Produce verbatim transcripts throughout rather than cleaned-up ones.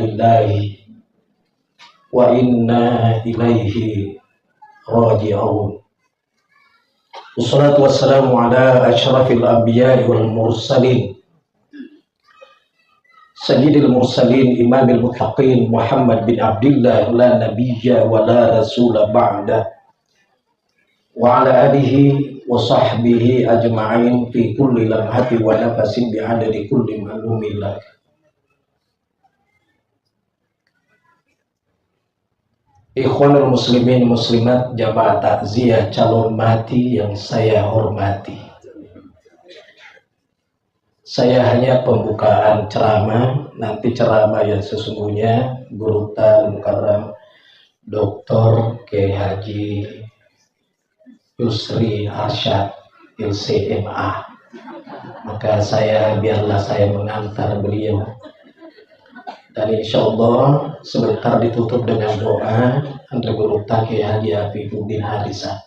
لله وإنا إليه راجعون. والصلاة والسلام على أشرف الأنبياء والمرسلين، سيد المرسلين، إمام المتقين، محمد بن عبد الله، لا نبي ولا رسول بعده، وعلى آله وصحبه أجمعين في كل لمحة ونفس بعدد كل معلوم لك. Ikhwanul muslimin muslimat, jamaah takziah calon mati yang saya hormati. Saya hanya pembukaan ceramah, nanti ceramah yang sesungguhnya Guru Al Mukarram Doktor Kiai Haji Yusri Arsyad, L C M A. Maka saya, biarlah saya mengantar beliau. Dan insya Allah sebentar ditutup dengan doa, anre Gurutta Kiai Haji Afifuddin Harisa.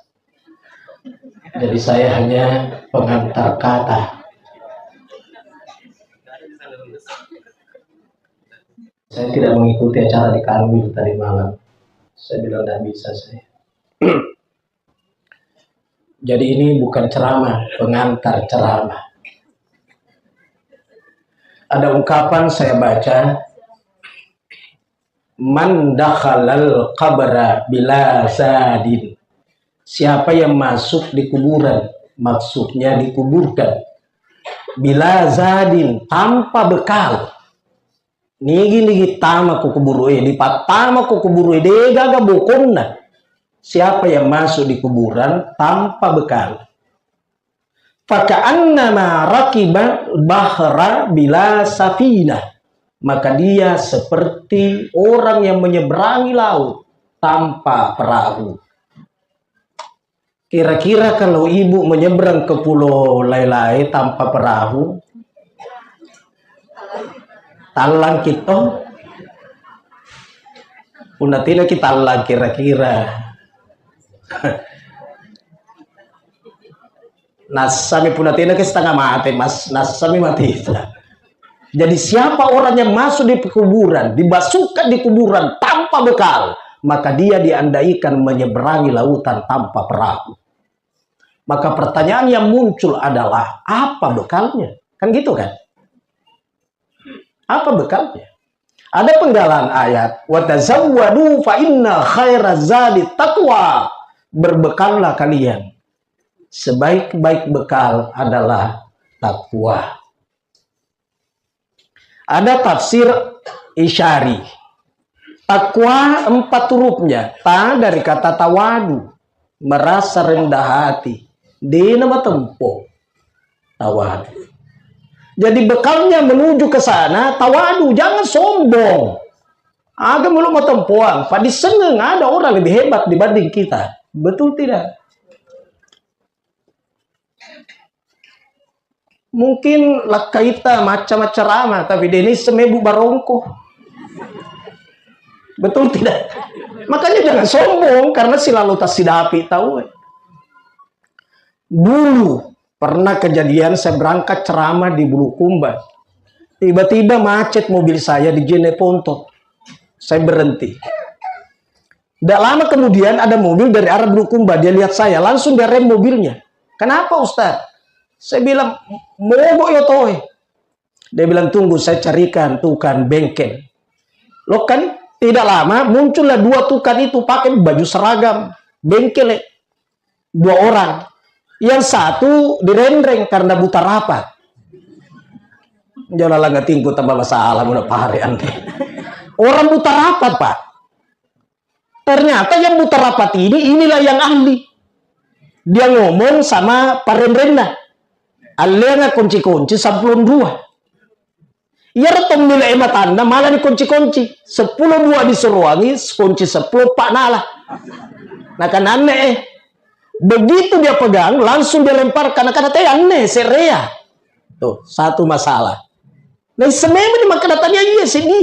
Jadi saya hanya pengantar kata. Saya tidak mengikuti acara di Kanwil tadi malam. Saya bilang tidak bisa saya. Jadi ini bukan ceramah, pengantar ceramah. Ada ungkapan saya baca, "Man dakhalal qabra bila zadin." Siapa yang masuk di kuburan, maksudnya dikuburkan, bila zadin, tanpa bekal. Nigi-nigi tama ko kuburu e, dipattama ko kuburu e, degaga bokonna. Siapa yang masuk di kuburan tanpa bekal, faka'annama rakiba bahra bila safinah, maka dia seperti orang yang menyeberangi laut tanpa perahu. Kira-kira kalau ibu menyeberang ke pulau Lailai tanpa perahu, tallang kito? Punna tena ki tallang kira-kira. Nassami punna tena ki setengah mate, mas, nassami mati. Jadi siapa orang yang masuk di kuburan, dimasukkan di kuburan tanpa bekal, maka dia diandaikan menyeberangi lautan tanpa perahu. Maka pertanyaan yang muncul adalah, apa bekalnya? Kan gitu kan? Apa bekalnya? Ada penggalan ayat, "Wa tazawwadu fa inna khaira zadi taqwa." Berbekallah kalian. Sebaik-baik bekal adalah takwa. Ada tafsir Isyari. Takwa empat hurufnya, ta dari kata tawadu, merasa rendah hati, dena matempo. Tawadu. Jadi bekalnya menuju ke sana, tawadu, jangan sombong. Aga melo matempoang, padissengeng ada orang lebih hebat dibanding kita. Betul tidak? Mungkin lakkaita macca-macca rama, tapi deni semebu barongko. Betul tidak? Makanya jangan sombong karena silalu tasidapi tahu. Dulu pernah kejadian saya berangkat ceramah di Bulukumba. Tiba-tiba macet mobil saya di Jeneponto. Saya berhenti. Tidak lama kemudian ada mobil dari arah Bulukumba. Dia lihat saya, langsung dia rem mobilnya. "Kenapa, Ustaz?" Saya bilang, "Mogok yo toe." Dia bilang, "Tunggu, saya carikan tukang bengkel." Lo kan, tidak lama muncullah dua tukang itu pakai baju seragam bengkel, eh. Dua orang. Yang satu direnreng karena buta rapat. Jala langa tingku tambah masalah muna pare ande. Orang buta rapat, Pak. Ternyata yang buta rapat ini, inilah yang ahli. Dia ngomong sama parenrenna. Allenga kunci-kunci sampulong dua. Iyaro tommile e matanna malani kunci-kunci. Seppulo dua disuruangi, kunci seppulo pa nala. Nakananne eh. Begitu dia pegang, langsung dia lemparkan. Nakana te anne, serea. Tuh, satu masalah. Naisseng memang ni makkeda tania iya seddi.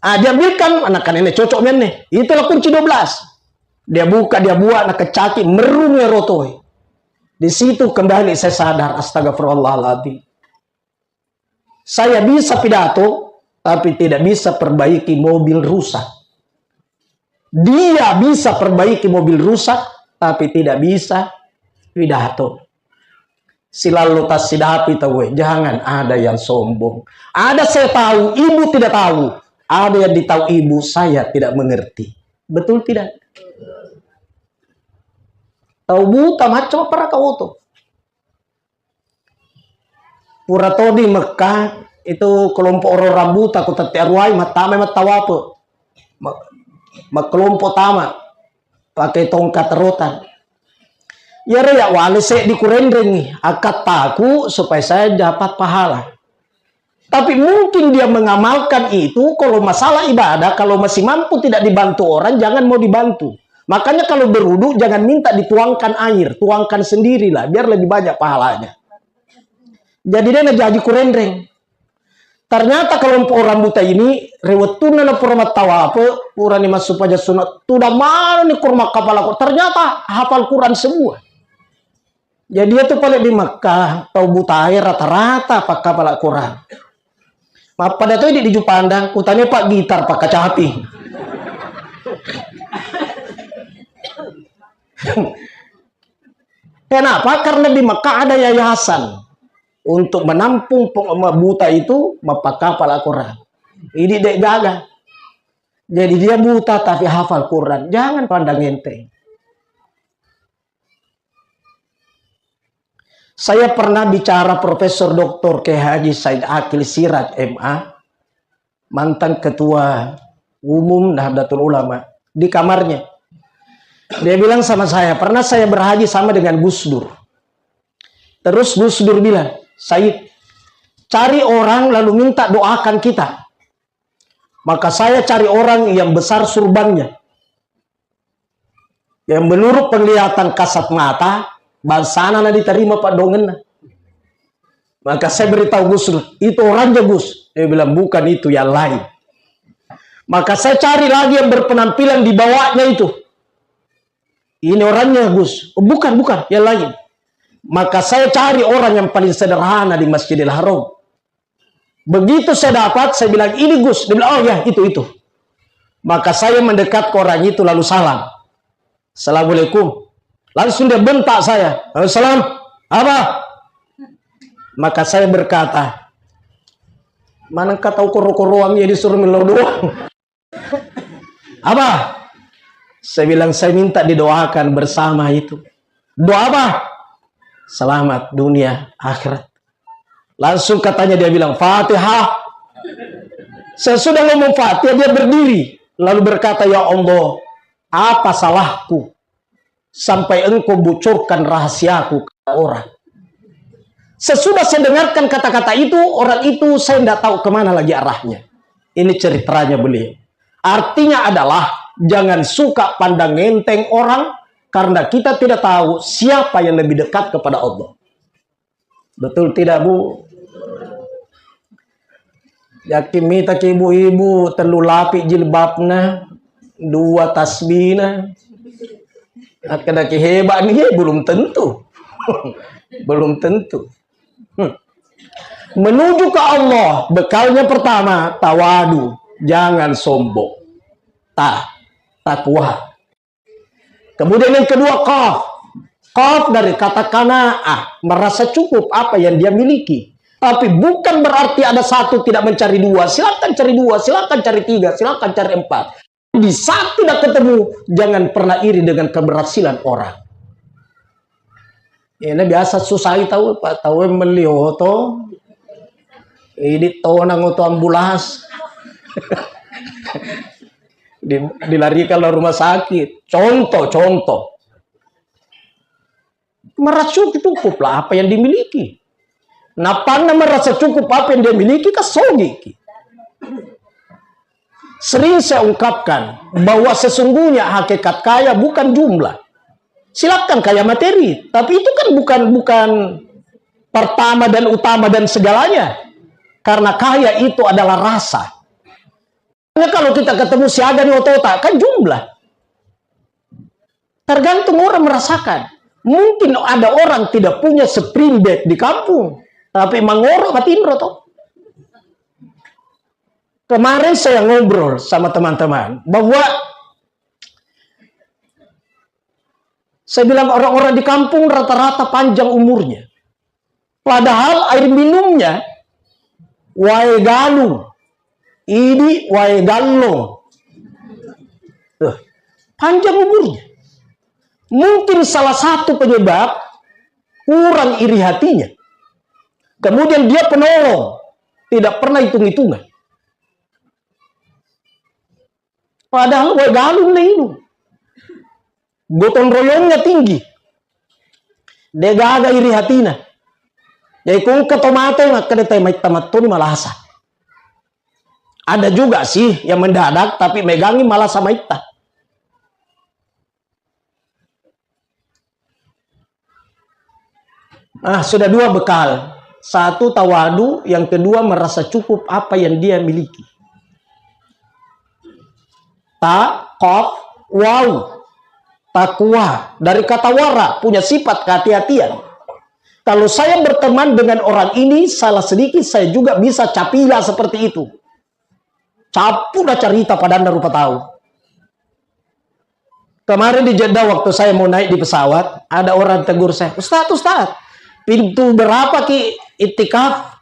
Ah, diambilkan, anak kanene cocok menne. Itulah kunci dua belas. Dia buka, dia buat, nakecaki, merrung ya rotoi. Di situ kembali saya sadar, astagfirullahaladzim. Saya bisa pidato, tapi tidak bisa perbaiki mobil rusak. Dia bisa perbaiki mobil rusak, tapi tidak bisa pidato. Silallo tassidapi tauwe, jangan ada yang sombong. Ada saya tahu, ibu tidak tahu. Ada yang ditahu ibu, saya tidak mengerti. Betul tidak? Tau buta macam apa raka oto? Pura todi Mekah itu kelompok orang buta ku tette aruai mattama mattawape. Ma-, makkelompok tama pakai tongkat rotan. Iyaro ya wale seddi kurenrengi, akkattaku supaya saya dapat pahala. Tapi mungkin dia mengamalkan itu, kalau masalah ibadah, kalau masih mampu tidak dibantu orang, jangan mau dibantu. Makanya kalau berwudu, jangan minta dituangkan air, tuangkan sendirilah, biar lebih banyak pahalanya. Jadi dia najaji kurenreng. Ternyata kelompok orang buta ini, rewettunna na pura mattawape, purani massupaja sunat, tudang manoni kurma kapala kok. Ternyata hafal Quran semua. Jadi itu paling di Mekah, tau butae rata-rata pakkapala Quran. Mappada toi di, di Jupandang, utane pak gitar pakkacapi. Kenapa? Karena di Mekah ada yayasan untuk menampung peng-, buta itu mappakapala Quran. Ini dek gaga. Jadi dia buta tapi hafal Quran. Jangan pandang enteng. Saya pernah bicara Profesor Doktor Kiai Haji Said Akil Siraj M A, mantan ketua umum Nahdlatul Ulama, di kamarnya. Dia bilang sama saya, "Pernah saya berhaji sama dengan Gus Dur." Terus Gus Dur bilang, "Said, cari orang lalu minta doakan kita." Maka saya cari orang yang besar surbannya. Yang menurut penglihatan kasat mata, bangsana na diterima padongenna. Maka saya beritahu Gus Dur, "Itu orangnya, Gus." Dia bilang, "Bukan itu, yang lain." Maka saya cari lagi yang berpenampilan di bawahnya itu. "Ini orangnya, Gus." "Oh, bukan, bukan, yang lain." Maka saya cari orang yang paling sederhana di Masjidil Haram. Begitu saya dapat, saya bilang, "Ini Gus." Dia bilang, "Oh ya, itu, itu." Maka saya mendekat ke orang itu lalu salam. "Assalamualaikum." Langsung dia bentak saya. "Waalaikumsalam. Apa?" Maka saya berkata, "Mana engka tau koro-koroang ya disuruh melo doang." "Apa?" Saya bilang, "Saya minta didoakan bersama itu." "Doa apa?" "Selamat dunia akhirat." Langsung katanya dia bilang, "Fatihah." Sesudah ngomong Fatihah, dia berdiri. Lalu berkata, "Ya Allah, apa salahku sampai engkau bocorkan rahasiaku ke orang?" Sesudah saya dengarkan kata-kata itu, orang itu saya tidak tahu kemana lagi arahnya. Ini ceritanya beliau. Artinya adalah jangan suka pandang enteng orang karena kita tidak tahu siapa yang lebih dekat kepada Allah. Betul tidak, Bu? Yakin mitaki ibu-ibu tellu lapi jilbabna, dua tasbihna. Akkedaki hebat nih, eh, belum tentu. Belum tentu. Hmm. Menuju ke Allah, bekalnya pertama, tawadu, jangan sombong. Ta, takwa. Kemudian yang kedua, qaf. Qaf dari kata qanaah, merasa cukup apa yang dia miliki. Tapi bukan berarti ada satu tidak mencari dua. Silakan cari dua, silakan cari tiga, silakan cari empat. Di saat tidak ketemu, jangan pernah iri dengan keberhasilan orang. Ini biasa susah tahu, Pak, tahu yang meli oto. Ini tonang oto ambulans. Di-, dilarikan ke rumah sakit. Contoh, contoh. Merasa cukuplah apa yang dimiliki. Napanna merasa cukup apa yang dia miliki, kasogi. Sering saya ungkapkan bahwa sesungguhnya hakikat kaya bukan jumlah. Silakan kaya materi, tapi itu kan bukan, bukan pertama dan utama dan segalanya. Karena kaya itu adalah rasa. Karena kalau kita ketemu siaga di otota, kan jumlah. Tergantung orang merasakan. Mungkin ada orang tidak punya spring bed di kampung, tapi mangoro matinro to. Kemarin saya ngobrol sama teman-teman bahwa saya bilang orang-orang di kampung rata-rata panjang umurnya. Padahal air minumnya wae galung, idi wae gallong. Tuh, panjang umurnya. Mungkin salah satu penyebab kurang iri hatinya. Kemudian dia penolong, tidak pernah hitung-hitungan. Padahal wae galung na inung. Gotong royongnya tinggi. De gaga iri hatina. Jadi kungka to mate makkeda te maitta mattoni malasa. Ada juga sih yang mendadak tapi megangi malasa maitta. Nah, sudah dua bekal. Satu tawadu, yang kedua merasa cukup apa yang dia miliki. Ta, kof, wau. Takwa. Dari kata wara, punya sifat kehati-hatian. Kalau saya berteman dengan orang ini, salah sedikit saya juga bisa capila seperti itu. Cappu dah cerita padanna rupa tahu. Kemarin di Jeddah waktu saya mau naik di pesawat, ada orang tegur saya, "Ustaz, Ustaz, pintu berapa ki itikaf?"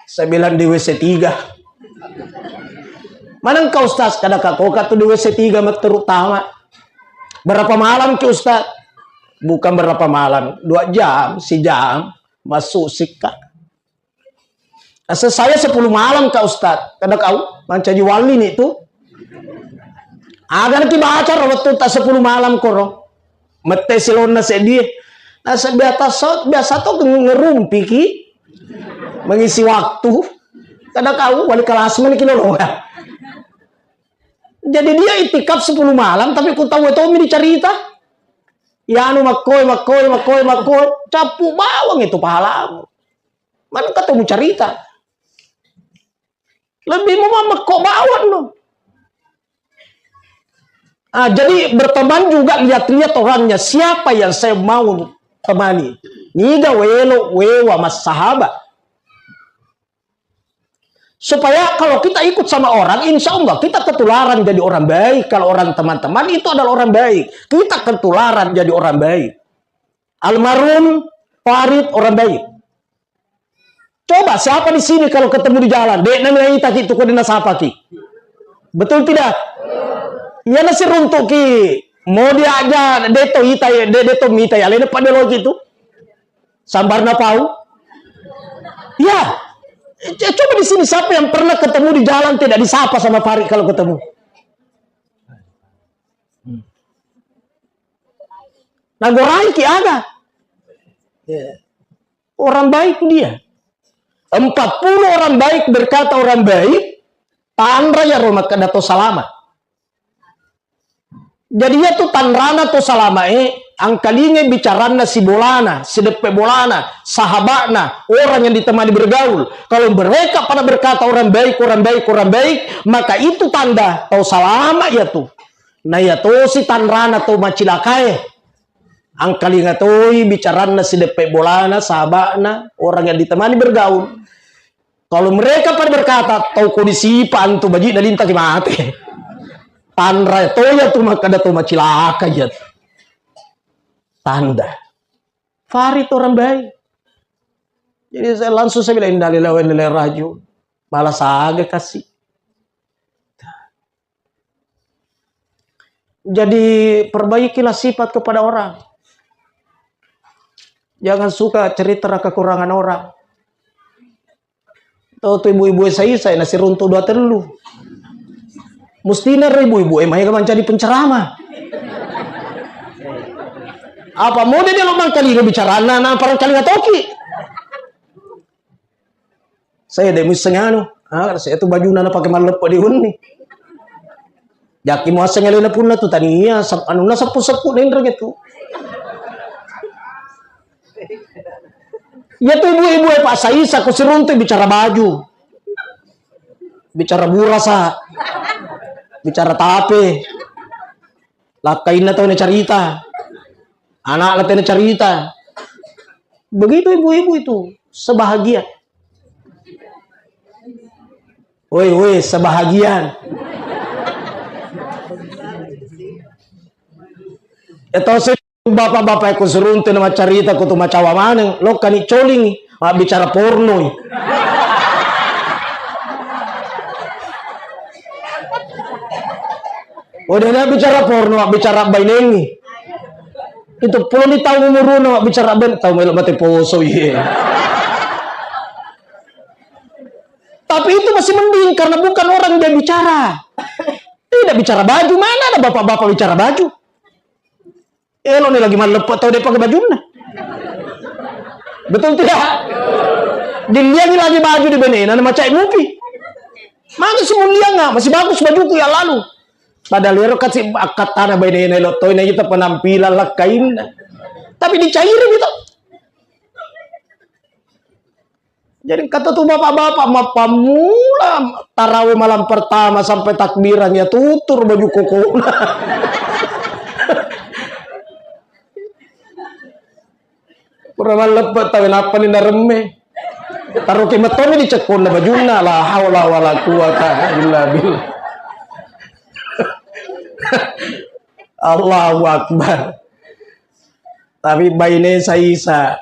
Saya bilang, "Di W C tiga." "Mana engkau, Ustaz?" "Kada kakoka tu di W C tiga matteru tama." "Berapa malam ki, Ustaz?" "Bukan berapa malam, dua jam, sejam, masuk sikka." Asa saya sepuluh malam ka Ustaz. Kada kau mancaji wali ni tu. Aga naki baca ro wettu ta sepuluh malam koro. Mette silonna seddi. Nasa biasa so, biasa to ngerumpi ki. Mengisi waktu. Kada kau wali kelas mani ki lolongan. Jadi dia itikaf sepuluh malam tapi ku tau tomi dicarita. Yanu makkoi, makkoi, makkoi, makkoi. Cappu bawang itu pahalamu. Mana ketemu cerita. Lebih mau mammekko bawang no. Ah, jadi berteman juga lihat-lihat orangnya. Siapa yang saya mau temani? Niga welo wewa massahabat. Supaya kalau kita ikut sama orang, insya Allah kita ketularan jadi orang baik. Kalau orang teman-teman itu adalah orang baik. Kita ketularan jadi orang baik. Almarhum Farid orang baik. Coba siapa di sini kalau ketemu di jalan, dek nami ita ki tu kode nasapa ki. Betul tidak? Iya nasi runtuk ki. Mau dia aja deto ita ya, de deto mita ya, lene pada lo gitu. Sambarna pau. Ya. C- coba di sini siapa yang pernah ketemu di jalan tidak disapa sama Farid kalau ketemu? Nagorai ki aga. Ya. Orang baik dia. Empat puluh orang baik berkata orang baik, tanra ya roma kedato salama. Jadi iya tu tanrana to salamae, angkalingai bicaranna sibolana, sideppe bolana, sahabatna, orang yang ditemani bergaul. Kalau mereka pada berkata orang baik, orang baik, orang baik, maka itu tanda tau salama iya tu. Na iya tosi tanrana to macilakae. Angkalinga toi bicaranna sideppe bolana, sahabatna, orang yang ditemani bergaul. Kalau mereka pada berkata, "Tau kondisi pa antu baji na linta ki mate." Tanra toya tu makkada to macilaka iya. Tanda. Farid orang baik. Jadi saya langsung saya bilang, "Innalillahi wa inna ilaihi rajiun." Malah saga kasih. Jadi perbaikilah sifat kepada orang. Jangan suka cerita kekurangan orang. Tau tu ibu-ibu saya saya nasi runtuk dua tellu. Mustina ro ibu-ibu eh maega mancaji penceramah. Apa mau dia lo mangkalinga bicarana na parang kalinga toki. Saya de muisseng anu. Ah, saya tu bajuna na pakai malleppo di unni. Jaki muasseng alena punna tu tania, sep- anunna seppu-seppu nenreng itu. Iya tu ibu-ibu e Pak Saisa ku siruntu bicara baju. Bicara burasa. Bicara tape. Lakkainna tau nacarita. Anakna tena carita. Begitu ibu-ibu itu sebahagia. Woi, woi, sebahagian. Ya, tau se-, bapak-bapak ku suruntu na maccarita ku tu macawa maneng, lokkani coling, mabbicara pornoi. Udah na bicara porno, mabbicara bainengi. Itu puloni taung umuruna, mabbicara ben, tau melo mate poso, iye. Tapi itu masih mending karena bukan orang dia bicara. Tidak bicara baju, mana ada bapak-bapak bicara baju? Elo ni lagi malleppe tau de' pake bajunna. Betul tidak? Dilliangi lagi baju di benena, na macai mupi. Mana si mulianga, masih bagus bajuku ya lalu. Padahal ero kasi akkattana benena elo toi na kita penampilan lakkainna. Tapi dicairi gitu. Jadi kata tu bapak-bapak, mappammula tarawih malam pertama sampai takbiran ya tutur baju kokona. Pura malleppe tawe nappa ni naremme. Taruki metoni di cekkonna bajunna, la haula wala quwata illa billah. Allahu Akbar. Tapi baine saisa.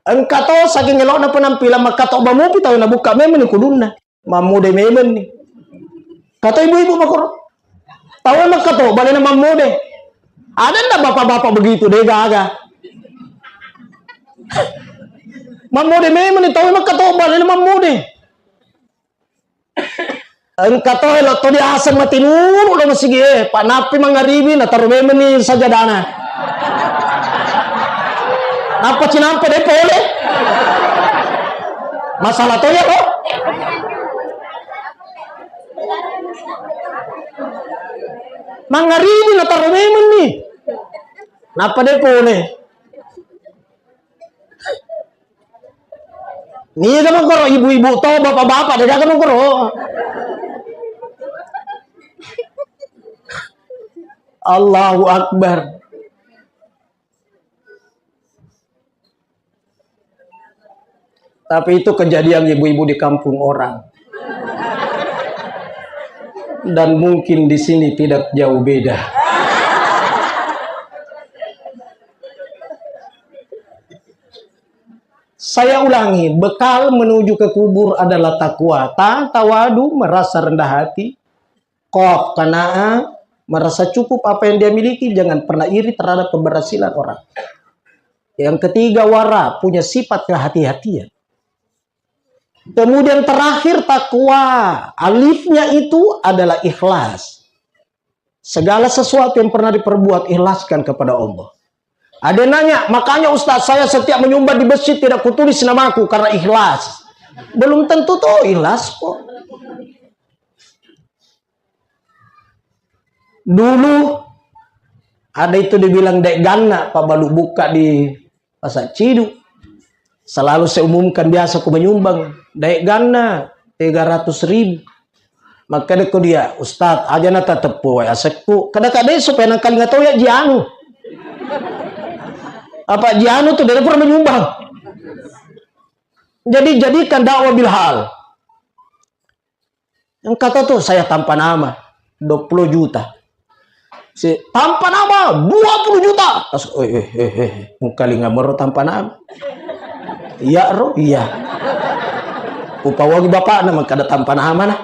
Engka to saking elokna penampilan, makkatobba mupi tau nabukka memeng ni kudunna. Mammode memeng ni. Kata ibu-ibu makoro. Tau makkatobba lena mammode. Ada ndak bapak-bapak begitu, de' gaga. Mammode memeng ni tau makkatobba lena mammode. Engka to elo to diaseng matinulu lo masigi e, panappi mangaribi na taru memeng ni sajadana. Nappa cinampa de' pole. Masalah to ya lo. Mangaribi na taru memeng ni. Nappa de' pole. Niga mokoro ibu-ibu to, bapak-bapak, de' gaga mokoro. Allahu Akbar. Tapi itu kejadian ibu-ibu di kampung orang. Dan mungkin di sini tidak jauh beda. Saya ulangi, bekal menuju ke kubur adalah takwa. Ta, tawadu, merasa rendah hati. Qaf, qanaah, merasa cukup apa yang dia miliki, jangan pernah iri terhadap keberhasilan orang. Yang ketiga, wara, punya sifat kehati-hatian. Kemudian terakhir, takwa. Alifnya itu adalah ikhlas. Segala sesuatu yang pernah diperbuat, ikhlaskan kepada Allah. Ada yang nanya, "Makanya Ustaz, saya setiap menyumbang di masjid tidak kutulis namaku karena ikhlas." Belum tentu tuh ikhlas kok. Dulu ada itu dibilang dek ganna, Pak Balu buka di Pasar Ciduk. Selalu saya umumkan biasa ku menyumbang, dek ganna tiga ratus ribu. Makkeda ko dia, "Ustaz, aja na tateppu wae asekku." Kada-kada supaya nangkalinga to ya jianu. Apa jianu tuh dari pura menyumbang. Jadi jadikan dakwah bil hal. Yang kata tuh saya tanpa nama, dua puluh juta. Si tanpa nama, dua puluh juta. Tas, "Oi, eh, eh, eh, mungkalinga mero tanpa nama." Iya ro, iya. Upawagi bapakna mengkada tanpa nama nah.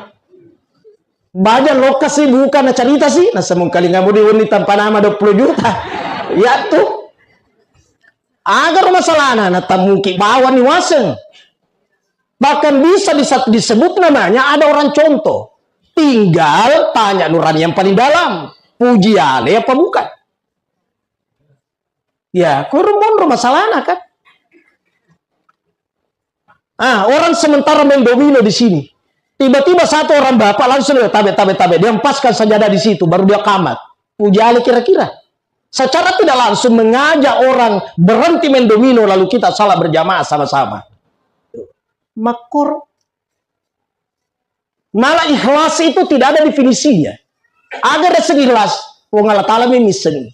Baja lokasi bukan na cerita sih, nasa mungkalinga mudi wenni tanpa nama dua puluh juta. Iya tuh. Agar masalahna na tamuki bawang ni waseng. Bahkan bisa disa-, disebut namanya ada orang contoh. Tinggal tanya nurani yang paling dalam. Puji ale apa bukan? Ya, kurang monro masalahna kan. Ah, orang sementara main domino di sini. Tiba-tiba satu orang bapak langsung dia tabe, tabe, tabe. Dia empaskan sajadah di situ, baru dia kamat. Puji ale kira-kira. Secara tidak langsung mengajak orang berhenti main domino lalu kita salat berjamaah sama-sama. Makkoro. Malah ikhlas itu tidak ada definisinya. Aga rasa ikhlas, Puang Allah Ta'ala memang misseng.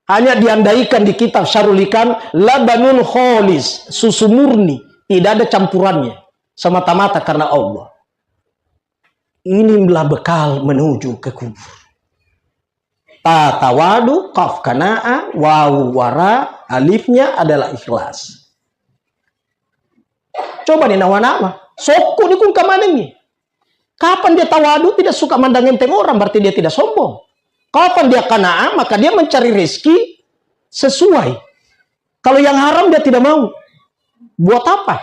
Hanya diandaikan di kitab Syarul Hikam, labanun kholis, susu murni, tidak ada campurannya, semata-mata karena Allah. Inilah bekal menuju ke kubur. Ta tawadu, kaf kanaa, wawu wara, alifnya adalah ikhlas. Coba nih nawa-nawa, sokku ni kung kamanengi. Kapan dia tawadu, tidak suka mandang enteng orang, berarti dia tidak sombong. Kapan dia kanaa, maka dia mencari rezeki sesuai. Kalau yang haram dia tidak mau. Buat apa?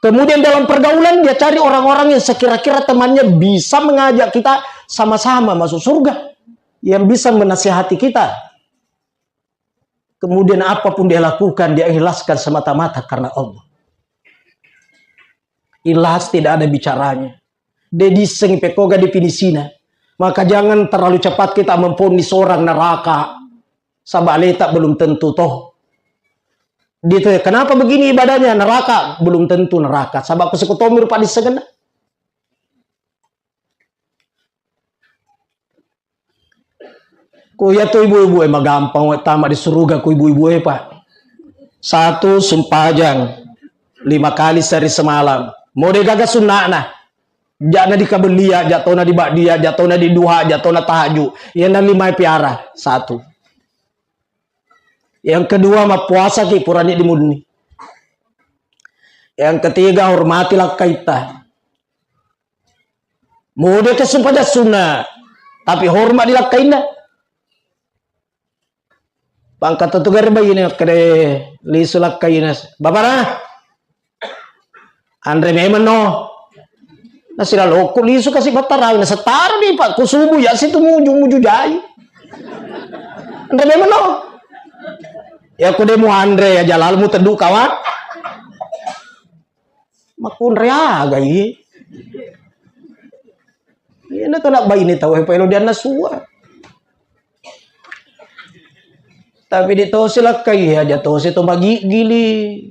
Kemudian dalam pergaulan dia cari orang-orang yang sekira-kira temannya bisa mengajak kita sama-sama masuk surga, yang bisa menasihati kita. Kemudian apapun dia lakukan, dia ikhlaskan semata-mata karena Allah. Ikhlas tidak ada bicaranya. De dissengi pekkoga definisina. Maka jangan terlalu cepat kita memvonis orang neraka. Saba aleta belum tentu toh. Dia tanya, "Kenapa begini ibadahnya?" "Neraka." "Belum tentu neraka. Saba ko sikotomi rupa dissengenna." Ku iya tu ibu-ibu e magampang we tama di suruga ku ibu-ibu e, Pak. Satu, sumpajang lima kali sehari semalam. Mode gaga sunna'na. Ja'na di kabellia, ja'tona di ba'dia, ja'tona di duha, ja'tona tahajud. Iyana lima e piara. Satu. Yang kedua, mappuasa ki purani dimunni. Yang ketiga, hormati lakkaitta. Mode ke sumpajang sunna, tapi hormat di lakkainna. Pangkatto tu gare baine makkeda lisu lakkaina. Bapana, anre memang no. Nasilalokku lisu kasi battarawi, nasettaro di Pak, ku subuh ya situ muju, muju jai. Anre memang no. Ya ku de mu anre ya jalal mu tedu kawan. Makkunre aga i. Iyana kana baine tau e paelo dianna sua. Tapi di tosi lakkai aja tosi to magiggili.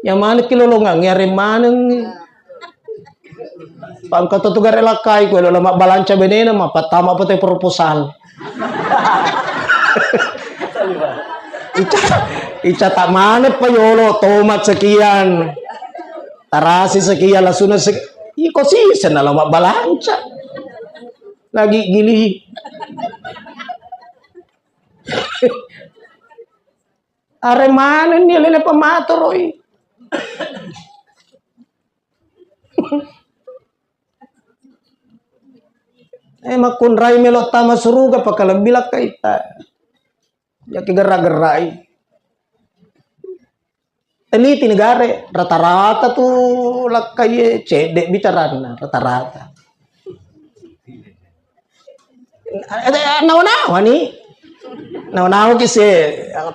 Yang mana kilolongang ya maneng. Pangkatto tu gare lakkai ku elo lama balanca benena ma pattama pete proposal. Ica, ica tak mana pa yolo tomat sekian. Tarasi sekian lasuna sek-, iko sisen lama balanca. Lagi gili. Are manenni lele pamatoroi. Eh, makkunrai melo tama suruga, pakalebbi lakkaita. Jaki gerak-gerai. Teliti negare, rata-rata tu lakkai cedde bicaranna, rata-rata. Eh, eh, nawa-nawa ni. Nawa-nawa ki se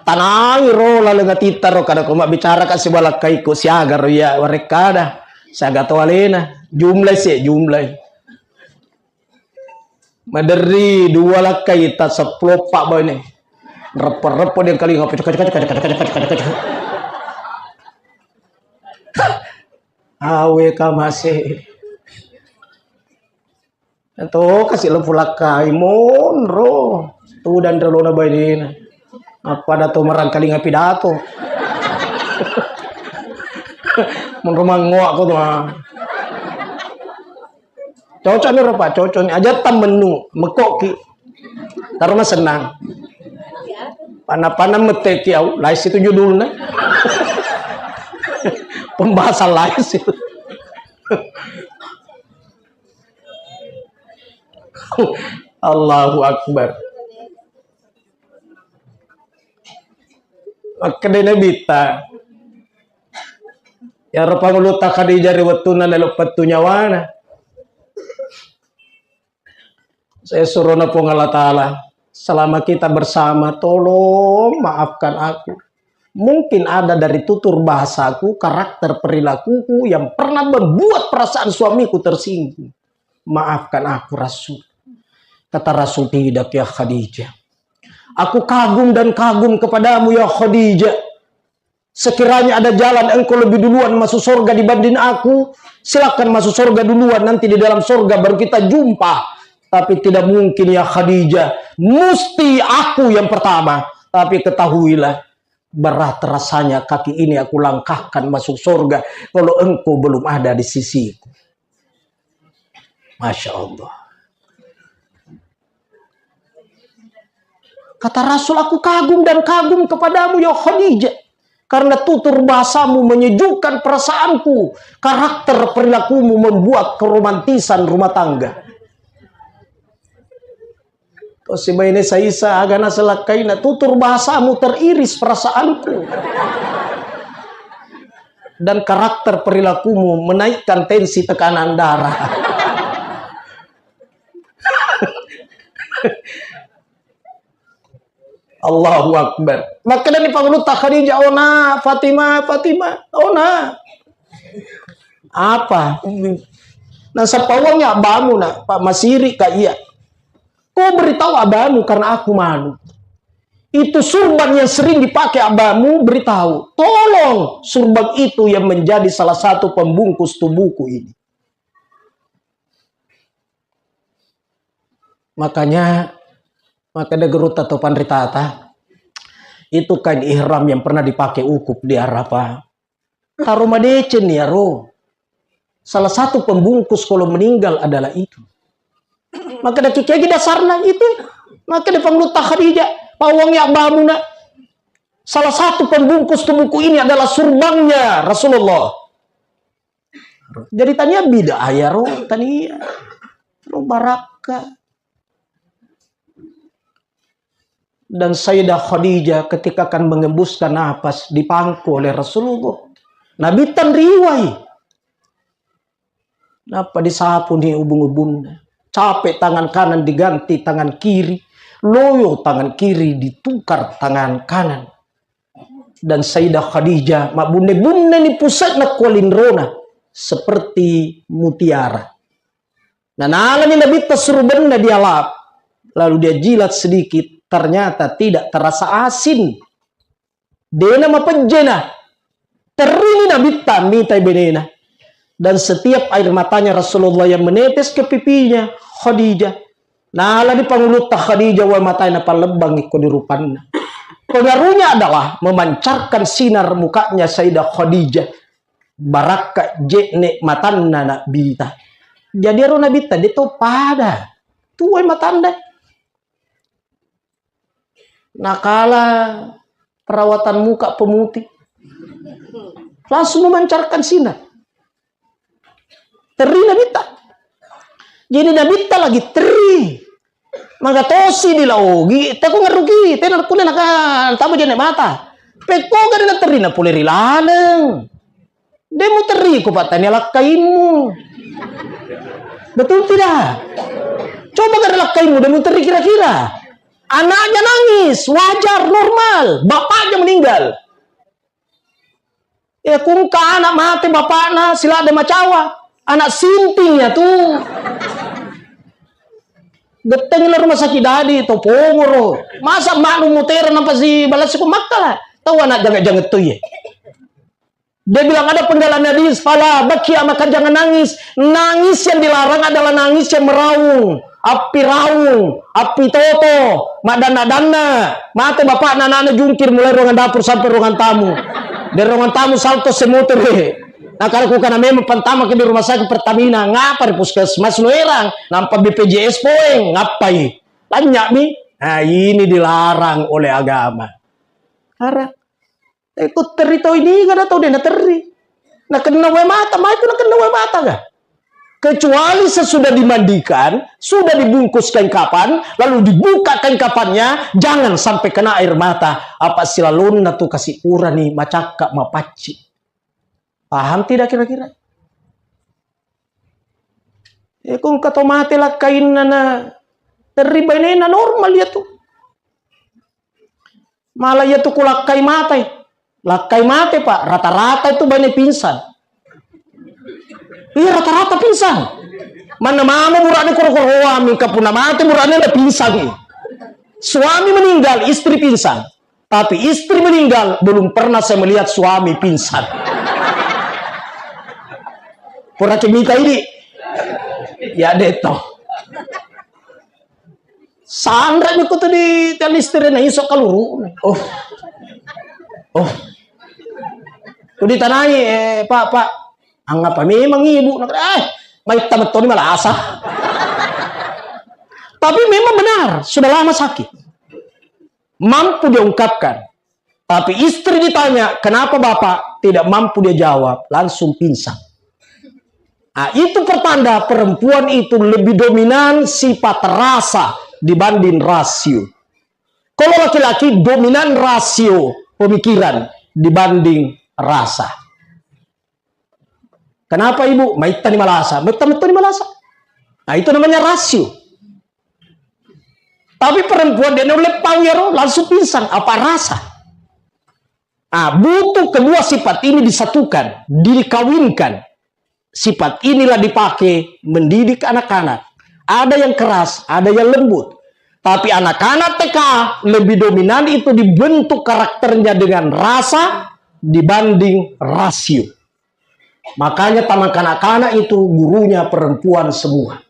tanangi ro laleng atitta ro kada ko mabbicara ka sibawa lakkai ko siaga ro iya warekkada. Siaga to alena. Jumlai se, jumlai. Maderri dua lakkai ta seppulo pa baine. Reppo-reppo dia kalinga. Awe kamase. To kasi lempu lakkai monro. Tudang relona bainena. Appada to merangkalinga pidato. Monro mangoak ko to, ah. Cocok ni ro, Pak, cocok ni. Aja tammennu, mekkoki. Taro masennang. Panna-panna metteki au, lain situ judulna. Pembahasan lain situ. Allahu Akbar. Makkeda Nabitta, iyaro pangulutta Khadijah ri wettunna naelo pettu nyawana. Saya surona Puang Allah Ta'ala, selama kita bersama, tolong maafkan aku. Mungkin ada dari tutur bahasaku, karakter perilakuku yang pernah membuat perasaan suamiku tersinggung. Maafkan aku, Rasul. Kata Rasul, "Tidak, ya Khadijah. Aku kagum dan kagum kepadamu, ya Khadijah. Sekiranya ada jalan engkau lebih duluan masuk surga dibanding aku, silakan masuk surga duluan, nanti di dalam surga baru kita jumpa. Tapi tidak mungkin, ya Khadijah, mesti aku yang pertama. Tapi ketahuilah, berat rasanya kaki ini aku langkahkan masuk surga kalau engkau belum ada di sisiku. Masya Allah. Kata Rasul, "Aku kagum dan kagum kepadamu, ya Khadijah, karena tutur bahasamu menyejukkan perasaanku, karakter perilakumu membuat keromantisan rumah tangga." Ko sibaine saisa, aga naselakkaina, "Tutur bahasamu teriris perasaanku, dan karakter perilakumu menaikkan tensi tekanan darah." Allahu Akbar. Makkedani pangulutta Khadijah, "Ona, Fatimah, Fatimah, ona." "Apa?" "Nasappa uang ya abbamu, nak, Pak, masiri ka iya. Kau beritahu abbamu karena aku malu. Itu surban yang sering dipakai abbamu, beritahu. Tolong surban itu yang menjadi salah satu pembungkus tubuhku ini." Makanya, maka de gerutta to panritata, itu kain ihram yang pernah dipakai wukuf di Arafah, taro madeceng ni aro. Salah satu pembungkus kalau meninggal adalah itu. Maka de kikegi dasarna itu. Maka de pangulutta Khadijah, "Pawang ya abbamu, nak. Salah satu pembungkus tubuhku ini adalah surbannya Rasulullah." Jadi tania bid'ah ya ro, tania ro barakka. Dan Sayyidah Khadijah ketika akan mengembuskan napas, dipangku oleh Rasulullah. Nabi tanriwai. Napa disapu ni ubung-ubunna. Capek tangan kanan diganti tangan kiri. Loyo tangan kiri ditukar tangan kanan. Dan Sayyidah Khadijah mabbunne-bunne ni pusatna kualinrona seperti mutiara. Nanalani Nabitta surubenna dialap, lalu dia jilat sedikit, ternyata tidak terasa asin. Dena mapejjena. Terrini Nabitta mitai benena. Dan setiap air matanya Rasulullah yang menetes ke pipinya Khadijah, nalani pangulutta Khadijah wae matae napallebbangi ko di rupanna. Pengaruhnya adalah memancarkan sinar mukanya Sayyidah Khadijah. Barakka je'ne matanna Nabitta. Jadi ero Nabitta de to pada. Tuai matanda. Nakala perawatan muka pemutih. Langsung memancarkan sinar. Terri Nabitta. Jadi Nabitta lagi terri. Magatosi di laogi, teko ngeruki, tena kulle naka tama je'ne mata. Pekko gare na terri na pole ri laleng. De muterri ko pattania lakkaimmu. Betul tidak? Coba gare lakkaimmu, de muterri kira-kira. Anaknya nangis, wajar, normal. Bapaknya meninggal. Eh, kungka anak mate bapakna, siladde macawa. Anak sinting ya tu. Gettengi la rumah sakit dadi, to pongoro. Masa manu mutera nampa si balasi ko makkala. Tahu anak janget-janget tu ye. Dia bilang ada penggalan hadis, "Fala bakia," maka jangan nangis. Nangis yang dilarang adalah nangis yang meraung, api raung, api toto, madanna-danna. Mate bapakna, anakna jungkir mulai ruangan dapur sampai ruangan tamu. Dari ruangan tamu salto semotore. Nah, kalau kukana memang pantama ke di rumah sakit Pertamina, ngapa di puskesmas lo erang, nampa B P J S poeng, ngapai? Tanya mi. Nah, ini dilarang oleh agama. Larang. Eh, ko terri tau ini, kada tau de naterri. Nakenna wae mata, mai tu nakenna wae mata ga? Kecuali sesudah dimandikan, sudah dibungkus kain kapan, lalu dibuka kain kapannya, jangan sampai kena air mata. Apa silalonna tu kasi urani macakka mapacci. Paham tidak kira-kira? Eh, ko engka to mate lakkainna na terri bainena normal ya tu. Malah iya tu ku lakkai matai. Lakkai mate, Pak. Rata-rata itu baine pingsan. Iya, rata-rata pingsan. Manna mamo burane koro-koroa, mingka punna mate burane na pingsan. Suami meninggal, istri pingsan. Tapi istri meninggal, belum pernah saya melihat suami pingsan. Pura ke mita ini. Ya, deto. Sanre mi ko tu di tiang listrik na iso kaluru. Oh. Oh. Ko ditanai, eh, Pak, Pak, angapa memang ibu? Nah, eh, maitta mettoni malasa. Tapi memang benar, sudah lama sakit. Mampu dia ungkapkan. Tapi istri ditanya, "Kenapa Bapak?" Tidak mampu dia jawab, langsung pingsan. Nah, itu pertanda perempuan itu lebih dominan sifat rasa dibanding rasio. Kalau laki-laki dominan rasio pemikiran dibanding rasa. "Kenapa Ibu?" "Maitta ni malasa." "Maitta, maitta ni malasa." Nah, itu namanya rasio. Tapi perempuan dia nulle pau yaro, langsung pingsan. Apa rasa? Ah, butuh kedua sifat ini disatukan, dikawinkan. Sifat inilah dipakai mendidik anak-anak. Ada yang keras, ada yang lembut. Tapi anak-anak T K lebih dominan itu dibentuk karakternya dengan rasa dibanding rasio. Makanya taman kanak-kanak itu gurunya perempuan semua.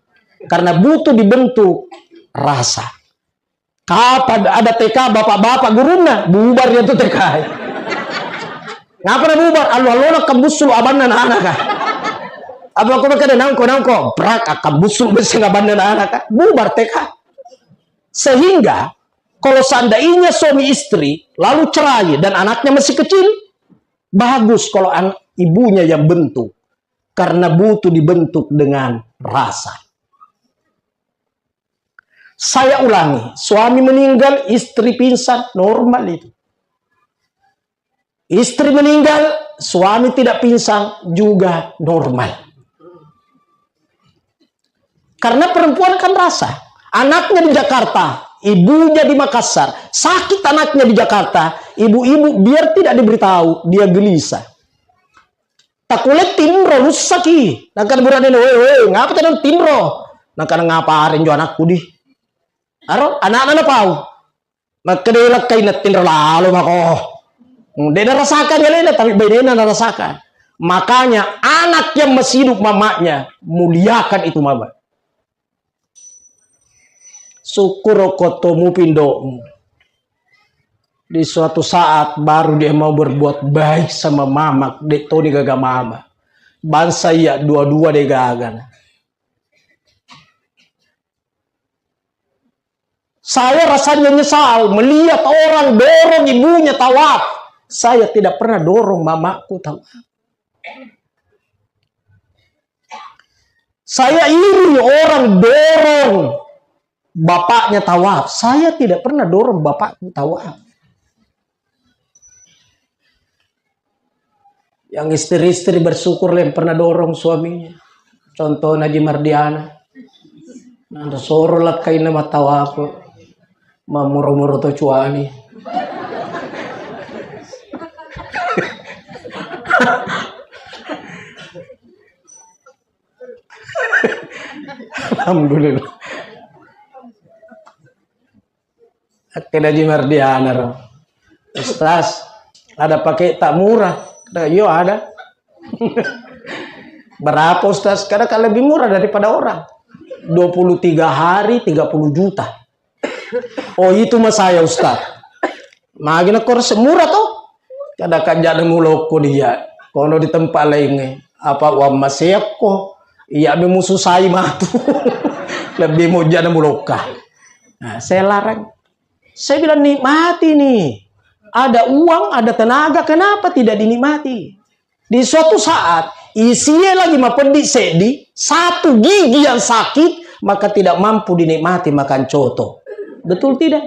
Karena butuh dibentuk rasa. Kapan ada T K bapak-bapak gurunna, bubar ya tu T K. Ngapa na bubar? Allo-allona kembusulu abanna anak-anak. Apa aku makkeda nangko, nangko, brak, ah, kembusulu besi abanna anak-anak. Bubar T K. Sehingga kalau seandainya suami istri lalu cerai dan anaknya masih kecil, bagus kalau an-, ibunya yang bentuk. Karena butuh dibentuk dengan rasa. Saya ulangi, suami meninggal, istri pingsan, normal itu. Istri meninggal, suami tidak pingsan, juga normal. Karena perempuan kan rasa. Anaknya di Jakarta, ibunya di Makassar. Sakit anaknya di Jakarta, ibu-ibu biar tidak diberitahu, dia gelisah. Takkulle tinro, lussaki. Nakkeda burane, "Woi, woi, ngapa tena tinro?" Nakkeda, "Ngapa arenjo anakku di?" Aro, anakna napau. Makkeda, "Lakkainna tinro lalo mako." Hmm, de narasakan alena, tapi bainena narasakan. Makanya anak yang masih hidup mamanya, muliakan itu mama. Syukuroko to mupi indo'mu. Di suatu saat baru dia mau berbuat baik sama mama, de toni gaga mama. Bangsa iya dua-dua de gaga. Saya rasanya nyesal melihat orang dorong ibunya tawaf. Saya tidak pernah dorong mamaku tawaf. Saya iri orang dorong bapaknya tawaf. Saya tidak pernah dorong bapakku tawaf. Yang istri-istri bersyukur yang pernah dorong suaminya. Contohnya Haji Mardiana. Nanda soro lakkainna matawaf. Mamuro-muro to cuani. Alhamdulillah. Akkeda Haji Mardiana ro, "Ustaz, ada paket tak murah?" Kata, "Iyo, ada." "Berapa, Ustaz?" Kata, "Kan lebih murah daripada orang. Dua puluh tiga hari, tiga puluh juta." "Oh, itu mah saya, Ustaz." "Magi na koro semurah toh?" "Kada kajana mulokko dia. Kono di tempat lainnya. Apa uang maseakko? Iya be mususai matu." "Lebih mojana mulokka." Nah, saya larang. Saya bilang, "Nikmati nih. Ada uang, ada tenaga, kenapa tidak dinikmati?" Di suatu saat, isie lagi mapeddi seddi, satu gigi yang sakit, maka tidak mampu dinikmati makan coto. Betul tidak?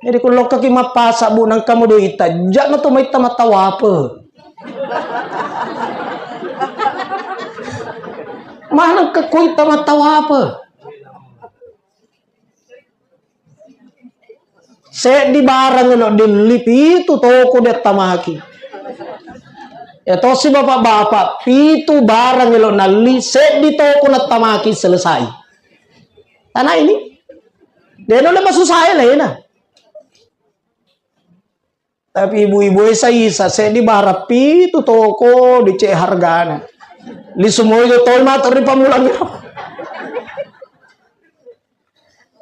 Jadi, ku lokkaki mappasa, Bu, nangka mo doita, jakna to maitta mattawape. Maneng ke kuitta mattawape. Seddi barang elo dilli, pitu toko diattamaki. Ya tosi bapak-bapak, pitu barang elo nalli, seddi toko nattamaki, selesai. Tanah ini. Deno le masusahe lena. Tapi ibu-ibu e saisa, seddi barang pitu toko dicek hargana. Lisu mojo toi mato ri pammulang iro.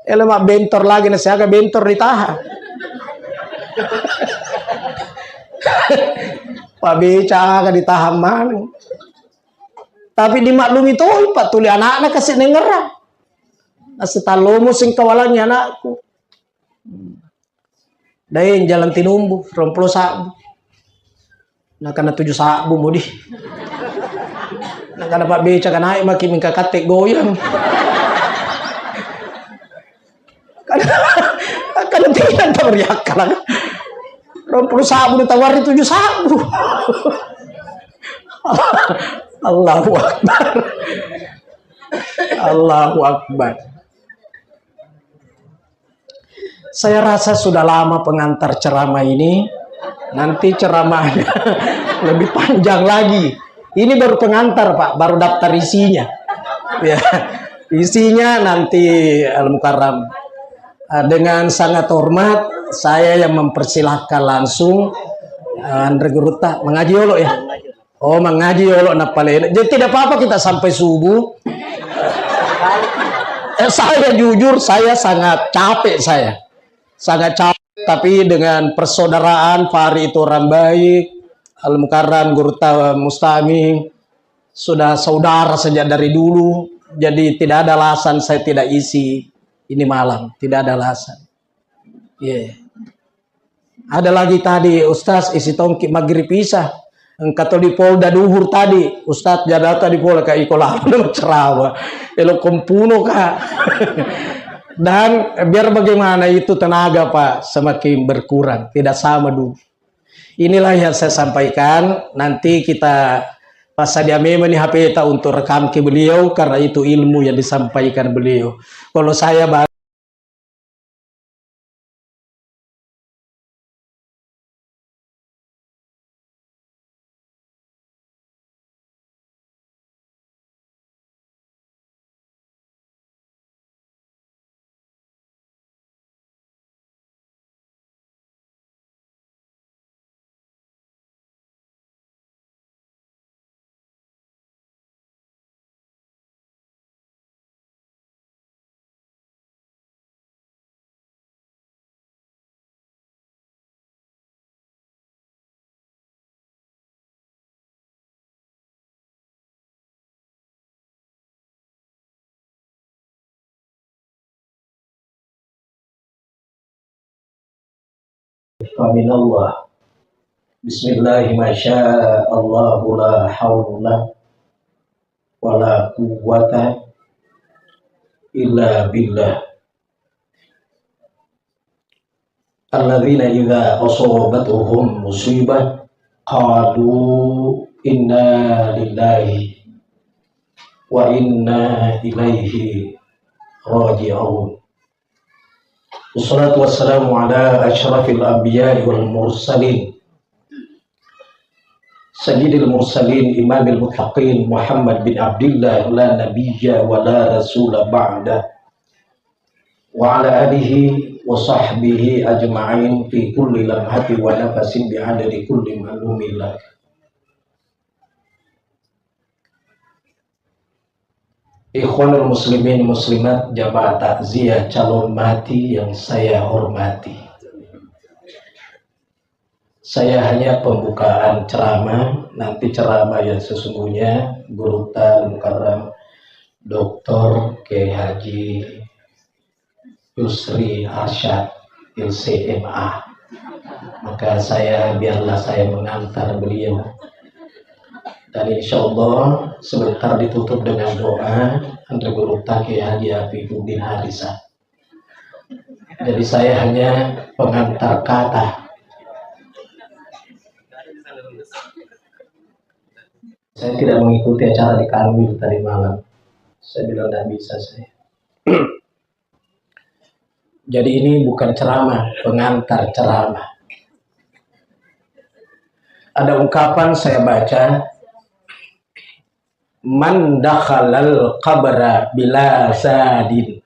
Ele mabbentor lagi na siaga bentor ditahan. Pabeca aga ditahan maneng. Tapi dimaklumi toi, Pak, tuli anakna kasi nengerang. Nasitallomo singkawalangi anakku. Daeng jalan tinumbu, rompulo sabbu. Nakana tuju sabbu mudi. Nakana Pak Beca ka naik maki mingka katte goyang. Kada, kada tidak tawari akkalang. Rompulo sabbu ditawari tuju sabbu. Allahu Akbar. Allahu Akbar. Saya rasa sudah lama pengantar ceramah ini. Nanti ceramahnya lebih panjang lagi. Ini baru pengantar, Pak, baru daftar isinya. Ya, isinya nanti Al-Mukarram. Eh, dengan sangat hormat, saya yang mempersilahkan langsung, eh, Andre Gurutta mengaji dulu ya. Oh, mangaji yolo nappalena. Jadi tidak apa-apa kita sampai subuh. Eh, saya jujur, saya sangat capek saya. Sangat capek, tapi dengan persaudaraan, Fahri itu orang baik, Al Mukarram, Gurutta Mustami, sudah saudara sejak dari dulu. Jadi tidak ada alasan saya tidak isi ini malam, tidak ada alasan. Iya. Ada lagi tadi, Ustaz, isi tongki maghrib isya. Engka to di Polda duhur tadi, Ustaz, jadata di Polda, Kak, iko lama ceramah. Elo kompuno, Kak. Dan biar bagaimana itu tenaga, Pak, semakin berkurang, tidak sama dulu. Inilah yang saya sampaikan. Nanti kita passadia memang nih H P ta untuk rekam ke beliau, karena itu ilmu yang disampaikan beliau. Kalau saya baru Faminallah. Bismillah, masya Allah, la haula wala quwwata illa billah. Alladzina idza asabatuhum musibah qalu inna lillahi wa inna ilaihi raji'un. Wassalatu wassalamu ala asyrafil anbiya'i wal mursalin, sayyidil mursalin, imamil muttaqin, Muhammad bin Abdillah, la nabiyya wa la rasula ba'da, wa ala alihi wa sahbihi ajma'in fi kulli lamhati wa nafasin bi'adadi kulli ma'lumin lak. Ikhwanul muslimin muslimat, jamaah takziah calon mati yang saya hormati. Saya hanya pembukaan ceramah, nanti ceramah yang sesungguhnya Gurutta Al Mukarram Doktor Kiai Haji Yusri Arsyad, L C M A. Maka saya, biarlah saya mengantar beliau. Dan insya Allah sebentar ditutup dengan doa Andre Gurutta Kiai Haji Afifuddin Harisa. Jadi saya hanya pengantar kata. Saya tidak mengikuti acara di Kanwil tadi malam. Saya bilang tidak bisa saya. Jadi ini bukan ceramah, pengantar ceramah. Ada ungkapan saya baca, "Man dakhalal qabra bila zadin."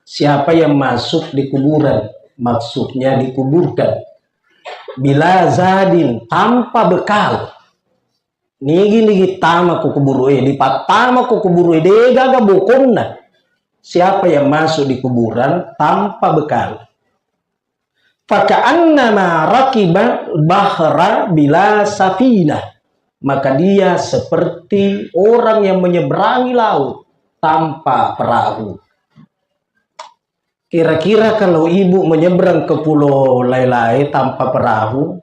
Siapa yang masuk di kuburan, maksudnya dikuburkan, bila zadin, tanpa bekal. Nigi-nigi tama ku kuburu e, dipattama ku kuburu e, degaga bokonna. Siapa yang masuk di kuburan tanpa bekal? Faka'annama rakiba bahra bila safinah. Maka dia seperti orang yang menyeberangi laut tanpa perahu. Kira-kira kalau ibu menyeberang ke pulau Lailai tanpa perahu,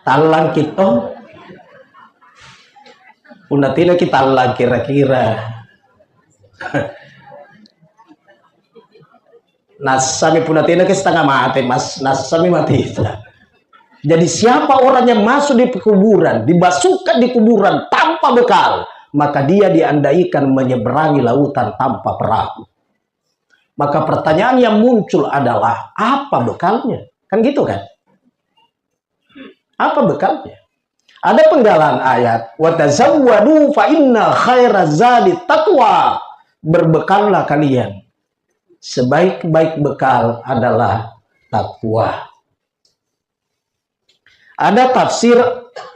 tallang kito? Punna tidak kita tallang kira-kira. Nassami punna tenaki setengah mate, Mas, nassami mateta. Jadi siapa orang yang masuk di kuburan, dimasukkan di kuburan tanpa bekal, maka dia diandaikan menyeberangi lautan tanpa perahu. Maka pertanyaan yang muncul adalah, apa bekalnya? Kan gitu kan? Apa bekalnya? Ada penggalan ayat, "Wa tazawwadu fa inna khaira zadi taqwa." Berbekallah kalian. Sebaik-baik bekal adalah takwa. Ada tafsir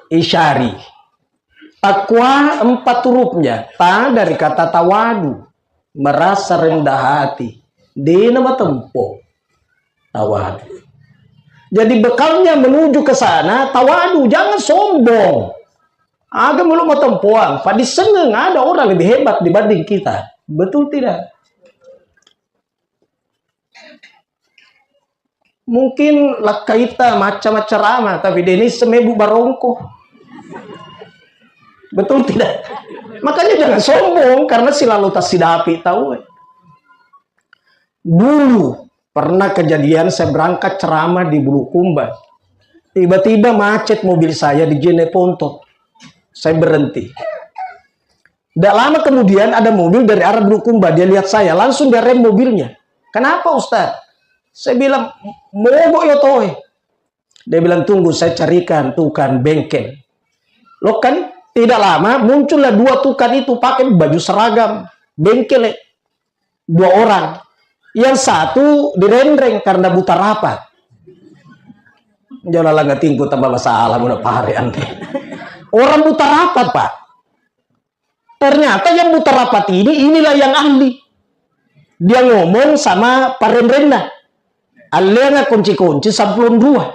Isyari. Takwa empat hurufnya. Ta dari kata tawadu, merasa rendah hati. Dena matempo. Tawadu. Jadi bekalnya menuju ke sana, tawadu, jangan sombong. Aga melo matempoang, padissengeng ada orang lebih hebat dibanding kita. Betul tidak? Mungkin lakkaita macam-macam rama, tapi Denis semebu barongko. Betul tidak? Makanya jangan sombong karena silalu tasidapi tahu. Dulu pernah kejadian saya berangkat ceramah di Bulukumba. Tiba-tiba macet mobil saya di Jeneponto. Saya berhenti. Tidak lama kemudian ada mobil dari arah Bulukumba. Dia lihat saya, langsung dia rem mobilnya. "Kenapa, Ustaz?" Saya bilang, "Mogok ya, Toy." Dia bilang, "Tunggu, saya carikan tukang bengkel." Lo kan, tidak lama muncullah dua tukang itu pakai baju seragam bengkel, eh. Dua orang. Yang satu direnreng karena buta rapat. Jala langa tingku tambah masalah, muna pare ande. Orang buta rapat, Pak. Ternyata yang buta rapat ini, inilah yang ahli. Dia ngomong sama parenrenna. Allenga kunci-kunci sampulong dua.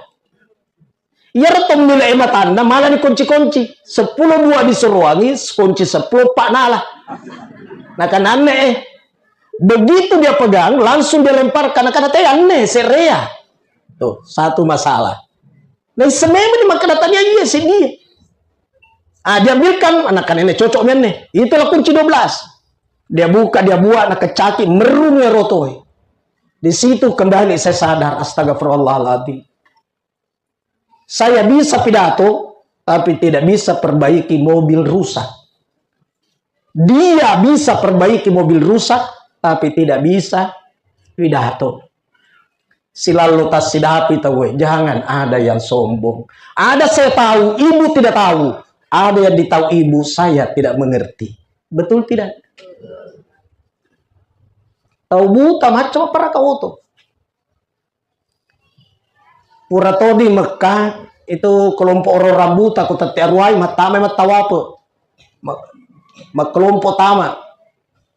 Iyaro tommile e matanna, malani kunci-kunci. Seppulo dua disuruangi, kunci seppulo, empat nala. Nakananne eh. Begitu dia pegang, langsung dia lemparkan. Nakana te anne, serea. Tuh, satu masalah. Naisseng memang ni makkeda tania iya seddi. Ah, diambilkan, anak-anak ini cocok menne. Itulah kunci dua belas. Dia buka, dia buat, nakecaki, merrung ya rotoi. Di situ kembali saya sadar, astagfirullahaladzim. Saya bisa pidato, tapi tidak bisa perbaiki mobil rusak. Dia bisa perbaiki mobil rusak, tapi tidak bisa pidato. Silallo tassidapi tauwe, jangan ada yang sombong. Ada saya tahu, ibu tidak tahu. Ada yang ditahu ibu, saya tidak mengerti. Betul tidak? Tau buta macam apa raka oto? Pura todi Mekah itu kelompok orang rambutan, ku tette aruai, mattama mattawape. Ma-, makkelompok tama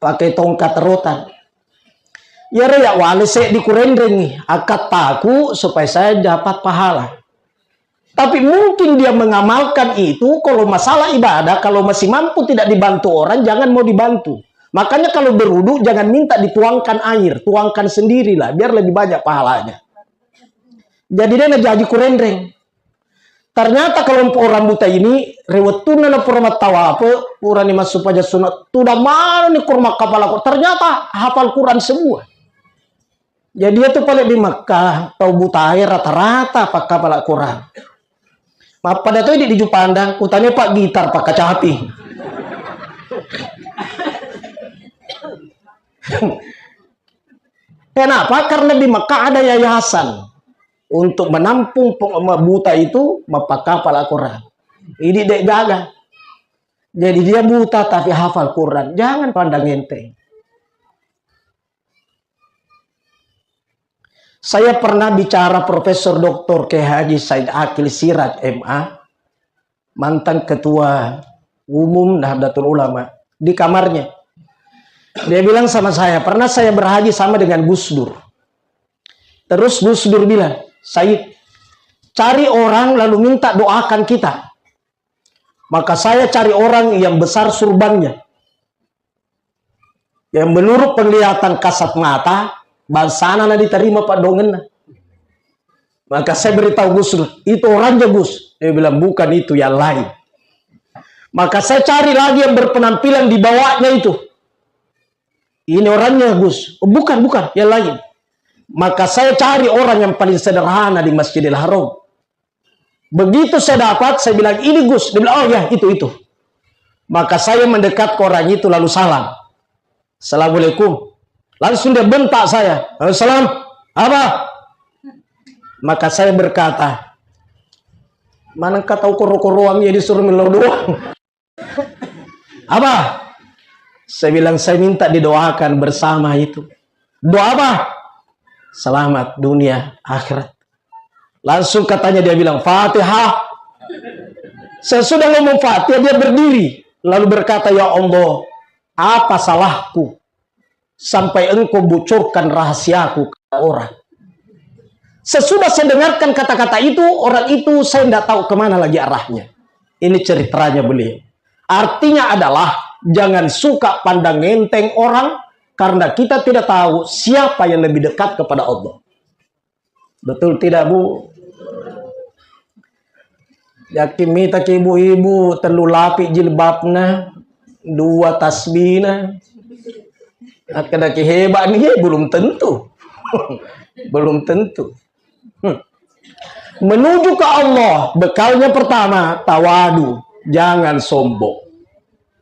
pakai tongkat rotan. Iyaro ya wale seddi kurenrengi, akkattaku supaya saya dapat pahala. Tapi mungkin dia mengamalkan itu, kalau masalah ibadah, kalau masih mampu tidak dibantu orang, jangan mau dibantu. Makanya kalau berwudu, jangan minta dituangkan air, tuangkan sendirilah, biar lebih banyak pahalanya. Jadi dia najaji kurenreng. Ternyata kelompok orang buta ini, ri wettunna na pura mattawape, purani massupaja sunat, tudang manenni kurma kapala Quran. Ternyata hafal Quran semua. Jadi itu paling di Mekah, tau butae rata-rata pakkapala Quran. Mappada toi di, di Jupandang, kutane pak gitar, pakkacapi. Kenapa? Karena di Mekah ada yayasan untuk menampung peng-, buta itu mappakapala Quran. Ini dek gaga. Jadi dia buta tapi hafal Quran. Jangan pandang enteng. Saya pernah bicara Profesor Doktor Kiai Haji Said Akil Siraj M A, mantan ketua umum Nahdlatul Ulama, di kamarnya. Dia bilang sama saya, "Pernah saya berhaji sama dengan Gus Dur." Terus Gus Dur bilang, "Said, cari orang lalu minta doakan kita." Maka saya cari orang yang besar surbannya. Yang menurut penglihatan kasat mata, bangsana na diterima paddoangenna. Maka saya beritahu Gus Dur, "Itu orangnya, Gus." Dia bilang, "Bukan itu, yang lain." Maka saya cari lagi yang berpenampilan di bawahnya itu. "Ini orangnya, Gus." "Oh, bukan, bukan, yang lain." Maka saya cari orang yang paling sederhana di Masjidil Haram. Begitu saya dapat, saya bilang, "Ini, Gus." Dia bilang, "Oh ya, itu, itu." Maka saya mendekat ke orang itu lalu salam. "Assalamualaikum." Langsung dia bentak saya. "Waalaikumsalam. Apa?" Maka saya berkata, "Mana engka tau koro-koroang ya disuruh melo doang." "Apa?" Saya bilang, "Saya minta didoakan bersama itu." "Doa apa?" "Selamat dunia akhirat." Langsung katanya dia bilang, "Fatihah." Sesudah ngomong Fatihah, dia berdiri lalu berkata, "Ya Allah, apa salahku sampai engkau bocorkan rahasiaku ke orang?" Sesudah saya dengarkan kata-kata itu, orang itu saya tidak tahu kemana lagi arahnya. Ini ceritanya beliau. Artinya adalah jangan suka pandang enteng orang, karena kita tidak tahu siapa yang lebih dekat kepada Allah. Betul tidak, Bu? Yakin mitaki ibu-ibu tellu lapi jilbabna, dua tasbihna. Akkedaki hebat nih, belum tentu. Belum tentu. Hmm. Menuju ke Allah, bekalnya pertama, tawadu, jangan sombong.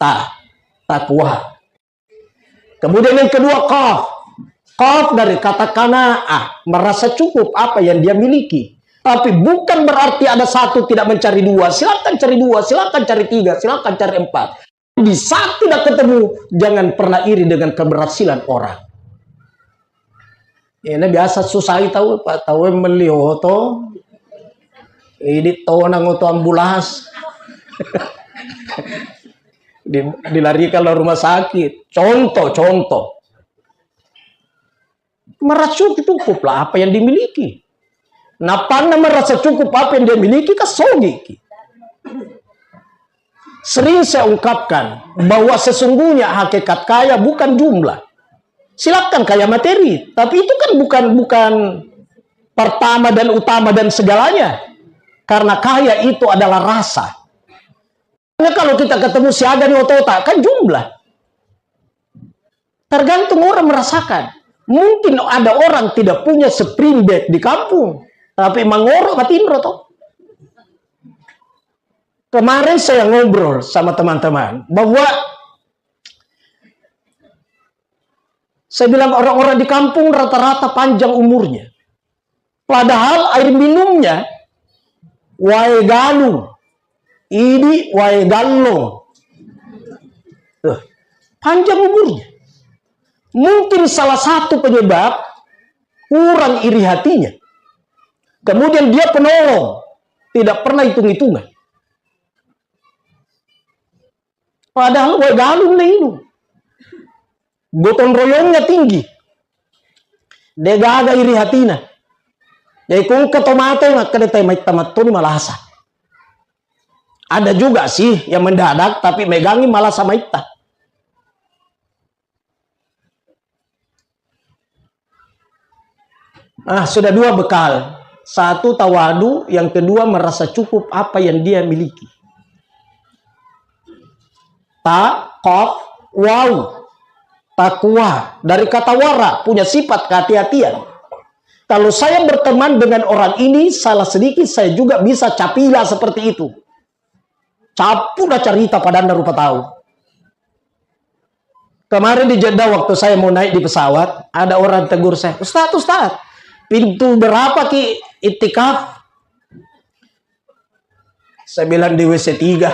Ta, takwa. Kemudian yang kedua, qaf. Qaf dari kata qanaah, merasa cukup apa yang dia miliki. Tapi bukan berarti ada satu tidak mencari dua. Silakan cari dua, silakan cari tiga, silakan cari empat. Di saat tidak ketemu, jangan pernah iri dengan keberhasilan orang. Ini biasa susah tahu, Pak, tahu yang meli oto. Ini tonang oto ambulas. Di-, dilarikan ke rumah sakit. Contoh, contoh. Merasa cukuplah apa yang dimiliki. Napanna merasa cukup apa yang dia miliki, kan sogi ki. Sering saya ungkapkan bahwa sesungguhnya hakikat kaya bukan jumlah. Silakan kaya materi, tapi itu kan bukan, bukan pertama dan utama dan segalanya. Karena kaya itu adalah rasa. Karena kalau kita ketemu siaga di otota, kan jumlah. Tergantung orang merasakan. Mungkin ada orang tidak punya spring bed di kampung, tapi mangoro matinro to. Kemarin saya ngobrol sama teman-teman bahwa saya bilang orang-orang di kampung rata-rata panjang umurnya. Padahal air minumnya wae galung, idi wae gallong. Tuh, panjang umurnya. Mungkin salah satu penyebab kurang iri hatinya. Kemudian dia penolong, tidak pernah hitung-hitungan. Padahal wae galung le inung. Gotong royongnya tinggi. De gaga iri hatina. Jadi kungka to mate, makkeda te maitta mattoni malasa. Ada juga sih yang mendadak, tapi megangi malasa maitta. Ah, sudah dua bekal. Satu tawadu, yang kedua merasa cukup apa yang dia miliki. Ta, qaf, waw. Takwa. Dari kata wara, punya sifat kehati-hatian. Kalau saya berteman dengan orang ini, salah sedikit saya juga bisa capila seperti itu. Cappu na carita padanna rupa tau. Kemarin di Jeddah waktu saya mau naik di pesawat, ada orang tegur saya, "Ustaz, Ustaz, pintu berapa ki iktikaf?" Saya bilang, "Di W C tiga."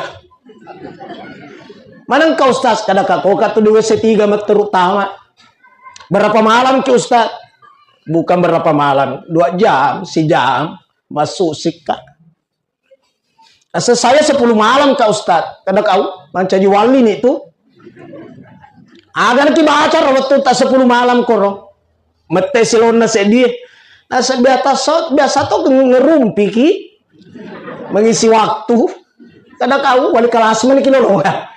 "Mana engkau, Ustaz?" "Kada ka koka tu di W C tiga, terutama." "Berapa malam ki, Ustaz?" "Bukan berapa malam, dua jam, sejam, masuk sikka." "Asa saya sepuluh malam ka, Ustaz." "Kada kau mancaji wali ni tu." Aga naki baca ro wettu ta sepuluh malam koro. Mette silonna seddie. Nasaba biasa so, biasa to ngerumpiki mengisi waktu. Kada kau wali kelas mani kilolongan.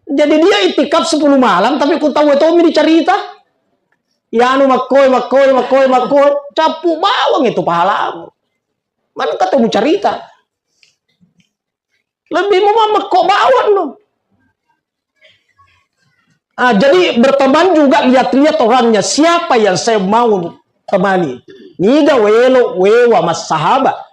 Jadi dia itikaf sepuluh malam, tapi ku tau tommi dicarita. Yanu makkoi, makkoi, makkoi, makkoi. Cappu bawang itu pahalamu. Mana ketemu carita? Lebih mau mekko bawang no. Ah, jadi berteman juga, lihat-lihat orangnya, siapa yang saya mau temani. Niga welo wewa massahabat.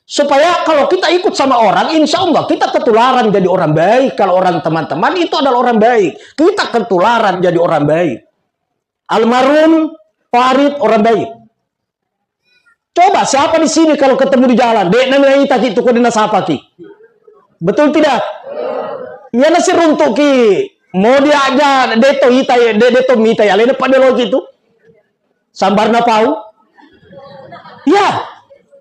Supaya kalau kita ikut sama orang, insya Allah kita ketularan jadi orang baik. Kalau orang teman-teman itu adalah orang baik, kita ketularan jadi orang baik. Almarhum Farid orang baik. Coba siapa di sini kalau ketemu di jalan, dek nami naita ki tu kau dina sapa ki. Betul tidak? Iya nasi runtuk ki. Mau dia aja deto ita ya, de deto mita ya, lene pada lo gitu. Sambarna pau. Ya.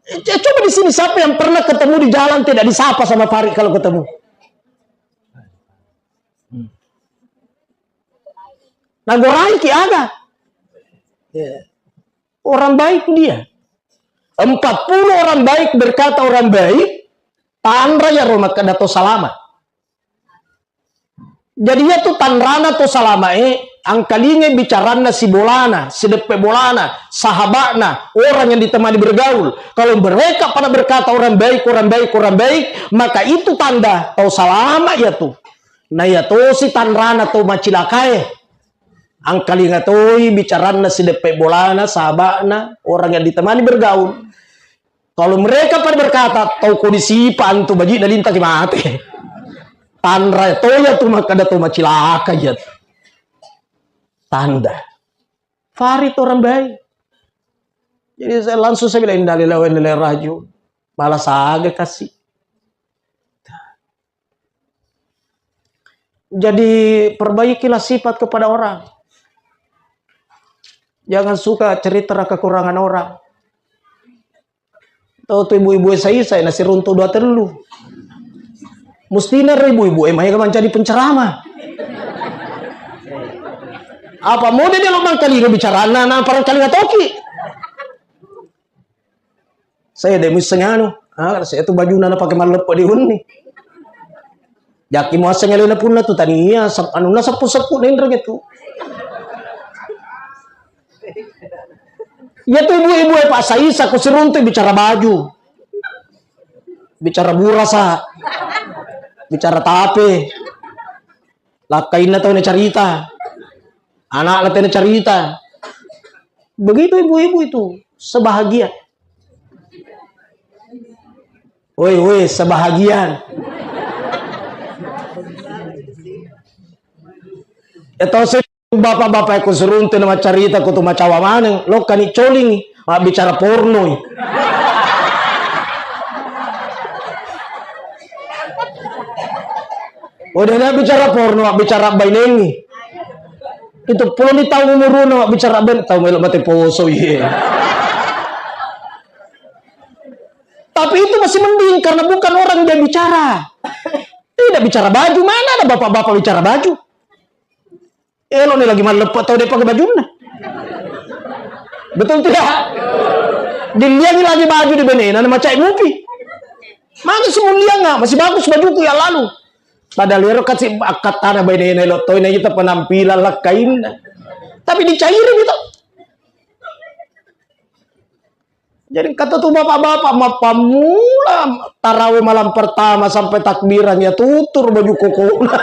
C- Coba di sini siapa yang pernah ketemu di jalan tidak disapa sama Farid kalau ketemu? Nagorai ki aga. Ya. Orang baik dia. Empat puluh orang baik berkata orang baik, tanra ya Roma kedato salama. Jadi iya tu tanrana to salamae, angkalingai bicaranna sibolana, sideppe bolana, sahabakna, orang yang ditemani bergaul. Kalau mereka pada berkata orang baik, orang baik, orang baik, maka itu tanda tau salama iya tu. Na iya tosi tanrana to macilakae. Angkalinga toi bicaranna sideppe bolana, sahabakna, orang yang ditemani bergaul. Kalau mereka pada berkata, tau kondisi pantu baji na linta ki mate. Tanra toya tu makkada to macilaka iya. Tanda. Farid orang baik. Jadi saya langsung saya bilang, "Innalillahi wa inna ilaihi rajiun." Malah saga kasih. Jadi perbaikilah sifat kepada orang. Jangan suka cerita kekurangan orang. Tau tu ibu-ibu e saisai nasiruntu dua tellu. Mustina ro ibu-ibu e maega mancaji penceramah. Apa mode dia lo mangkalinga bicarana na parangkalinga toki. Saya de muisseng anu. Ah, saya tu bajuna na pake malleppe di wenni. Jaki muasseng alena punna tu tania, sep-, anunna seppu-seppu nenreng itu. Iya tu ibu-ibu e Pak Saisa ku siruntu bicara baju. Bicara burasa. Bicara tape. Lakkainna tau nacarita. Anakna tena carita. Begitu ibu-ibu itu, sebahagia. Woi, woi, sebahagian. Eto se bapak-bapak ku suruntu na macarita ku tu macawa maneng, lokkani coling, mabbicara pornoi. Udah na bicara porno, mabbicara bainengi. Itu puloni taung umuruna, mabbicara ben, tau melo mate poso, iye. Tapi itu masih mending karena bukan orang dia bicara. Tidak bicara baju, mana ada bapak-bapak bicara baju? Elo ni lagi malleppe tau de pake bajunna. Betul tidak? Dilliangi lagi baju di benena, na macai mupi. Maka semulianga, masih bagus bajuku ya lalu. Padahal ero kasi akkattana bainena elo toi na kita penampilan lakkainna. Tapi dicairi gitu. Jadi kata tu bapak-bapak mappammula tarawih malam pertama sampai takbiran ya tutur baju kokona.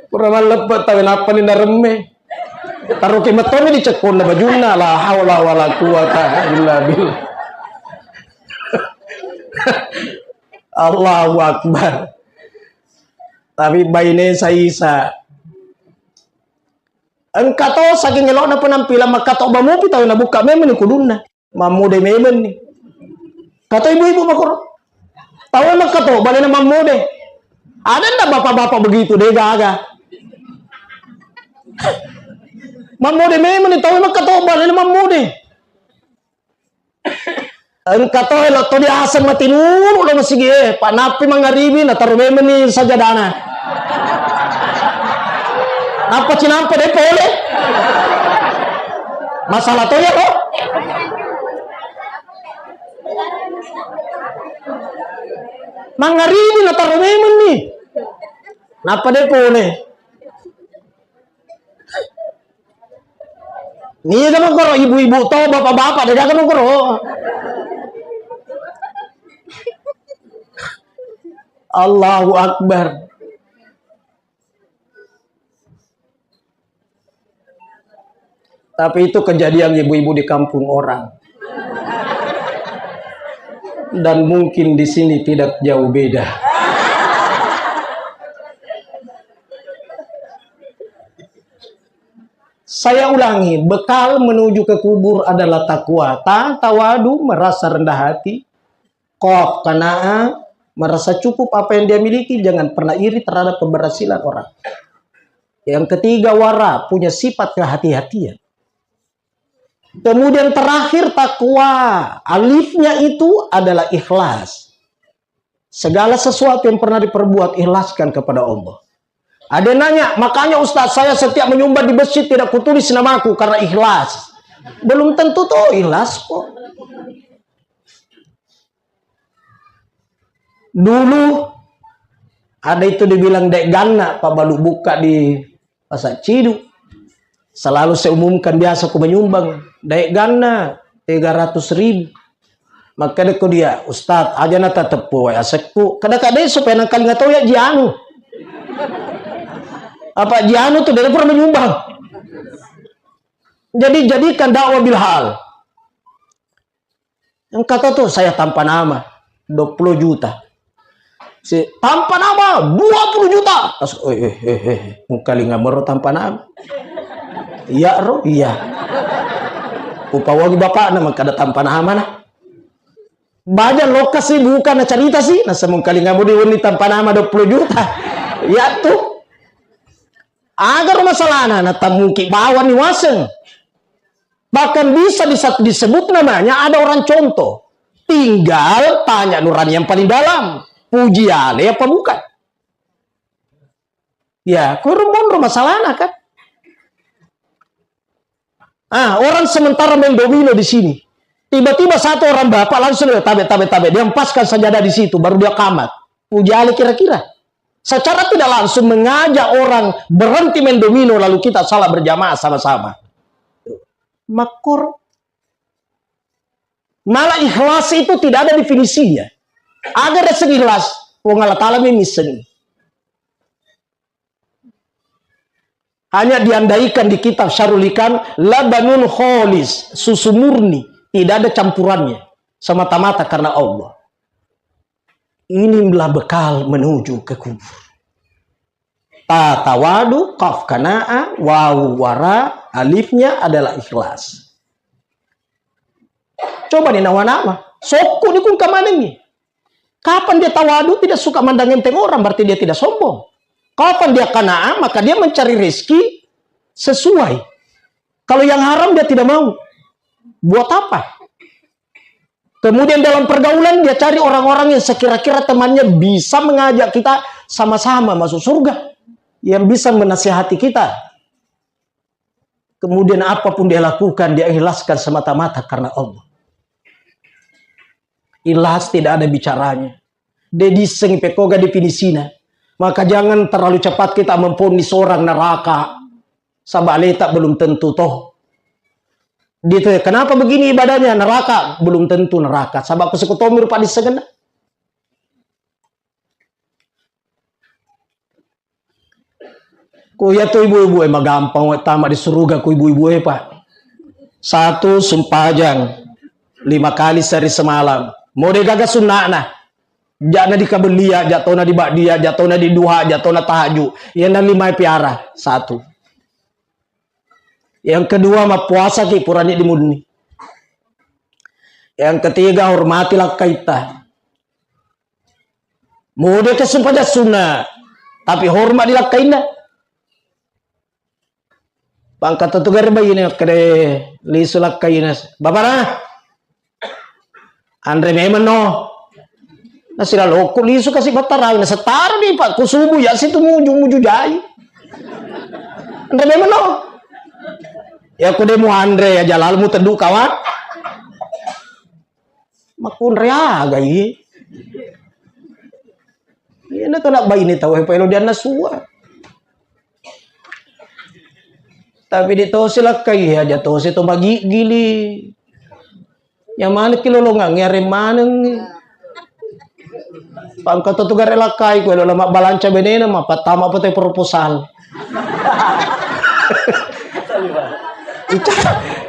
Pura malleppe tawe nappa ni naremme. Taroki metoni di cekkonna bajunna, la haula wala quwata illa billah. Allahu Akbar. Tapi baine saisa. Engka to saking elokna penampilan makkatobba mupi tau nabukka memeng ni kudunna. Mammode memeng ni. Kata ibu-ibu makoro. Tau makkatobba lena mammode. Ada ndak bapak-bapak begitu de gaga. Mammode memeng ni tau makkatobba lena mammode. Engka to elo to diaseng matinulu lo masigi e, pa nappi mangaribi nataro memenni sajadana. Nappa cinampa de pole. Masalah to ya lo. Mangaribi nataro memenni. Nappa de pole. Niga mengkoro ibu-ibu to, bapak-bapak, de gaga mengkoro. Allahu Akbar. Tapi itu kejadian ibu-ibu di kampung orang. Dan mungkin di sini tidak jauh beda. Saya ulangi, bekal menuju ke kubur adalah takwa. Ta tawadu, merasa rendah hati. Qaf, qanaah, merasa cukup apa yang dia miliki, jangan pernah iri terhadap keberhasilan orang. Yang ketiga, wara, punya sifat kehati-hatian. Kemudian terakhir, takwa. Alifnya itu adalah ikhlas. Segala sesuatu yang pernah diperbuat, ikhlaskan kepada Allah. Ada yang nanya, "Makanya Ustaz, saya setiap menyumbang di masjid tidak kutulis namaku karena ikhlas." Belum tentu tuh ikhlas kok. Dulu ada itu dibilang dek ganna, Pak Balu buka di Pasar Ciduk. Selalu saya umumkan biasa ku menyumbang, dek ganna tiga ratus ribu. Makkeda ko dia, "Ustaz, aja na tateppu wae asekku." Kada kade supaya nangkalinga tau ya jianu. Apa jianu tuh dia pernah menyumbang. Jadi jadikan dakwah bil hal. Yang kata tuh, "Saya tanpa nama, dua puluh juta." Si tanpa nama, dua puluh juta. As, eh, eh, eh, eh, mungkalinga mero tanpa nama. Iya ro, iya. Upawangi bapakna mengkada tanpa nama nah. Baja lokasi bukan cerita sih, nasa mungkalinga mau diuni tanpa nama dua puluh juta. Iya tuh. Agar masalahna, na tamuki bawang ni waseng. Bahkan bisa disa-, disebut namanya ada orang contoh. Tinggal tanya nurani yang paling dalam. Puji ale apa bukan? Ya, kurang monro masalahna kan. Ah, orang sementara main domino di sini. Tiba-tiba satu orang bapak langsung dia tabe, tabe, tabe. Dia empaskan sajadah di situ, baru dia kamat. Puji ale kira-kira. Secara tidak langsung mengajak orang berhenti main domino lalu kita salat berjamaah sama-sama. Makkur. Malah ikhlas itu tidak ada definisinya. Agar rasa ikhlas, Puang Allah Ta'ala memang sengi. Hanya diandaikan di kitab Syarul Hikam, labanun kholis, susu murni, tidak ada campurannya, semata-mata karena Allah. Inilah bekal menuju ke kubur. Ta tawadu, qaf qanaah, wawu wara, alifnya adalah ikhlas. Coba ni nawa-nawa, sokku ni kung kamanengi. Kapan dia tawadu, tidak suka mandang enteng orang, berarti dia tidak sombong. Kapan dia qanaah, maka dia mencari rezeki sesuai. Kalau yang haram dia tidak mau. Buat apa? Kemudian dalam pergaulan dia cari orang-orang yang sekira-kira temannya bisa mengajak kita sama-sama masuk surga. Yang bisa menasihati kita. Kemudian apapun dia lakukan, dia ikhlaskan semata-mata karena Allah. Ikhlas tidak ada bicaranya. De disseng pekoga definisina. Maka jangan terlalu cepat kita memvonis orang neraka. Saba aleta belum tentu toh. Ditanya, "Kenapa begini ibadahnya?" Neraka, belum tentu neraka. Saba ku sekotomi rupa dissengenna. Ku iya tu ibu-ibu e, magampang we tama di suruga ku ibu-ibu e, Pak. Satu, sumpajang lima kali sehari semalam. Mode gaga sunna'na. Ja'na di kabellia, ja tona di ba'dia, ja tona di duha, ja tona tahajud. Iyana lima piara. Satu. Yang kedua, mappuasa ki purani di munni. Yang ketiga, hormati lakkaitta. Mode ke sumpajang sunna, tapi hormat di lakkainna. Pangkat tu gare baine makkeda lisu lakkaina. Bapana, Anre memang no. Nasilalokku lisu kasi battarawi, nasettara ni, Pak, kusubu ya situ muju-muju jai. Anre memang no. Ya ku demu anre ya jalalu muteddu kawan. Makkunre aga iye. Iya na tona baine tau e paelo dianna sua. Tapi di tosi lakkai aja tosi to magiggili. Ya manekki lolongangngi areng manengngi. Pangka to tu gare lakkai ku elo mabbalanca benena mappattama pete proposal. Ica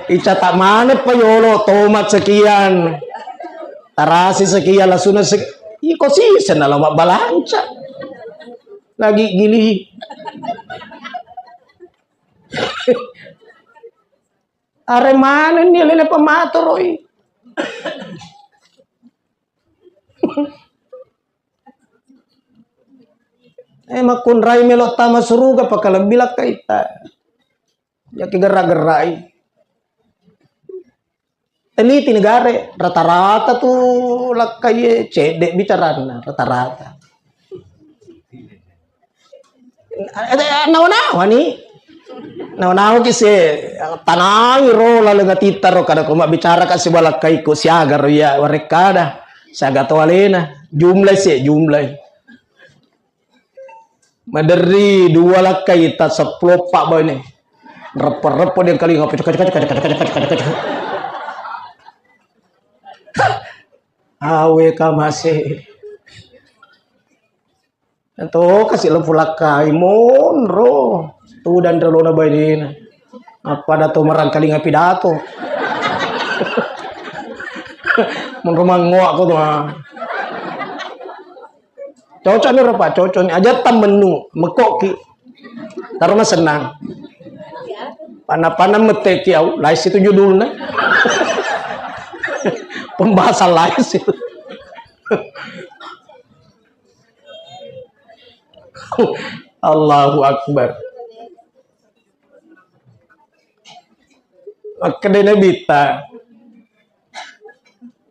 ica tak maneng pa yolo tomat sekian. Tarasi sekian lasuna sek iko sisen nalo mabbalanca. Lagi gili. Are manenni alena pamatoroi. Eh, makkunrai melo tama suruga pakalebbi lakkaita. Jaki gerra-gerrai. Teliti negare, rata-rata tu lakkai cedde bicaranna, rata-rata. Eh, nawa-nawa ni. Nawa-nawa ki se tanangi ro laleng atitta ro kada ko mabbicara ka sibawa lakkai ko siaga ro iya warekkada. Siaga to alena. Jumlah se jumlah. Maderri dua lakkai ta seppulo eppa baine. Reppo-reppo dia kalinga. Awe kamase. To kasi lempu lakkai monro. Tudang relona bainena. Appada to marangkalinga pidato. Monro mangoa ko to. Cocok ni ro, Pak, cocok ni. Aja tammennu, mekoki. Taro masennang. Panna-panna metteki au, lain situ judulna. Pembahasan lain situ. Allahu Akbar. Makkeda Nabitta,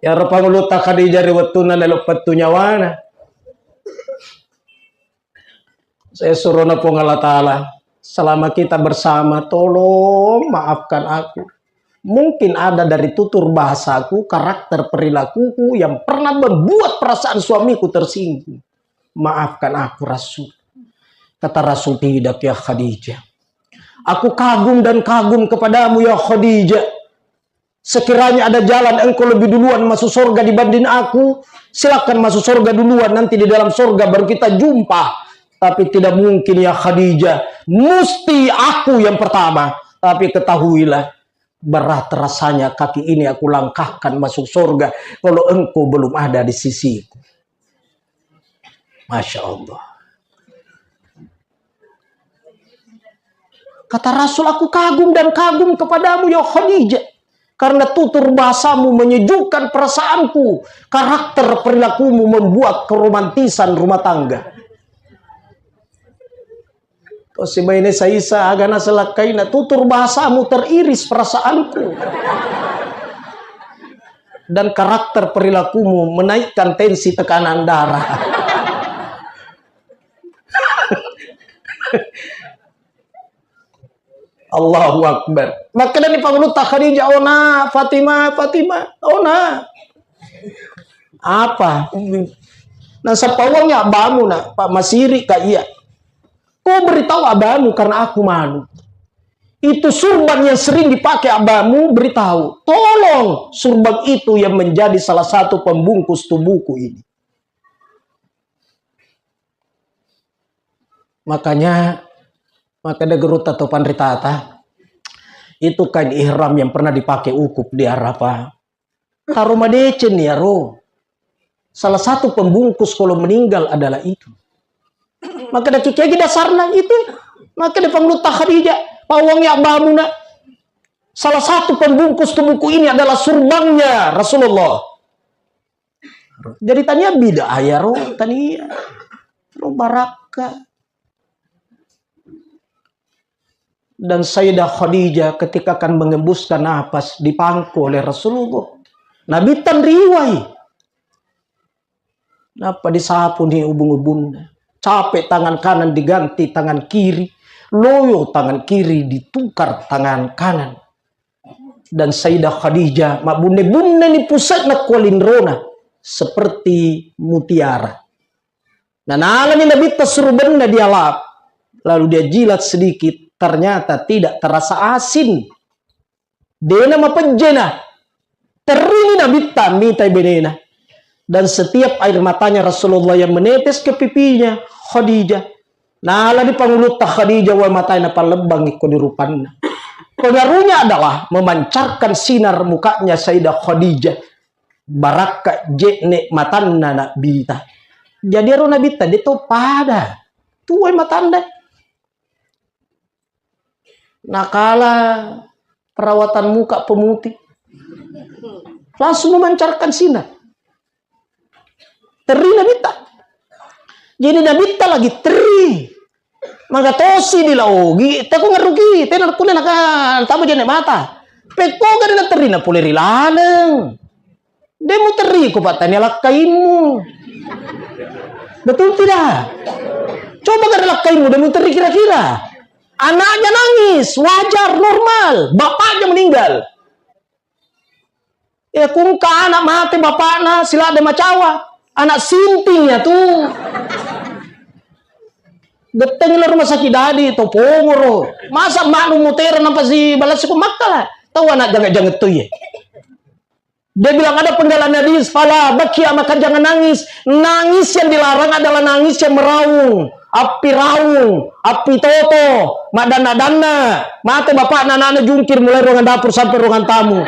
iyaro pangulutta Khadijah ri wettunna lelo pettu nyawana. Saya surona Puang Allah Ta'ala, selama kita bersama, tolong maafkan aku. Mungkin ada dari tutur bahasaku, karakter perilakuku yang pernah membuat perasaan suamiku tersinggung. Maafkan aku, Rasul. Kata Rasul, "Tidak, ya Khadijah. Aku kagum dan kagum kepadamu, ya Khadijah. Sekiranya ada jalan engkau lebih duluan masuk surga dibanding aku, silakan masuk surga duluan, nanti di dalam surga baru kita jumpa. Tapi tidak mungkin, ya Khadijah. Mesti aku yang pertama. Tapi ketahuilah, berat rasanya kaki ini aku langkahkan masuk surga kalau engkau belum ada di sisiku." Masya Allah. Kata Rasul, "Aku kagum dan kagum kepadamu, ya Khadijah. Karena tutur bahasamu menyejukkan perasaanku, karakter perilakumu membuat keromantisan rumah tangga." Tosi baine saisa, aga naselakkaina, tutur bahasamu teriris perasaanku. Dan karakter perilakumu menaikkan tensi tekanan darah. Allahu Akbar. Makkedani pangulutta Khadijah, "Ona, Fatimah, Fatimah, ona." "Apa?" "Nasappa uang ya abbamu na, Pak, masiri ka iya. Kau beritahu abbamu karena aku malu. Itu surban yang sering dipakai abbamu, beritahu. Tolong surban itu yang menjadi salah satu pembungkus tubuhku ini." Makanya, maka ada gerutta atau panritata, itu kain ihram yang pernah dipakai wukuf di Arafah. Taro madeceng ni aro. Salah satu pembungkus kalau meninggal adalah itu. Maka ada kikegi dasarna itu. Maka ada pangulutta Khadijah, "Pawang ya abbamu na. Salah satu pembungkus tubuhku ini adalah surbannya Rasulullah." Jadi tania bid'ah ya ro, tania. Ro barakka. Dan Sayyidah Khadijah ketika akan mengembuskan napas, dipangku oleh Rasulullah. Nabi tan riwai. Nappa disapuni ubung-ubunna. Capek tangan kanan diganti tangan kiri. Loyo tangan kiri ditukar tangan kanan. Dan Sayyidah Khadijah mabbunne-bunne ni puse'na kualinrona seperti mutiara. Nanalani Nabitta surubenna dialap, lalu dia jilat sedikit, ternyata tidak terasa asin. Dena mapejjena. Terrini Nabitta mitai benena. Dan setiap air matanya Rasulullah yang menetes ke pipinya Khadijah, nalani pangulutta Khadijah wae matae napallebbangi ko di rupanna. Pengaruhnya adalah memancarkan sinar mukanya Sayyidah Khadijah. Barakka je'ne matanna Nabitta. Jadi ero Nabitta de to pada. Tuai matanda. Nakala perawatan muka pemutih. Langsung memancarkan sinar. Terri Nabitta. Jadi Nabitta lagi terri. Magatosi di laogi, teko ngerruki, tena kulle naka tama jenne mata. Pekko gare na terri na pole ri laleng. De muterri ko pattania lakkaimmu. Betul tidak? Coba gare lakkaimmu de muterri kira-kira. Anaknya nangis, wajar, normal. Bapaknya meninggal. Eh, kungka anak mate bapakna, siladde macawa. Anak sinting ya tu. Gettengi la rumah sakit dadi to pongoro. Masa maknu mutera nampa si balas ko makkala. Tahu anak jangan-jangan tu ye. Dia bilang ada penggalan hadis, fala bakia, maka jangan nangis. Nangis yang dilarang adalah nangis yang meraung, api raung, api toto, madanna-danna. Mate bapakna, anakna jungkir mulai ruangan dapur sampai ruangan tamu.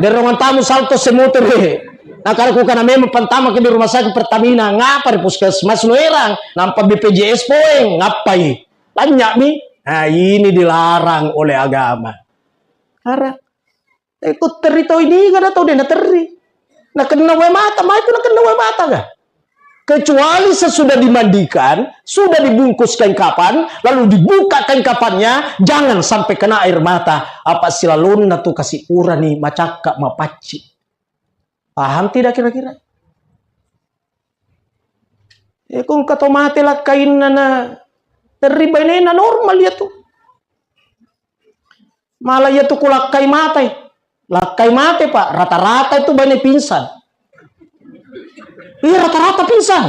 Dari ruangan tamu salto semotore. Nah, kalau kukana memang pantama ke di rumah sakit Pertamina, ngapa di puskesmas lo erang, nampa B P J S poeng, ngapai? Tanya mi. Nah, ini dilarang oleh agama. Karena Eh, ko terri tau ini kada tau dena terri. Nakenna wae mata, mai tu nakenna wae mata ga? Kecuali sesudah dimandikan, sudah dibungkus kain kapan, lalu dibuka kain kapannya, jangan sampai kena air mata. Apa silalonna tu kasi urani macakka mapacci. Paham tidak kira-kira? Eh, ko engka to mate lakkainna na terri bainena normal ya tu. Malah iya tu ku lakkai matai. Lakkai mate, Pak, rata-rata itu baine pingsan. Iya, rata-rata pingsan.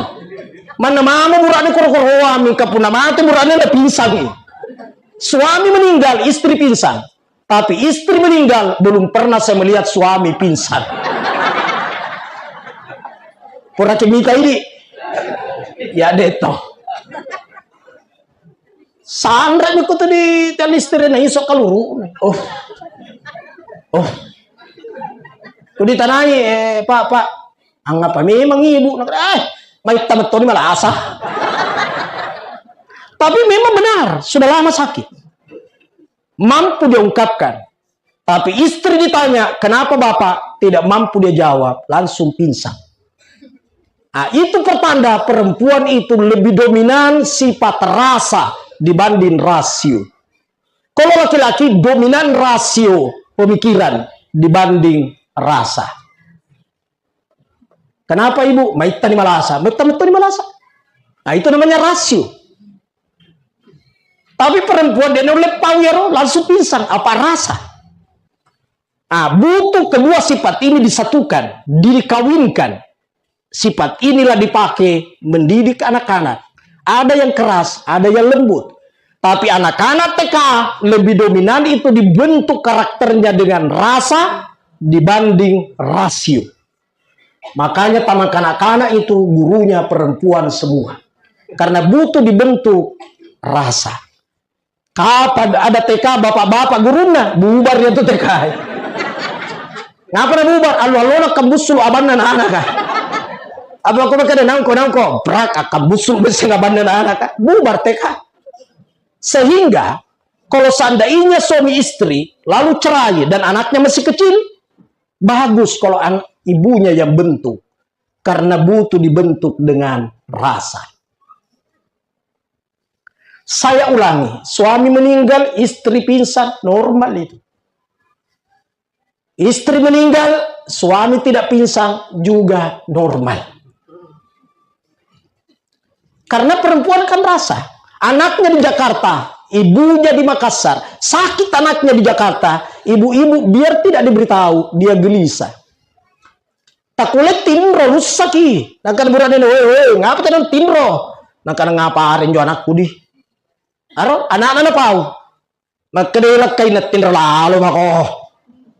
Manna mamo burane koro-koroa, mingka punna mate burane na pingsan. Suami meninggal, istri pingsan. Tapi istri meninggal, belum pernah saya melihat suami pingsan. Pura cemita ini. Ya, deto. Sanremi ko tu di tiang listrik na iso kaluru. Oh. Oh. Ku ditanai, eh, Pak, Pak, angapa memang ibu? Eh, maitta mettoni malasa. Tapi memang benar, sudah lama sakit. Mampu dia ungkapkan. Tapi istri ditanya, kenapa bapak? Tidak mampu dia jawab, langsung pingsan. Nah, itu pertanda perempuan itu lebih dominan sifat rasa dibanding rasio. Kalau laki-laki dominan rasio pemikiran dibanding rasa. Kenapa ibu? Maittani malasa. Metta-mettani malasa. Nah, itu namanya rasio. Tapi perempuan dia nulle pau yaro, langsung pingsan. Apa rasa? Ah, butuh kedua sifat ini disatukan, dikawinkan. Sifat inilah dipakai mendidik anak-anak. Ada yang keras, ada yang lembut. Tapi anak-anak T K lebih dominan itu dibentuk karakternya dengan rasa dibanding rasio. Makanya taman kanak-kanak itu gurunya perempuan semua. Karena butuh dibentuk rasa. Kapan ada T K bapak-bapak gurunna, bubar ya tu T K. Ngapa na bubar? Allo-allona kambusulu abanna anak-anak. Apa aku makkeda nangko, nangko, brak, kambusulu besi abanna anak-anak. Bubar T K. Sehingga kalau seandainya suami istri lalu cerai dan anaknya masih kecil, bagus kalau an-, ibunya yang bentuk. Karena butuh dibentuk dengan rasa. Saya ulangi, suami meninggal, istri pingsan, normal itu. Istri meninggal, suami tidak pingsan, juga normal. Karena perempuan kan rasa. Anaknya di Jakarta, ibunya di Makassar. Sakit anaknya di Jakarta, ibu-ibu biar tidak diberitahu, dia gelisah. Takule tinro, lussaki. Nangka burane, "Woi, woi, ngapa tenang tinro?" Nangka, "Ngapa arenjo anakku di?" Aro, anakna napau. Makkeda lakkainna, "Tinro lalo mako."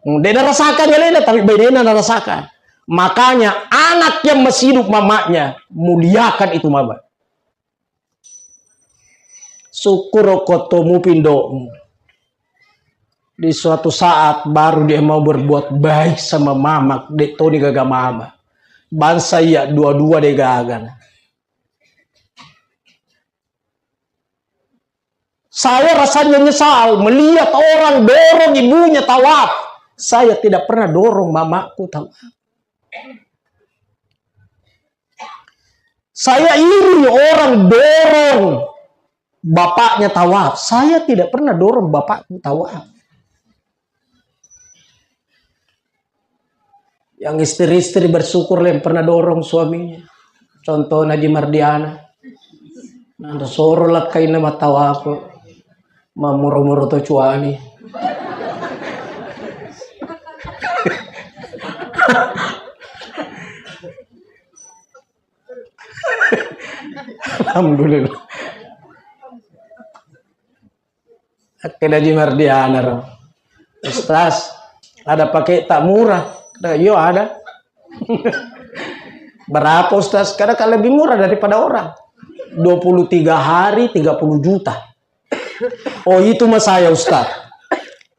De narasakan alena, tapi bainena narasakan. Makanya anak yang masih hidup mamanya, muliakan itu mama. Syukur ko tomu pindomu. Di suatu saat baru dia mau berbuat baik sama mama, de toni gaga mama. Bangsa iya dua-dua de gaga. Saya rasanya nyesal melihat orang dorong ibunya tawaf. Saya tidak pernah dorong mamaku tawaf. Saya iri orang dorong bapaknya tawaf. Saya tidak pernah dorong bapakku tawaf. Yang istri-istri bersyukur yang pernah dorong suaminya. Contohnya Haji Mardiana. Nanda soro lakkainna matawape. Mamuro-muro to cuani. Alhamdulillah. Akkeda Haji Mardiana ro, "Ustaz, ada paket tak murah?" Kata, "Iyo, ada." "Berapa, Ustaz?" Kata, "Kan lebih murah daripada orang. Dua puluh tiga hari, tiga puluh juta." "Oh, itu mah saya, Ustaz."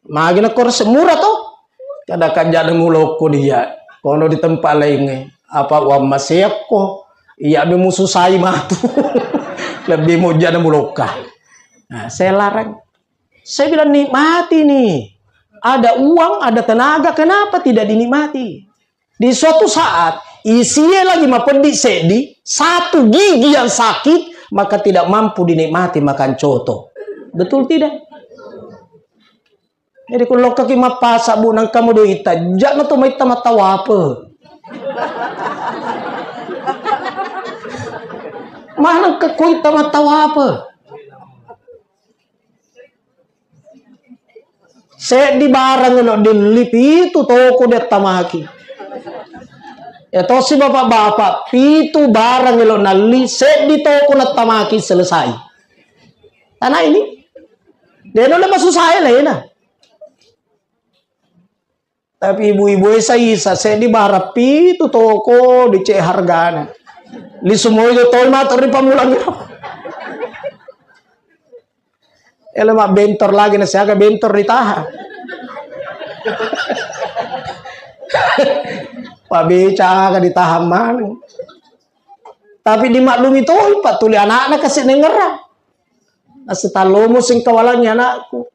"Magi nakko resep murah to?" Kada kajana mulokko dia. Kono di tempat lainnya. Apa uang maseakko? Iya be mususai matu. Lebih mojana mulokka. Nah, saya larang. Saya bilang, "Nikmati nih. Ada uang, ada tenaga, kenapa tidak dinikmati?" Di suatu saat, isie lagi mapeddi seddi, satu gigi yang sakit, maka tidak mampu dinikmati makan coto. Betul tidak? Jadi, ku lokkaki mappasa, Bu, nangka mo doita, jakna to maitta mattawape. Maneng ke kuitta mattawape. Seddi barang elo dilli, pitu toko diattamaki. Ya tosi bapak-bapak, pitu barang elo nalli, seddi toko nattamaki, selesai. Tanah ini. Deno le masusahe lena. Tapi ibu-ibu e saisa, seddi barang pitu toko dicek hargana. Lisu mojo toi mato ri pamulang iro. Ele mabbentor lagi na siaga bentor ditahan. Pabeca aga ditahan maneng. Tapi dimaklumi toi, Pak, tuli anakna kasi nengerang. Asetallomo singkawalangi anakku.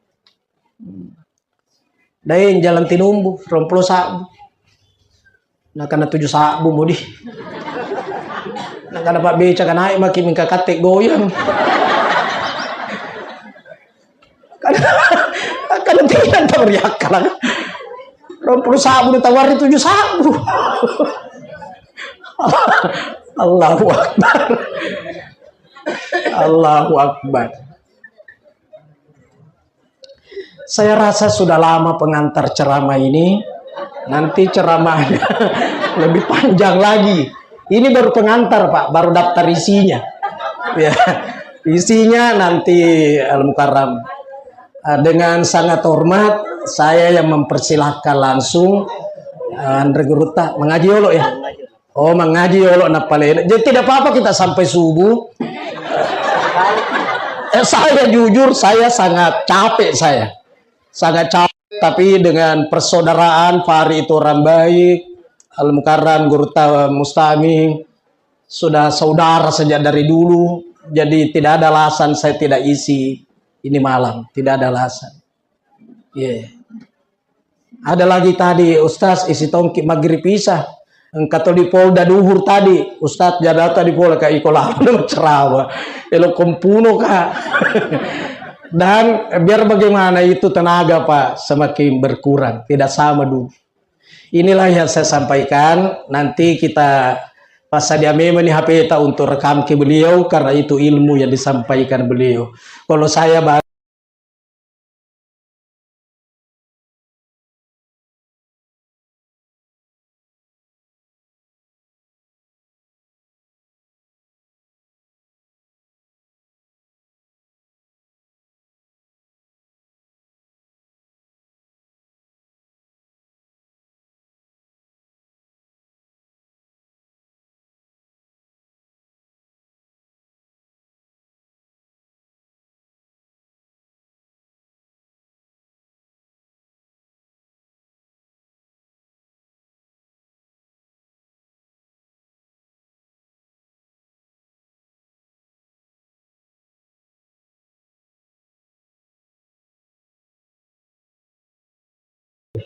Daeng jalan tinumbu, rompulo sabbu. Nakana tuju sabbu mudi. Nakana pabbeca ka naik maki mingka katte goyang. Kada, kada tidak tau riakkalang. Rompulo sabbu ditawari tuju sabbu. Allahu Akbar. Allahu Akbar. Saya rasa sudah lama pengantar ceramah ini. Nanti ceramahnya lebih panjang lagi. Ini baru pengantar, Pak, baru daftar isinya. Ya, isinya nanti Al Mukarram. Eh, dengan sangat hormat, saya yang mempersilahkan langsung, eh, Andre Gurutta mengaji dulu ya. Oh, mengaji dulu napalena. Jadi tidak apa-apa kita sampai subuh. Eh, saya jujur, saya sangat capek saya. Sangat capek, tapi dengan persaudaraan, Fahri itu orang baik, Al Mukarram, Gurutta Mustami, sudah saudara sejak dari dulu, jadi tidak ada alasan saya tidak isi ini malam, tidak ada alasan. Iya. Ada lagi tadi, Ustaz, isi tongki maghrib isya. Engka to di Polda duhur tadi, Ustaz, jadata di Polda, Kak, iko lama ceramah. Elo kompuno, Kak. Dan biar bagaimana itu tenaga, Pak, semakin berkurang, tidak sama dulu. Inilah yang saya sampaikan, nanti kita Passadia memang ni H P-ta untuk rekamki beliau karena itu ilmu yang disampaikan beliau. Kalau saya ba-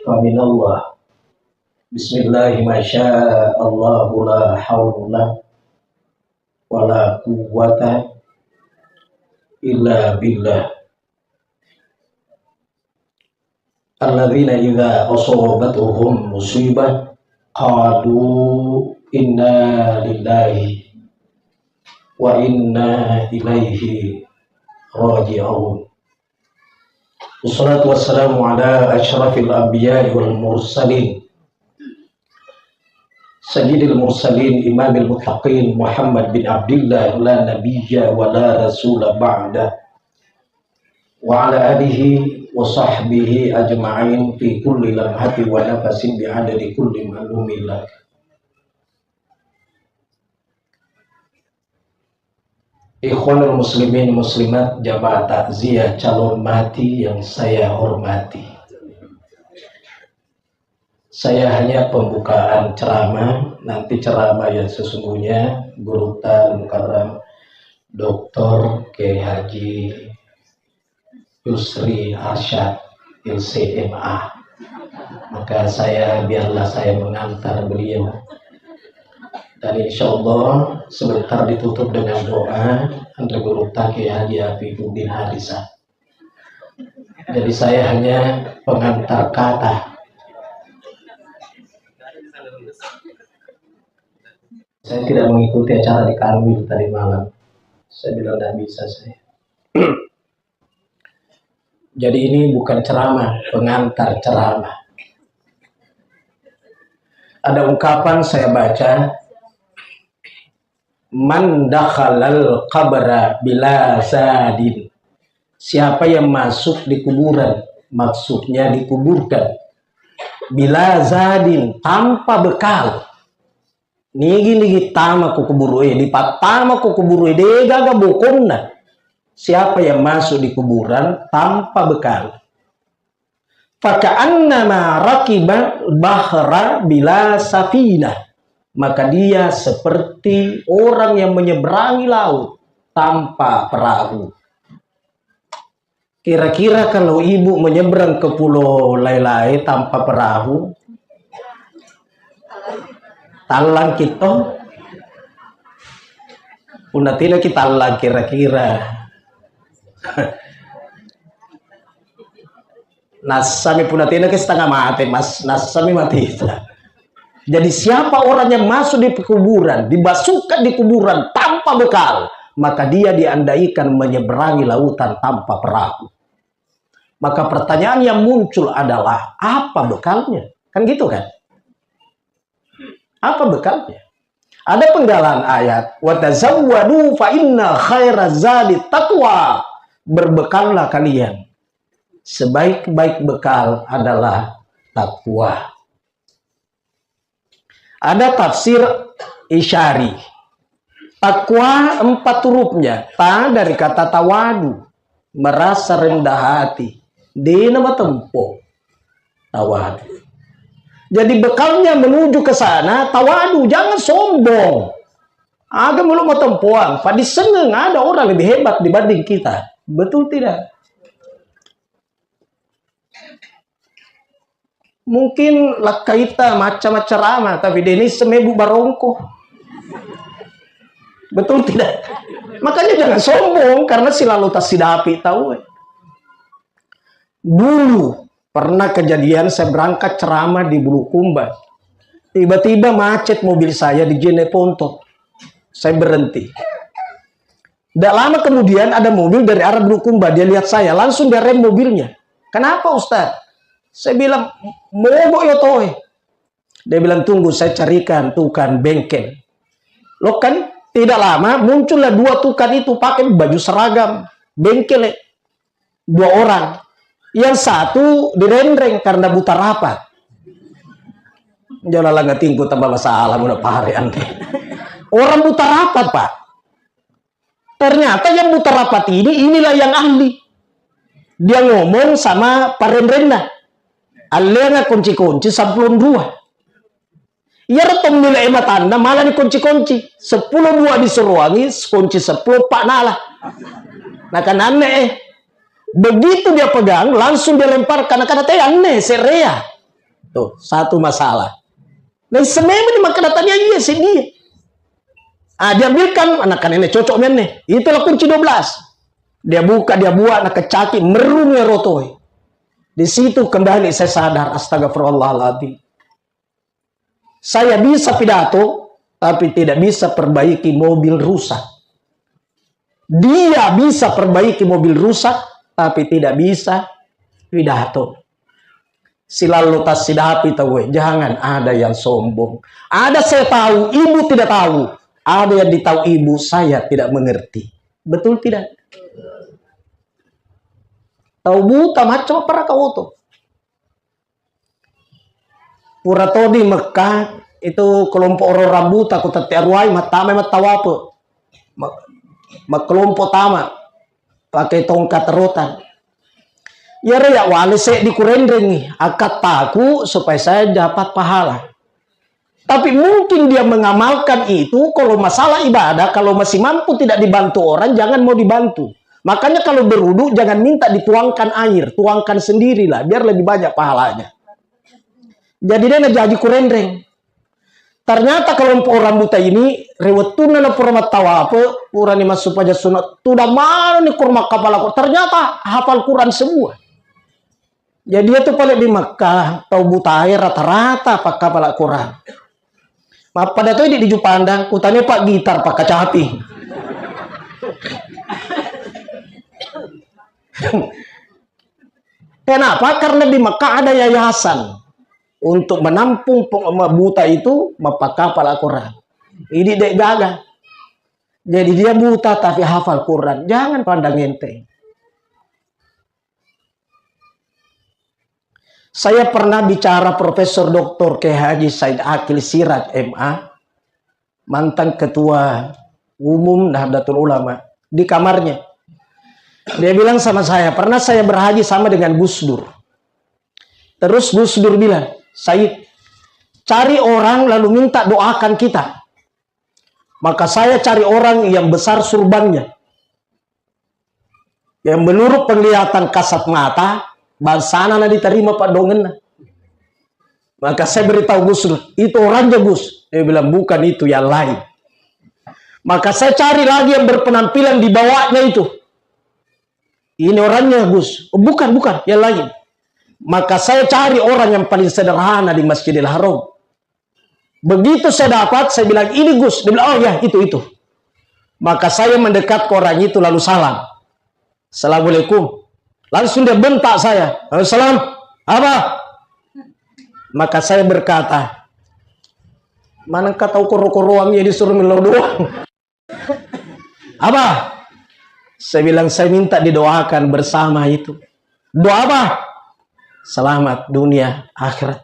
Faminallah. Bismillah, masya Allah, la haula wala quwwata illa billah. Alladzina idza asabatuhum musibah qalu inna lillahi wa inna ilaihi raji'un. Wassalatu wassalamu ala asyrafil anbiya'i wal mursalin, sayyidil mursalin, imamil muttaqin, Muhammad bin Abdillah, la nabiyya wa la rasula ba'da, wa ala alihi wa sahbihi ajma'in fi kulli lamhati wa nafasin bi'adadi kulli ma'lumin lak. Ikhwanul muslimin muslimat, jamaah takziah calon mati yang saya hormati. Saya hanya pembukaan ceramah, nanti ceramah yang sesungguhnya Guru Al Mukarram Doktor Kiai Haji Yusri Arsyad, L C M A. Maka saya, biarlah saya mengantar beliau. Dan insya Allah sebentar ditutup dengan doa, anre Gurutta Kiai Haji Afifuddin Harisa. Jadi saya hanya pengantar kata. Saya tidak mengikuti acara di Kanwil tadi malam. Saya bilang tidak bisa saya. Jadi ini bukan ceramah, pengantar ceramah. Ada ungkapan saya baca, "Man dakhalal qabra bila zadin." Siapa yang masuk di kuburan, maksudnya dikuburkan. Bila zadin, tanpa bekal. Nigi-nigi tama ku kuburu e, dipattama ku kuburu e, degaga bokonna. Siapa yang masuk di kuburan tanpa bekal? Faka'annama rakiba bahra bila safinah. Maka dia seperti orang yang menyeberangi laut tanpa perahu. Kira-kira kalau ibu menyeberang ke pulau lae-lae tanpa perahu, tallang kito? Punna tena ki tallang kira-kira. Nassami punna tena ki setengah mate, mas, nassami mati. Jadi siapa orang yang masuk di kuburan, dimasukkan di kuburan tanpa bekal, maka dia diandaikan menyeberangi lautan tanpa perahu. Maka pertanyaan yang muncul adalah, apa bekalnya? Kan gitu kan? Apa bekalnya? Ada penggalan ayat, "Wa tazawwadu fa inna khaira zadi taqwa." Berbekallah kalian. Sebaik-baik bekal adalah takwa. Ada tafsir Isyari. Takwa empat hurufnya. Ta dari kata tawadu. Merasa rendah hati. Dena matempo. Tawadu. Jadi bekalnya menuju ke sana, tawadu. Jangan sombong. Aga melo matempoang. Padisengeng ada orang lebih hebat dibanding kita. Betul tidak? Mungkin lakkaita macca-macca rama, tapi deni semebu barongko. Betul tidak? Makanya jangan sombong karena silalu tasidapi tahu. Dulu pernah kejadian saya berangkat ceramah di Bulukumba. Tiba-tiba macet mobil saya di Jeneponto. Saya berhenti. Tidak lama kemudian ada mobil dari arah Bulukumba. Dia lihat saya, langsung dia rem mobilnya. "Kenapa, Ustaz?" Saya bilang, "Mogok yo toe." Dia bilang, "Tunggu, saya carikan tukang bengkel." Lo kan, tidak lama muncullah dua tukang itu pakai baju seragam bengkel, eh. Dua orang. Yang satu direnreng karena buta rapat. Jala langatingku tambah masalah muna pare ande. Orang buta rapat, Pak. Ternyata yang buta rapat ini, inilah yang ahli. Dia ngomong sama parenrenna. Allenga kunci-kunci sampulong dua. Iyaro to mile matanna malah dikunci-kunci. Seppulo dua disuruangi, kunci seppulo, pak nala. Nakananne, eh. Begitu dia pegang, langsung dia lemparkan. Nakana te anne, serea. Tuh, satu masalah. Naisseng memang ni makkeda tania iya seddi. Ah, diambilkan, anak-anak ini cocok menne. Itulah kunci dua belas. Dia buka, dia buat, nakecaki, merrung ya rotoi. Di situ kembali saya sadar, astagfirullahaladzim. Saya bisa pidato, tapi tidak bisa perbaiki mobil rusak. Dia bisa perbaiki mobil rusak, tapi tidak bisa pidato. Silallo tassidapi tauwe, jangan ada yang sombong. Ada saya tahu, ibu tidak tahu. Ada yang ditahu ibu, saya tidak mengerti. Betul tidak? Tau buta, macam apa raka oto? Pura todi Mekah itu kelompok orang rambuta, ku tette aruai, mattama mattawape. Ma-, makkelompok tama pakai tongkat rotan. Iyaro ya wale seddi kurenrengi, akkattaku supaya saya dapat pahala. Tapi mungkin dia mengamalkan itu, kalau masalah ibadah, kalau masih mampu tidak dibantu orang, jangan mau dibantu. Makanya kalau berwudu, jangan minta dituangkan air, tuangkan sendirilah, biar lebih banyak pahalanya. Jadi dia najaji kurenreng. Ternyata kelompok orang buta ini, ri wettunna na pura mattawape, purani massupaja sunat, tudang maneng ni kurma kapala. Ternyata hafal Quran semua. Jadi itu paling di Mekah, tau butae rata-rata pakkapala Quran. Mappada toi di, di Jupandang, kutane pak gitar pakkacapi. Kenapa? Karena di Mekah ada yayasan untuk menampung peng-, buta itu mappakapala Quran. Ini dek gaga. Jadi dia buta tapi hafal Quran. Jangan pandang enteng. Saya pernah bicara Profesor Doktor Kiai Haji Said Akil Siraj M A, mantan ketua umum Nahdlatul Ulama, di kamarnya. Dia bilang sama saya, pernah saya berhaji sama dengan Gus Dur. Terus Gus Dur bilang, "Said, cari orang lalu minta doakan kita." Maka saya cari orang yang besar surbannya. Yang menurut penglihatan kasat mata, bangsana na diterima padongenna. Maka saya beritahu Gus Dur, "Itu orangnya, Gus." Dia bilang, "Bukan itu, yang lain." Maka saya cari lagi yang berpenampilan di bawahnya itu. "Ini orangnya, Gus." "Oh, bukan, bukan, yang lain." Maka saya cari orang yang paling sederhana di Masjidil Haram. Begitu saya dapat, saya bilang, "Ini Gus." Dia bilang, "Oh ya, itu, itu." Maka saya mendekat ke orang itu lalu salam. "Assalamualaikum." Langsung dia bentak saya. "Waalaikumsalam. Apa?" Maka saya berkata, "Mana engka tau koro-koroang ya disuruh melo doang." "Apa?" Saya bilang, "Saya minta didoakan bersama itu." "Doa apa?" "Selamat dunia akhirat."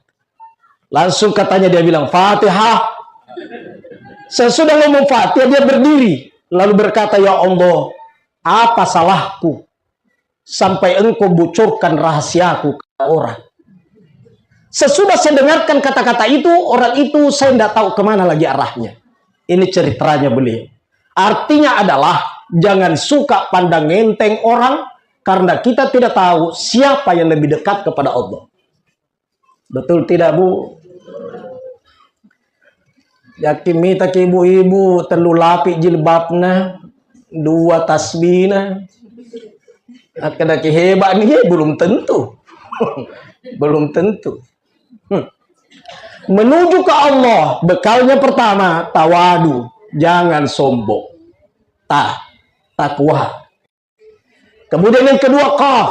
Langsung katanya dia bilang, "Fatihah." Sesudah ngomong Fatihah, dia berdiri, lalu berkata, "Ya Allah, apa salahku sampai Engkau bocorkan rahasiaku ke orang?" Sesudah saya dengarkan kata-kata itu, orang itu saya tidak tahu kemana lagi arahnya. Ini ceritanya beliau. Artinya adalah jangan suka pandang enteng orang, karena kita tidak tahu siapa yang lebih dekat kepada Allah. Betul tidak, Bu? Yakin mitaki ibu-ibu tellu lapi jilbabna, dua tasbihna. Akkedaki hebat nih, belum tentu. Belum tentu. Hmm. Menuju ke Allah, bekalnya pertama, tawadu, jangan sombong. Ta, takwa. Kemudian yang kedua, qaf.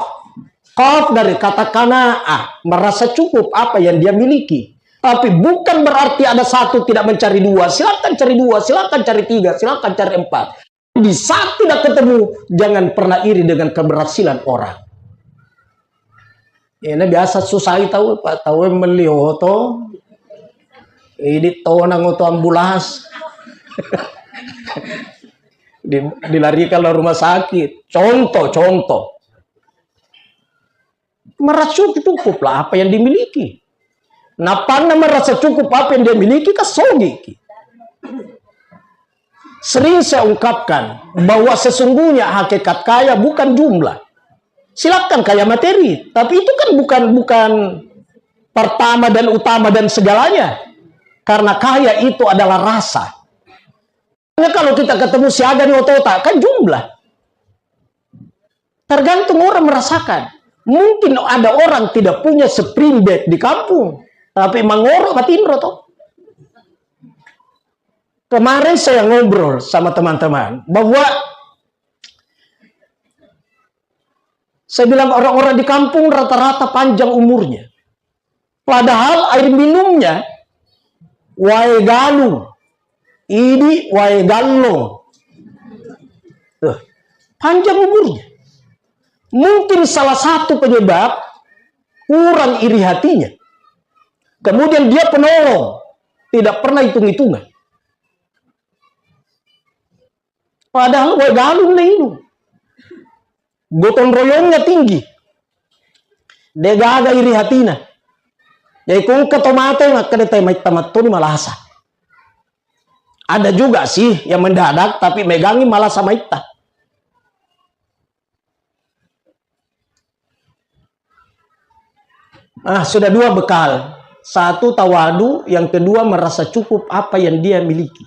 Qaf dari kata qanaah, merasa cukup apa yang dia miliki. Tapi bukan berarti ada satu tidak mencari dua. Silakan cari dua, silakan cari tiga, silakan cari empat. Di saat tidak ketemu, jangan pernah iri dengan keberhasilan orang. Ini biasa susah tahu, Pak. Tahu yang beli oto, ini tonang oto ambulans. Di- dilarikan ke rumah sakit. Contoh, contoh. Merasa cukup, cukuplah apa yang dimiliki. Napanna merasa cukup apa yang dia miliki, kan sogi ki. Sering saya ungkapkan bahwa sesungguhnya hakikat kaya bukan jumlah. Silakan kaya materi, tapi itu kan bukan bukan pertama dan utama dan segalanya. Karena kaya itu adalah rasa. Nah, kalau kita ketemu siaga di otota, kan jumlah. Tergantung orang merasakan. Mungkin ada orang tidak punya spring bed di kampung, tapi mangoro matinro toh. Kemarin saya ngobrol sama teman-teman bahwa saya bilang orang-orang di kampung rata-rata panjang umurnya. Padahal air minumnya wae galung, idi wae gallong. Tuh, panjang umurnya. Mungkin salah satu penyebab kurang iri hatinya. Kemudian dia penolong, tidak pernah hitung-hitungan. Padahal wae galung le inung. Gotong royongnya tinggi. De gaga iri hatina. Jadi kungka to mate, makkeda te maitta mattoni malasa. Ada juga sih yang mendadak, tapi megangi malasa maitta. Ah, sudah dua bekal. Satu tawadu, yang kedua merasa cukup apa yang dia miliki.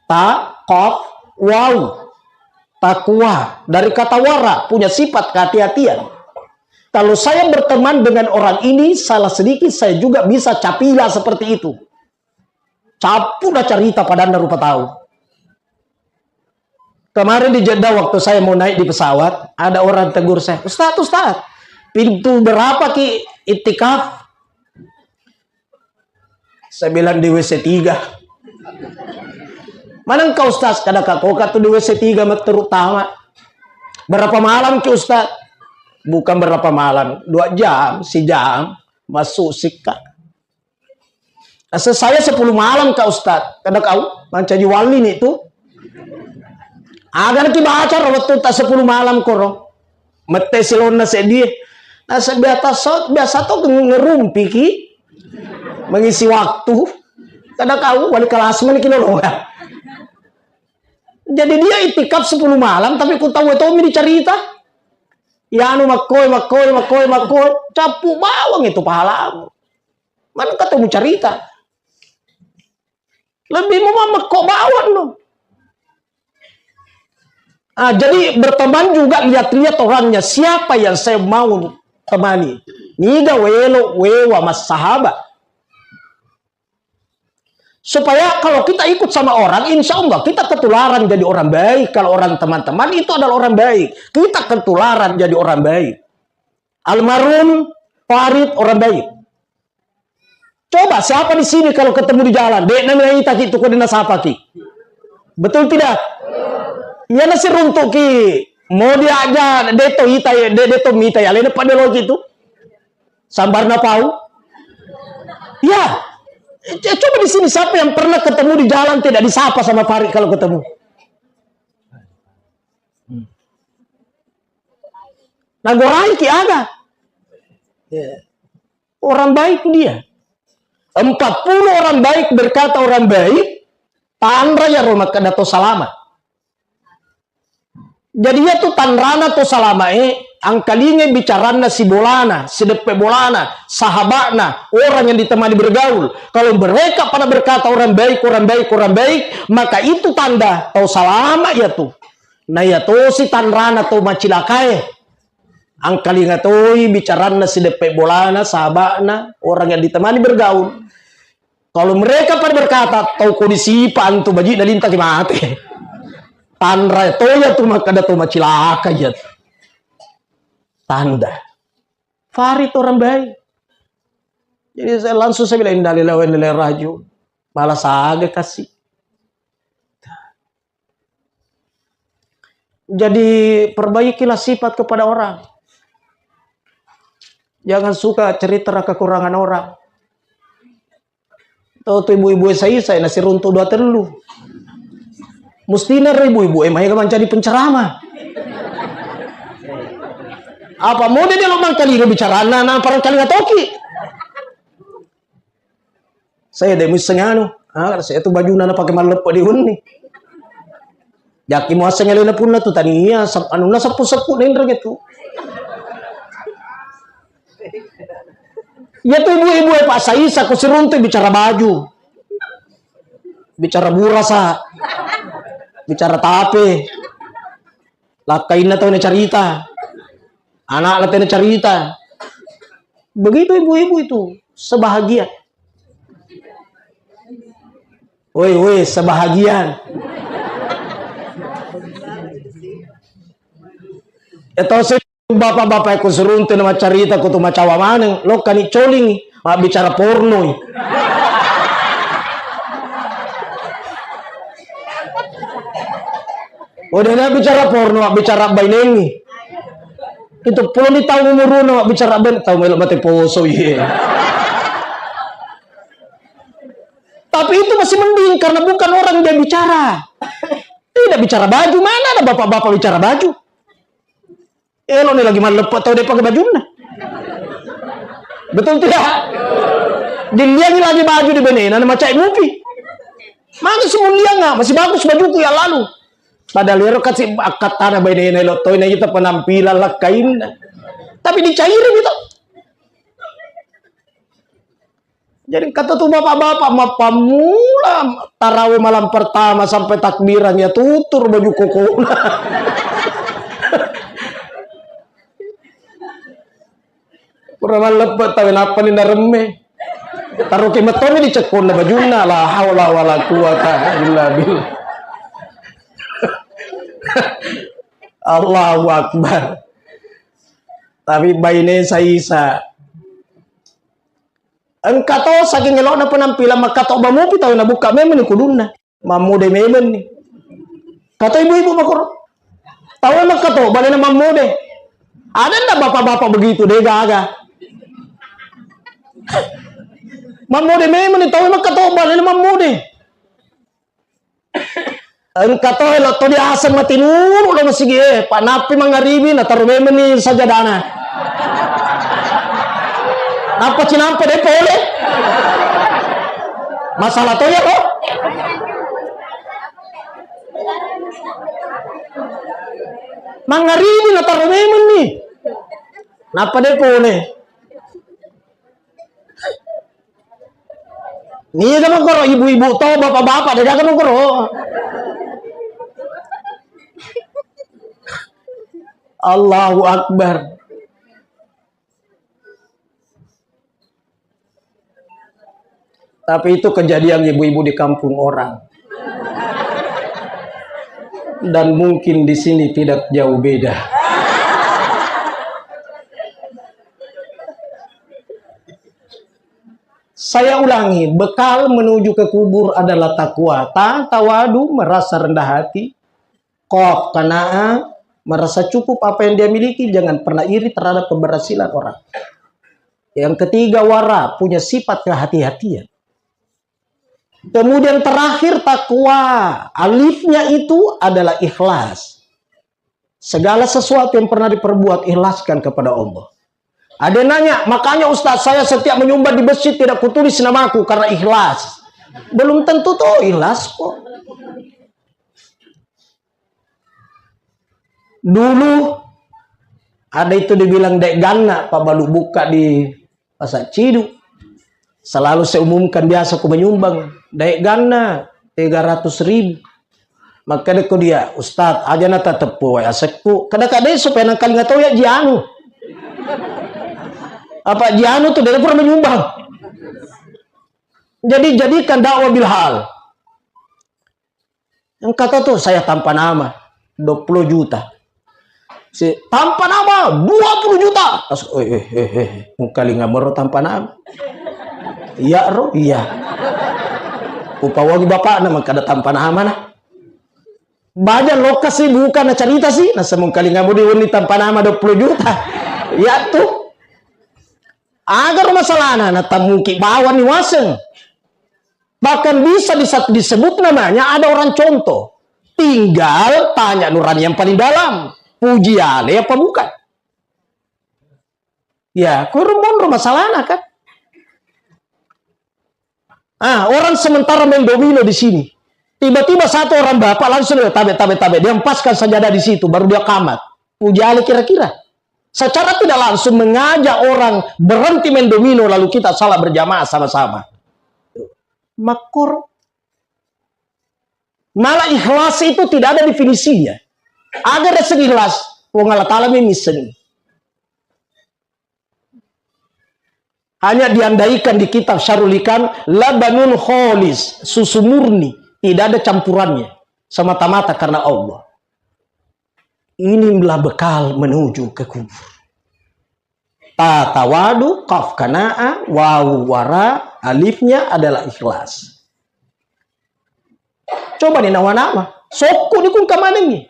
Ta, qaf, waw. Takwa. Dari kata wara, punya sifat kehati-hatian. Kalau saya berteman dengan orang ini, salah sedikit saya juga bisa capila seperti itu. Cappu na carita padanna rupa tau. Kemarin di Jeddah waktu saya mau naik di pesawat, ada orang tegur saya, "Ustaz, Ustaz, pintu berapa ki iktikaf?" Saya bilang, "Di W C tiga." "Mana engkau, Ustaz?" Kada ka koka tu di W C tiga, terutama. "Berapa malam ki, Ustaz?" "Bukan berapa malam, dua jam, sejam, masuk sikka." Asa saya sepuluh malam ka Ustaz. Kada kau mancaji wali ni tu. Aga naki baca ro wettu ta sepuluh malam koro. Mette silonna seddi. Nasa biasa so, biasa to ngerumpi ki. Mengisi waktu. Kada kau wali kelas mana ki lolongan. Jadi dia itikaf sepuluh malam tapi ku tau itu mi dicarita. Yanu makkoi, makkoi, makkoi, makkoi. Cappu bawang itu pahalamu. Mana ketemu carita. Lebih mau mekko bawang no. Ah, jadi berteman juga lihat-lihat orangnya, siapa yang saya mau temani. Niga welo wewa mas sahabat. Supaya kalau kita ikut sama orang, insya Allah kita ketularan jadi orang baik. Kalau orang teman-teman itu adalah orang baik, kita ketularan jadi orang baik. Almarhum Farid orang baik. Coba siapa di sini kalau ketemu di jalan, de' na naita ki tu ko de' nasapa ki. Betul tidak? Iya nasi runtuk ki. Mau diajak de' to ita, de', de' to mita ya, lene pada lo gitu. Sambar na pau. Ya. C- coba di sini siapa yang pernah ketemu di jalan tidak disapa sama Farid kalau ketemu? Nagorai ki aga. Ya. Orang baik dia. Empat puluh orang baik berkata orang baik, tanra ya Roma kada to salama. Jadi ya tu tanrana to salama e, angkalinge bicaranna si bolana, si deppe bolana, sahabatna, orang yang ditemani bergaul. Kalau mereka pada berkata orang baik, orang baik, orang baik, maka itu tanda tau salama ya tu. Na ya tosi tanrana to macilakae. Angkalinga toi bicaranna sideppe bolana, sahaba'na, orang yang ditemani bergaul. Kalau mereka pada berkata, "Tau ko disipa antu baji na lintaki mate." Tanra toya tu makkada to macilaka iya. Tanda. Farid orang baik. Jadi saya langsung saya bilang, "Innalillahi wa inna ilaihi rajiun." Malah saga kasih. Jadi perbaikilah sifat kepada orang. Jangan suka cerita kekurangan orang. Tau tu ibu-ibu saya, saya nasi runtuk dua tellu. Mesti naro ibu-ibu, eh, maega manjadi penceramah. Apa mau dia lo mangkali bicarana, na parang kali ngatoki. Saya dek muisseng anu, ah, saya tu bajuna na pakai malleppe di unni. Jaki muasseng alena punna tu tania, sep-, anunna seppu-seppu nenre gitu. Ya tu ibu-ibu e Pak Saisa, ku siruntu bicara baju. Bicara burasa. Bicara tape. Lakkainna tau nacarita. Anakna tena carita. Begitu ibu-ibu itu, sebahagia. Woi, woi, sebahagian. Eto se bapak-bapak ku suruntu na macarita ku tu macawa maneng, lokkani coling, mabbicara pornoi. Udah na bicara porno, bicara bainengi. Itu puloni taung umuruna, bicara ben, tau melo mate poso, iye. Tapi itu masih mending karena bukan orang dia bicara. Tidak bicara baju, mana ada bapak-bapak bicara baju? Elo ni lagi malleppe tau de pakai bajunna. Betul tidak? Diliangi lagi baju di benena, na macai mupi. Mana semulianga, masih bagus bajuku ya lalu. Padahal ero kasi akkattana bainena elo toi na ita penampilan lakkainna. Tapi dicairi gitu. Jadi kata tu bapak-bapak, mappammula tarawih malam pertama sampai takbiran ya tutur baju kokona. Pura malleppe tawe nappa ni naremme. Taruki metoni di cekkonna bajunna, la haula wala quwata illa billah. Allahu Akbar. Tapi baine saisa. Engka to saking elokna penampilan, makkatoba mupi tau nabukka memeng ni kudunna. Mammode memeng ni. Kata ibu-ibu makoro. Tau makkatoba lena mammode. Ada ndak bapak-bapak begitu, de gaga. Mammode memeng ni tau makkatoba lena mammode. Engka to elo to diaseng matinuru lo masigi e, pa nappi mangaribi na taru memeng ni sajadana. Nappa cinampa de pole. Masalah to ya lo. Mangaribi na taru memeng ni. Nappa de pole. Niga mengkoro ibu-ibu to, bapak-bapak, de gaga mengkoro. Allahu Akbar. Tapi itu kejadian ibu-ibu di kampung orang. Dan mungkin di sini tidak jauh beda. Saya ulangi, bekal menuju ke kubur adalah takwa, taat, tawadu, merasa rendah hati, qaf, qanaah, merasa cukup apa yang dia miliki, jangan pernah iri terhadap keberhasilan orang. Yang ketiga, wara, punya sifat kehati-hatian. Kemudian terakhir, takwa, alifnya itu adalah ikhlas. Segala sesuatu yang pernah diperbuat, ikhlaskan kepada Allah. Ada yang nanya, "Makanya Ustaz, saya setiap menyumbang di masjid tidak kutulis namaku karena ikhlas." Belum tentu tuh ikhlas kok. Dulu ada itu dibilang dek ganna, Pak Balu buka di Pasar Ciduk. Selalu saya umumkan biasa ku menyumbang, dek ganna tiga ratus ribu. Makkeda ko dia, "Ustaz, aja na tateppu wae asekku." Kada-kada supaya nangkalinga tau ya ji anu. Apa Jianu tuh dia pernah menyumbang. Jadi jadikan dakwah bil hal. Yang kata tuh saya tanpa nama dua puluh juta. Si tanpa nama dua puluh juta. As, eh, eh, eh, eh, mungkalinga mero tanpa nama. Iya ro, iya. Upawagi bapak nama kada tanpa nama nah. Baja lokasi bukan cerita sih, nah semungkalinga mau diuni tanpa nama dua puluh juta. Iya tuh. Agar masalahnya, nah tamuki bawani waseng. Bahkan bisa disa-, disebut namanya ada orang contoh. Tinggal tanya nurani yang paling dalam. Puji ale apa bukan? Ya, kurang monro masalahnya kan. Ah, orang sementara main domino di sini. Tiba-tiba satu orang bapak langsung dia tabe, tabe, tabe. Dia empaskan sajadah di situ, baru dia kamat. Puji ale kira-kira. Secara tidak langsung mengajak orang berhenti main domino lalu kita salat berjamaah sama-sama. Makkur. Malah ikhlas itu tidak ada definisinya. Agar rasa ikhlas, Puang Allah Ta'ala memang misseng. Hanya diandaikan di kitab Syarul Hikam, labanun kholis, susu murni, tidak ada campurannya, semata-mata karena Allah. Inilah bekal menuju ke kubur. Ta tawadu, kaf kanaa, wawu wara, alifnya adalah ikhlas. Coba nih nawa-nawa, sokku di kungka manengi.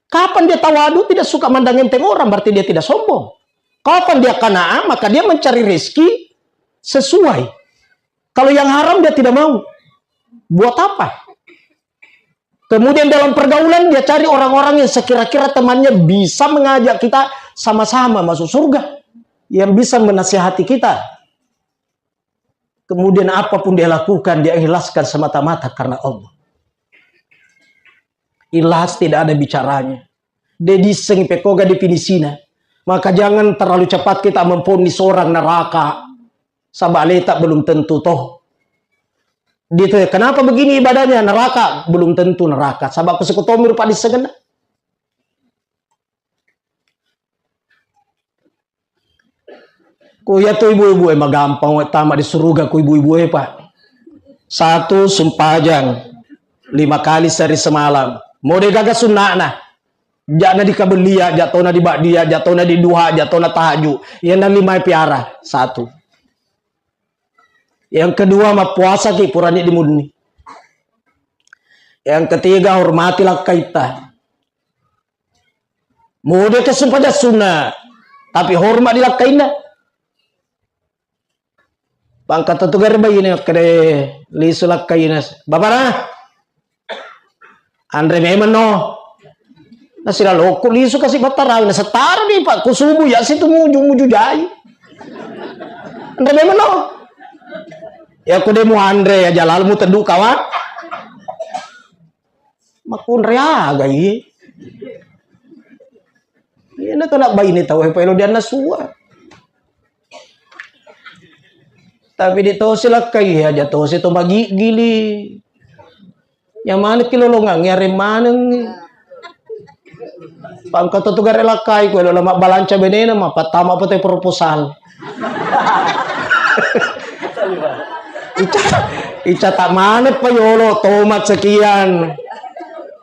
Kapan dia tawadu, tidak suka mandang enteng orang, berarti dia tidak sombong. Kapan dia kanaa, maka dia mencari rezeki sesuai. Kalau yang haram dia tidak mau. Buat apa? Kemudian dalam pergaulan dia cari orang-orang yang sekira-kira temannya bisa mengajak kita sama-sama masuk surga. Yang bisa menasihati kita. Kemudian apapun dia lakukan, dia ikhlaskan semata-mata karena Allah. Ikhlas tidak ada bicaranya. De dissengi pekkoga definisina. Maka jangan terlalu cepat kita memvonis orang neraka. Saba aleta belum tentu toh. Ditanya, kenapa begini ibadahnya? Neraka. Belum tentu neraka. Saba ku sekutomi rupa dissengenna. Ku iya tu ibu-ibu e, magampang we tama di suruga ku ibu-ibu e, Pak. Satu, sumpajang lima kali sehari semalam. Mode gaga sunna'na. Ja'na di kabellia, ja tona di ba'dia, ja tona di duha, ja tona tahajud. Iyana lima piara. Satu. Yang kedua, mappuasa ki purani di munni. Yang ketiga, hormati lakkaitta. Mode ke sumpajang sunna, tapi hormat di lakkainna. Pangkattu tu gare baine makkeda lisu lakkaina. Bapana, anre memang no. Nasira lokku lisu kasi battarawi, nasettara di Pak, ku subuh ya situ muju-muju jai. Anre memang no. Ya ku de mu anre ya jalalu mu teddu kawan. Makkunrai aga i. Iyana tona baine tau e paelo dianna sua. Tapi di tosi lakkai aja tosi to magiggili. Ya maneng ki lolongang, ya remaneng. Pangkattu tu gare lakkai, kuelo lama balanca benena, ma pattama pete proposal. Ica, ica tak maneng pa yolo, tomat sekian.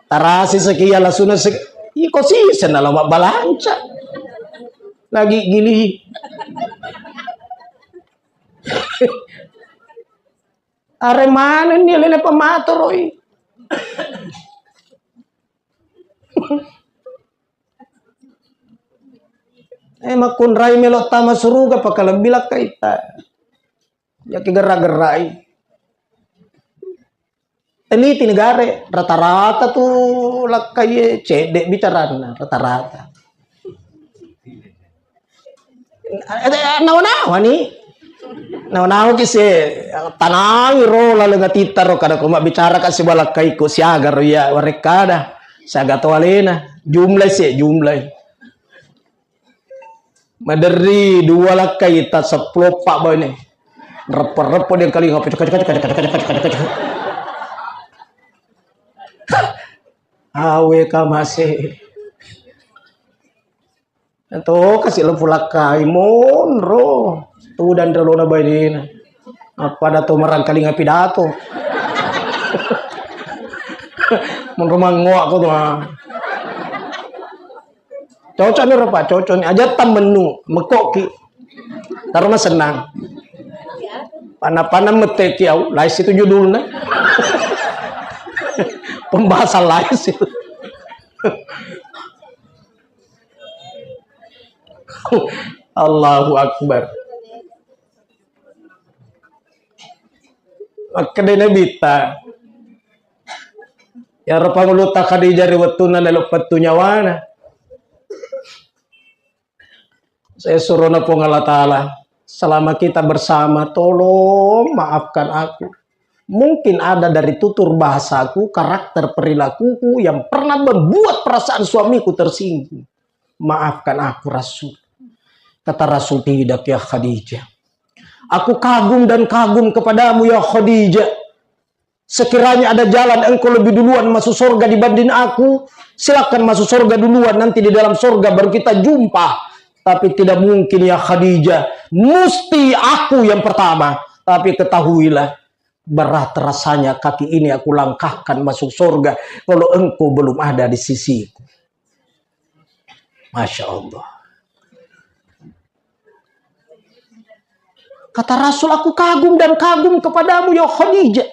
Tarasi sekian, lasuna sek-, iko sisen na lama balanca. Lagi gili. Are maneng ni lele pamatoroi. Eh, makkunrai melo tama suruga, pakalebbi lakkaita. Jaki gerra-gerrai. Teliti negare, rata-rata tu lakkai cedde bicaranna, rata-rata. Eh, nawa-nawa ni. Nawa-nawa ki se, tanangi ro laleng atitta ro, kada ko mabbicara ka sibawa lakkaiko siaga ro iya warekkada. Siaga to alena. Jumlai se, jumlai. Maderri dua lakkai ta seppulo eppa baine. Reppo-reppo dia kalinga. Awe kamase. To kasi lo pulakkai monro. Tudang ri olona bainena. Appada to marangkalinga pidato. Monro mangoa ko to, ah. Cocok ni ro, Pak, cocok ni. Aja tammennu, mekoki. Taro masennang. Panna-panna metteki au, lain situ judulna. Pembahasan lain situ. Allahu Akbar. Makkeda Nabitta, iyaro pangulutta Khadijah ri wettunna lelo pettu nyawana. Saya surona Puang Allah Ta'ala, selama kita bersama, tolong maafkan aku. Mungkin ada dari tutur bahasaku, karakter perilakuku yang pernah membuat perasaan suamiku tersinggung. Maafkan aku, Rasul. Kata Rasul, "Tidak, ya Khadijah. Aku kagum dan kagum kepadamu, ya Khadijah. Sekiranya ada jalan engkau lebih duluan masuk surga dibanding aku, silakan masuk surga duluan, nanti di dalam surga baru kita jumpa. Tapi tidak mungkin, ya Khadijah, mesti aku yang pertama. Tapi ketahuilah, berat rasanya kaki ini aku langkahkan masuk surga kalau engkau belum ada di sisiku." Masya Allah. Kata Rasul, "Aku kagum dan kagum kepadamu, ya Khadijah.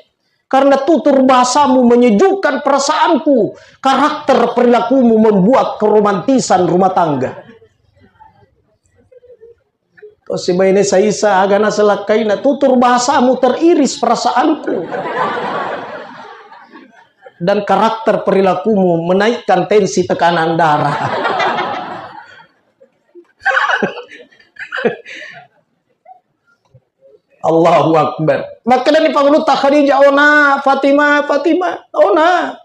Karena tutur bahasamu menyejukkan perasaanku, karakter perilakumu membuat keromantisan rumah tangga." Tosi baine saisa, aga naselakkaina, "Tutur bahasamu teriris perasaanku. Dan karakter perilakumu menaikkan tensi tekanan darah." Allahu Akbar. Makkedani pangulutta Khadijah, "Ona, Fatimah, Fatimah, ona."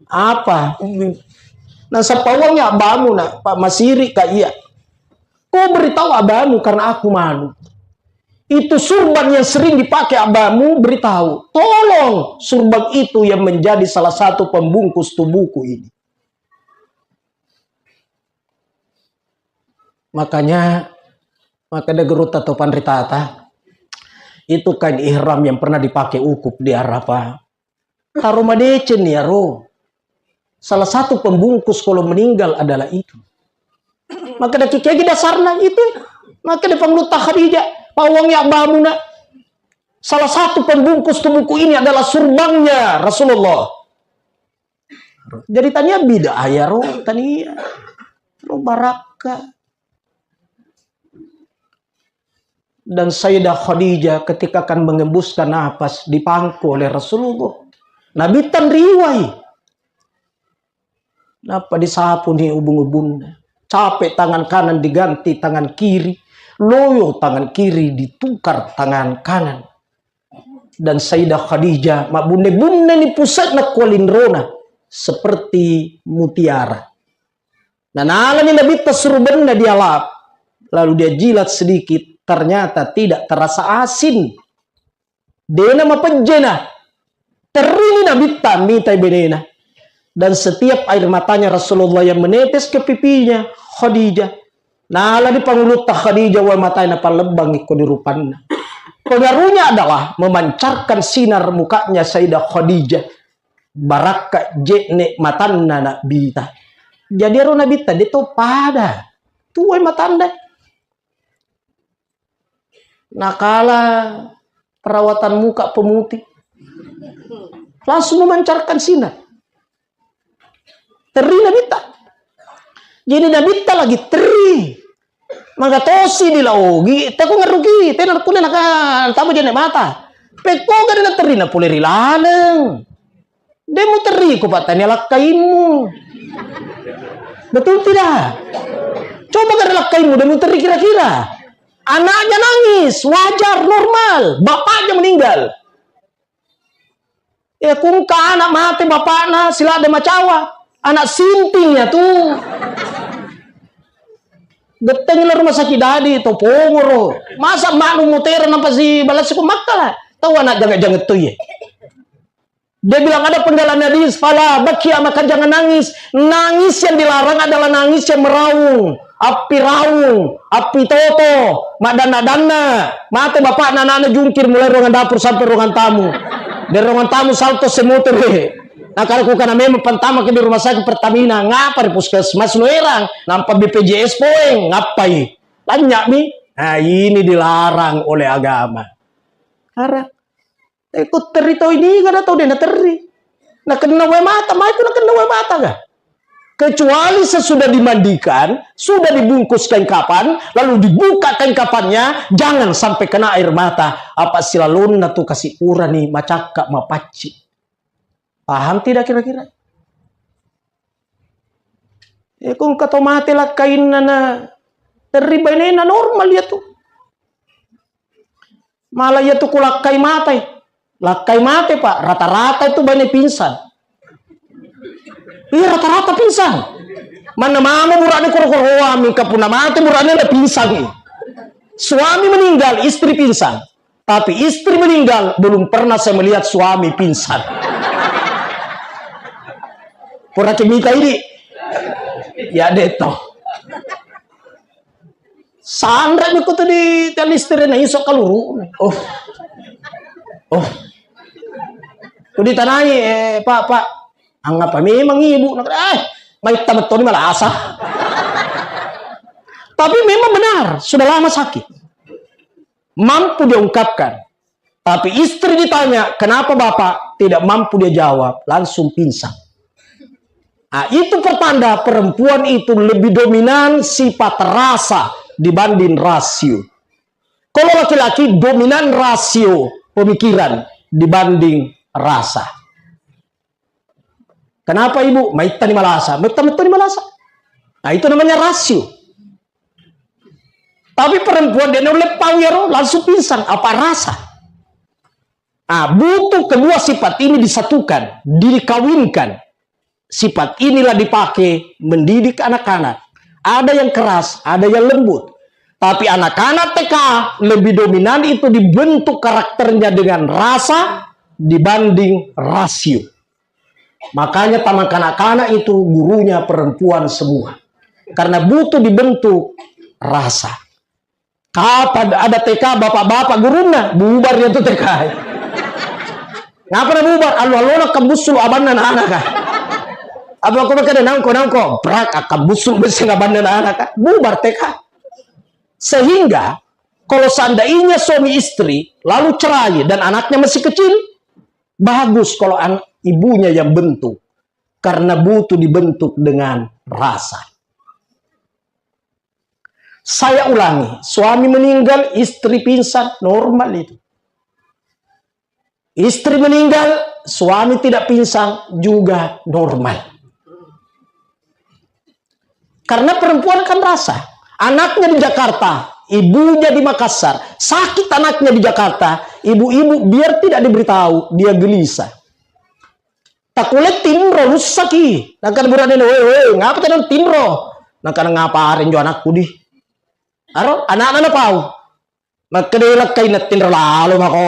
"Apa?" "Nasappa uang ya abbamu, nak, Pak, masiri ka iya. Kau beritahu abbamu karena aku malu. Itu surban yang sering dipakai abbamu, beritahu. Tolong surban itu yang menjadi salah satu pembungkus tubuhku ini." Makanya, maka da gurutta to panritata, itu kain ihram yang pernah dipakai wukuf di Arafah. Taro madeceng ni aro. Salah satu pembungkus kalau meninggal adalah itu. Maka da kikegi dasarna itu. Maka da pangulutta Khadijah, "Pawang ya abbamu, nak. Salah satu pembungkus tubuhku ini adalah surbannya Rasulullah." Jadi tania bid'ah ya ro, tania. Ro barakka. Dan Sayyidah Khadijah ketika akan mengembuskan napas, dipangku oleh Rasulullah. Nabitta riwai. Nappa disapuni ubung-ubunna. Capek tangan kanan diganti tangan kiri. Loyo tangan kiri ditukar tangan kanan. Dan Sayyidah Khadijah mabbunne-bunne ni pusatna kualinrona seperti mutiara. Nanalani Nabitta surubanna dialap, lalu dia jilat sedikit, ternyata tidak terasa asin. Dena mapejjena. Terrini Nabitta mitai benena. Dan setiap air matanya Rasulullah yang menetes ke pipinya Khadijah, nalani pangulutta Khadijah wae matae napallebbangi ko di rupanna. Pengaruhnya adalah memancarkan sinar mukanya Sayyidah Khadijah. Barakka je'ne matanna Nabitta. Jadi ero Nabitta de to pada. Tuai matanna. Nakala perawatan muka pemutih. Langsung memancarkan sinar. Terri Nabitta. Jadi Nabitta lagi terri. Maka tosi di laogi, teko ngeruki, tena kulle naka tama jenne mata. Pekko gare na terri na pole ri laleng. De muterri ko pattania lakkaimmu. Betul tidak? Coba gare lakkaimmu, de muterri kira-kira. Anaknya nangis, wajar, normal. Bapaknya meninggal. Ya kungka anak mate bapakna, silada macawa. Anak sinting ya tu. Gettengi la rumah sakit dadi to pongoro. Masa maknu mutera nampa si balas ko makkala. Tahu anak janget-janget tu ye. Dia bilang ada penggalan hadis, "Fala bakia," maka jangan nangis. Nangis yang dilarang adalah nangis yang meraung, api raung, api toto, madanna-danna. Mate bapakna, anakna jungkir mulai ruangan dapur sampai ruangan tamu. Dari ruangan tamu salto semotore. Nah, kalau kukana memang pantamaki di rumah sakit Pertamina, ngapa di puskesmas nuerang, nampa B P J S poeng, ngapai? Tanya mi. Nah, ini dilarang oleh agama. Larang. Eh, ko terri tau ini, kada tau dena terri. Nakenna wae mata, mai tu nakenna wae mata ga? Kecuali sesudah dimandikan, sudah dibungkus kain kapan, lalu dibuka kain kapannya, jangan sampai kena air mata. Apa silalonna tu kasi urani macakka mapacci. Paham tidak kira-kira? Eh, ko engka to mate lakkainna na terri bainena normal ya tu. Malah iya tu ku lakkai mate. Lakkai mate, Pak. Rata-rata itu baine pingsan. Iya, rata-rata pingsan. Manna mamo burane koro-koroa, mingka punna mate burane na pingsan. Suami meninggal, istri pingsan. Tapi istri meninggal, belum pernah saya melihat suami pingsan. Pura mita ini. Ya, deto. Sanre mi kutu di talisterena iso kaluru. Oh. Oh. Ku ditanai, eh, "Pak, Pak, angapa memang ibu?" Nakana, "Eh, maitta mettoni malasa." Tapi memang benar, sudah lama sakit. Mampu dia ungkapkan. Tapi istri ditanya, "Kenapa Bapak?" Tidak mampu dia jawab, langsung pingsan. Nah, itu pertanda perempuan itu lebih dominan sifat rasa dibanding rasio. Kalau laki-laki dominan rasio pemikiran dibanding rasa. "Kenapa Ibu?" "Maittani malasa." "Maitta mettoni malasa." Nah, itu namanya rasio. Tapi perempuan dia nulle pau yaro langsung pingsan, apa rasa. Ah, butuh kedua sifat ini disatukan, dikawinkan. Sifat inilah dipakai mendidik anak-anak. Ada yang keras, ada yang lembut. Tapi anak-anak T K lebih dominan itu dibentuk karakternya dengan rasa dibanding rasio. Makanya taman kanak-kanak itu gurunya perempuan semua. Karena butuh dibentuk rasa. Kapan ada T K bapak-bapak gurunna, bubar ya tu T K. Ngapa na bubar? Allo-allona kambusulu abanna anak-anak. Apa aku makkeda nangko-nangko, brak, akambusulu besi abanna anak-anak. Bubar T K. Sehingga kalau seandainya suami istri lalu cerai dan anaknya masih kecil, bagus kalau an-, ibunya yang bentuk, karena butuh dibentuk dengan rasa. Saya ulangi, suami meninggal, istri pingsan, normal itu. Istri meninggal, suami tidak pingsan, juga normal. Karena perempuan kan rasa. Anaknya di Jakarta, ibunya di Makassar. Sakit anaknya di Jakarta, ibu-ibu biar tidak diberitahu, dia gelisah. Takule tinro, lussaki. Nakana burane, "Woi, woi, ngapa tena tinro?" Nakana, "Ngapa arenjo anakku di?" Aro, anakna napau. Makkeda lakkainna, "Tinro lalo mako."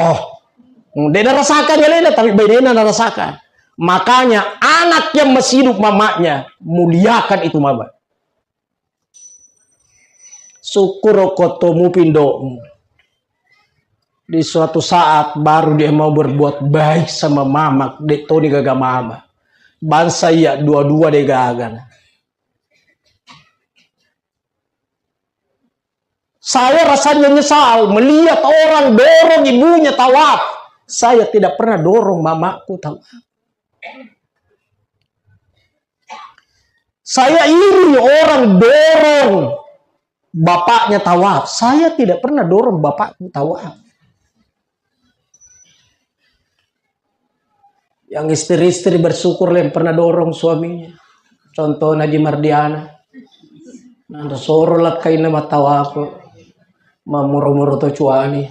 Hmm, de narasakan alena, tapi bainena narasakan. Makanya anak yang masih hidup mamanya, muliakan itu mama. Syukur ko to mupi indo'mu. Di suatu saat baru dia mau berbuat baik sama mama, de toni gaga mama. Bangsa iya dua-dua de gaga. Saya rasanya nyesal melihat orang dorong ibunya tawaf. Saya tidak pernah dorong mamaku tawaf. Saya iri orang dorong bapaknya tawaf. Saya tidak pernah dorong bapakku tawaf. Yang istri-istri bersyukur yang pernah dorong suaminya. Contohnya Haji Mardiana. Nanda soro lakkainna mattawaf. Mamuro-muro to cuani.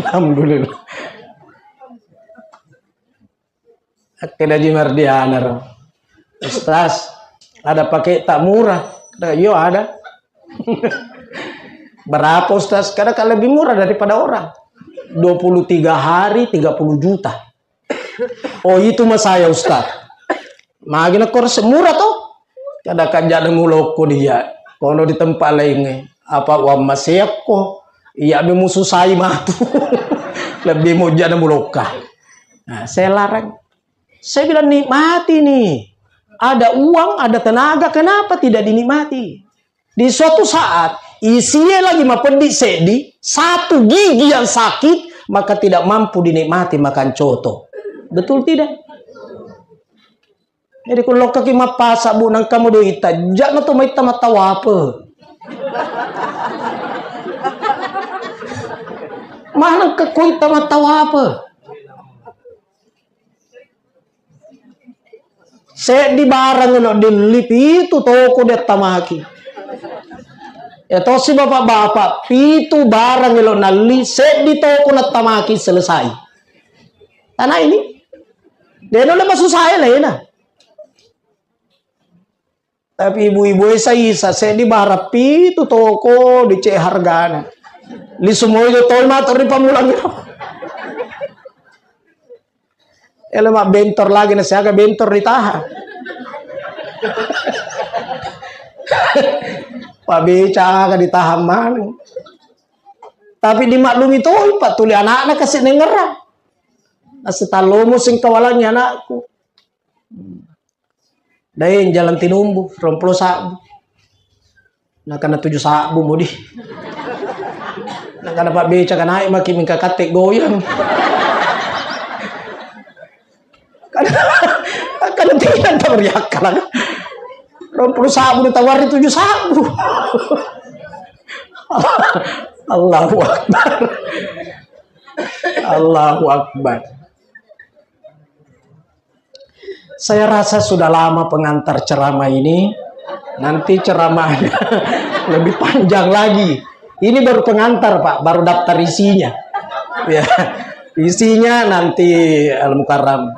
Alhamdulillah. Akkeda Haji Mardiana ro, "Ustaz, ada paket tak murah." Nah, iyo ada. Berapa, Ustaz? Kadang kan lebih murah daripada orang. Dua puluh tiga hari, tiga puluh juta. Oh, itu mah saya, Ustaz. Magi na kor semurah toh? Kada kajana mulokko dia. Kono di tempat lainnya. Apa uang maseakko? Iya be mususai matu. Lebih mau jana mulokka. Nah, saya larang. Saya bilang nikmati nih. Ada uang, ada tenaga, kenapa tidak dinikmati? Di suatu saat, isie lagi mapeddi seddi, satu gigi yang sakit, maka tidak mampu dinikmati makan coto. Betul tidak? Jadi, ku lokkaki mappasa, Bu, nangka mo doita, ja'na to maitta mattawape. Maneng ke kuitta mattawape. Seddi barang elo dilli, pitu toko diattamaki. Ya tosi bapak-bapak, pitu barang elo nalli, seddi toko nattamaki, selesai. Tanah ini, dia nolai masusah ya lena. Tapi ibu-ibu e saisa, seddi barang pitu toko dicek hargana. Lisu moi do toi mato ri pamulang iro. Ele mabbentor lagi na siaga bentor ditahan. Pak beca aga ditahan maneng. Tapi dimaklumi toi, Pak, tuli anakna kasi nengerang. Nasitallomo singkawalangi anakku. Daeng jalan tinumbu, rompulo sabbu. Nakana tuju sabbu mudi. Nakana Pak beca ka naik maki mingka katte goyang. Kada, kada tidak tau riakkala. Rompulo sabbu ditawari tuju sabbu. Allahu Akbar. Allahu Akbar. Saya rasa sudah lama pengantar ceramah ini. Nanti ceramahnya lebih panjang lagi. Ini baru pengantar, Pak, baru daftar isinya. Ya, isinya nanti Al Mukarram.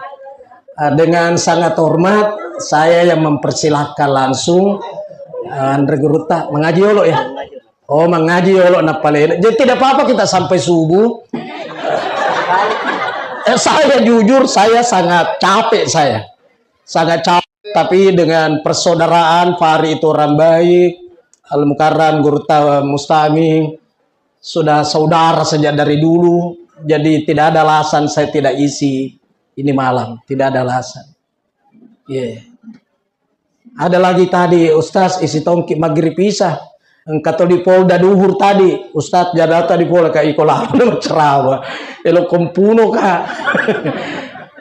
Eh, dengan sangat hormat, saya yang mempersilahkan langsung, eh, Andre Gurutta mengaji dulu ya. Oh, mengaji dulu napalena. Jadi tidak apa-apa kita sampai subuh. Eh, saya jujur, saya sangat capek saya. Sangat capek, tapi dengan persaudaraan, Fahri itu orang baik, Al Mukarram, Gurutta Mustami, sudah saudara sejak dari dulu, jadi tidak ada alasan saya tidak isi ini malam, tidak ada alasan. Iya. Ada lagi tadi, Ustaz, isi tongki maghrib isya. Engka to di Polda duhur tadi, Ustaz, jada tadi pole ka iko lama ceramah. Elo kompuno ka.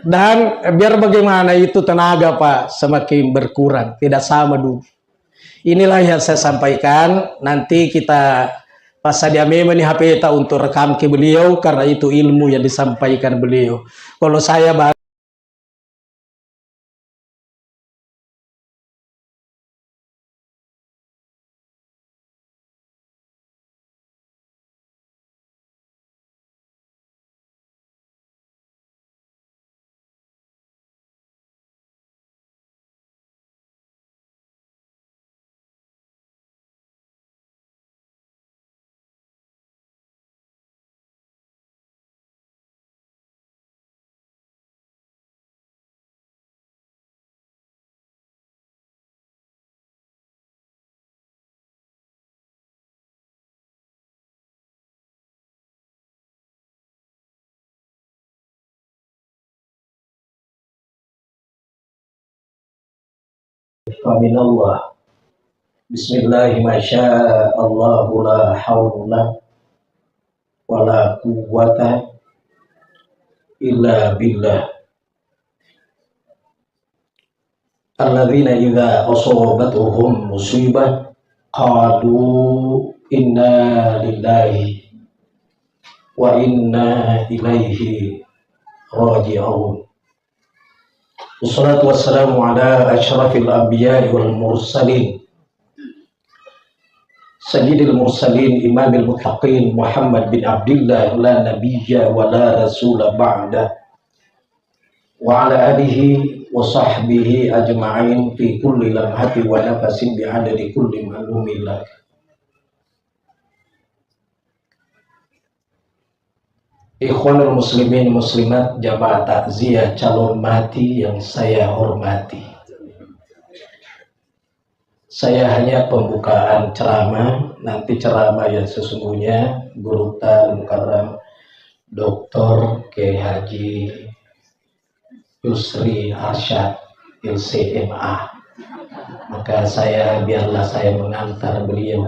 Dan biar bagaimana itu tenaga, Pak, semakin berkurang, tidak sama dulu. Inilah yang saya sampaikan. Nanti kita passadia memang nih H P ta untuk rekam ke beliau karena itu ilmu yang disampaikan beliau. Kalau saya Faminallah. Bismillah, masya Allah, la haula wala quwwata illa billah. Alladzina idza asabatuhum musibah qalu inna lillahi wa inna ilaihi raji'un. Wassalatu wassalamu ala asyrafil anbiya'i wal mursalin, sayyidil mursalin, imamil muttaqin, Muhammad bin Abdillah, la nabiyya wa la rasula ba'dah. وعلى آله وصحبه أجمعين في كل لمحة ونفس بعدد كل معلوم لك. Ikhwanul muslimin muslimat, jamaah takziah calon mati yang saya hormati. Saya hanya pembukaan ceramah, nanti ceramah yang sesungguhnya Guru Al Mukarram Doktor Kiai Haji Yusri Arsyad, L C M A. Maka saya, biarlah saya mengantar beliau.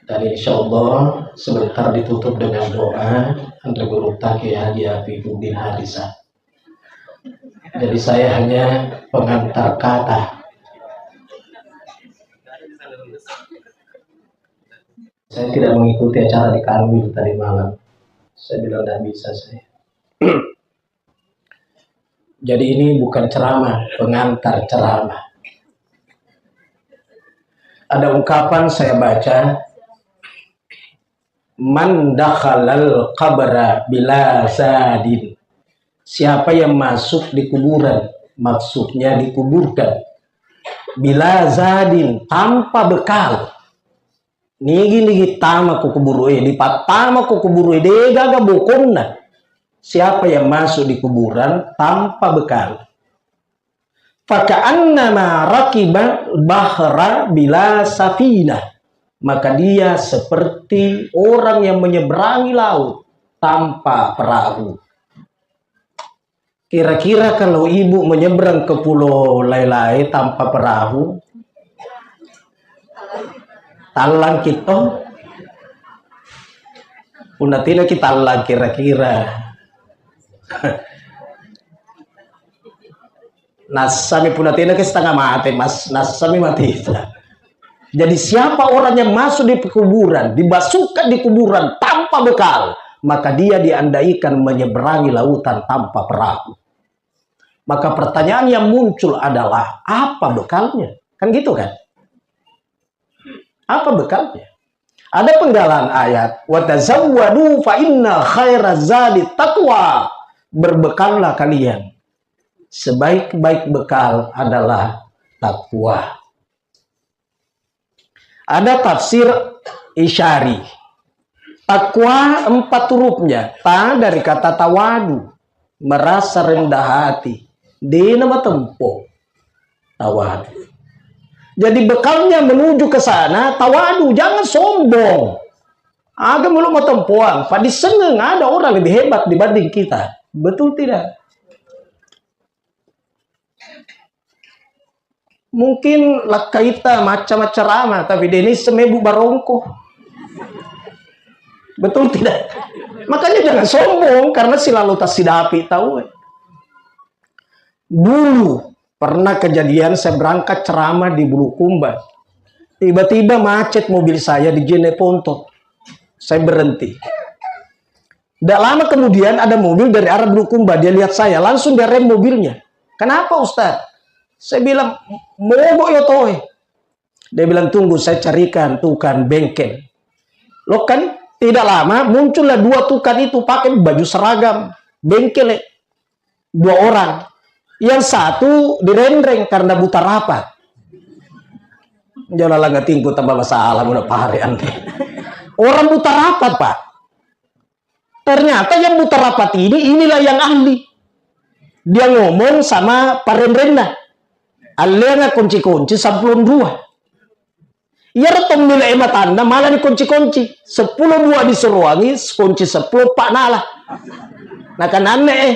Dan insya Allah sebentar ditutup dengan doa, anre Gurutta Kiai Haji Afifuddin Harisa. Jadi saya hanya pengantar kata. Saya tidak mengikuti acara di Kanwil tadi malam. Saya bilang tidak bisa saya. Jadi ini bukan ceramah, pengantar ceramah. Ada ungkapan saya baca, "Man dakhalal qabra bila zadin." Siapa yang masuk di kuburan, maksudnya dikuburkan, bila zadin, tanpa bekal. Nigi-nigi tama ko kuburu e, dipattama ko kuburu e, degaga bokonna. Siapa yang masuk di kuburan tanpa bekal? Faka'annama rakiba bahra bila safinah. Maka dia seperti orang yang menyeberangi laut tanpa perahu. Kira-kira kalau ibu menyeberang ke pulau Lailai tanpa perahu, tallang kito? Punna tena ki tallang kira-kira. Nassami punna tena ki setengah mate, mas, nassami mati. Jadi siapa orang yang masuk di kuburan, dimasukkan di kuburan tanpa bekal, maka dia diandaikan menyeberangi lautan tanpa perahu. Maka pertanyaan yang muncul adalah, apa bekalnya? Kan gitu kan? Apa bekalnya? Ada penggalan ayat, "Wa tazawwadu fa inna khaira zadi taqwa." Berbekallah kalian. Sebaik-baik bekal adalah takwa. Ada tafsir Isyari. Takwa empat hurufnya. Ta dari kata tawadu, merasa rendah hati. Dena matempo. Tawadu. Jadi bekalnya menuju ke sana, tawadu, jangan sombong. Aga melo matempoang, padissengeng ada orang lebih hebat dibanding kita. Betul tidak? Mungkin lakkaita macca-macca rama, tapi deni semebu barongko. Betul tidak? Makanya jangan sombong karena silalu tasidapi tahu. Dulu pernah kejadian saya berangkat ceramah di Bulukumba. Tiba-tiba macet mobil saya di Jeneponto. Saya berhenti. Tidak lama kemudian ada mobil dari arah Bulukumba, dia lihat saya, langsung dia rem mobilnya. "Kenapa, Ustaz?" Saya bilang, "Mogok ya toh." Dia bilang, "Tunggu, saya carikan tukang bengkel." Lo kan tidak lama muncullah dua tukang itu pakai baju seragam bengkel, dua orang. Yang satu direnreng karena buta rapat. Jala langa tingku tambah masalah muna pare ande. Orang buta rapat, Pak. Ternyata yang buta rapat ini, inilah yang ahli. Dia ngomong sama parenrenna. Allenga kunci-kunci sampulong dua. Iyaro tommi le matanna malah dikunci-kunci. Seppulo dua disuruangi, kunci seppulo pa nala. Nakananne eh.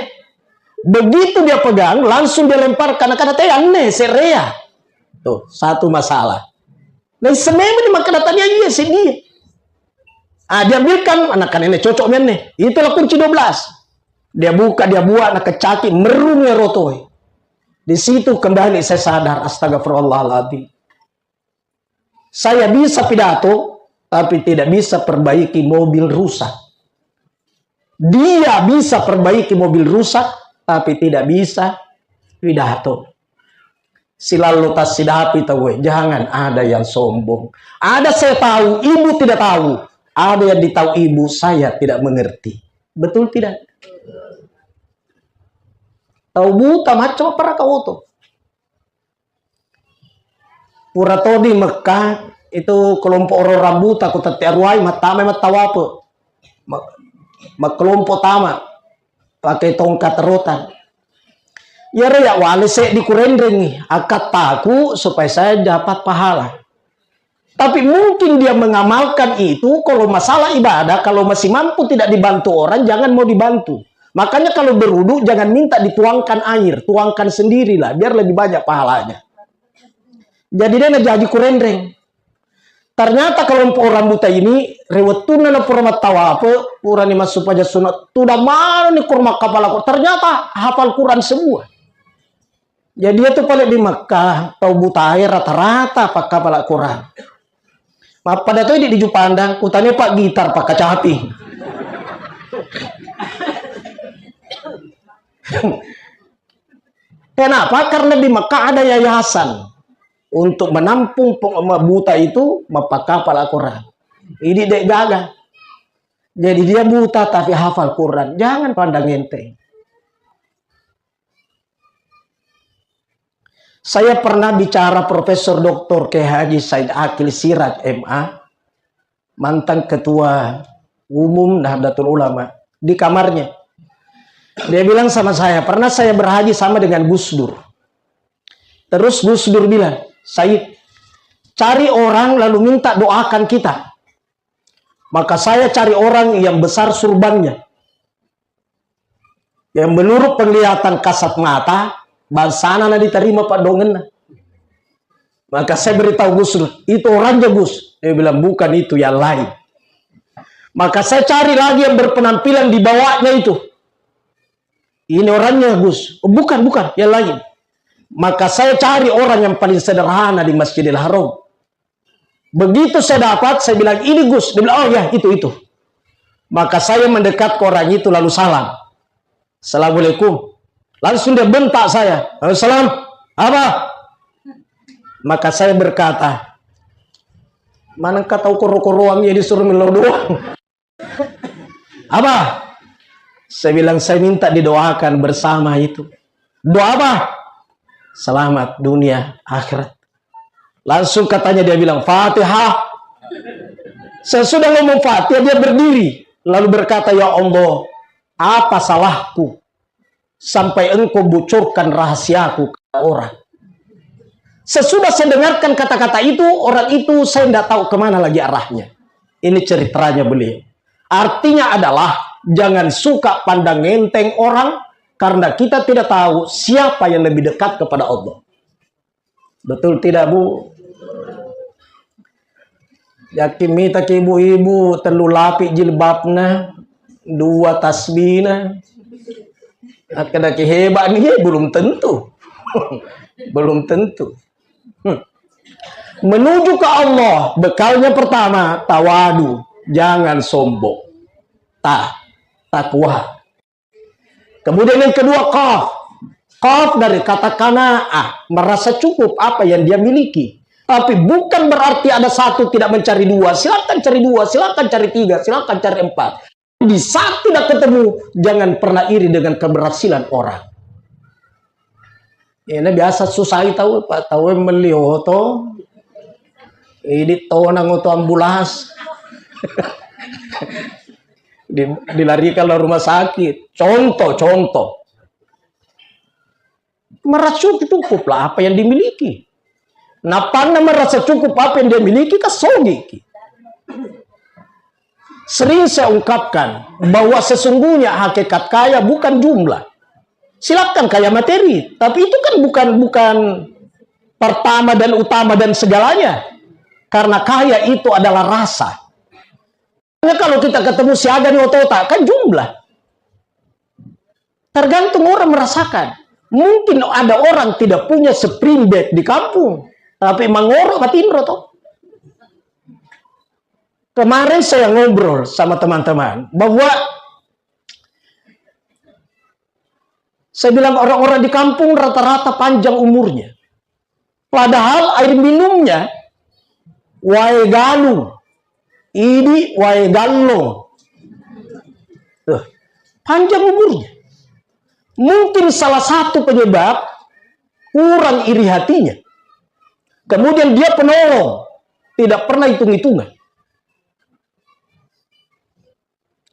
Begitu dia pegang, langsung dia lemparkan. Nakana te anne serea. Tuh, satu masalah. Naisseng memang ni makkeda tania iya seddi. Ah, diambilkan, anak nenek cocok menne. Itulah kunci dua belas. Dia buka, dia buat, nakecaki, merrung ya rotoi. Di situ kembali saya sadar, astagfirullahaladzim. Saya bisa pidato, tapi tidak bisa perbaiki mobil rusak. Dia bisa perbaiki mobil rusak, tapi tidak bisa pidato. Silallo tassidapi tauwe, jangan ada yang sombong. Ada saya tahu, ibu tidak tahu. Ada yang ditahu ibu, saya tidak mengerti. Betul tidak? Tau buta macca mapparakka oto. Pura to di Mekkah itu kelompok orang buta ku tette aruwai mattamai mattawape. Ma-, makkelompok tama pakai tongkat rotan. Iyaro ya wale seddi kurenrengi, akkattaku supaya saya dapat pahala. Tapi mungkin dia mengamalkan itu, kalau masalah ibadah, kalau masih mampu tidak dibantu orang, jangan mau dibantu. Makanya kalau berwudu, jangan minta dituangkan air, tuangkan sendirilah, biar lebih banyak pahalanya. Jadi dia najaji kurenreng. Ternyata kelompok orang buta ini, rewettunna na pura mattawape, purani massupaja sunat, tudang mano ni kurma kapala. Ternyata hafal Quran semua. Jadi itu paling di Mekah, tau butae rata-rata pakkapala Quran. Mappada to di, di Jupandang, utane pak gitar pakkacapi. Kenapa? Karena di Mekah ada yayasan untuk menampung peng-, buta itu mappakapala Quran. Ini dek gaga. Jadi dia buta tapi hafal Quran. Jangan pandang enteng. Saya pernah bicara Profesor Doktor Kiai Haji Said Akil Siraj M A, mantan ketua umum Nahdlatul Ulama, di kamarnya. Dia bilang sama saya, pernah saya berhaji sama dengan Gus Dur. Terus Gus Dur bilang, "Said, cari orang lalu minta doakan kita." Maka saya cari orang yang besar surbannya. Yang menurut penglihatan kasat mata, bangsana na diterima padongenna. Maka saya beritahu Gus Dur, "Itu orangnya, Gus." Dia bilang, "Bukan itu, yang lain." Maka saya cari lagi yang berpenampilan di bawahnya itu. "Ini orangnya, Gus." "Oh, bukan, bukan, yang lain." Maka saya cari orang yang paling sederhana di Masjidil Haram. Begitu saya dapat, saya bilang, "Ini Gus." Dia bilang, "Oh ya, itu, itu." Maka saya mendekat ke orang itu lalu salam. "Assalamualaikum." Langsung dia bentak saya. "Waalaikumsalam. Apa?" Maka saya berkata, "Mana engka tau koro-koroang ya disuruh melo doang." "Apa?" Saya bilang, "Saya minta didoakan bersama itu." "Doa apa?" "Selamat dunia akhirat." Langsung katanya dia bilang, "Fatihah." Sesudah ngomong Fatihah, dia berdiri, lalu berkata, "Ya Allah, apa salahku sampai Engkau bocorkan rahasiaku ke orang?" Sesudah saya dengarkan kata-kata itu, orang itu saya tidak tahu kemana lagi arahnya. Ini ceritanya beliau. Artinya adalah jangan suka pandang enteng orang karena kita tidak tahu siapa yang lebih dekat kepada Allah. Betul tidak, Bu? Yakin mita ki ibu-ibu tellu lapi jilbabna, dua tasbihna. Akkeda ki hebat nih, belum tentu. Belum tentu. Hmm. Menuju ke Allah, bekalnya pertama, tawadu, jangan sombong. Ta, takwa. Kemudian yang kedua, qaf. Qaf dari kata qanaah, merasa cukup apa yang dia miliki. Tapi bukan berarti ada satu tidak mencari dua. Silakan cari dua, silakan cari tiga, silakan cari empat. Di saat tidak ketemu, jangan pernah iri dengan keberhasilan orang. Ini biasa susah tahu, Pak. Tahu melli oto, ini tonang oto ambulans. Di-, dilarikan ke rumah sakit. Contoh, contoh. Merasa cukup lah apa yang dimiliki. Napanna merasa cukup apa yang dia miliki, kan sogi ki. Sering saya ungkapkan bahwa sesungguhnya hakikat kaya bukan jumlah. Silakan kaya materi, tapi itu kan bukan, bukan pertama dan utama dan segalanya. Karena kaya itu adalah rasa. Makanya kalau kita ketemu siaga nih otota, kan jumlah. Tergantung orang merasakan. Mungkin ada orang tidak punya spring bed di kampung, tapi mangoro matinro toh. Kemarin saya ngobrol sama teman-teman bahwa saya bilang orang-orang di kampung rata-rata panjang umurnya. Padahal air minumnya wae galung, idi wae gallo. Tuh, panjang umurnya. Mungkin salah satu penyebab kurang iri hatinya. Kemudian dia penolong, tidak pernah hitung-hitungan.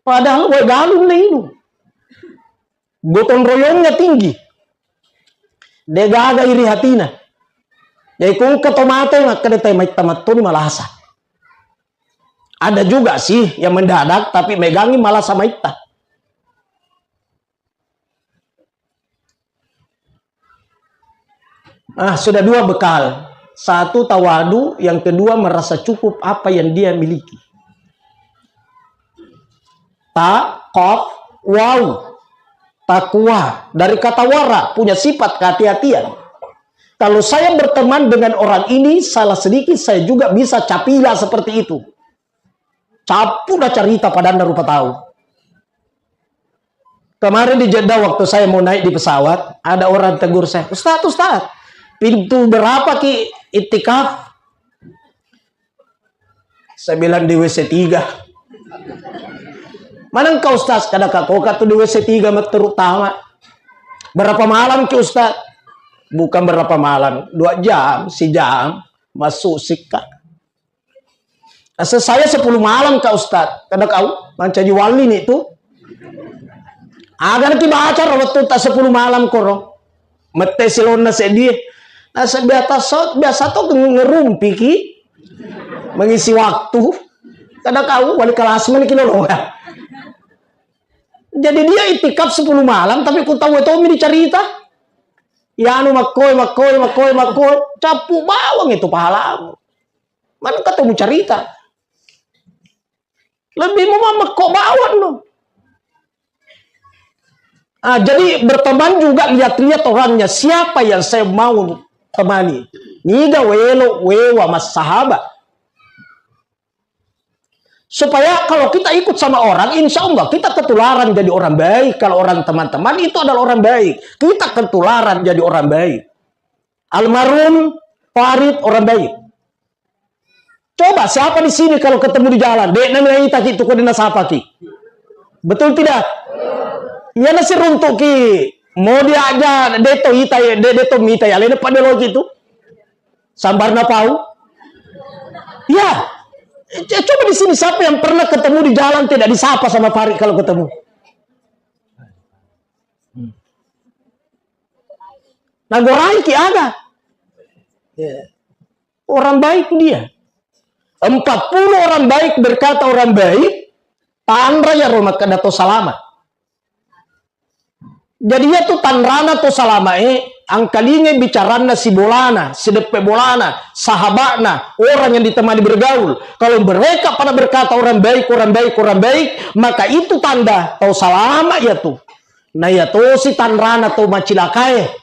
Padahal wae galung na inung. Gotong royongnya tinggi. De gaga iri hatina. Jadi kungka to mate, makkeda te maitta mattoni malasa. Ada juga sih yang mendadak, tapi megangi malasa maitta. Ah, sudah dua bekal. Satu tawadu, yang kedua merasa cukup apa yang dia miliki. Ta, kof, wau. Takwa. Dari kata wara, punya sifat kehati-hatian. Kalau saya berteman dengan orang ini, salah sedikit saya juga bisa capila seperti itu. Cappu na carita padanna rupa tau. Kemarin di Jeddah waktu saya mau naik di pesawat, ada orang tegur saya, "Ustaz, Ustaz, pintu berapa ki iktikaf?" Saya bilang, "Di W C tiga." "Mana engkau, Ustaz?" "Kada ka koka tu di W C tiga matteru tama." "Berapa malam ki, Ustaz?" "Bukan berapa malam, dua jam, sejam masuk sikka." Asa saya sepuluh malam, Kak Ustaz. Kada kau mancaji wali ni tu. Aga naki baca ro wettu ta sepuluh malam koro. Mette silonna seddi. Nasa biasa so, biasa to ngerumpi ki. Mengisi waktu. Kada kau wali kelas mani ki lolo. Jadi dia itikaf sepuluh malam, tapi ku tau to mi dicarita. Yanu makkoi, makkoi, makkoi, makkoi. Cappu bawang itu pahalamu. Mana ketemu carita? Lebih mau mammekko bawang no. Ah, jadi berteman juga lihat-lihat orangnya, siapa yang saya mau temani. Niga welo wewa massahabat. Supaya kalau kita ikut sama orang, insya Allah kita ketularan jadi orang baik. Kalau orang teman-teman itu adalah orang baik, kita ketularan jadi orang baik. Almarhum Farid orang baik. Coba siapa di sini kalau ketemu di jalan, de' na naita ki tu ko de' nasapa ki. Betul tidak? Iya nasi runtuk ki. Mau dia aja de' to ita, de', de' to mita ya, lene pada lo gitu. Sambar na pau. Ya. C- coba di sini siapa yang pernah ketemu di jalan tidak disapa sama Farid kalau ketemu? Nagorai ki aga. Ya. Orang baik dia. Empat puluh orang baik berkata orang baik, tanra ya ro makkeda to salama. Jadi iya tu tanrana to salama e, angkalingai bicaranna sibolana, sideppe bolana, sahabatna, orang yang ditemani bergaul. Kalau mereka pada berkata orang baik, orang baik, orang baik, maka itu tanda tau salama iya tu. Na iya tosi tanrana tau macilakae.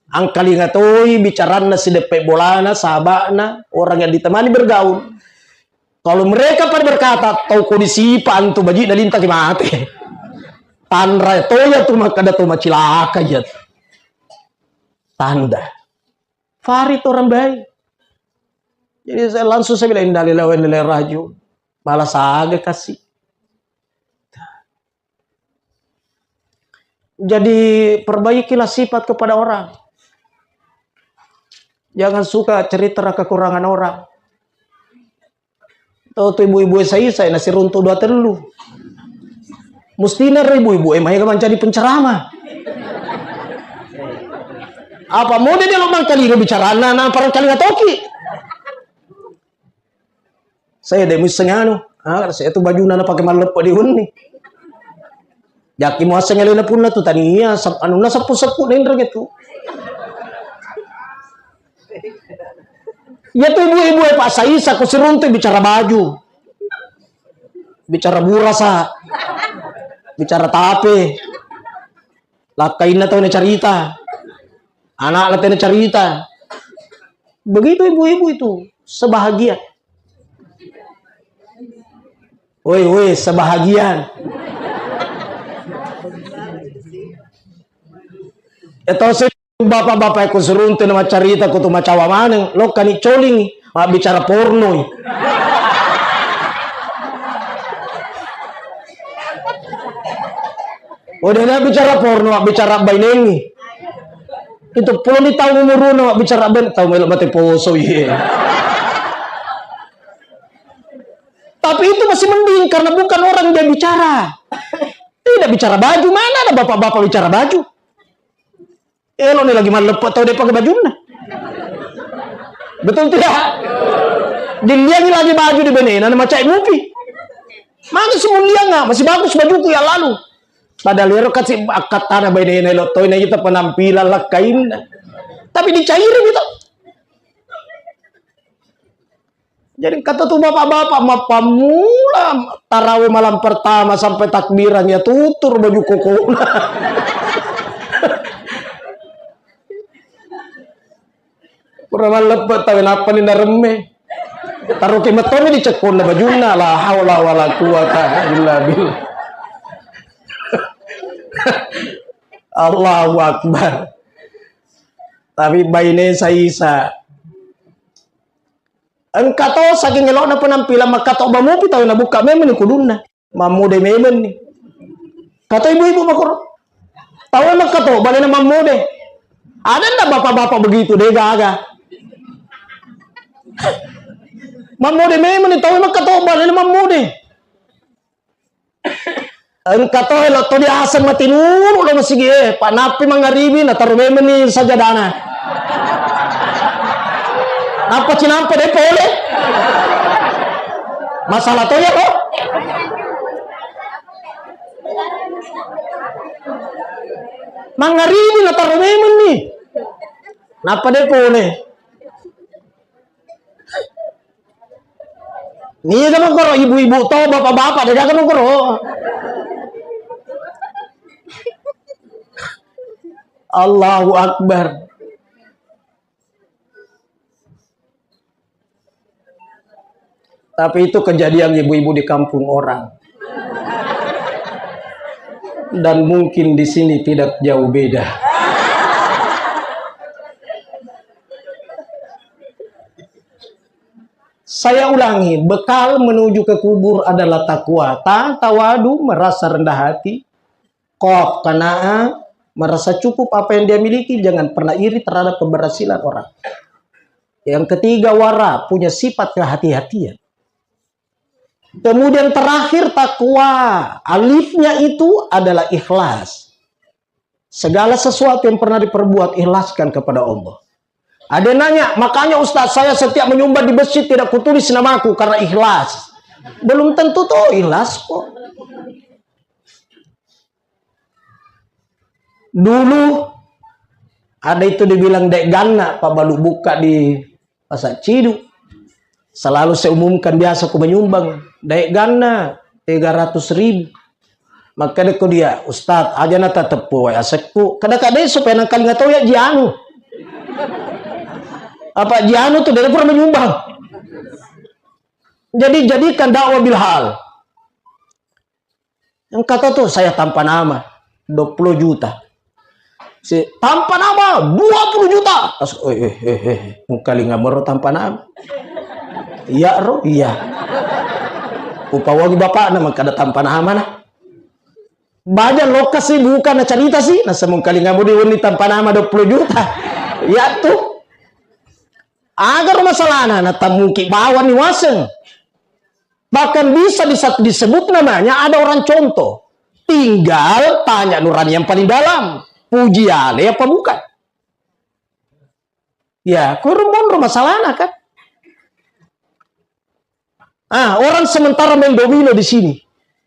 Angkalinga toi bicaranna sideppe bolana, sahabatna, orang yang ditemani bergaul. Kalau mereka pada berkata, "Tau ko disipa antu baji na lintaki mate." Tanra toya tu makkeda to macilaka iya. Tanda. Farid orang baik. Jadi saya langsung saya bilang, "Innalillahi wa inna ilaihi rajiun." Malah saga kasih. Jadi perbaikilah sifat kepada orang. Jangan suka cerita kekurangan orang. Tau tu ibu-ibu e saisa, nasi runtu dua tellu. Mustina ro ibu-ibu e maega mancaji penceramah. Apa mode dia lo mangkalinga bicarana, na parangkalinga toki. Saya de' muisseng anu. Ah, saya tu bajuna na pake malleppe di unni. Jaki muasseng alena punna tu tania, sep- anunna seppu-seppu nenreng itu. Ya tu ibu-ibu e Pak Saisa ku siruntu bicara baju. Bicara burasa. Bicara tape. Lakkainna tau nacarita. Anakna tena carita. Begitu ibu-ibu itu, sebahagia. Woi, woi, sebahagian. Eto se bapak-bapak ku suruntu na macarita ku tu macawa maneng, lokkani coling, mabbicara pornoi. Udah na bicara porno, bicara bainengi. Itu puloni tau umuruna bicara ben tau melo mate poso iye. Tapi itu masih mending karena bukan orang dia bicara. Tidak bicara baju, mana ada bapak-bapak bicara baju? Elo ni lagi malleppe tau de pakai bajunna. Betul tidak? Diliangi lagi baju di benena, na macai mupi. Mana si mulia nggak? Masih bagus bajuku ya lalu. Padahal ero kasi akkattana benena elo toi na kita penampilan lakkainna. Tapi dicairi gitu. Jadi kata tuh bapak-bapak, mappammula tarawih malam pertama sampai takbiran ya tutur baju kokona. Pura malleppe tawe nappa ni naremme. Taruki metoni di cekkonna bajunna, la haula wala quwata illa billah. Allahu Akbar. Tapi baine saisa. Engka to saking elokna penampilan, makkatoba mupi tau nabukka memeng ni kudunna. Mammode memeng ni. Kato ibu-ibu makoro. Tau makkatoba lena mammode. Ada ndak bapak-bapak begitu, de gaga. Mammode memeng ni tau makkatoba lena mammode. Engka to elo to diaseng matinulu lo masigi e, pa nappi mangaribi na taro memeng ni sajadana. Nappa cinampa de pole. Masalah to ya lo. Mangaribi na taro memeng ni. Nappa de pole. Niga mengkoro ibu-ibu to, bapak-bapak, de gaga mengkoro. Allahu Akbar. Tapi itu kejadian ibu-ibu di kampung orang. Dan mungkin di sini tidak jauh beda. Saya ulangi, bekal menuju ke kubur adalah takwa. Ta tawadu, merasa rendah hati. Qaf, qanaah, merasa cukup apa yang dia miliki, jangan pernah iri terhadap keberhasilan orang. Yang ketiga, wara, punya sifat kehati-hatian. Kemudian terakhir, takwa. Alifnya itu adalah ikhlas. Segala sesuatu yang pernah diperbuat, ikhlaskan kepada Allah. Ada yang nanya, "Makanya Ustaz, saya setiap menyumbang di masjid tidak kutulis namaku karena ikhlas." Belum tentu tuh ikhlas kok. Dulu ada itu dibilang dek ganna, Pak Balu buka di Pasar Ciduk. Selalu saya umumkan biasa ku menyumbang, dek ganna tiga ratus ribu. Makkeda ko dia, "Ustaz, aja na tateppu wae asekku." Kada-kada supaya nangkalinga tau ya jianu. Apa jianu tuh dia pura menyumbang. Jadi jadikan dakwah bil hal. Yang kata tuh saya tanpa nama, dua puluh juta. Si tanpa nama, dua puluh juta. As, eh, eh, eh, eh, mungkalinga mero tanpa nama. Iya ro, iya. Upawagi bapak nama kada tanpa nama nah. Baja lokasi bukan na cerita sih, nah semungkalinga mau diwenni tanpa nama dua puluh juta. Ya tuh. Agar masalahna, na tamuki bawang ni waseng. Bahkan bisa, bisa disebut namanya ada orang contoh. Tinggal tanya nurani yang paling dalam. Puji ale apa bukan? Ya, kurang monro masalahnya kan. Ah, orang sementara main domino di sini.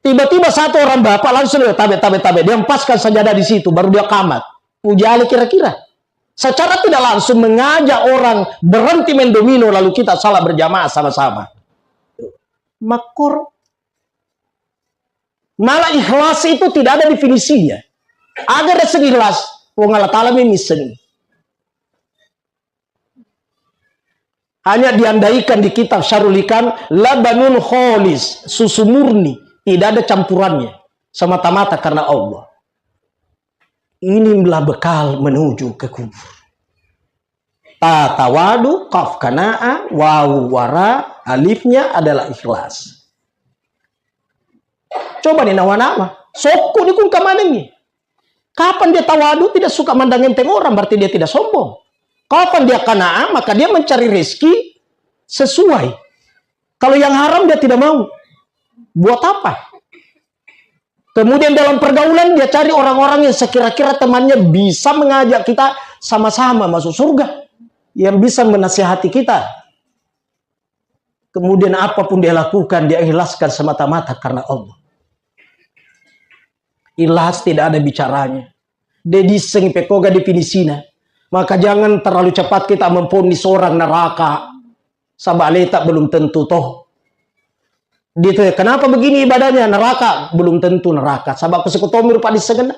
Tiba-tiba satu orang bapak langsung dia tabe, tabe, tabe. Dia empaskan sajadah di situ, baru dia kamat. Puji ale kira-kira. Secara tidak langsung mengajak orang berhenti main domino lalu kita salat berjamaah sama-sama. Makkoro. Malah ikhlas itu tidak ada definisinya. Agar rasa ikhlas, Puang Allah Ta'ala memang misseng. Hanya diandaikan di kitab Syarul Hikam, labanun kholis, susu murni, tidak ada campurannya, semata-mata karena Allah. Inilah bekal menuju ke kubur. Ta tawadu, qaf qanaah, wawu wara, alifnya adalah ikhlas. Coba ni nawa-nawa, sokku ni kung kamanengi. Kapan dia tawadu, tidak suka mandang enteng orang, berarti dia tidak sombong. Kapan dia qanaah, maka dia mencari rezeki sesuai. Kalau yang haram dia tidak mau. Buat apa? Kemudian dalam pergaulan dia cari orang-orang yang sekira-kira temannya bisa mengajak kita sama-sama masuk surga. Yang bisa menasihati kita. Kemudian apapun dia lakukan, dia ikhlaskan semata-mata karena Allah. Ikhlas tidak ada bicaranya. De disseng pekkoga definisina. Maka jangan terlalu cepat kita memvonis orang neraka. Saba aleta belum tentu toh. Ditanya, "Kenapa begini ibadahnya?" Neraka, belum tentu neraka. Saba ko sekutomi rupa dissengenna.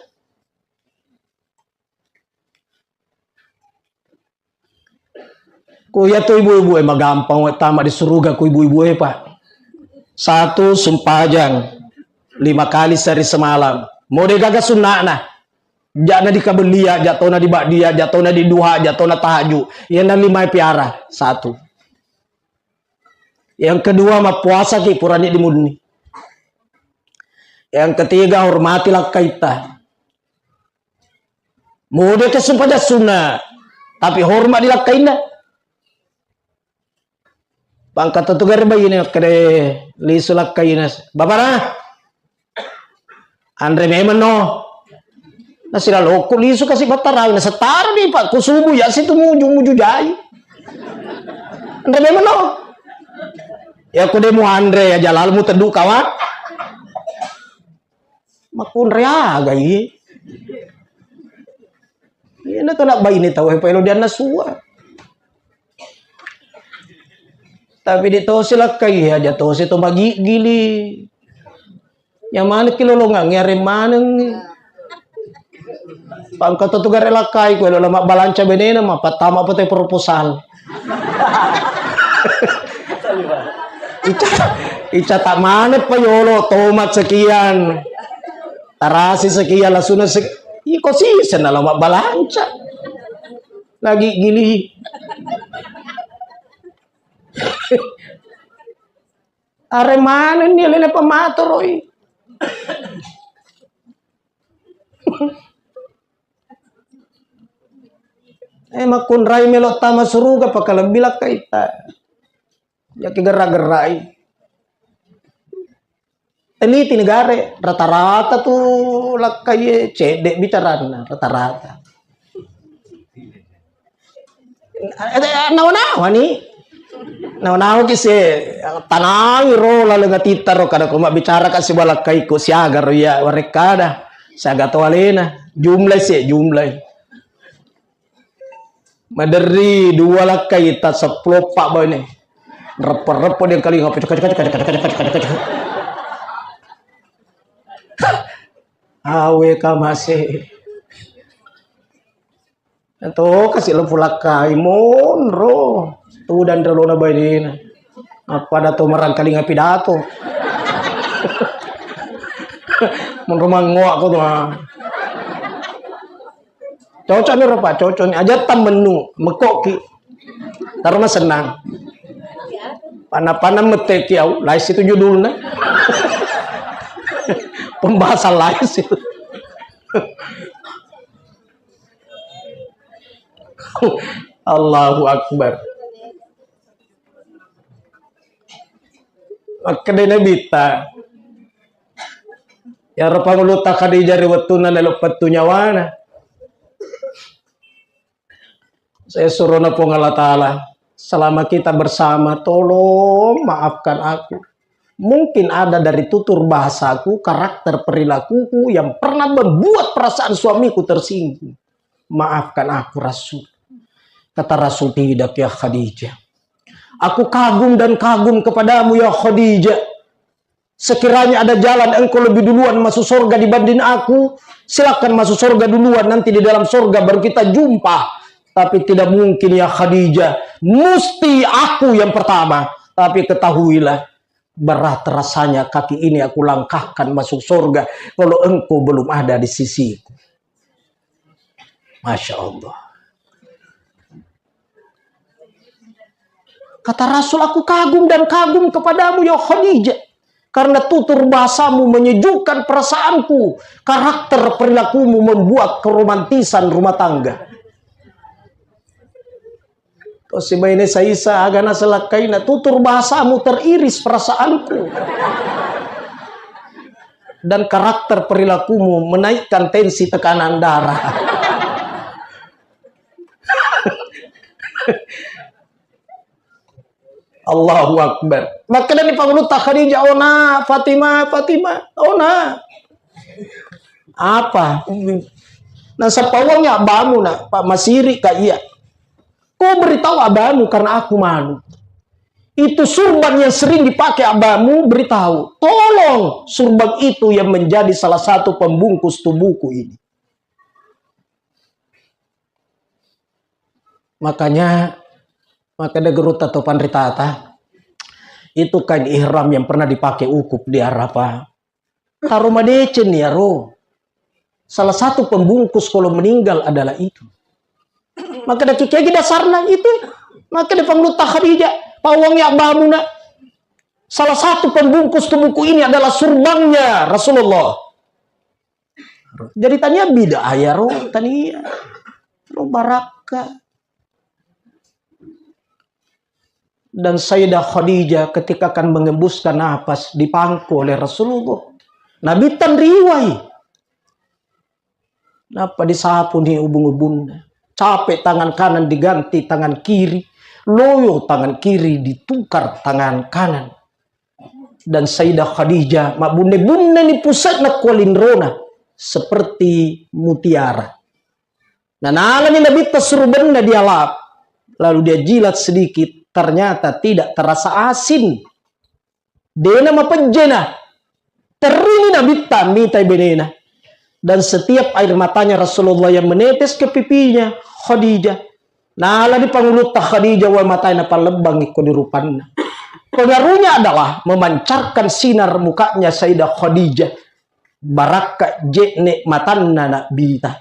Ku iya tu ibu-ibu e, magampang we tama di suruga ku ibu-ibu e, Pak. Satu, sumpajang lima kali sehari semalam. Mau de gaga sunna'na. Ja'na di kabellia, ja'tona di ba'dia, ja'tona di duha, ja'tona tahajud. Iyana lima piara. Satu. Yang kedua, mappuasa ki purani dimunni. Yang ketiga, hormati lakkaitta. Mode ke sumpajang sunna, tapi hormat di lakkainna. Pangkattu tu gare baine makkeda lisu lakkaina. Bapana, anre memang no. Nasilalokku lisu kasi battarawi, nasettara di Pak, ku subuh ya situ muju-muju jai. Anre memang no. Ya ku de mu anre ya jalal mu teddu kawan. Makkunre aga iye. Iyana tona baine tau e paelo dianna sua. Tapi de tosi lakkai aja tosi to magiggili. Ya manekki lolongangnge areng manengngi. Pangkattu tu gare lakkai ku elo mabbalanca benena mappattama pete proposal. Ica, ica tak mana pa yolo tomat sekian. Tarasi sekian lasuna sek-, iko sisen nalo mabbalanca. Lagi gili. Are manenni alena pamatoroi. Eh, makkunrai melo tama suruga pakalebbi lakkaita. Jaki gerak-gerai. Teliti negare, rata-rata tu lakkai cedde bicaranna, rata-rata. Eh, nawa-nawa ni. Nawa-nawa ki se tanangi ro laleng atitta ro kada ko mabbicara ka siba lakkai ko siaga ro iya warekkada. Siaga to alena. Jumlah se, jumlah. Maderri dua lakkai ta seppulo eppa baine. Reppo-reppo dia kalinga. Awe kamase. To kasi leppu lakkai monro. Tudang relona bainena. Appada to marangkalinga pidato. Monro mangoa ko to. Cocok ni ro, Pak, cocok ni. Aja tammennu, mekoki. Taro masennang. Panna-panna metteki au, lai situ judulna. Pembahasan lain situ. Allahu Akbar. Makkedai Nabitta, iyaro Pangulutta Khadijah ri wettunna lelo pettu nyawana. Saya surona Puang Allah Ta'ala, selama kita bersama, tolong maafkan aku. Mungkin ada dari tutur bahasaku, karakter perilakuku yang pernah membuat perasaan suamiku tersinggung. Maafkan aku, Rasul. Kata Rasul, "Tidak, ya Khadijah. Aku kagum dan kagum kepadamu, ya Khadijah. Sekiranya ada jalan engkau lebih duluan masuk surga dibanding aku, silakan masuk surga duluan, nanti di dalam surga baru kita jumpa. Tapi tidak mungkin, ya Khadijah. Mesti aku yang pertama. Tapi ketahuilah, berat rasanya kaki ini aku langkahkan masuk surga kalau engkau belum ada di sisiku." Masya Allah. Kata Rasul, "Aku kagum dan kagum kepadamu, ya Khadijah. Karena tutur bahasamu menyejukkan perasaanku, karakter perilakumu membuat keromantisan rumah tangga. Tosi baine saisa, aga naselakkaina, tutur bahasamu teriris perasaanku. Dan karakter perilakumu menaikkan tensi tekanan darah. Allahu Akbar. Makkedani Pangulutta Khadijah, "Ona, Fatimah, Fatimah, ona." "Apa?" "Nasappa uang ya abbamu, nak, Pak, masiri ka iya." "Kau beritahu abbamu karena aku malu. Itu surban yang sering dipakai abbamu, beritahu. Tolong surban itu yang menjadi salah satu pembungkus tubuhku ini." Makanya, maka ada gerutta to panritata, itu kain ihram yang pernah dipakai wukuf di Arafah. Taro madeceng ni aro. Salah satu pembungkus kalau meninggal adalah itu. Maka ada kikegi dasarna itu. Maka ada Pangulutta Khadijah, "Pawang ya abbamu, nak. Salah satu pembungkus tubuhku ini adalah surbannya Rasulullah." Jadi tania bid'ah ya ro, tania. Ro barakka. Dan Sayyidah Khadijah ketika akan mengembuskan napas, dipangku oleh Rasulullah. Nabitta riwai. Nappa disapuni ubung-ubunna. Capek tangan kanan diganti tangan kiri. Loyo tangan kiri ditukar tangan kanan. Dan Sayyidah Khadijah mabbunne-bunne ni pusatna kualinrona seperti mutiara. Nanalani Nabitta surubanna dialap, lalu dia jilat sedikit, ternyata tidak terasa asin. Dena mapejjena. Terrini Nabitta mitai benena. Dan setiap air matanya Rasulullah yang menetes ke pipinya Khadijah, nalani Pangulutta Khadijah wae matae napallebbangi ko di rupanna. Pengaruhnya adalah memancarkan sinar mukanya Sayyidah Khadijah. Barakka je'ne matanna Nabitta.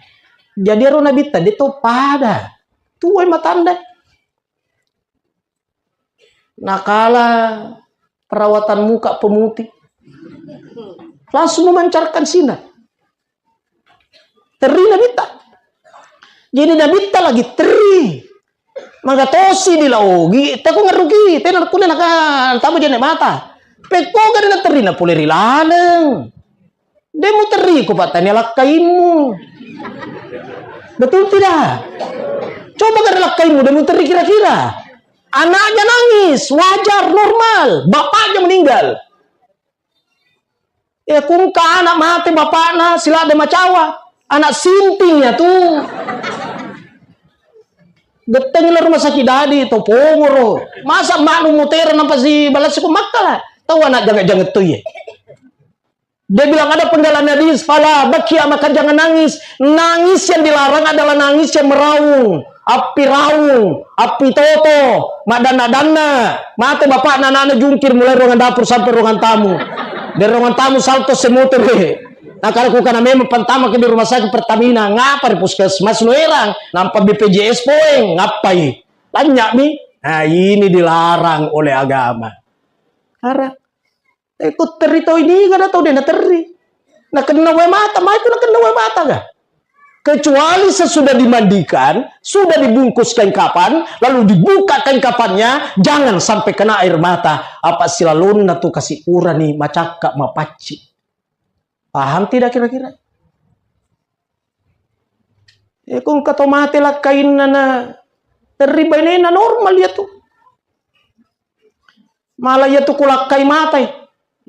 Jadi ero Nabitta de to pada. Tuai matanna. Nakala perawatan muka pemutih. Langsung memancarkan sinar. Terri Nabitta. Jadi Nabitta lagi terri. Magatosi di laogi, teko ngeruki, tena kune naka tama je'ne mata. Pekko gade na terri na pole ri laleng. De muterri ko pattania lakkaimmu. Betul tidak? Coba gade lakkaimmu, de muterri kira-kira. Anaknya nangis, wajar, normal. Bapaknya meninggal. Ya kungka anak mate bapakna, silade macawa. Anak sinting ya tu. Gettengi la rumah sakit dadi to pongoro. Masa maknu mutera nampa si balas ko makkala. Tahu anak jangan-jangan tu ye. Dia bilang ada penggalan hadis, "Fala bakia, maka jangan nangis." Nangis yang dilarang adalah nangis yang meraung, api raung, api toto, maddanna-danna. Mate bapakna, anakna jungkir mulai ruangan dapur sampai ruangan tamu. Dari ruangan tamu salto semotore. Nah, kalau kukana memang pantama ke di rumah sakit Pertamina, ngapa di puskesmas lo erang? Nampa B P J S poeng, ngapai? Tanya mi. Nah, ini dilarang oleh agama. Karena Eh, ku terri tau ini, kada tau dena terri. Nakenna wae mata, mai ku nakenna wae mata ga? Kecuali sesudah dimandikan, sudah dibungkus kain kapan, lalu dibuka kain kapannya, jangan sampai kena air mata. Apa silalonna tu kasi urani macakka mapacci. Paham tidak kira-kira? Eh, ku engka to mate lakkainna na terri bainena normal ya tu. Malah iya tu ku lakkai mate.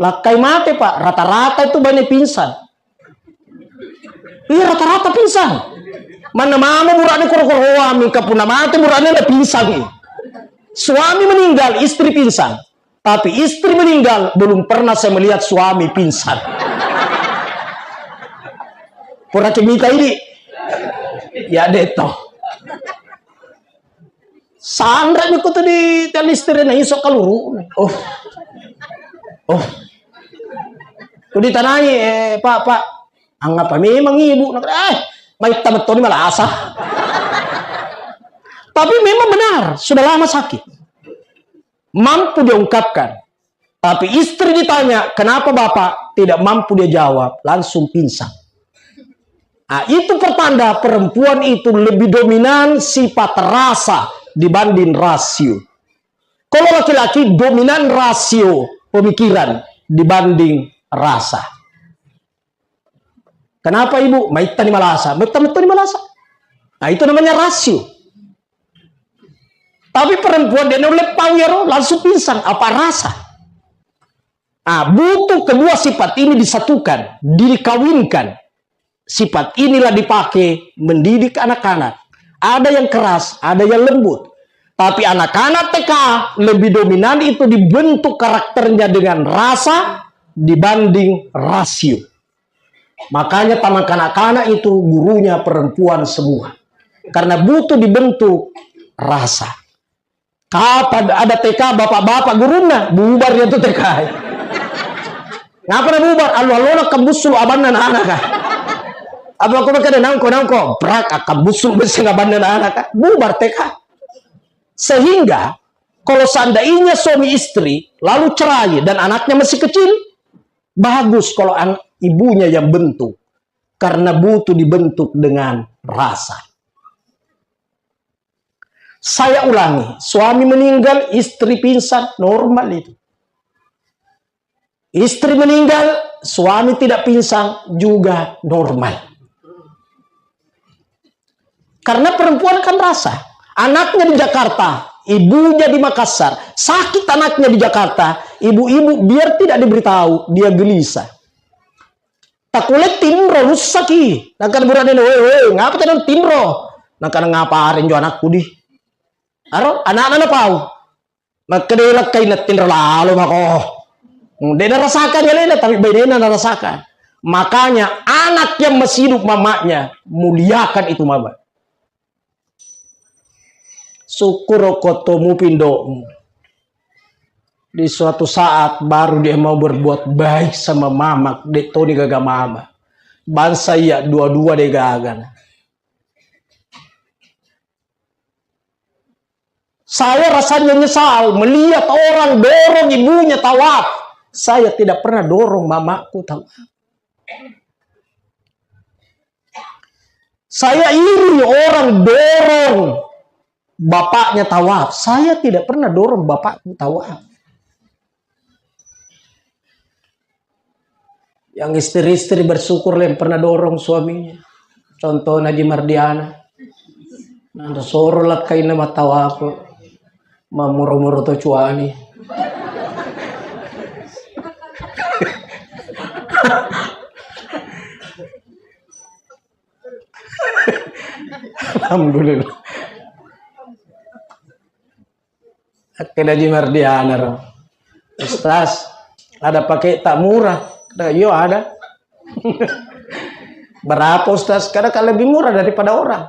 Lakkai mate, Pak. Rata-rata itu baine pingsan. Iya, rata-rata pingsan. Mana mama burane koro-koroa, mingka punna mate burane na pingsan. Suami meninggal, istri pingsan. Tapi istri meninggal, belum pernah saya melihat suami pingsan. Pura ke mita ini. Ya, deto. Sanre mi kutu di talisterena iso kaluru. Oh. Oh. Ku ditanai, eh, "Pak, Pak, angapa memang ibu?" Nakana, "Eh, maitta mettoni malasa." Tapi memang benar, sudah lama sakit. Mampu dia ungkapkan. Tapi istri ditanya, "Kenapa Bapak?" Tidak mampu dia jawab, langsung pingsan. Nah, itu pertanda perempuan itu lebih dominan sifat rasa dibanding rasio. Kalau laki-laki dominan rasio pemikiran dibanding rasa. Kenapa Ibu? Maittani malasa. Maitta mettoni malasa. Nah, itu namanya rasio. Tapi perempuan dia nulle pau iyaro, langsung pingsan. Apa rasa? Ah, butuh kedua sifat ini disatukan, dikawinkan. Sifat inilah dipakai mendidik anak-anak. Ada yang keras, ada yang lembut. Tapi anak-anak T K lebih dominan itu dibentuk karakternya dengan rasa dibanding rasio. Makanya taman kanak-kanak itu gurunya perempuan semua. Karena butuh dibentuk rasa. Kapan ada T K bapak-bapak gurunna, bubar ya tuh T K. Ngapa na bubar? Allo-allona kambussu abanna anak-anak. Apa aku makkeda nangko, nangko, brak, akambussu besseng abanna anak-anak. Bubar T K. Sehingga kalau seandainya suami istri lalu cerai dan anaknya masih kecil, bagus kalau an- ibunya yang bentuk. Karena butuh dibentuk dengan rasa. Saya ulangi, suami meninggal, istri pingsan, normal itu. Istri meninggal, suami tidak pingsan, juga normal. Karena perempuan kan rasa. Anaknya di Jakarta, ibunya di Makassar. Sakit anaknya di Jakarta, ibu-ibu biar tidak diberitahu, dia gelisah. Takkulle tinro, russaki. Nakkeda burane, "Woi, woi, ngapa tena tinro?" Nakkeda, "Ngapa areng jo anakku di?" Aro, anakna napau. Makkeda, "Lakkai na tinro lalo mako." De narasakan alena, tapi bainena narasakan. Makanya anak yang masih hidup mamanya, muliakan itu mama. Syukur ko to mupi indo'mu. Di suatu saat baru dia mau berbuat baik sama mama, de toni gaga mama. Bangsa iya dua-dua de gaga. Saya rasanya nyesal melihat orang dorong ibunya tawaf. Saya tidak pernah dorong mamaku tawaf. Saya iri orang dorong bapaknya tawaf. Saya tidak pernah dorong bapakku tawaf. Yang istri-istri bersyukur yang pernah dorong suaminya. Contohnya Haji Mardiana. Nanti soro lakkainna mattawaf. Mammuro-muro to cuani. Alhamdulillah. Oke, Haji Mardiana, ro. "Ustaz, ada paket tak murah?" Kata, "Iyo, ada." "Berapa, Ustaz?" Kata, "Kan lebih murah daripada orang.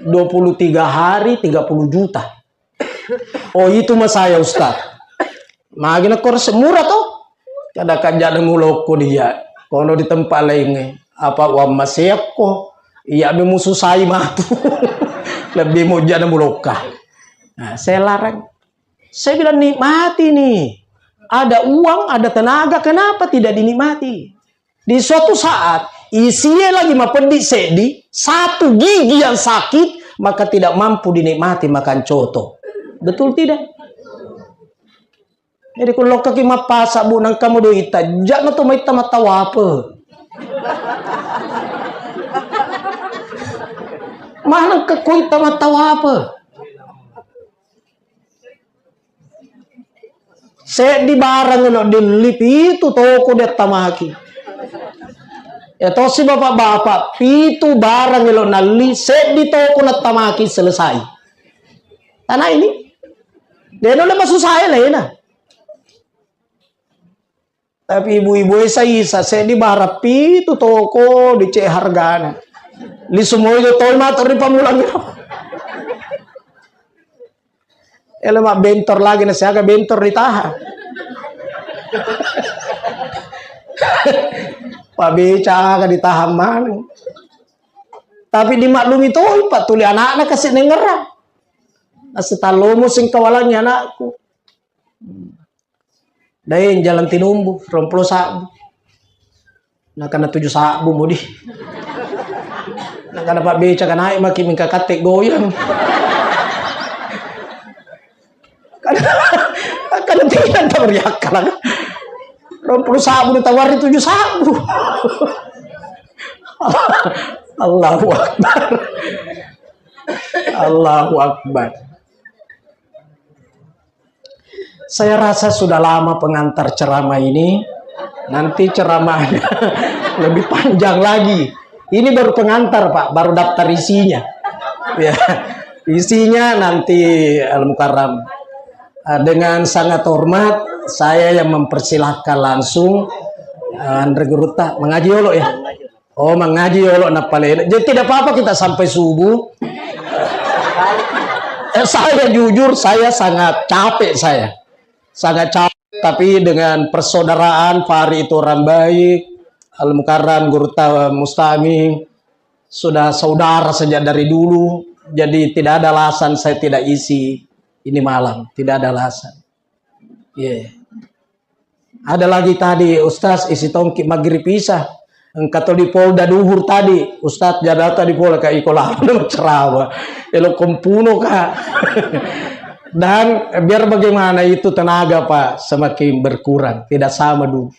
Dua puluh tiga hari, tiga puluh juta." "Oh, itu mah saya, Ustaz." "Magi na korse murah to?" Kada kajana mulokko dia. Kono di tempat lainnya. Apa uang maseakko? Iya be mususai matu. Lebih mojana mulokka. Nah, saya larang. Saya bilang, "Nikmati nih. Ada uang, ada tenaga, kenapa tidak dinikmati?" Di suatu saat, isie lagi mapeddi seddi, satu gigi yang sakit, maka tidak mampu dinikmati makan coto. Betul tidak? Jadi, ku lokkaki mappasa, Bu, nangka mo doita, jakna to maitta mattawape. Maneng ke kuitta mattawape. Seddi barang lo dilli, pitu toko diattamaki. Ya tosi bapak-bapak, pitu barang lo nalli, seddi toko nattamaki, selesai. Tanah ini. Deno le masusahe lena. Tapi ibu-ibu e saisa, seddi barang pitu toko dicek hargana. Lisu moi do toi mato ri pamulang. Ele mabbentor lagi na siaga bentor ditahan. Pabeca aga ditahan maneng. Tapi dimaklumi toi, Pak, tuli anakna kasi nengerang. Nasitallomo singkawalangi anakku. Daeng Jalan Tinumbu, rompulo sabbu. Nakana tuju sabbu mudi. Nakana Pak Beca ka naik maki mingka katte goyang. Kada, kada tidak tahu riakkalang. Rompulo sabbu ditawari tuju sabbu. Allahu Akbar. Allahu Akbar. Saya rasa sudah lama pengantar ceramah ini. Nanti ceramahnya lebih panjang lagi. Ini baru pengantar, Pak, baru daftar isinya. Ya, isinya nanti Al Mukarram. Eh, dengan sangat hormat, saya yang mempersilahkan langsung, eh, Andre Gurutta mengaji dulu ya. Oh, mengaji dulu napalena. Jadi tidak apa-apa kita sampai subuh. Eh, saya jujur, saya sangat capek saya. Sangat capek, tapi dengan persaudaraan, Fahri itu orang baik, Al Mukarram, Gurutta Mustami, sudah saudara sejak dari dulu, jadi tidak ada alasan saya tidak isi ini malam, tidak ada alasan. Iya. Ada lagi tadi, Ustaz, isi tongki maghrib isya. Engka to di Polda duhur tadi, Ustaz, jadata di Polda, Kak, iko lama ceramah. Elo kompuno, Kak. Dan biar bagaimana itu tenaga, Pak, semakin berkurang, tidak sama dulu.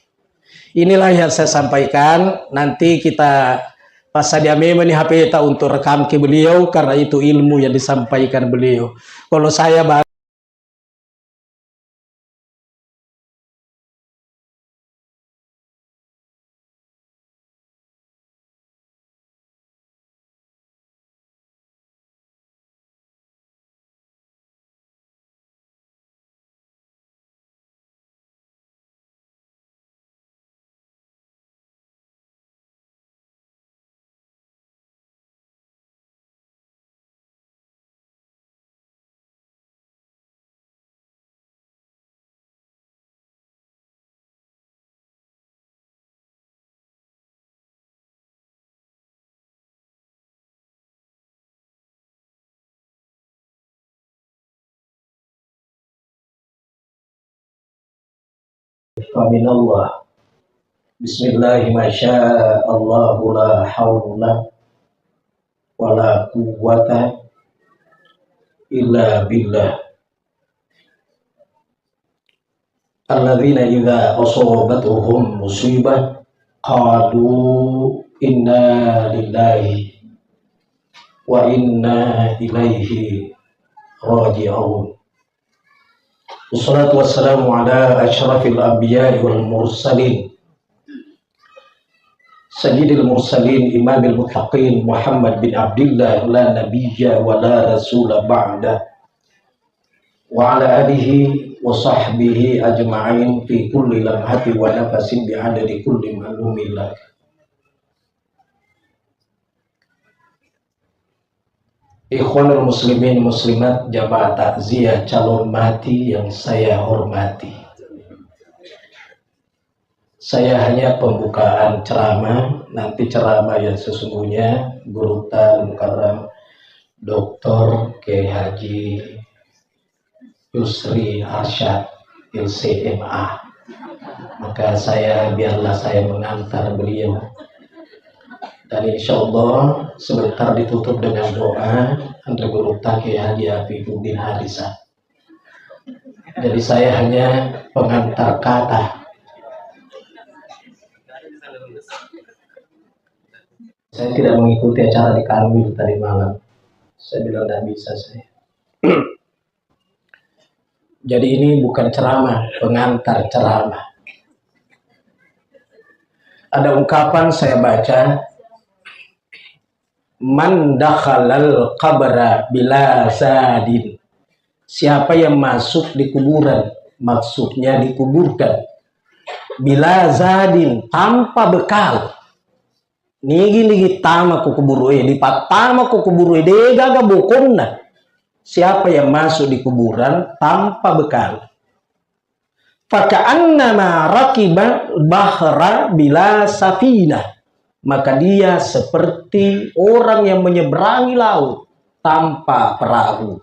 Inilah yang saya sampaikan. Nanti kita passadia memang nih H P ta untuk rekam ke beliau karena itu ilmu yang disampaikan beliau. Kalau saya Faminallah. Bismillah, masya Allah, la haula wala quwwata illa billah. Alladzina idza asabatuhum musibah qalu inna lillahi wa inna ilaihi raji'un. Wassalatu wassalamu ala asyrafil anbiya'i wal mursalin, sayyidil mursalin, imamil muttaqin, Muhammad bin Abdillah, la nabiyya wa la rasula ba'da, wa ala alihi wa sahbihi ajma'in fi kulli lamhati wa nafasin bi'adadi kulli ma'lumin lak. Ikhwanul muslimin muslimat, jamaah takziah calon mati yang saya hormati. Saya hanya pembukaan ceramah, nanti ceramah yang sesungguhnya Gurutta Al Mukarram Doktor Kiai Haji Yusri Arsyad, L C M A. Maka saya, biarlah saya mengantar beliau. Dan insya Allah sebentar ditutup dengan doa Andre Gurutta Kiai Haji Afifuddin Harisa. Jadi saya hanya pengantar kata. Saya tidak mengikuti acara di Kanwil tadi malam. Saya bilang tidak bisa saya. Jadi ini bukan ceramah, pengantar ceramah. Ada ungkapan saya baca, "Man dakhalal qabra bila zadin." Siapa yang masuk di kuburan, maksudnya dikuburkan, bila zadin, tanpa bekal. Nigi-nigi tama ku kuburu e, dipattama ku kuburu e, degaga bokonna. Siapa yang masuk di kuburan tanpa bekal? Faka'annama rakiba bahra bila safinah. Maka dia seperti orang yang menyeberangi laut tanpa perahu.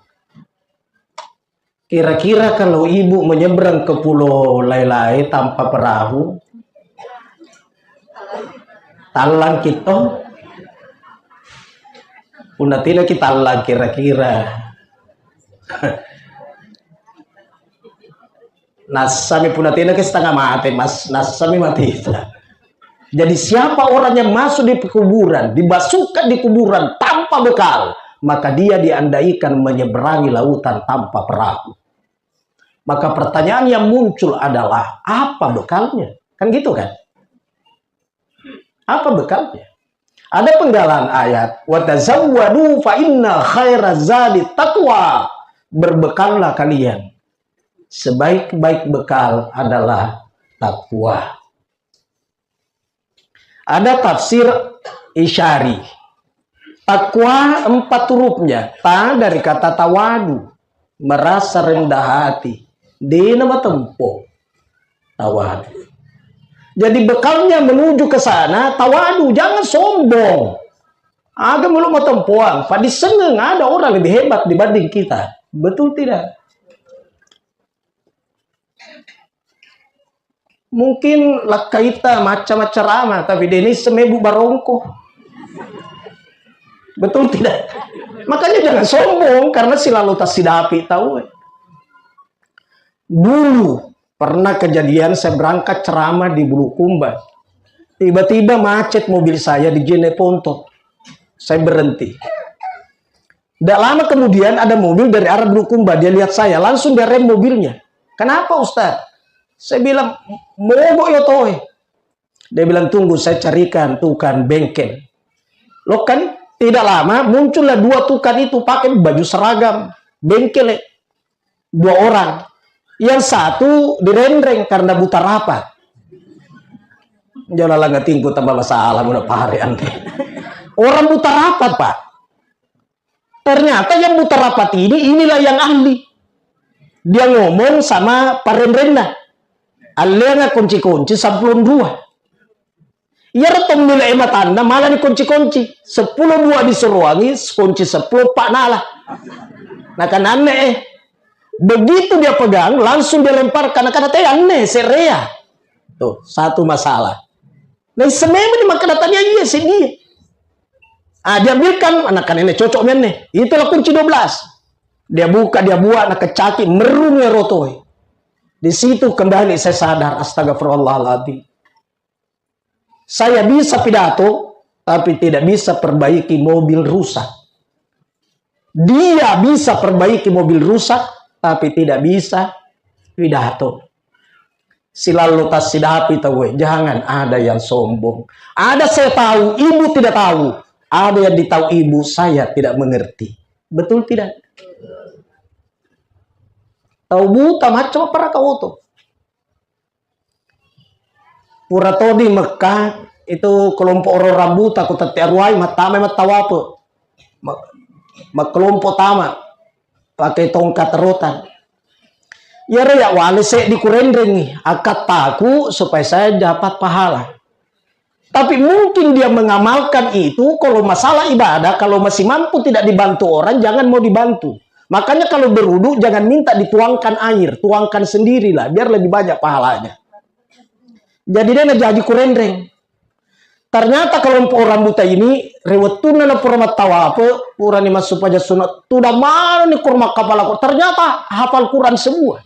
Kira-kira kalau ibu menyeberang ke pulau lae-lae tanpa perahu, tallang kita? Punna tena ki tallang kira-kira. Nassami punna tena ki setengah mate, mas, nassami mati. Jadi siapa orang yang masuk di kuburan, dimasukkan di kuburan tanpa bekal, maka dia diandaikan menyeberangi lautan tanpa perahu. Maka pertanyaan yang muncul adalah, apa bekalnya? Kan gitu kan? Apa bekalnya? Ada penggalan ayat, "Wa tazawwadu fa inna khaira zadi taqwa." Berbekallah kalian. Sebaik-baik bekal adalah takwa. Ada tafsir Isyari. Takwa empat hurufnya. Ta dari kata tawadu. Merasa rendah hati. Dena matempo. Tawadu. Jadi bekalnya menuju ke sana, tawadu. Jangan sombong. Aga melo matempoang. Padissengeng ada orang lebih hebat dibanding kita. Betul tidak? Mungkin lakkaita macca-macca rama, tapi deni semebu barongko. Betul tidak? Makanya jangan sombong karena silalu tasidapi tahu. Dulu pernah kejadian saya berangkat ceramah di Bulukumba. Tiba-tiba macet mobil saya di Jeneponto. Saya berhenti. Tidak lama kemudian ada mobil dari arah Bulukumba. Dia lihat saya, langsung dia rem mobilnya. "Kenapa, Ustaz?" Saya bilang, "Mogok yo toe." Dia bilang, "Tunggu, saya carikan tukang bengkel." Lo kan, tidak lama muncullah dua tukang itu pakai baju seragam bengkel, eh. Dua orang. Yang satu direnreng karena buta rapat. Jala langatingku tambah masalah muna pare ande. Orang buta rapat, Pak. Ternyata yang buta rapat ini, inilah yang ahli. Dia ngomong sama parenrenna. Alleanga kunci-kunci seppulo dua. Iyaro tommi le matanna malah dikunci-kunci. Seppulo dua disuruangi, kunci seppulo pa nala. Nakananne eh. Begitu dia pegang, langsung dia lemparkan. Nakana te anne serea. Tuh, satu masalah. Nah, sememang ni makkeda tania iya seddi. Ah, diambilkan, anak-anak ini cocok menne. Itulah kunci dua belas. Dia buka, dia buat, nakecaki, merung ya rotoi. Di situ kembali saya sadar, astagfirullahaladzim. Saya bisa pidato, tapi tidak bisa perbaiki mobil rusak. Dia bisa perbaiki mobil rusak, tapi tidak bisa pidato. Silallo tassidapi tauwe, jangan ada yang sombong. Ada saya tahu, ibu tidak tahu. Ada yang ditahu ibu, saya tidak mengerti. Betul tidak? Tau buta macam apa raka oto? Pura to di Mekah itu kelompok orang rambuta ku tette aruai mattama mattawape. Ma-, makkelompok tama pakai tongkat rotan. Iyaro ya wale seddi kurenrengi, akkattaku supaya saya dapat pahala. Tapi mungkin dia mengamalkan itu, kalau masalah ibadah, kalau masih mampu tidak dibantu orang, jangan mau dibantu. Makanya kalau berwudu, jangan minta dituangkan air, tuangkan sendirilah, biar lebih banyak pahalanya. Jadi dia najaji kurenreng. Ternyata kelompok orang buta ini, rewettunna na pura mattawape, purani massupaja sunat, tudang manoni kurma kapala ko. Ternyata hafal Quran semua.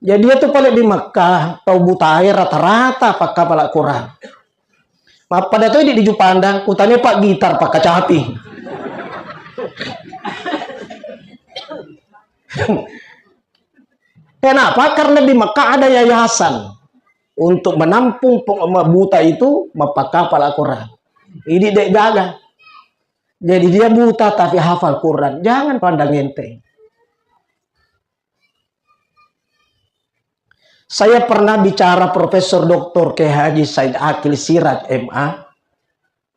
Jadi itu paling di Mekah, tau butae rata-rata pakkapala Quran. Mappada to di, di Jupandang, utane pak gitar pakkacapi. Kenapa? Karena di Mekah ada yayasan untuk menampung peng-, buta itu mappakkapala Quran. Ini dek gaga. Jadi dia buta tapi hafal Quran. Jangan pandang enteng. Saya pernah bicara Profesor Doktor Kiai Haji Said Akil Siraj M A,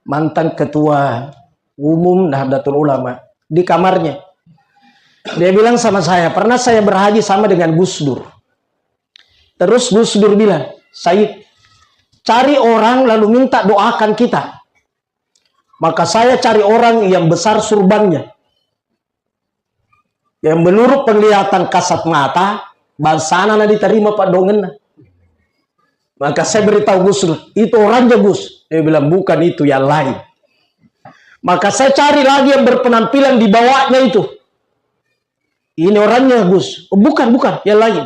mantan ketua umum Nahdlatul Ulama, di kamarnya. Dia bilang sama saya, pernah saya berhaji sama dengan Gus Dur. Terus Gus Dur bilang, "Said, cari orang lalu minta doakan kita." Maka saya cari orang yang besar surbannya. Yang menurut penglihatan kasat mata, bangsana na diterima paddoangenna. Maka saya beritahu Gus Dur, "Itu orangnya, Gus." Dia bilang, "Bukan itu, yang lain." Maka saya cari lagi yang berpenampilan di bawahnya itu. "Ini orangnya, Gus." "Oh, bukan, bukan, yang lain."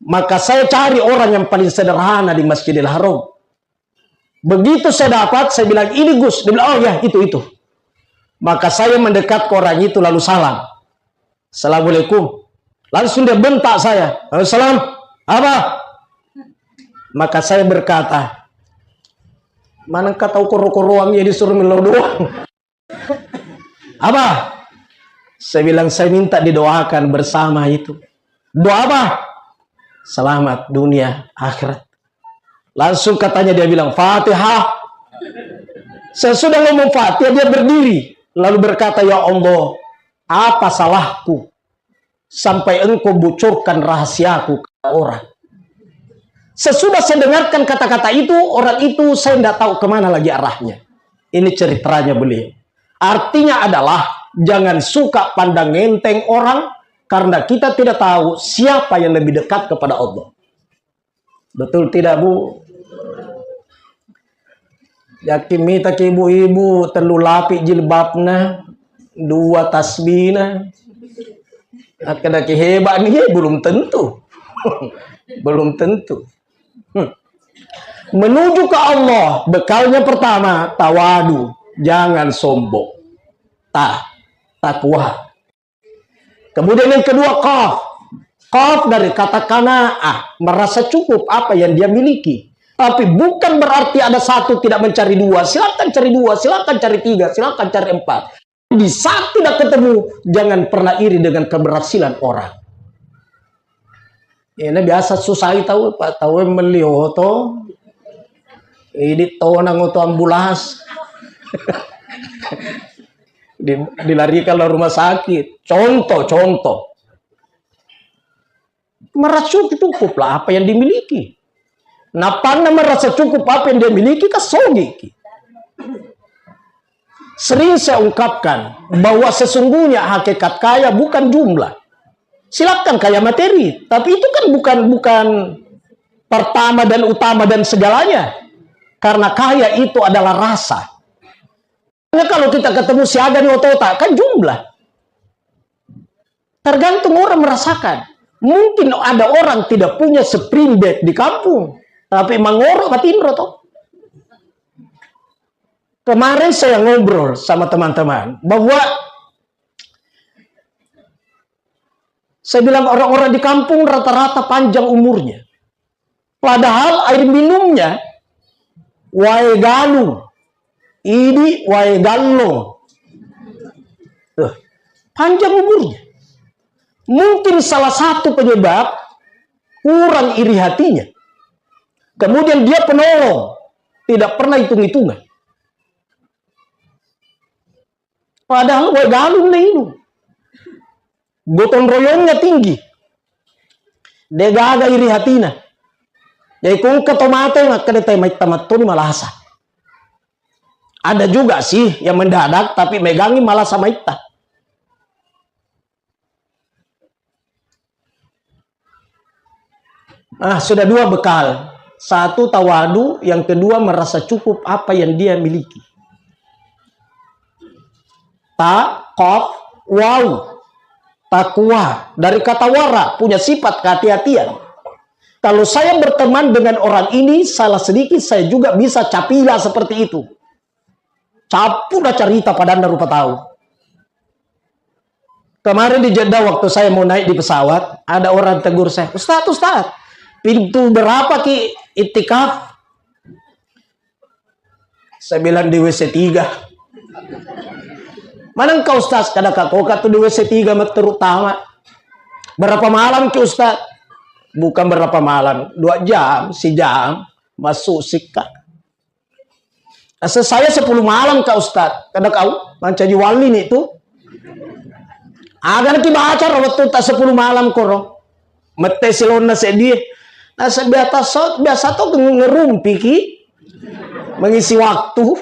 Maka saya cari orang yang paling sederhana di Masjidil Haram. Begitu saya dapat, saya bilang, "Ini, Gus." Dia bilang, "Oh ya, itu, itu." Maka saya mendekat ke orang itu lalu salam. "Assalamualaikum." Langsung dia bentak saya. "Waalaikumsalam. Apa?" Maka saya berkata, "Mana engka tau koro-koroang ya disuruh melo doang." "Apa?" Saya bilang, "Saya minta didoakan bersama itu." "Doa apa?" "Selamat dunia akhirat." Langsung katanya dia bilang, "Fatihah." Sesudah ngomong Fatihah, dia berdiri. Lalu berkata, "Ya Allah, apa salahku sampai engkau bocorkan rahasiaku ke orang?" Sesudah saya dengarkan kata-kata itu, orang itu saya tidak tahu kemana lagi arahnya. Ini ceritanya beliau. Artinya adalah jangan suka pandang enteng orang karena kita tidak tahu siapa yang lebih dekat kepada Allah. Betul tidak, Bu? Yakin mita ki ibu-ibu tellu lapi jilbabna, dua tasbihna. Akkeda ki hebat nih, belum tentu. Belum tentu. Hmm. Menuju ke Allah, bekalnya pertama tawadu, jangan sombong. Ta, takwa. Kemudian yang kedua, qaf. Qaf dari kata qanaah, merasa cukup apa yang dia miliki. Tapi bukan berarti ada satu tidak mencari dua. Silakan cari dua, silakan cari tiga, silakan cari empat. Di saat tidak ketemu, jangan pernah iri dengan keberhasilan orang. Ini biasa susah tahu, Pak. Tahu yang beli oto, ini tonang oto ambulas. Di-, dilarikan ke rumah sakit. Contoh, contoh. Merasa cukuplah apa yang dimiliki. Napanna merasa cukup apa yang dia miliki, kasogiki. Sering saya ungkapkan bahwa sesungguhnya hakikat kaya bukan jumlah. Silakan kaya materi, tapi itu kan bukan, bukan pertama dan utama dan segalanya. Karena kaya itu adalah rasa. Makanya kalau kita ketemu siaga nih otota, kan jumlah. Tergantung orang merasakan. Mungkin ada orang tidak punya spring bed di kampung, tapi mangoro matinro toh. Kemarin saya ngobrol sama teman-teman bahwa saya bilang orang-orang di kampung rata-rata panjang umurnya. Padahal air minumnya wae galung, idi wae gallong. Tuh, panjang umurnya. Mungkin salah satu penyebab kurang iri hatinya. Kemudian dia penolong, tidak pernah hitung-hitungan. Padahal wae galung na inung. Gotong royongnya tinggi. De gaga iri hatina. Jadi ko engka to mate, makkeda te maitta mattoni malasa. Ada juga sih yang mendadak, tapi megangi malasa maitta. Ah, sudah dua bekal. Satu tawadu, yang kedua merasa cukup apa yang dia miliki. Ta, qaf, waw. Takwa, dari kata wara, punya sifat kehati-hatian. Kalau saya berteman dengan orang ini, salah sedikit saya juga bisa capila seperti itu. Cappu na carita padanna rupa tau. Kemarin di Jeddah, waktu saya mau naik di pesawat, ada orang tegur saya, "Ustaz, Ustaz, pintu berapa ki iktikaf?" Saya bilang, "Di W C tiga." "Mana engkau, Ustaz?" "Kada ka koka tu di W C tiga matteru tama." "Berapa malam ki, Ustaz?" "Bukan berapa malam, dua jam, sejam, masuk sikka." "Asa saya sepuluh malam ka, Ustaz." "Kada kau mancaji wali ni tu." "Aga naki baca ro wettu ta sepuluh malam koro?" Mette silonna seddi. Nasa biasa so, biasa to ngerumpiki mengisi waktu.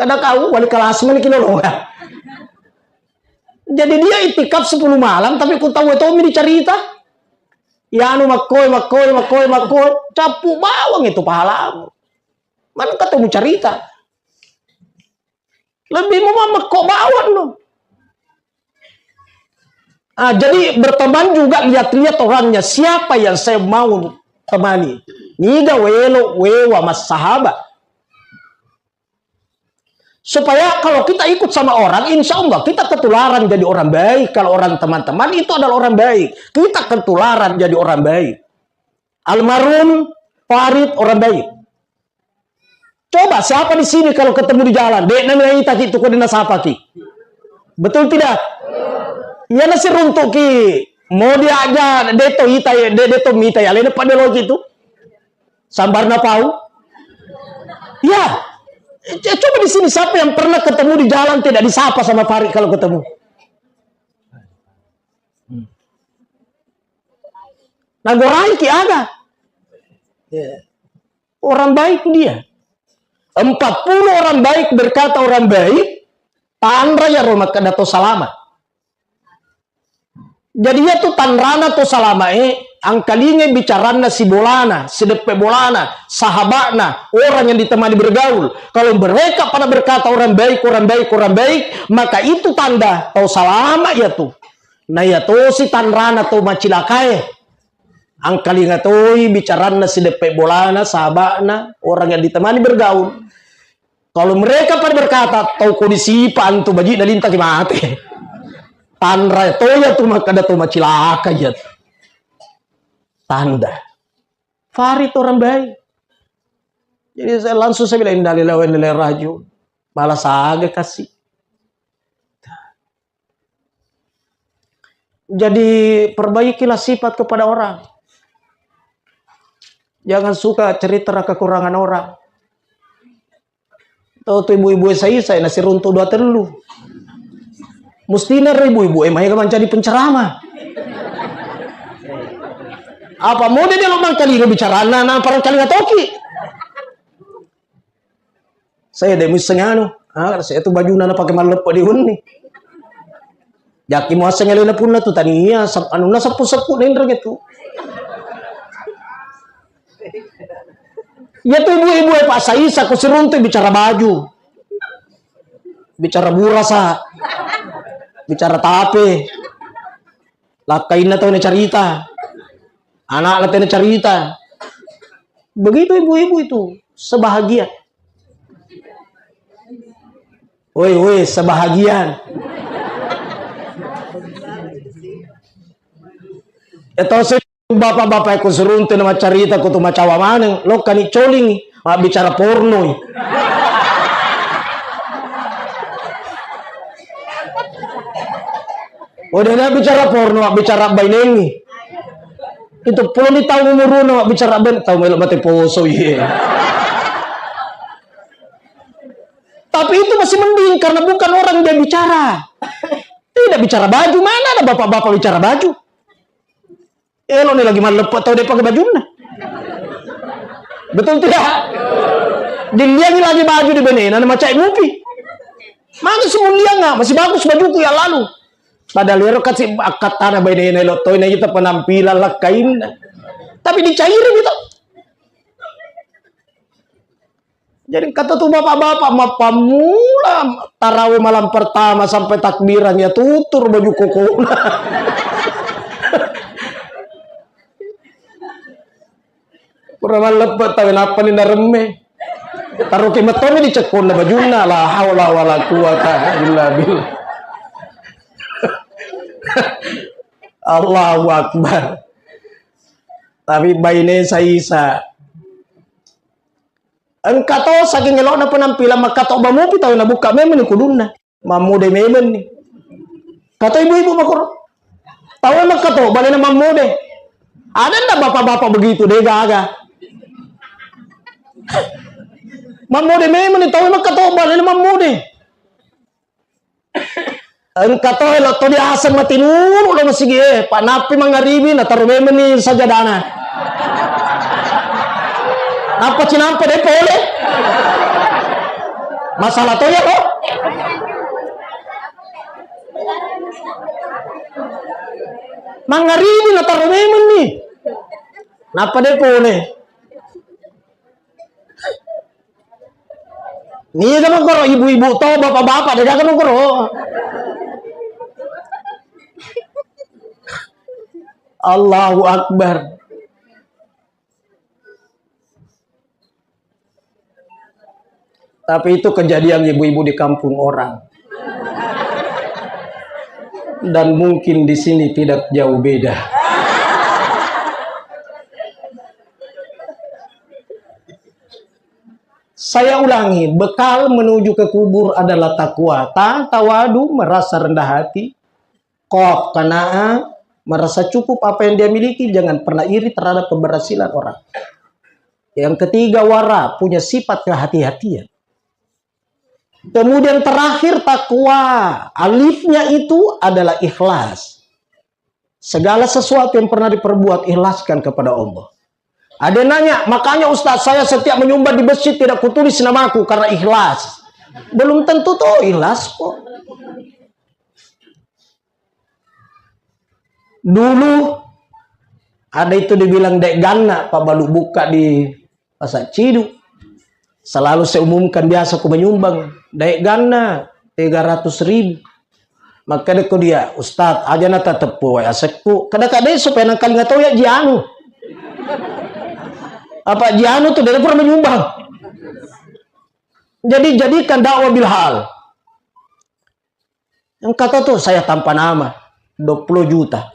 Kada kau wali kelas mani kinolonga. Jadi dia itikaf sepuluh malam, tapi ku tau itu mi dicarita. Yanu makkoi, makkoi, makkoi, makkoi, cappu bawang itu pahalamu. Mana ketemu carita? Lebih mau mekko bawang no. Ah, jadi berteman juga, lihat-lihat orangnya, siapa yang saya mau temani. Niga welo wewa mas sahabat. Supaya kalau kita ikut sama orang, insya Allah kita ketularan jadi orang baik. Kalau orang teman-teman itu adalah orang baik, kita ketularan jadi orang baik. Almarhum Farid orang baik. Coba siapa di sini kalau ketemu di jalan, de' nami ita ki tu ko de' nasapa ki. Betul tidak? Iya nasi runtuk ki. Mau dia aja de' to ita, de', de' to mita ya, lene pada lo gitu. Sambar napau. Ya. Eh, coba di sini siapa yang pernah ketemu di jalan tidak disapa sama Farid kalau ketemu? Nagorai ki aga. Orang baik dia. Empat puluh orang baik berkata orang baik, tanra ya ro makkeda to salama. Jadi iya tu tanrana to salama e, angkalingai bicaranna sibolana, sideppe bolana, sahabatna, orang yang ditemani bergaul. Kalau mereka pada berkata orang baik, orang baik, orang baik, maka itu tanda tau salama iya tu. Na iya tosi tanrana to macilakae. Angkalinga toi bicaranna sideppe bolana, sahabatna, orang yang ditemani bergaul. Kalau mereka pada berkata, tau ko disipa antu baji na lintaki mate. Tanra toya tu makkeda to macilaka iya. Tanda. Farid orang baik. Jadi saya langsung saya bilang, "Innalillahi wa inna ilaihi rajiun." Malah saga kasih. Jadi perbaikilah sifat kepada orang. Jangan suka cerita kekurangan orang. Tau tu ibu-ibu e saisa, nasi runtu dua tellu. Mustina ro ibu-ibu e maega mancaji penceramah. Apa mau dia lo mangkalinga bicarana, na parangkalinga toki. Saya de' muisseng anu, ah, saya tu bajuna na pake malleppe di unni. Jaki muasseng elena punna tu tania, sep-, anunna seppu-seppu nenreng itu. Ya tu ibu-ibu e, Pak Saisa, ku siruntu bicara baju. Bicara burasa. Bicara tape. Lakkainna tau nacarita. Anakna tau nacarita. Begitu ibu-ibu itu, sebahagia. Woi, woi, sebahagian. Eto se bapak-bapak ku siruntu na maccarita ku tu macawa maneng, lokkani coling, mabbicara pornoi. Udah na bicara porno, bicara bainengi. Itu puloni taung umuruna, bicara ben, tau melo mate poso, iye. Tapi itu masih mending karena bukan orang dia bicara. Tidak bicara baju, mana ada bapak-bapak bicara baju? Elo ni lagi malleppe tau de' pake bajunna. Betul tidak? Dilliangi lagi baju di benena, na macai mupi. Maka semuliang, ah, masih bagus bajuku ya lalu. Padahal ero kasi akkattana benena, elo toi na ita penampilan lakkainna. Tapi dicairi gitu. Jadi kata tu bapak-bapak, mappammula tarawih malam pertama sampai takbiran ya tutur baju kokona. Pura malleppe tawe nappa ni naremme. Taroke metoni di cekkonna bajunna, la haula wala quwata illa billah. Allahu Akbar. Tapi baine saisa. Engka to saking elo'na penampilan, makkatobba mupi tau nabukka memeng ni kudunna. Mammode memeng ni. Kato ibu-ibu makoro. Tau makkatobba lena mammode. Ada ndak bapak-bapak begitu, de' gaga. Mammode memeng ni tau makkatobba lena mammode. Engka to elo to diaseng matinulu lo masigi e, pa nappi mangaribi nataro memeng ni sajadana. Nappa cinampe de' pole. Masalah to ya lo. Mangarini nataro memeng ni. Nappa de' pole. Niga mengkoro ibu-ibu to, bapak-bapak de' gaga mengkoro. Allahu Akbar. Tapi itu kejadian ibu-ibu di kampung orang. Dan mungkin di sini tidak jauh beda. Saya ulangi, bekal menuju ke kubur adalah takwa. Ta, tawadu, merasa rendah hati. Qaf, qanaah, merasa cukup apa yang dia miliki, jangan pernah iri terhadap keberhasilan orang. Yang ketiga, wara, punya sifat kehati-hatian. Kemudian terakhir, takwa. Alifnya itu adalah ikhlas. Segala sesuatu yang pernah diperbuat, ikhlaskan kepada Allah. Ada yang nanya, "Makanya Ustaz, saya setiap menyumbang di masjid tidak kutulis namaku karena ikhlas." Belum tentu tuh ikhlas kok. Dulu ada itu dibilang de' ganna, pabbalu bukka di Pasar Ciduk. Selalu saya umumkan, biasa ku menyumbang, de' ganna tiga ratus ribu. Makkeda ko dia, "Ustaz, aja na tateppu wae aseppu." Kada-kada supaya nangkalinga tau ya jianu. Apa jianu tuh dari pura menyumbang. Jadi jadikan dakwah bil hal. Yang kata tuh, "Saya tanpa nama, dua puluh juta."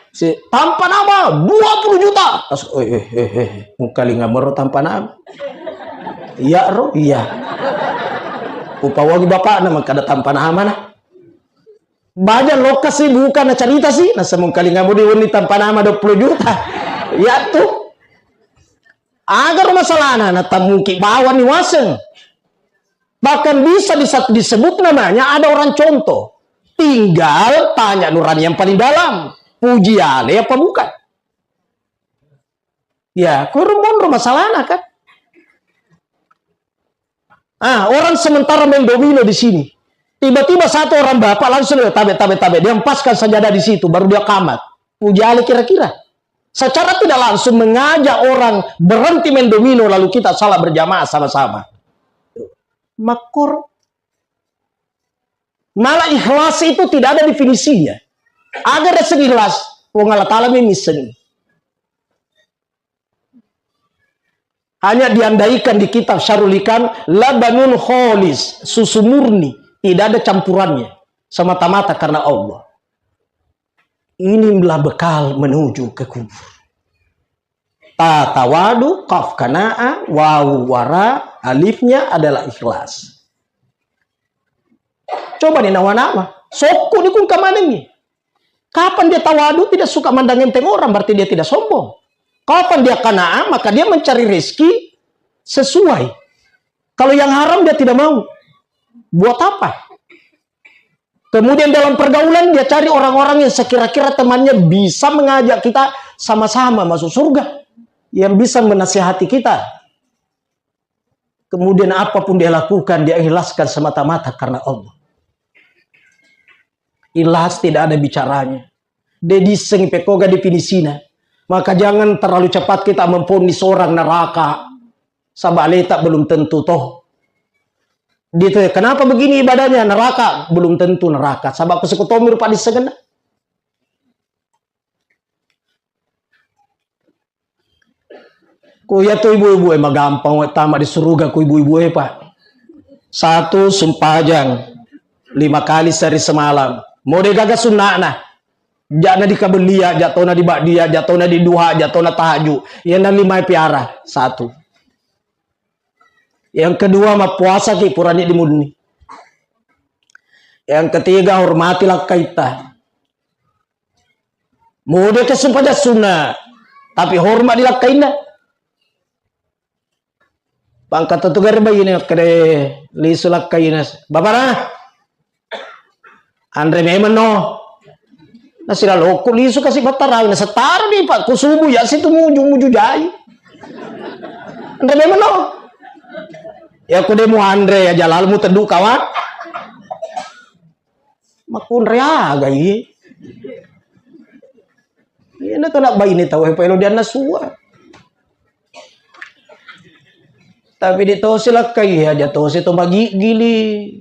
Si tanpa nama, "Dua puluh juta." Pas, "Oh, eh, eh, eh, mungkalinga mero tanpa nama." "Iya ro, iya." Upawagi bapakna mengkada tanpa nama nah. Baja lokasi bukan na cerita sih, nah semungkalinga mau diwenni tanpa nama dua puluh juta. Ya tuh. Agar masalahna, na tamuki bawang ni waseng. Bahkan bisa disa-, disebut namanya ada orang contoh. Tinggal tanya nurani yang paling dalam. Puji ale apa bukan? Ya, kurang monro masalahna kan. Ah, orang sementara main domino di sini. Tiba-tiba satu orang bapak langsung dia tabe, tabe, tabe. Dia empaskan sajadah di situ, baru dia kamat. Puji ale kira-kira. Secara tidak langsung mengajak orang berhenti main domino lalu kita salat berjamaah sama-sama. Makkur. Malah ikhlas itu tidak ada definisinya. Agar rasa ikhlas, Puang Allah Ta'ala memang sengi. Hanya diandaikan di kitab Syarul Hikam, labanun kholis, susu murni, tidak ada campurannya, semata-mata karena Allah. Inilah bekal menuju ke kubur. Ta tawadu, qaf qanaah, wawu wara, alifnya adalah ikhlas. Coba ni nawa-nawa, sokku ni kung kamanengi. Kapan dia tawadu, tidak suka mandang enteng orang, berarti dia tidak sombong. Kapan dia qanaah, maka dia mencari rezeki sesuai. Kalau yang haram dia tidak mau. Buat apa? Kemudian dalam pergaulan dia cari orang-orang yang sekira-kira temannya bisa mengajak kita sama-sama masuk surga, yang bisa menasihati kita. Kemudian apapun dia lakukan, dia ikhlaskan semata-mata karena Allah. Ikhlas tidak ada bicaranya. De dissengi pekkoga definisina. Maka jangan terlalu cepat kita memvonis orang neraka. Saba aleta belum tentu toh. Dia tanya, "Kenapa begini ibadahnya? Neraka?" Belum tentu neraka. Saba ko sekotomi rupa dissengenna. Ku iya tu ibu-ibu e, magampang we tama di suruga ku ibu-ibu e, Pak. Satu, sumpajang lima kali sehari semalam. Mode gaga sunna'na. Ja'na di kabellia, ja' tona di ba'dia, ja' tona di duha, ja' tona tahajud. Iyana lima e piara. Satu. Yang kedua, mappuasa ki purani di munni. Yang ketiga, hormati lakkaitta. Mode ke sumpajang sunna, tapi hormat di lakkainna. Pangkat tu gare baine makkeda lisu lakkaina, "Bapana, anre memang no." Nasilalokku lisu kasi battarawi, nasettara ni, Pak, ku subuh ya situ muju-muju jai. "Anre memang no." Ya ku de mu anre ya jalal mu teddu kawan. Makkunre aga iye. Iyana kana baine tau e paelo dianna sua. Tapi di tosi lakkai aja tosi to magiggili.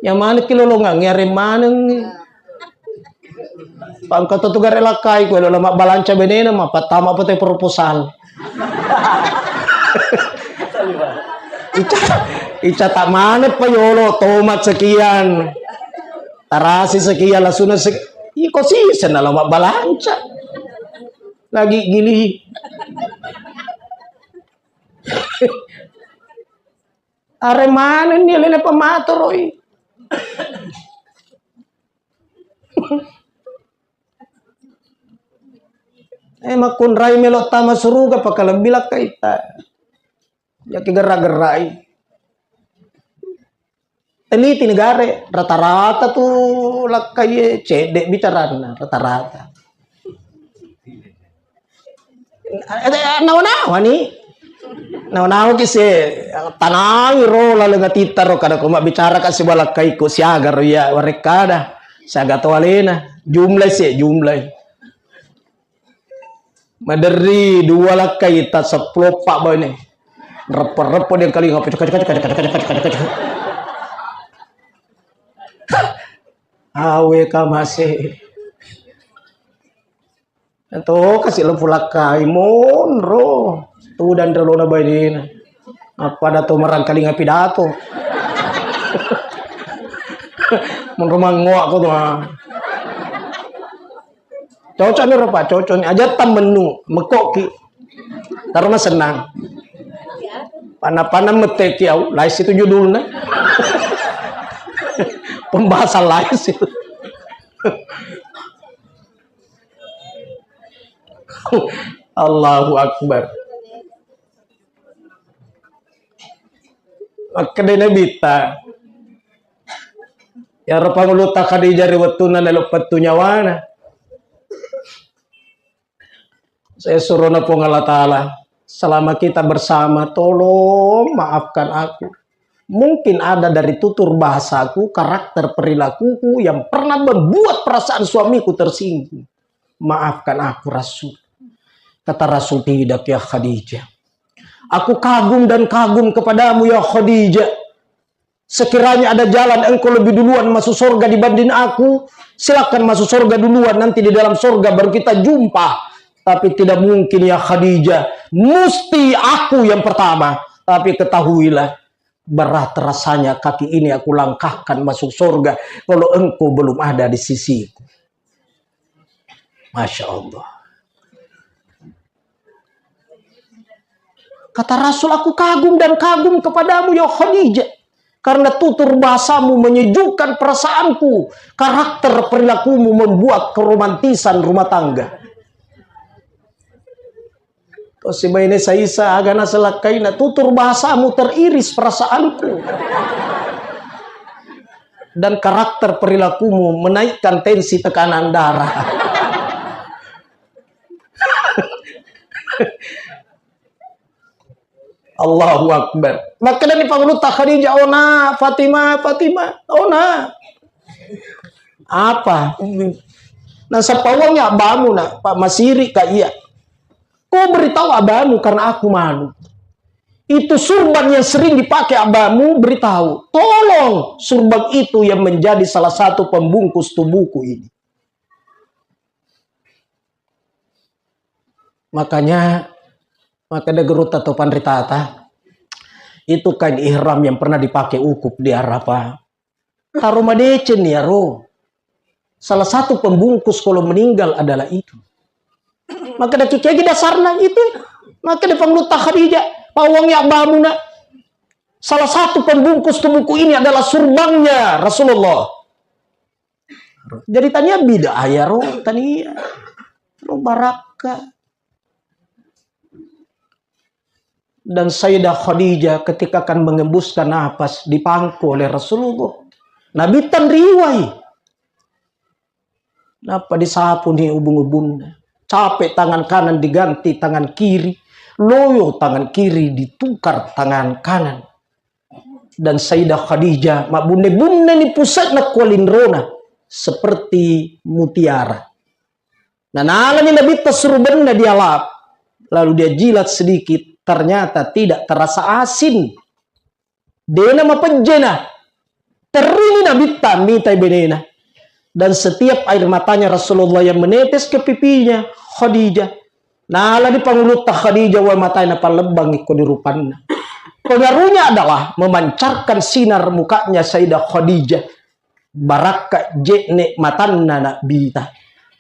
Yang mana ki lolongang, yang maneng. Pangka to tu gare lakkai, kue lo lama balanca benena, ma patama apa te proposal. Ica, ica tak mana pa yolo, tomat sekian. Tarasi sekian, lasuna sek-, iko sisen na lama balanca. Lagi gili. Are manenni alena pamatoroi. Eh, makkunrai melo tama suruga, pakalebbi lakkaita. Jaki gerak-gerai. Teliti negare, rata-rata tu lakkai cedde bicaranna, rata-rata. Eh, nawa-nawa ni. Nawa-nawa ki se, tanangi ro laleng atitta ro, kada ko mabbicara ka sibawa lakkaiko siaga ro iya warekkada. Siaga to alena. Jumlah se, jumlah. Maderri dua lakkai ta seppulo pa baine. Reppo-reppo dia kali ngapo. Awe kamase. To kasi lempu lakkai monro. Tudang relona bainena. Apa dato merangkalinga pidato. Monro mangoa ko tu, ah. Cocok ni ro, Pak, cocok ni. Aja tammennu, mekoki. Taro masennang. Panna-panna meteki au, lais itu judulna. Pembahasan lais itu. Allahu Akbar. Makkeda Nabitta, iyaro Pangulutta Khadijah ri wettunna lelo pettu nyawana. Saya suruh Puang Allah Ta'ala, selama kita bersama, tolong maafkan aku. Mungkin ada dari tutur bahasaku, karakter perilakuku yang pernah membuat perasaan suamiku tersinggung. Maafkan aku, Rasul. Kata Rasul, "Tidak, ya Khadijah. Aku kagum dan kagum kepadamu, ya Khadijah. Sekiranya ada jalan engkau lebih duluan masuk surga dibanding aku, silakan masuk surga duluan, nanti di dalam surga baru kita jumpa. Tapi tidak mungkin, ya Khadijah, mesti aku yang pertama. Tapi ketahuilah, berat rasanya kaki ini aku langkahkan masuk surga kalau engkau belum ada di sisiku." Masya Allah. Kata Rasul, "Aku kagum dan kagum kepadamu, ya Khadijah. Karena tutur bahasamu menyejukkan perasaanku, karakter perilakumu membuat keromantisan rumah tangga." Tosi baine saisa, aga naselakkaina, "Tutur bahasamu teriris perasaanku. Dan karakter perilakumu menaikkan tensi tekanan darah." Allahu Akbar. Makkedani Pangulutta Khadijah, "Ona, Fatimah, Fatimah, ona." "Apa?" "Nasappa uang ya abbamu, nak, Pak, masiri ka iya. Kau beritahu abbamu karena aku malu. Itu surban yang sering dipakai abbamu, beritahu. Tolong surban itu yang menjadi salah satu pembungkus tubuhku ini." Makanya, maka ada gurutta to panritata, itu kain ihram yang pernah dipakai wukuf di Arafah. Taro madeceng ni aro. Salah satu pembungkus kalau meninggal adalah itu. Maka ada kikegi dasarna itu. Maka ada Pangulutta Khadijah, "Pawang ya abbamu, nak. Salah satu pembungkus tubuhku ini adalah surbannya Rasulullah." Jadi tania bid'ah ya ro, tania. Ro barakka. Dan Sayyidah Khadijah ketika akan mengembuskan napas dipangku oleh Rasulullah. Nabitta riwai. Nappa disapu ni ubung-ubunna. Capek tangan kanan diganti tangan kiri. Loyo tangan kiri ditukar tangan kanan. Dan Sayyidah Khadijah mabbunne-bunne ni pusatna kualinrona. seperti mutiara. Nah, nalani Nabitta surubenna dialap, lalu dia jilat sedikit, ternyata tidak terasa asin. Dena mapejjena. Terrini Nabitta mitai benena. Dan setiap air matanya Rasulullah yang menetes ke pipinya Khadijah, nala di pangulutta Khadijah, wae matai napallebbangi ko di rupanna. Pengaruhnya adalah memancarkan sinar mukanya Sayyidah Khadijah. Barakka je'ne matanna Nabitta.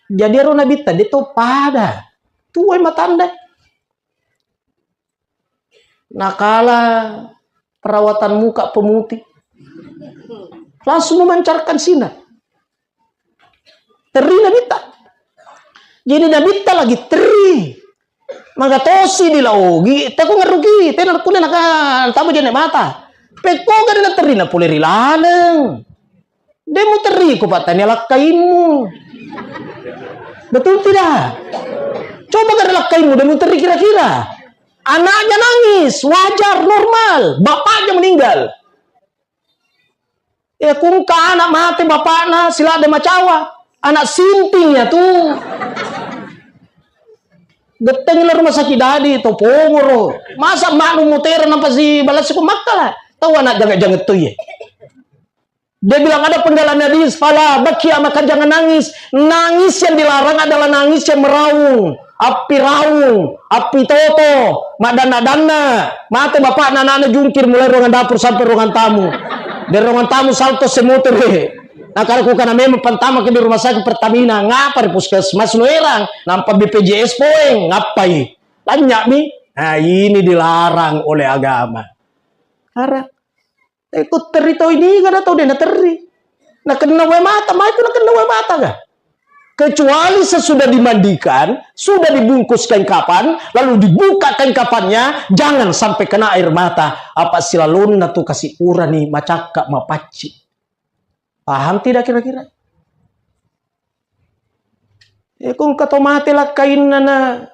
Jadi ero Nabitta de to pada. Tuai matanna. Nakala perawatan muka pemutih. Langsung memancarkan sinar. Terri Nabitta. Jadi Nabitta lagi terri. Magatosi di laogi, teko ngeruki, tena kune naka tama je'ne mata. Pekko gade na terri na pole ri laleng. De muterriko, Pak, tania lakkaimmu. Betul tidak? Coba gare lakkaimmu, de muterri kira-kira. Anaknya nangis, wajar, normal. Bapaknya meninggal. Ya, kungka anak mate bapakna, silade macawa. Anak sintingnya tu. Gettengi la rumah sakit dadi, to pongoro. Masa maknu mutera nampa si balas ko makkala. Tahu anak jangan-jangan tu ye. Dia bilang ada penggalan hadis, "Fala bakia," maka jangan nangis. Nangis yang dilarang adalah nangis yang meraung, api raung, api toto, maddanna-danna. Mate bapakna, anakna jungkir mulai ruangan dapur sampai ruangan tamu. Dari ruangan tamu salto semotore. Nah, kalau kukana memang pantama ke di rumah sakit Pertamina, ngapa di puskesmas no erang, nampa B P J S poeng, ngapai? Banyak mi. Nah, ini dilarang oleh agama. Karena Eh, ku terri tau ini, kada tau dena terri. Nakenna wae mata, mai ku nakenna wae mata ga? Kecuali sesudah dimandikan, sudah dibungkus kain kapan, lalu dibuka kain kapannya, jangan sampai kena air mata. Apa silalonna tu kasi urani macakka mapacci. Paham tidak kira-kira? Eh, kung kato mate lakkainna na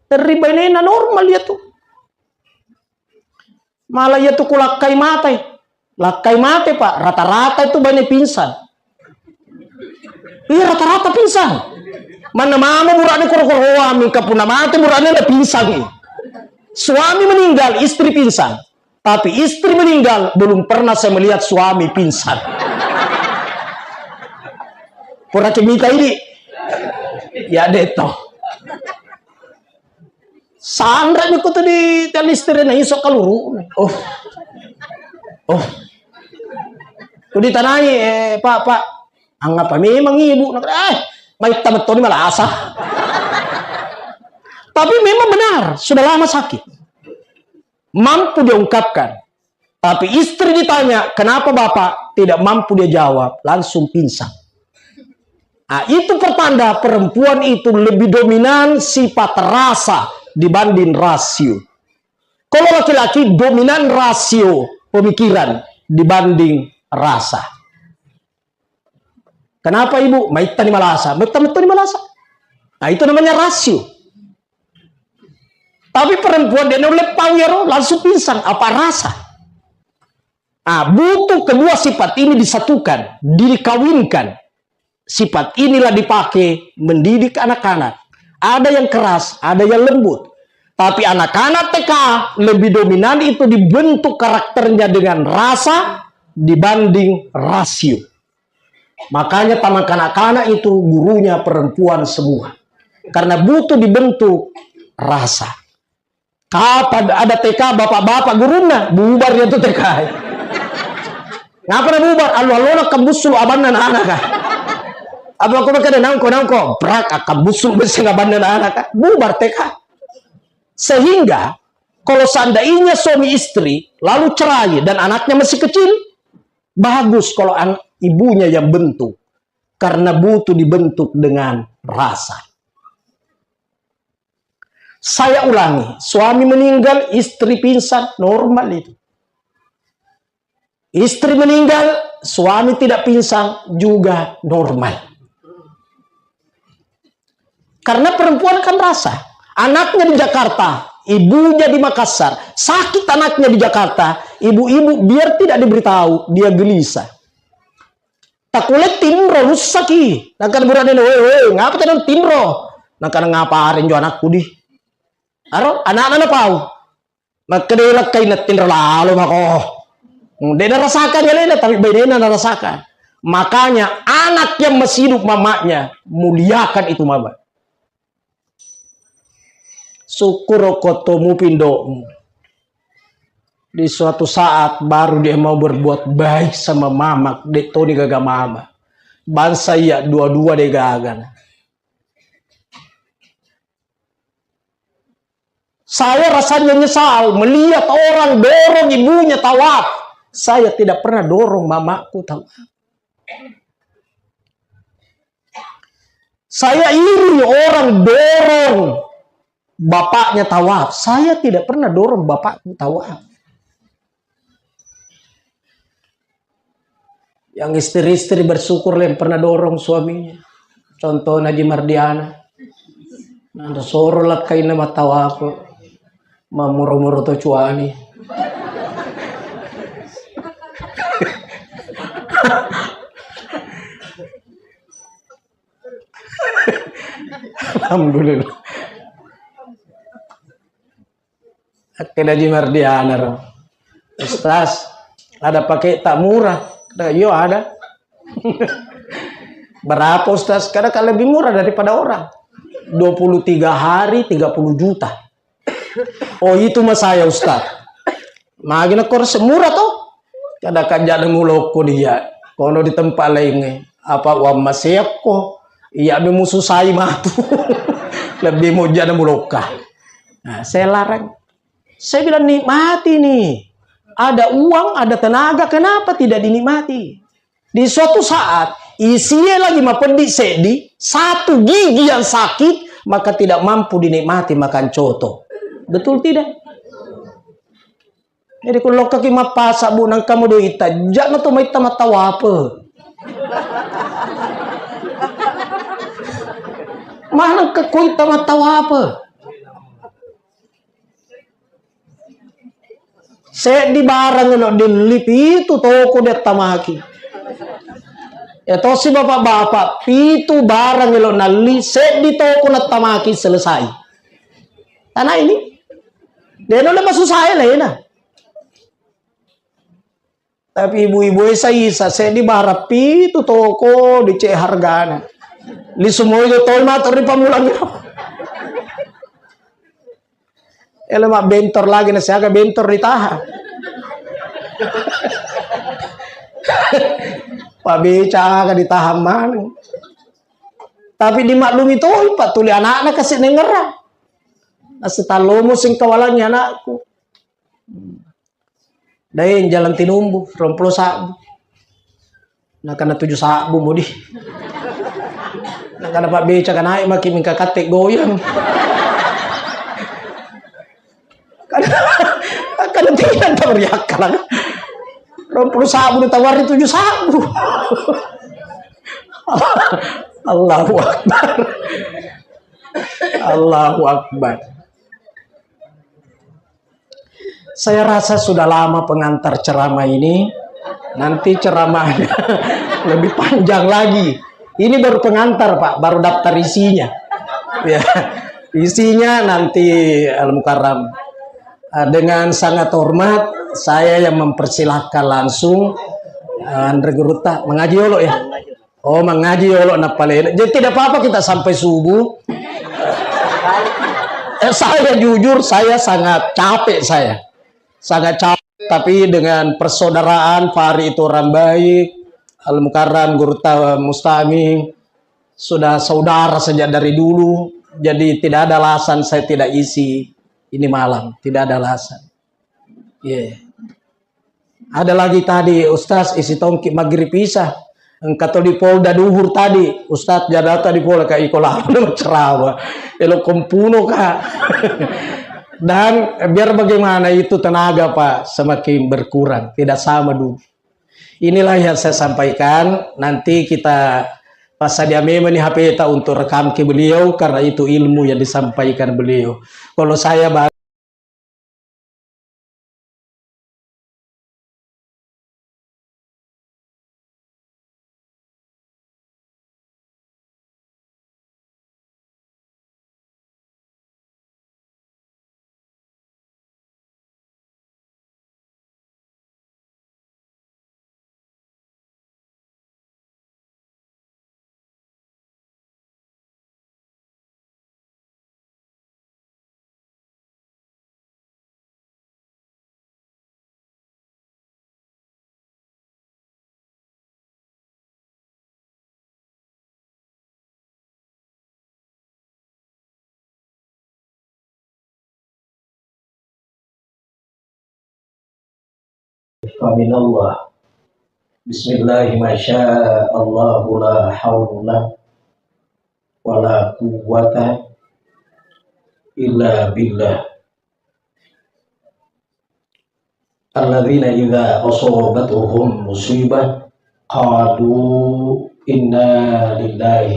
terri bainena normal ya tu. Malah iya tu ku lakkai mate. Lakkai mate, Pak. Rata-rata itu baine pingsan. Iya, rata-rata pingsan. Mana mama burane koro-koroa, mingka punna mate burane na pingsan. Suami meninggal, istri pingsan. Tapi istri meninggal, belum pernah saya melihat suami pingsan. Pura ke mita ini. Ya, deto. Sanre mi kutu di talisterena iso kaluru. Oh. Oh. Ku ditanai, eh, "Pak, Pak, angapa memang ibu?" Nakana, "Eh, maitta mettoni malasa." Tapi memang benar, sudah lama sakit. Mampu dia ungkapkan. Tapi istri ditanya, "Kenapa Bapak?" Tidak mampu dia jawab, langsung pingsan. Nah, itu pertanda perempuan itu lebih dominan sifat rasa dibanding rasio. Kalau laki-laki dominan rasio pemikiran dibanding rasa. "Kenapa Ibu?" "Maittani malasa." "Maitta mettoni malasa." Nah, itu namanya rasio. Tapi perempuan dia nulle pau yaro, langsung pingsan. Apa rasa? Ah, butuh kedua sifat ini disatukan, dikawinkan. Sifat inilah dipakai mendidik anak-anak. Ada yang keras, ada yang lembut. Tapi anak-anak T K lebih dominan itu dibentuk karakternya dengan rasa dibanding rasio. Makanya taman kanak-kanak itu gurunya perempuan semua. Karena butuh dibentuk rasa. Kapan ada T K bapak-bapak gurunna, bubar ya tu T K. Ngapa na bubar? Allo-allona kambussulu abanna na anaka. Apa ko makkeda nangko, nangko, brak, akkambussulu besseng abanna na anaka. Bubar T K. Sehingga kalau seandainya suami istri lalu cerai dan anaknya masih kecil, bagus kalau an-, ibunya yang bentuk. Karena butuh dibentuk dengan rasa. Saya ulangi, suami meninggal, istri pingsan, normal itu. Istri meninggal, suami tidak pingsan, juga normal. Karena perempuan kan rasa. Anaknya di Jakarta, ibunya di Makassar. Sakit anaknya di Jakarta, ibu-ibu biar tidak diberitahu, dia gelisah. Takule tinro, lussaki. Nakkeda burane, "Woi, woi, ngapa tena tinro?" Nakkeda, "Ngapa areng jo anakku di?" Aro, anakna napau. Makkeda lakkainna, "Tinro lalo mako." De narasakan alena, tapi bainena narasakan. Makanya anak yang masih hidup mamanya, muliakan itu mama. Syukur ko to mupi indomu. Di suatu saat baru dia mau berbuat baik sama mamak, de toni gaga mama. Bangsa iya dua-dua de gaga. Saya rasanya nyesal melihat orang dorong ibunya tawaf. Saya tidak pernah dorong mamaku tawaf. Saya iri orang dorong bapaknya tawaf. Saya tidak pernah dorong bapakku tawaf. Yang istri-istri bersyukur yang pernah dorong suaminya. Contohnya Haji Mardiana. Nanti soro lakkainna mattawafu. Mamuro-muro to cuani. Alhamdulillah. Oke, Haji Mardiana ro. "Ustaz, ada paket tak murah?" Kata, "Iyo, ada." "Berapa, Ustaz?" Kata, "Kan lebih murah daripada orang. Dua puluh tiga hari, tiga puluh juta." "Oh, itu mah saya, Ustaz." "Magi na kor semurah toh?" Kada kajak na mulokko dia. Kono di tempat lainnya. Apa uang maseakko? Iya be mususai matu. Lebih mau jana mulokka. Nah, saya larang. Saya bilang, "Nikmati nih. Ada uang, ada tenaga, kenapa tidak dinikmati?" Di suatu saat, isie lagi mapeddi seddi, satu gigi yang sakit, maka tidak mampu dinikmati makan coto. Betul tidak? Jadi, ku lokkaki mappasa, Bu, nangka mo doita, jakna to maitta mattawape. Maneng ke kuitta mattawape. Seddi barang elo dilli, pitu toko diattamaki. Ya tosi bapak-bapak, pitu barang elo nalli, seddi toko nattamaki, selesai. Tanah ini. Deno le masusahe lena. Tapi ibu-ibu e saisa, seddi barang pitu toko dicek hargana. Lisu moi do toi mato ri pamulang. Ele mabbentor lagi na siaga bentor ditaha. Pabeca aga ditaha maneng. Tapi dimaklumi toi, Pak, tuli anakna kasi nengerang. Nasitallomo singkawalangi anakku. Daeng jalan tinumbu, rompulo sabbu. Nakana tuju sabbu mudi. Nakana pabbeca ka naik maki mingka katte goyang. Kada, kada tidak tau riakkalang. Rompulo sabbu ditawari tuju sabbu. Allahu Akbar. Allahu Akbar. Saya rasa sudah lama pengantar ceramah ini. Nanti ceramahnya lebih panjang lagi. Ini baru pengantar, Pak, baru daftar isinya. Ya, isinya nanti Al Mukarram. Eh, dengan sangat hormat, saya yang mempersilahkan langsung, eh, Andre Gurutta mengaji dulu ya. Oh, mengaji yolo napalena. Jadi tidak apa-apa kita sampai subuh. Eh, saya jujur, saya sangat capek saya. Sangat capek, tapi dengan persaudaraan, Fahri itu orang baik, Al Mukarram, Gurutta Mustami, sudah saudara sejak dari dulu. Jadi tidak ada alasan saya tidak isi ini malam, tidak ada alasan. Iya. Ada lagi tadi, Ustaz, isi tongki maghrib isya. Engka to di Polda duhur tadi, Ustaz, jadata di Polda, ka iko lalo ceramah. Elo kompuno ka. Dan biar bagaimana itu tenaga, Pak, semakin berkurang, tidak sama dulu. Inilah yang saya sampaikan. Nanti kita passadia memang nih H P ta untuk rekam ke beliau, karena itu ilmu yang disampaikan beliau. Kalau saya فمن الله. بسم الله ما شاء الله لا حول ولا قوة إلا بالله. الذين إذا أصابتهم مصيبة قالوا إنا لله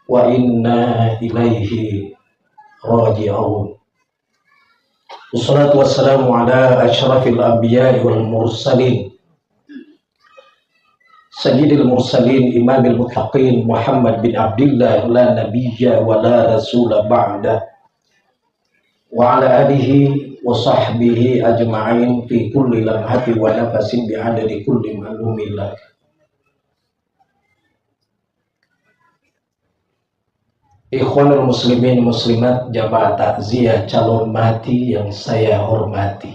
وإنا إليه راجعون. والصلاة والسلام على أشرف الأنبياء والمرسلين، سيد المرسلين، إمام المتقين، محمد بن عبد الله، لا نبي ولا رسول بعده، وعلى آله وصحبه أجمعين في كل لمحة ونفس بعدد كل معلوم لك. Ikhwanul muslimin muslimat, jamaah takziah calon mati yang saya hormati.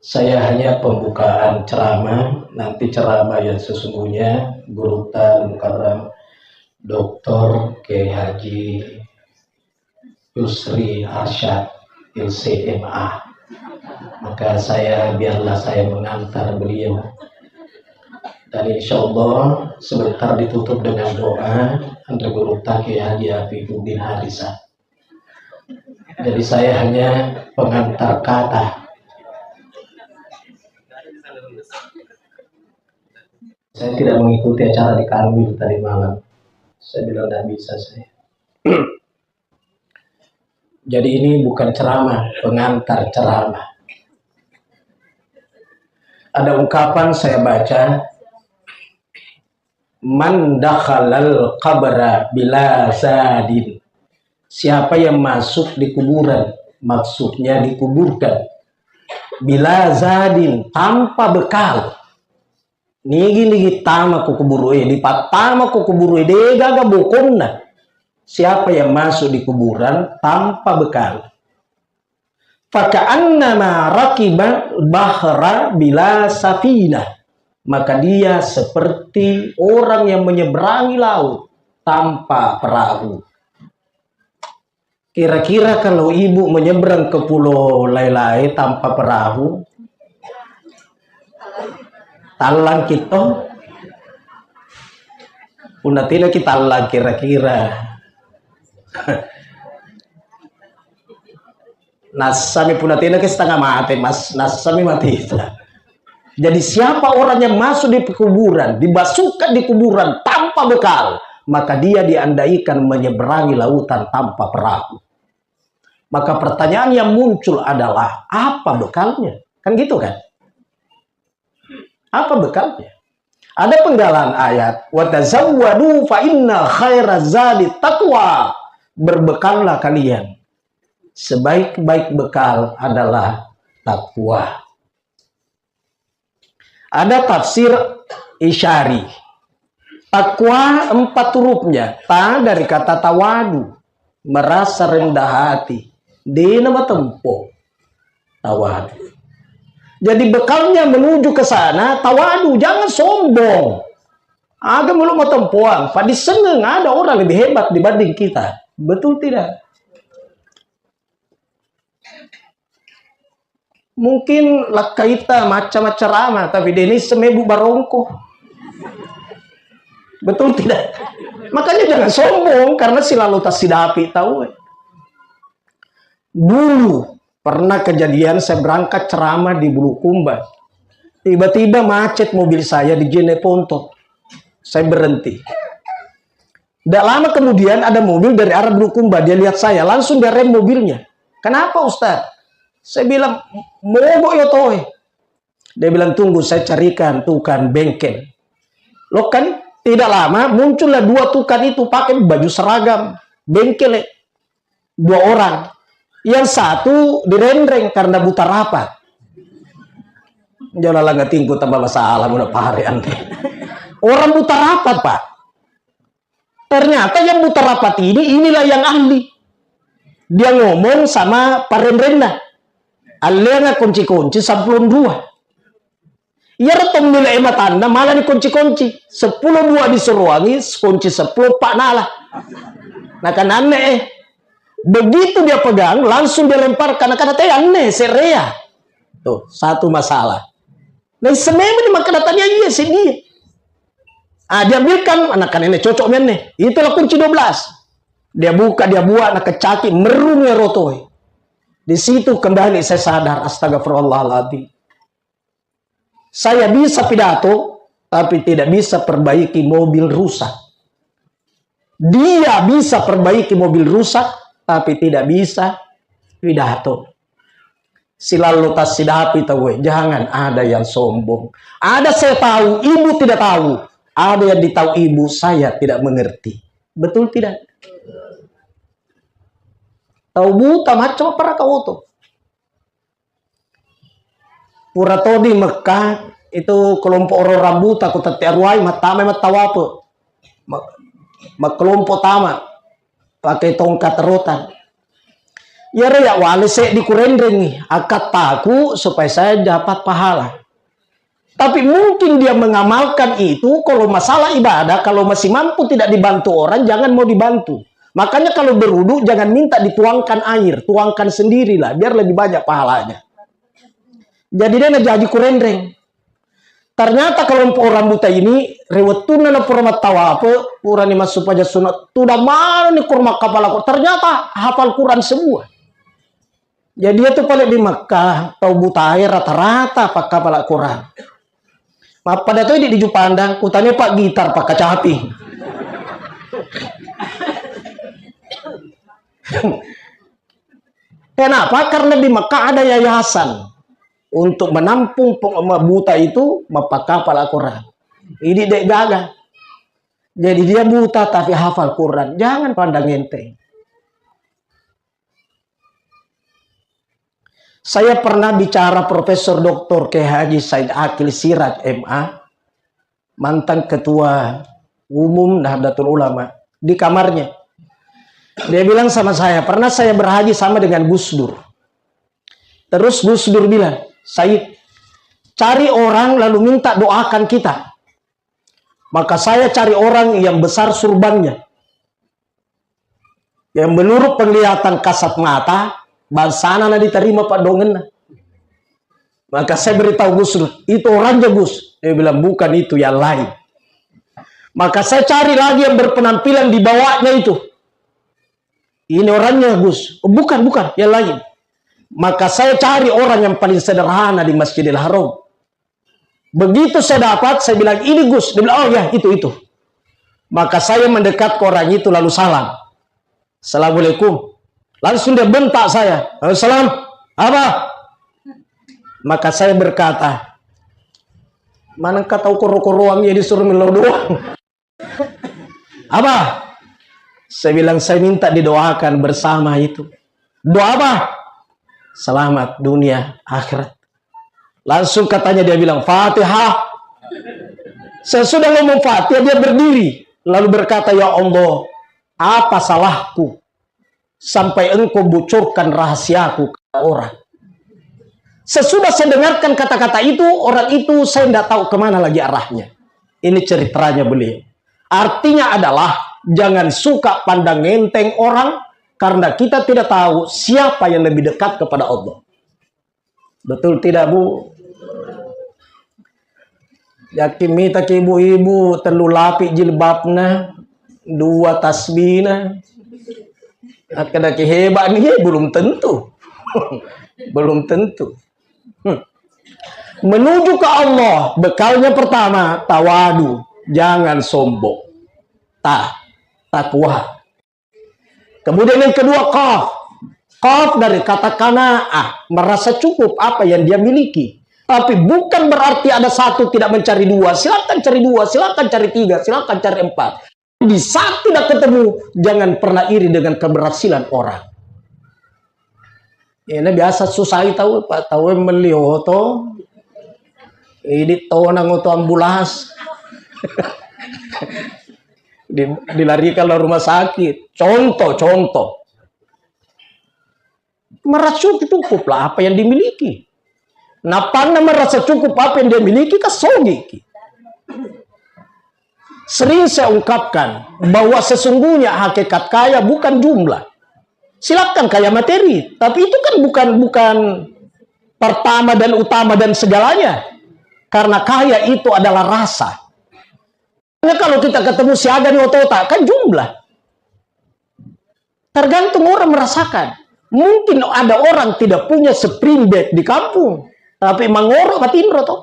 Saya hanya pembukaan ceramah, nanti ceramah yang sesungguhnya Guru Al Mukarram Doktor Kiai Haji Yusri Arsyad, L C M A. Maka saya, biarlah saya mengantar beliau. Dan insya Allah sebentar ditutup dengan doa, anre Gurutta Kiai Haji Afifuddin Harisa. Jadi saya hanya pengantar kata. Saya tidak mengikuti acara di Kanwil tadi malam. Saya bilang tidak bisa saya. Jadi ini bukan ceramah, pengantar ceramah. Ada ungkapan saya baca, "Man dakhalal qabra bila zadin." Siapa yang masuk di kuburan, maksudnya dikuburkan, bila zadin, tanpa bekal. Nigi-nigi tama ko kuburu e, dipattama ko kuburu e, degaga bokonna. Siapa yang masuk di kuburan tanpa bekal, faka'annama rakiba bahra bila safinah, maka dia seperti orang yang menyeberangi laut tanpa perahu. Kira-kira kalau ibu menyeberang ke pulau Lailai tanpa perahu, tallang kito? Punna tena ki tallang kira-kira. Nassami punna tena ki setengah mate, mas, nassami mati. Jadi siapa orang yang masuk di kuburan, dimasukkan di kuburan tanpa bekal, maka dia diandaikan menyeberangi lautan tanpa perahu. Maka pertanyaan yang muncul adalah, apa bekalnya? Kan gitu kan? Apa bekalnya? Ada penggalan ayat, "Wa tazawwadu fa inna khaira zadi taqwa." Berbekallah kalian. Sebaik-baik bekal adalah takwa. Ada tafsir Isyari. Takwa empat hurufnya. Ta dari kata tawadu, merasa rendah hati. Dena matempo. Tawadu. Jadi bekalnya menuju ke sana, tawadu, jangan sombong. Aga melo matempoang, padissengeng ada orang lebih hebat dibanding kita. Betul tidak? Mungkin lakkaita macca-macca rama, tapi deni semebu barongko. Betul tidak? Makanya jangan sombong karena silalu tasidapi tahu. Dulu pernah kejadian saya berangkat ceramah di Bulukumba. Tiba-tiba macet mobil saya di Jeneponto. Saya berhenti. Tidak lama kemudian ada mobil dari arah Bulukumba. Dia lihat saya, langsung dia rem mobilnya. "Kenapa, Ustaz?" Saya bilang, "Mogok yo toe." Dia bilang, "Tunggu, saya carikan tukang bengkel." Lo kan, tidak lama muncullah dua tukang itu pakai baju seragam bengkel, dua orang. Yang satu direnreng karena buta rapat. Jala langa tingku tambah masalah muna pare ante. Orang buta rapat, Pak. Ternyata yang buta rapat ini, inilah yang ahli. Dia ngomong sama parenrenna. Allenga kunci-kunci sampulong dua. Iyaro tommi le matanna malah dikunci-kunci. Seppulo dua disuruangi, kunci seppulo pa nala. Nakananne eh. Begitu dia pegang, langsung dia lemparkan. Nakana te anne, serea. Tuh, satu masalah. Nah, sememang ni makkeda tania iya seddi. Ah, diambilkan anak-anak ini cocok menne. Itulah kunci dua belas. Dia buka, dia buat, nakecaki, merrung ya rotoi. Di situ kembali saya sadar, astagfirullahaladzim. Saya bisa pidato, tapi tidak bisa perbaiki mobil rusak. Dia bisa perbaiki mobil rusak, tapi tidak bisa pidato. Silallo tassidapi tauwe, jangan ada yang sombong. Ada saya tahu, ibu tidak tahu. Ada yang ditahu ibu, saya tidak mengerti. Betul tidak? Tau buta macam apa raka oto? Pura todi Mekah itu kelompok orang rambuta ku tette aruai mattama mattawape. Ma-, makkelompok tama pakai tongkat rotan. Iyaro ya wale seddi kurenrengi, akkattaku supaya saya dapat pahala. Tapi mungkin dia mengamalkan itu, kalau masalah ibadah, kalau masih mampu tidak dibantu orang, jangan mau dibantu. Makanya kalau berwudu jangan minta dituangkan air, tuangkan sendirilah, biar lebih banyak pahalanya. Jadi dia najaji kurenreng. Ternyata kelompok orang buta ini, rewettunna na pura mattawape, purani massupaja sunat, tudang maneng ni kurma kapala ko. Ternyata hafal Quran semua. Jadi itu paling di Mekah, tau butae rata-rata pakkapala Quran. Mappada to di, di Jupandang, utane pak gitar pakkacapi. Kenapa? Karena di Mekah ada yayasan untuk menampung peng-, buta itu mappakkapala Quran. Ini dek gaga. Jadi dia buta tapi hafal Quran. Jangan pandang enteng. Saya pernah bicara Profesor Doktor Kiai Haji Said Akil Siraj M A, mantan ketua umum Nahdlatul Ulama, di kamarnya. Dia bilang sama saya, pernah saya berhaji sama dengan Gus Dur. Terus Gus Dur bilang, "Said, cari orang lalu minta doakan kita." Maka saya cari orang yang besar surbannya. Yang menurut penglihatan kasat mata, bangsana na diterima padongenna. Maka saya beritahu Gus Dur, "Itu orangnya, Gus." Dia bilang, "Bukan itu, yang lain." Maka saya cari lagi yang berpenampilan di bawahnya itu. "Ini orangnya, Gus." "Oh, bukan, bukan, yang lain." Maka saya cari orang yang paling sederhana di Masjidil Haram. Begitu saya dapat, saya bilang, "Ini Gus." Dia bilang, "Oh ya, itu, itu." Maka saya mendekat ke orang itu lalu salam. "Assalamualaikum." Langsung dia bentak saya. "Waalaikumsalam. Apa?" Maka saya berkata, "Mana engka tau koro-koroang ya disuruh melo doang." "Apa?" Saya bilang, "Saya minta didoakan bersama itu." "Doa apa?" "Selamat dunia akhirat." Langsung katanya dia bilang, "Fatihah." Sesudah ngomong Fatihah, dia berdiri, lalu berkata, "Ya Allah, apa salahku sampai engkau bocorkan rahasiaku ke orang?" Sesudah saya dengarkan kata-kata itu, orang itu saya tidak tahu kemana lagi arahnya. Ini ceritanya beliau. Artinya adalah jangan suka pandang enteng orang, karena kita tidak tahu siapa yang lebih dekat kepada Allah. Betul tidak, Bu? Yakin mita ki ibu-ibu, telu lapik jilbabna, dua tasbihna. Akkeda ki hebat nih, belum tentu. Belum tentu. Hmm. Menuju ke Allah, bekalnya pertama, tawadu, jangan sombong. Ta, takwa. Kemudian yang kedua, qaf. Qaf dari kata qanaah, merasa cukup apa yang dia miliki. Tapi bukan berarti ada satu tidak mencari dua. Silakan cari dua, silakan cari tiga, silakan cari empat. Di saat tidak ketemu, jangan pernah iri dengan keberhasilan orang. Ini biasa susah tahu, Pak. Tahu yang beli oto, ini tonang oto ambulans. Di-, dilarikan ke rumah sakit. Contoh, contoh. Merasa cukup lah apa yang dimiliki. Napanna merasa cukup apa yang dia miliki, kasogi ki. Sering saya ungkapkan bahwa sesungguhnya hakikat kaya bukan jumlah. Silakan kaya materi, tapi itu kan bukan, bukan pertama dan utama dan segalanya. Karena kaya itu adalah rasa. Makanya kalau kita ketemu siaga nih otota, kan jumlah. Tergantung orang merasakan. Mungkin ada orang tidak punya spring bed di kampung, tapi mangoro matinro toh.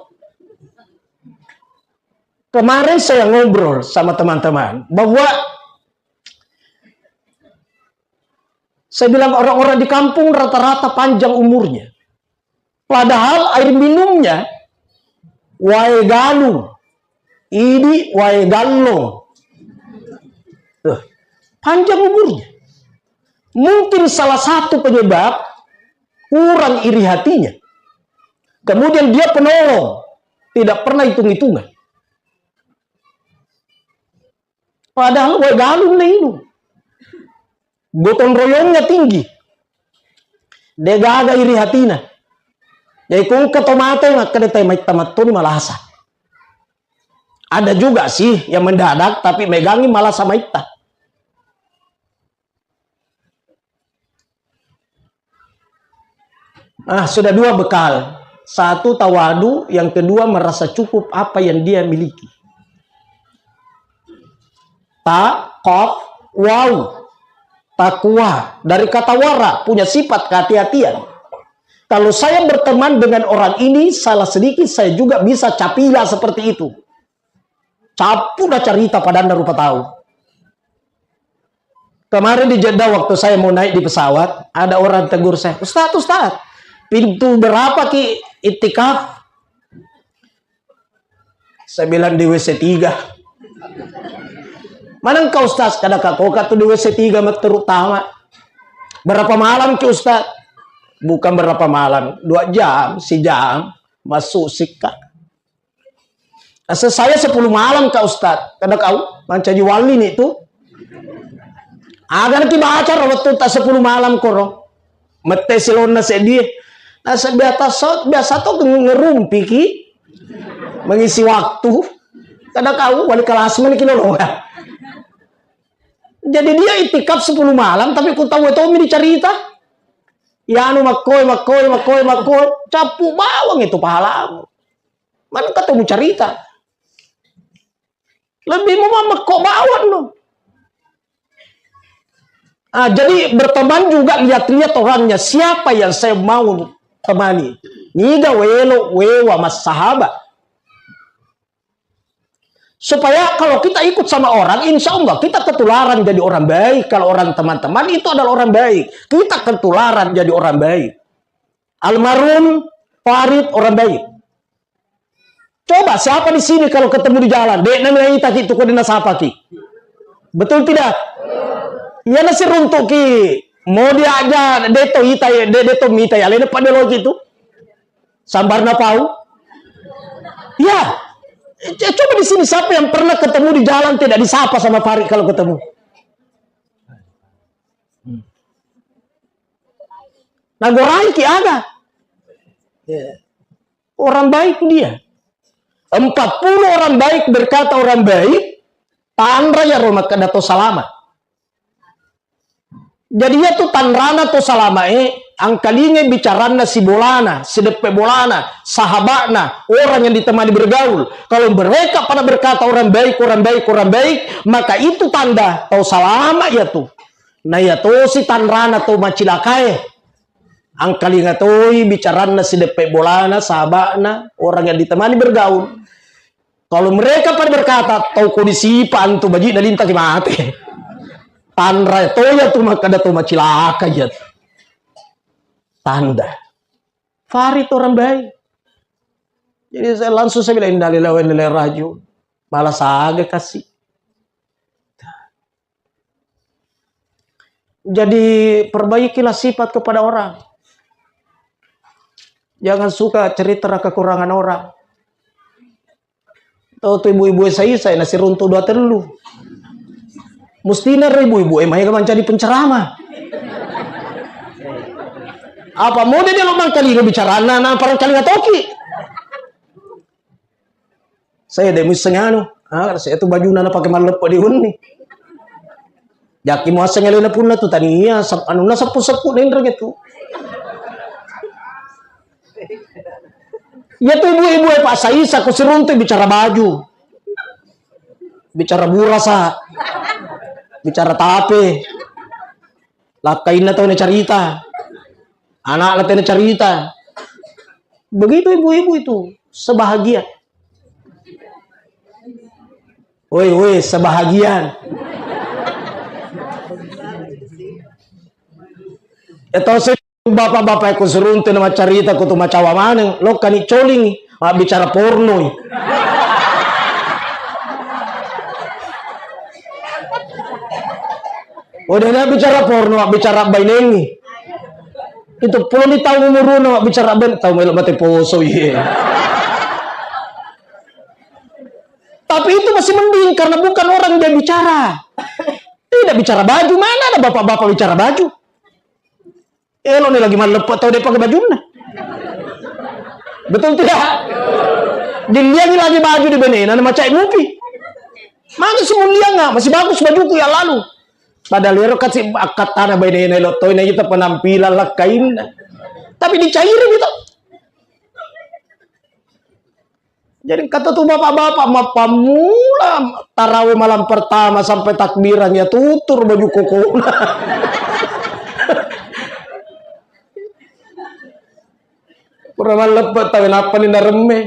Kemarin saya ngobrol sama teman-teman bahwa saya bilang orang-orang di kampung rata-rata panjang umurnya. Padahal air minumnya wae galung, idi wae gallong. Tuh, panjang umurnya. Mungkin salah satu penyebab kurang iri hatinya. Kemudian dia penolong, tidak pernah hitung-hitungan. Padahal wae galung na inung. Gotong royongnya tinggi. De gaga iri hatina. Jadi kungka to mate makkeda te maitta mattoni malasa. Ada juga sih yang mendadak tapi megangi malasa maitta. Ah, sudah dua bekal. Satu tawadu, yang kedua merasa cukup apa yang dia miliki. Ta, kof, wau. Takwa. Dari kata wara, punya sifat kehati-hatian. Kalau saya berteman dengan orang ini, salah sedikit saya juga bisa capila seperti itu. Cappu na carita padanna rupa tau. Kemarin di Jeddah waktu saya mau naik di pesawat, ada orang tegur saya, "Ustaz, Ustaz, pintu berapa ki itikaf?" Saya bilang, "Di W C tiga." "Mana engkau, Ustaz?" "Kada kakoka tu di W C tiga matteru tama." "Berapa malam ki, Ustaz?" "Bukan berapa malam, dua jam, sejam, masuk sikka." Asa saya sepuluh malam, Kak Ustaz. Kada kau mancaji wali ni tu. Aga naki baca ro wettu ta sepuluh malam koro. Mette silonna seddi. Nasa biasa so, biasa to ngerumpi ki. Mengisi waktu. Kada kau wali kelas mani kinolonga. Jadi dia itikaf sepuluh malam tapi ku tahu itu mi dicarita. Yanu makkoi, makkoi, makkoi, makkoi. Cappu bawang itu pahalamu. Mana ketemu carita? Lebih mau mammekko bawang no. Ah, jadi berteman juga lihat-lihat orangnya, siapa yang saya mau temani. Niga welo wewa massahabat. Supaya kalau kita ikut sama orang, insya Allah kita ketularan jadi orang baik. Kalau orang teman-teman itu adalah orang baik, kita ketularan jadi orang baik. Almarhum Farid orang baik. Coba siapa di sini kalau ketemu di jalan, de' nami naita ki tu ko de' nasapa ki. Betul tidak? Iya nasi runtuk ki. Mau diajak de' to ita ya, de' de' to mita ya, lene pada lo gitu. Sambar na pau. Ya. Eh, coba di sini siapa yang pernah ketemu di jalan tidak disapa sama Farid kalau ketemu? Nagorai ki aga. Ya. Orang baik dia. Empat puluh orang baik berkata orang baik, tanra ya ro makkeda to salama. Jadi ya tu tanrana to salama e, angkalinge bicaranna sibolana, sideppe bolana, sahabatna, orang yang ditemani bergaul. Kalau mereka pada berkata orang baik, orang baik, orang baik, maka itu tanda tau salama ya tu. Na ya tosi tanrana to macilakae. Angkalinga toi bicaranna sideppe bolana, sahabatna, orang yang ditemani bergaul. Kalau mereka pada berkata, tau ko disipa antu baji na lintaki mate. Tanra toya tu makkeda to macilaka ya. Tanda. Farid orang baik. Jadi saya langsung saya bilang, "Innalillahi wa inna ilaihi rajiun." Malah saga kasih. Jadi perbaikilah sifat kepada orang. Jangan suka cerita kekurangan orang. Tau tu ibu-ibu e saisai nasiruntu dua tellu. Mustina ro ibu-ibu e maega mancaji penceramah. Apa mode dia lo mangkalinga bicarana na parangkalinga toki. Saya de' muisseng anu, ah, saya tu bajuna na pake malleppo di unni. Jaki muasseng elena punna tu tania, sep-, anunna seppu-seppu nenreng itu. Iya tu ibu-ibu e, Pak Saisa, ku siruntu bicara baju. Bicara burasa. Bicara tape. Lakkainna tau nacarita. Anakna tena carita. Begitu ibu-ibu itu, sebahagia. Woi, woi, sebahagian. Eto se bapak-bapak ku suruntu na macarita ku tu macawa maneng, lokkani coling, mabbicara pornoi. Udah na bicara porno, bicara bainengi. Itu puloni taung umuruna, bicara ben, tau melo mate poso, iye. Tapi itu masih mending karena bukan orang dia bicara. Tidak bicara baju, mana ada bapak-bapak bicara baju? Elo ni lagi malleppe tau de pake bajunna. Betul tidak? Dilliangi lagi baju di benena, na macai mupi. Magi sumullianga, masih bagus bajuku ya lalu. Padahal ero kasi akkattana benena elo toi na kita penampilan lakkainna. Tapi dicairi gitu. Jadi kata tu bapak-bapak, mappammula tarawih malam pertama sampai takbiran ya tutur baju kokona. Pura malleppe tawe nappa ni naremme.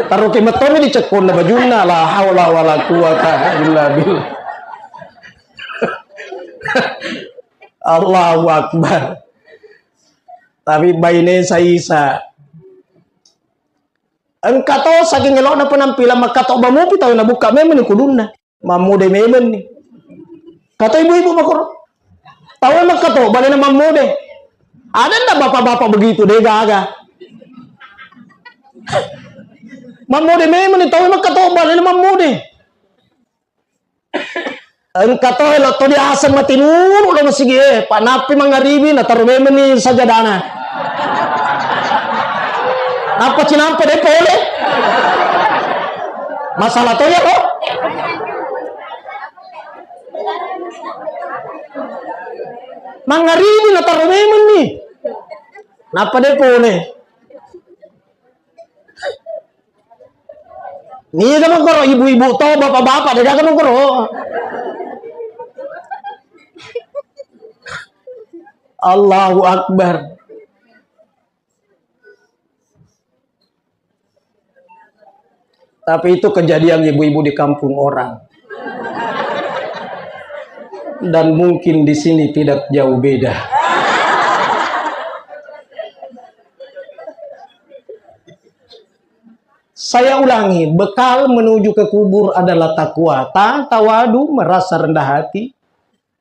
Taruki metoni di cekkonna bajunna, la haula wala quwata illa billah. Allahu Akbar. Tapi baine saisa. Engka to saking elokna penampilan makkatobba mupi tau nabukka memeng ni kudunna. Mammode memeng ni. Kato ibu-ibu makoro. Tau makkatobba lena mammode. Ada ndak bapak-bapak begitu de gaga. Mammode memeng ni tau makkatobba lena mammode. Engka to elo to diaseng matinulu lo masigi e, pa nappi mangaribi nataro memeng ni sajadana. Nappa cinampe de pole. Masalah to ya lo. Mangaribi nataro memeng ni. Nappa de pole. Niga mengkoro ibu-ibu to, bapak-bapak de gaga mengkoro. Allahu Akbar. Tapi itu kejadian ibu-ibu di kampung orang. Dan mungkin di sini tidak jauh beda. Saya ulangi, bekal menuju ke kubur adalah takwa. Ta, tawadu, merasa rendah hati.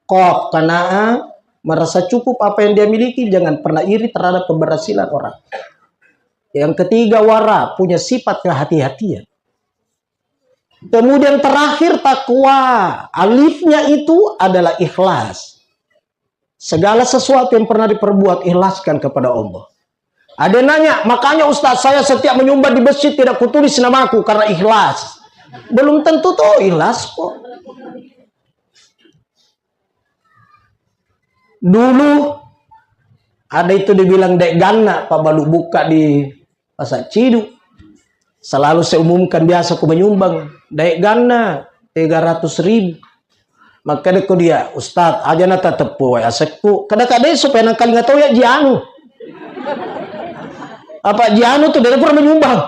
Qaf, qanaah, merasa cukup apa yang dia miliki, jangan pernah iri terhadap keberhasilan orang. Yang ketiga, wara, punya sifat kehati-hatian. Kemudian terakhir, takwa. Alifnya itu adalah ikhlas. Segala sesuatu yang pernah diperbuat, ikhlaskan kepada Allah. Ada yang nanya, "Makanya Ustaz, saya setiap menyumbang di masjid tidak kutulis namaku karena ikhlas." Belum tentu tuh ikhlas kok. Dulu ada itu dibilang dek ganna, Pak Balu buka di Pasar Ciduk. Selalu saya umumkan biasa ku menyumbang, dek ganna tiga ratus ribu. Makkeda ko dia, "Ustaz, aja na tateppu wae asekku." Kada-kada supaya nangkalinga tau ya jianu. Apa jianu tuh dia pura menyumbang.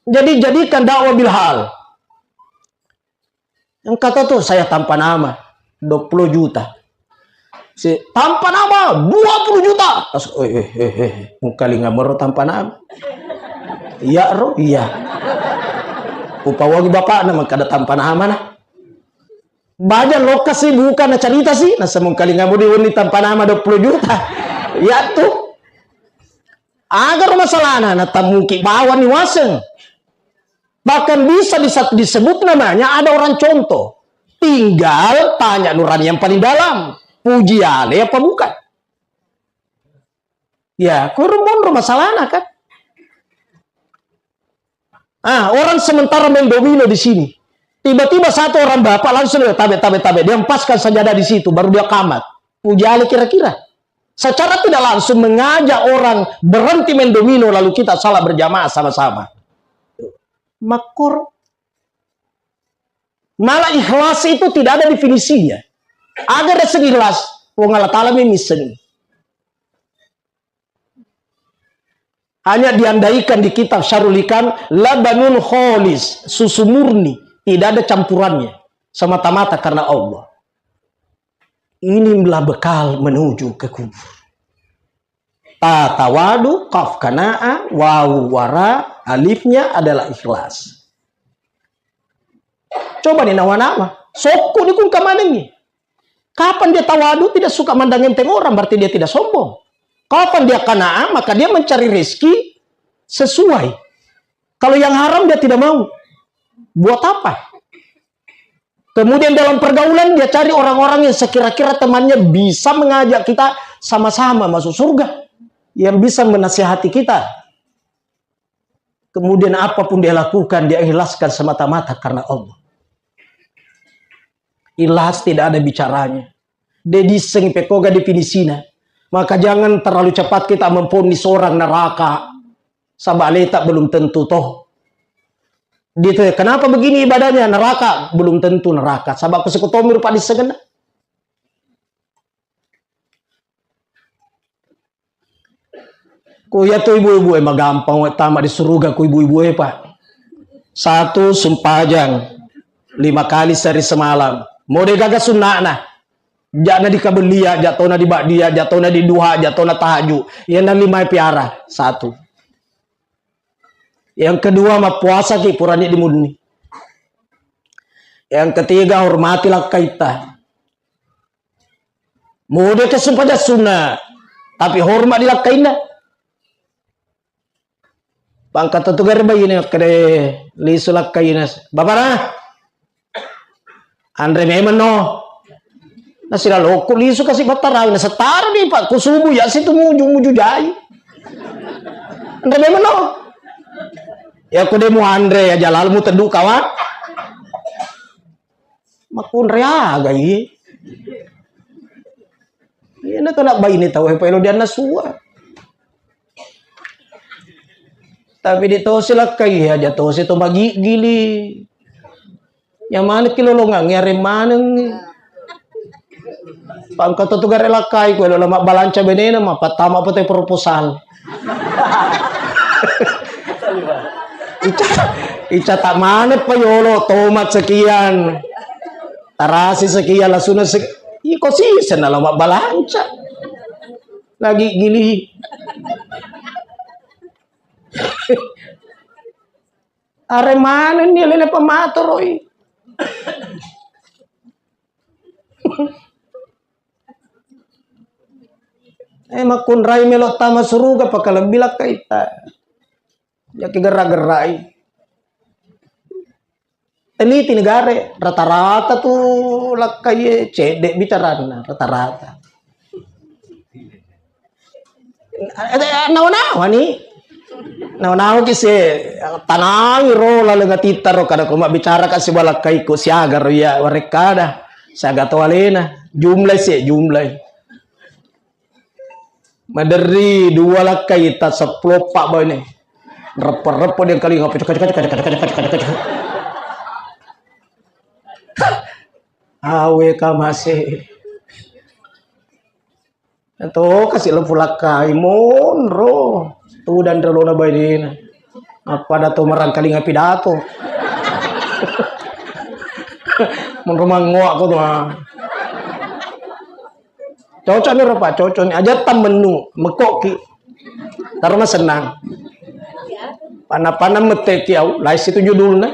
Jadi jadikan dakwah bil hal. Yang kata tuh saya tanpa nama, dua puluh juta. Si tanpa nama, dua puluh juta. Pas, "Eh, eh, eh, eh, mungkalinga mero tanpa nama." Iya ro, iya. Upawagi bapakna mengkada tanpa nama nah. Baja lokasi bukan na cerita sih, nah semungkalinga mau diuni tanpa nama dua puluh juta. Ya tuh. Agar masalahna na tamuki bawang ni waseng. Bahkan bisa disa-, disebut namanya ada orang contoh. Tinggal tanya nurani yang paling dalam. Puji ale apa bukan? Ya, kurang monro masalahna kan. Ah, orang sementara main domino di sini. Tiba-tiba satu orang bapak langsung dia tabe, tabe, tabe. Dia empaskan sajadah di situ, baru dia kamat. Puji ale kira-kira. secara tidak langsung mengajak orang berhenti main domino lalu kita salat berjamaah sama-sama. Makkoro. Malah ikhlas itu tidak ada definisinya. Ada rasa ikhlas, Puang Allah Ta'ala memang misseng. Hanya diandaikan di kitab Syarul Hikam, labanun kholis, susu murni, tidak ada campurannya, semata-mata karena Allah. Inilah bekal menuju ke kubur. Ta tawadu, kaf kanaa, wawu wara, alifnya adalah ikhlas. Coba nih nawa-nawa, sokku ni kung kamanengi. Kapan dia tawadu, tidak suka mandang enteng orang, berarti dia tidak sombong. Kapan dia kanaa, maka dia mencari rezeki sesuai. Kalau yang haram dia tidak mau. Buat apa? Kemudian dalam pergaulan dia cari orang-orang yang sekira-kira temannya bisa mengajak kita sama-sama masuk surga. Yang bisa menasihati kita. Kemudian apapun dia lakukan, dia ikhlaskan semata-mata karena Allah. Ikhlas tidak ada bicaranya. De disseng pekoga definisina. Maka jangan terlalu cepat kita memvonis orang neraka. Saba aleta belum tentu toh. Dia tanya, "Kenapa begini ibadahnya?" Neraka, belum tentu neraka. Saba aku sekutomi rupa dissengenna. Ku iya tu ibu-ibu e, magampang we tama di suruga ku ibu-ibu e, Pak. Satu, sumpajang lima kali sehari semalam. Mode gaga sunna'na. Ja'na di kabellia, ja' tona di ba'dia, ja' tona di duha, ja' tona tahajud. Iyana lima e piara. Satu. Yang kedua, mappuasa ki purani di munni. Yang ketiga, hormati lakkaitta. Mode ke sumpajang sunna, tapi hormat di lakkainna. Pangkatto tu gare baine makkeda lisu lakkaina. Bapana, anre memang no. Nasilalokku lisu kasi battarawi, nasettara di Pak, ku subuh ya situ muju-muju jai. Anre memang no. Ya ku demu anre ya jalal mu teddu kawan. Makkunre aga iye. Iyana kana baine tau e paelo dianna sua. Tapi de tosi lakkai aja tosi to magiggili. Yang mana ki lolongang are maneng. Pangkatto tu gare lakkai ku elo lama balanca benena ma pattama pete proposal. Ica, ica tak maneng pa yolo tomat sekian. Tarasi sekian lasuna sek-, iko sisen nalo mabbalanca. Lagi gili. Are manenni lele pamatoroi. Eh, makkunrai melo tama suruga pakalebbi lakkaita. Jaki gerra-gerrai. Teliti negare, rata-rata tu lakkai cedde bicaranna, rata-rata. Eh, nawa-nawa ni. Nawa-nawa ki se tanangi ro laleng atitta ro kada ko mabbicara ka sibawa lakkai ko siaga ro iya warekkada. Siaga to alena. Jumlai se, jumlai. Maderri dua lakkai ta seppulo eppa baine. Reppo-reppo dia kalinga pecok, pecok, pecok. Awe kamase. To kasi lempu lakkai monro. Tudang relona bainena. Appada to marangkalinga pidato. Monro mangoa ko to. Cocok ni ro, Pak, cocok ni. Aja tammennu, mekoki. Taro masennang. Panna-panna metteki au, lais itu judulna.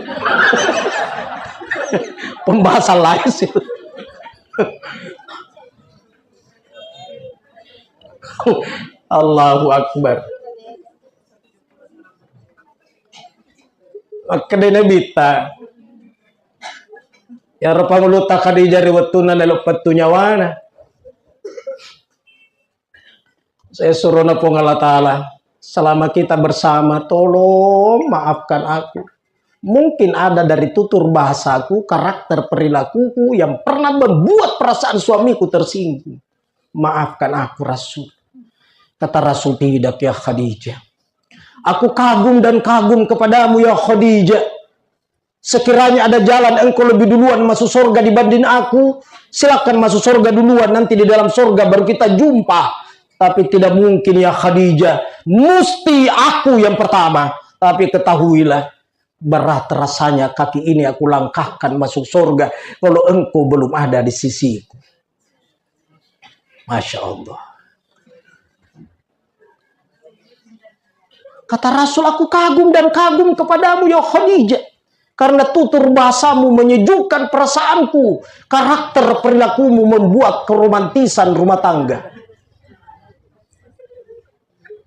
Pembahasan lais itu. Allahu Akbar. Makkeda Nabitta, iyaro pangulutta Khadijah ri wettunna lelo pettu nyawana. Saya surona Puang Allah Ta'ala, selama kita bersama, tolong maafkan aku. Mungkin ada dari tutur bahasaku, karakter perilakuku yang pernah membuat perasaan suamiku tersinggung. Maafkan aku, Rasul. Kata Rasul, "Tidak, ya Khadijah. Aku kagum dan kagum kepadamu, ya Khadijah. Sekiranya ada jalan engkau lebih duluan masuk surga dibanding aku, silakan masuk surga duluan, nanti di dalam surga baru kita jumpa. Tapi tidak mungkin, ya Khadijah, mesti aku yang pertama. Tapi ketahuilah, berat rasanya kaki ini aku langkahkan masuk surga kalau engkau belum ada di sisiku." Masya Allah. Kata Rasul, "Aku kagum dan kagum kepadamu, ya Khadijah. Karena tutur bahasamu menyejukkan perasaanku. Karakter perilakumu membuat keromantisan rumah tangga."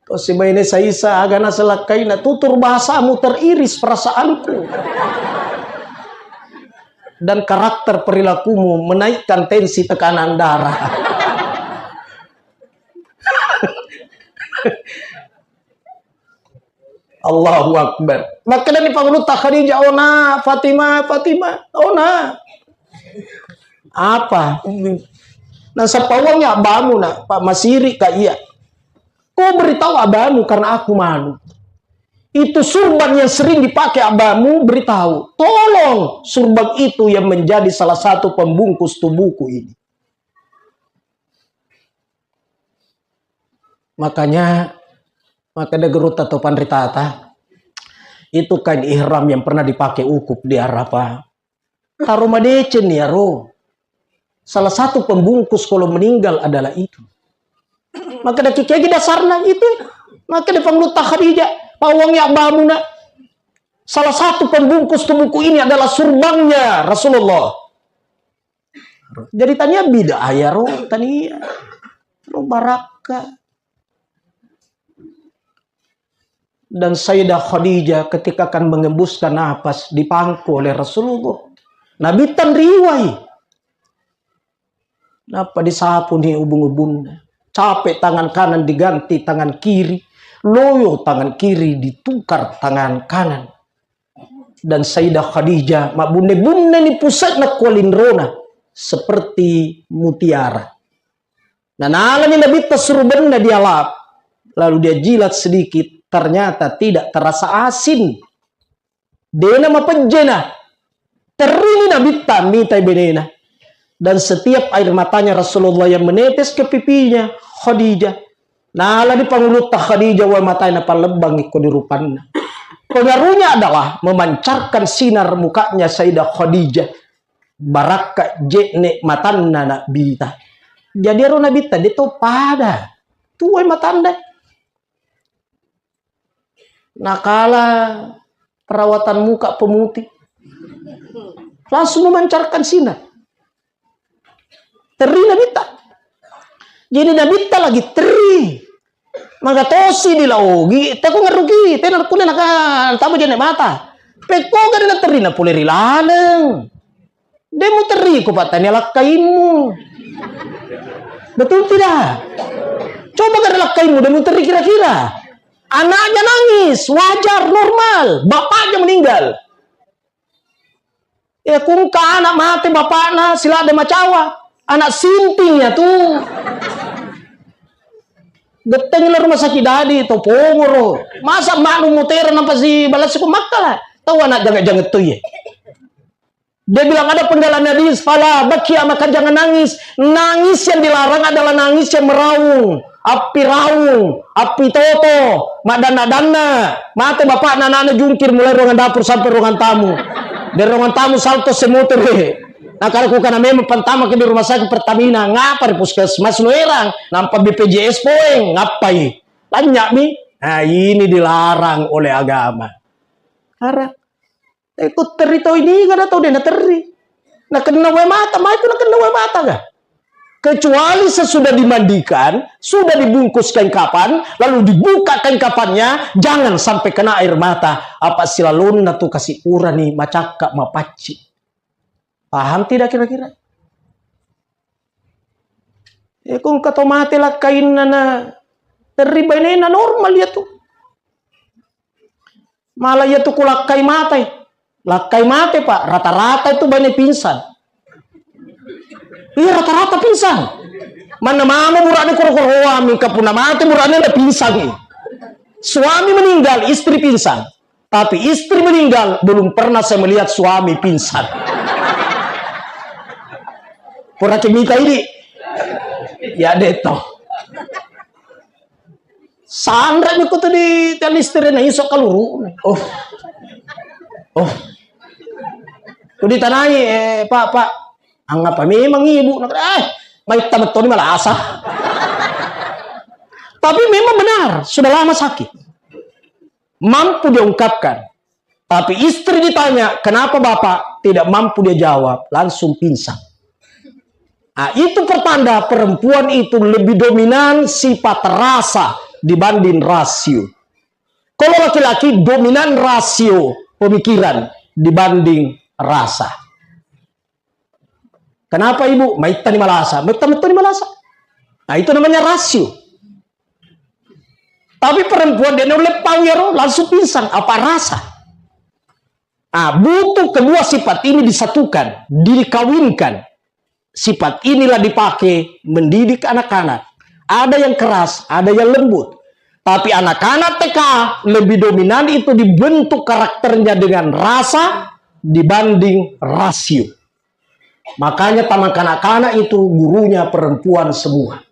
Tosi baine saisa, aga naselakkaina, "Tutur bahasamu teriris perasaanku. Dan karakter perilakumu menaikkan tensi tekanan darah." Allahu Akbar. Makkedani pangulutta Khadijah, "Ona, Fatimah, Fatimah, ona." "Apa?" "Nasappa uang ya abbamu, nak, Pak, masiri ka iya. Kau beritahu abbamu karena aku malu. Itu surban yang sering dipakai abbamu, beritahu. Tolong surban itu yang menjadi salah satu pembungkus tubuhku ini." Makanya, makkeda gurutta to panritata, itu kain ihram yang pernah dipakai wukuf di Arafah, taro madeceng ni aro. Salah satu pembungkus kalau meninggal adalah itu. Makkeda, "Kikegi dasarna itu?" Makkeda pangulutta Khadijah, "Pawang ya abbamu, nak. Salah satu pembungkus tubuhku ini adalah surbannya Rasulullah." Jadi tania bid'ah ya ro, tania. Ro barakka. Dan Sayyidah Khadijah ketika akan mengembuskan napas, dipangku oleh Rasulullah. Nabitta riwai. Nappa disapuni ubung-ubunna. Capek tangan kanan diganti tangan kiri. Loyo tangan kiri ditukar tangan kanan. Dan Sayyidah Khadijah mabbunne-bunne ni pusatna kualinrona seperti mutiara. Nanalani Nabitta surubenna dialap, lalu dia jilat sedikit, ternyata tidak terasa asin. Dena mapejjena. Terrini Nabitta mitai benena. Dan setiap air matanya Rasulullah yang menetes ke pipinya Khadijah, nalani pangulutta Khadijah, wae matae napallebbangi ko di rupanna. Pengaruhnya adalah memancarkan sinar mukanya Sayyidah Khadijah. Barakka je'ne matanna Nabitta. Jadi ero Nabitta de to pada. Tuai matanna. Nakala perawatan muka pemutih. Langsung memancarkan sinar. Terri Nabitta. Jadi Nabitta lagi terri. Maka tosi di laogi, teko ngeruki, tena kulle naka tama je'ne mata. Pekko gare na terri na pole ri laleng. De muterri ko pattania lakkaimmu. Betul tidak? Coba gare lakkaimmu, de muterri kira-kira. Anaknya nangis, wajar, normal. Bapaknya meninggal. Ya kungka anak mate bapakna, silada macawa. Anak sinting ya tu. Gettengi la rumah sakit dadi to pongoro. Masa manu mutera nampa si balas ko makkala. Tahu anak jangan-jangan tu ye. Dia bilang ada penggalan hadis, "Fala bakia, maka jangan nangis." Nangis yang dilarang adalah nangis yang meraung, api raung, api toto, maddanna-danna. Mate bapakna, anakna jungkir mulai ruangan dapur sampai ruangan tamu. Dari ruangan tamu salto semotore. Nah, kalau kukana memang pantama ke di rumah sakit Pertamina, ngapa di puskesmas lo erang? Nampa B P J S poeng, ngapai? Tanya mi. Nah, ini dilarang oleh agama. Larang. Eh, ku terri tau ini, kada tau dena terri. Nakenna wae mata, mai ku nakenna wae mata ga? Kecuali sesudah dimandikan, sudah dibungkus kain kapan, lalu dibuka kain kapannya, jangan sampai kena air mata. Apa silalonna tu kasi urani macakka mapacci. Paham tidak kira-kira? Eh, ku engka to mate lakkainna na terri bainena normal ya tu. Malah iya tu ku lakkai mate. Lakkai mate, Pak. Rata-rata itu baine pingsan. Iya, rata-rata pingsan. Manna mamo burane koro-koroa, mingka punna mate burane na pingsangi. Suami meninggal, istri pingsan. Tapi istri meninggal, belum pernah saya melihat suami pingsan. Pura ke mita ini. Ya, deto. Sanre mi kutu di tali istri na iso kaluru. Oh. Oh. Ku ditanai, eh, "Pak, Pak, angapa memang ibu?" Nakana, "Eh, maitta mettoni malasa." Tapi memang benar, sudah lama sakit. Mampu dia ungkapkan. Tapi istri ditanya, "Kenapa Bapak?" Tidak mampu dia jawab, langsung pingsan. Nah, itu pertanda perempuan itu lebih dominan sifat rasa dibanding rasio. Kalau laki-laki dominan rasio pemikiran dibanding rasa. "Kenapa, Ibu?" "Maittani malasa." "Maitta mettoni malasa." Nah, itu namanya rasio. Tapi perempuan dia nulle pau yaro, langsung pingsan, apa rasa. Ah, butuh kedua sifat ini disatukan, dikawinkan. Sifat inilah dipakai mendidik anak-anak. Ada yang keras, ada yang lembut. Tapi anak-anak T K lebih dominan itu dibentuk karakternya dengan rasa dibanding rasio. Makanya taman kanak-kanak itu gurunya perempuan semua.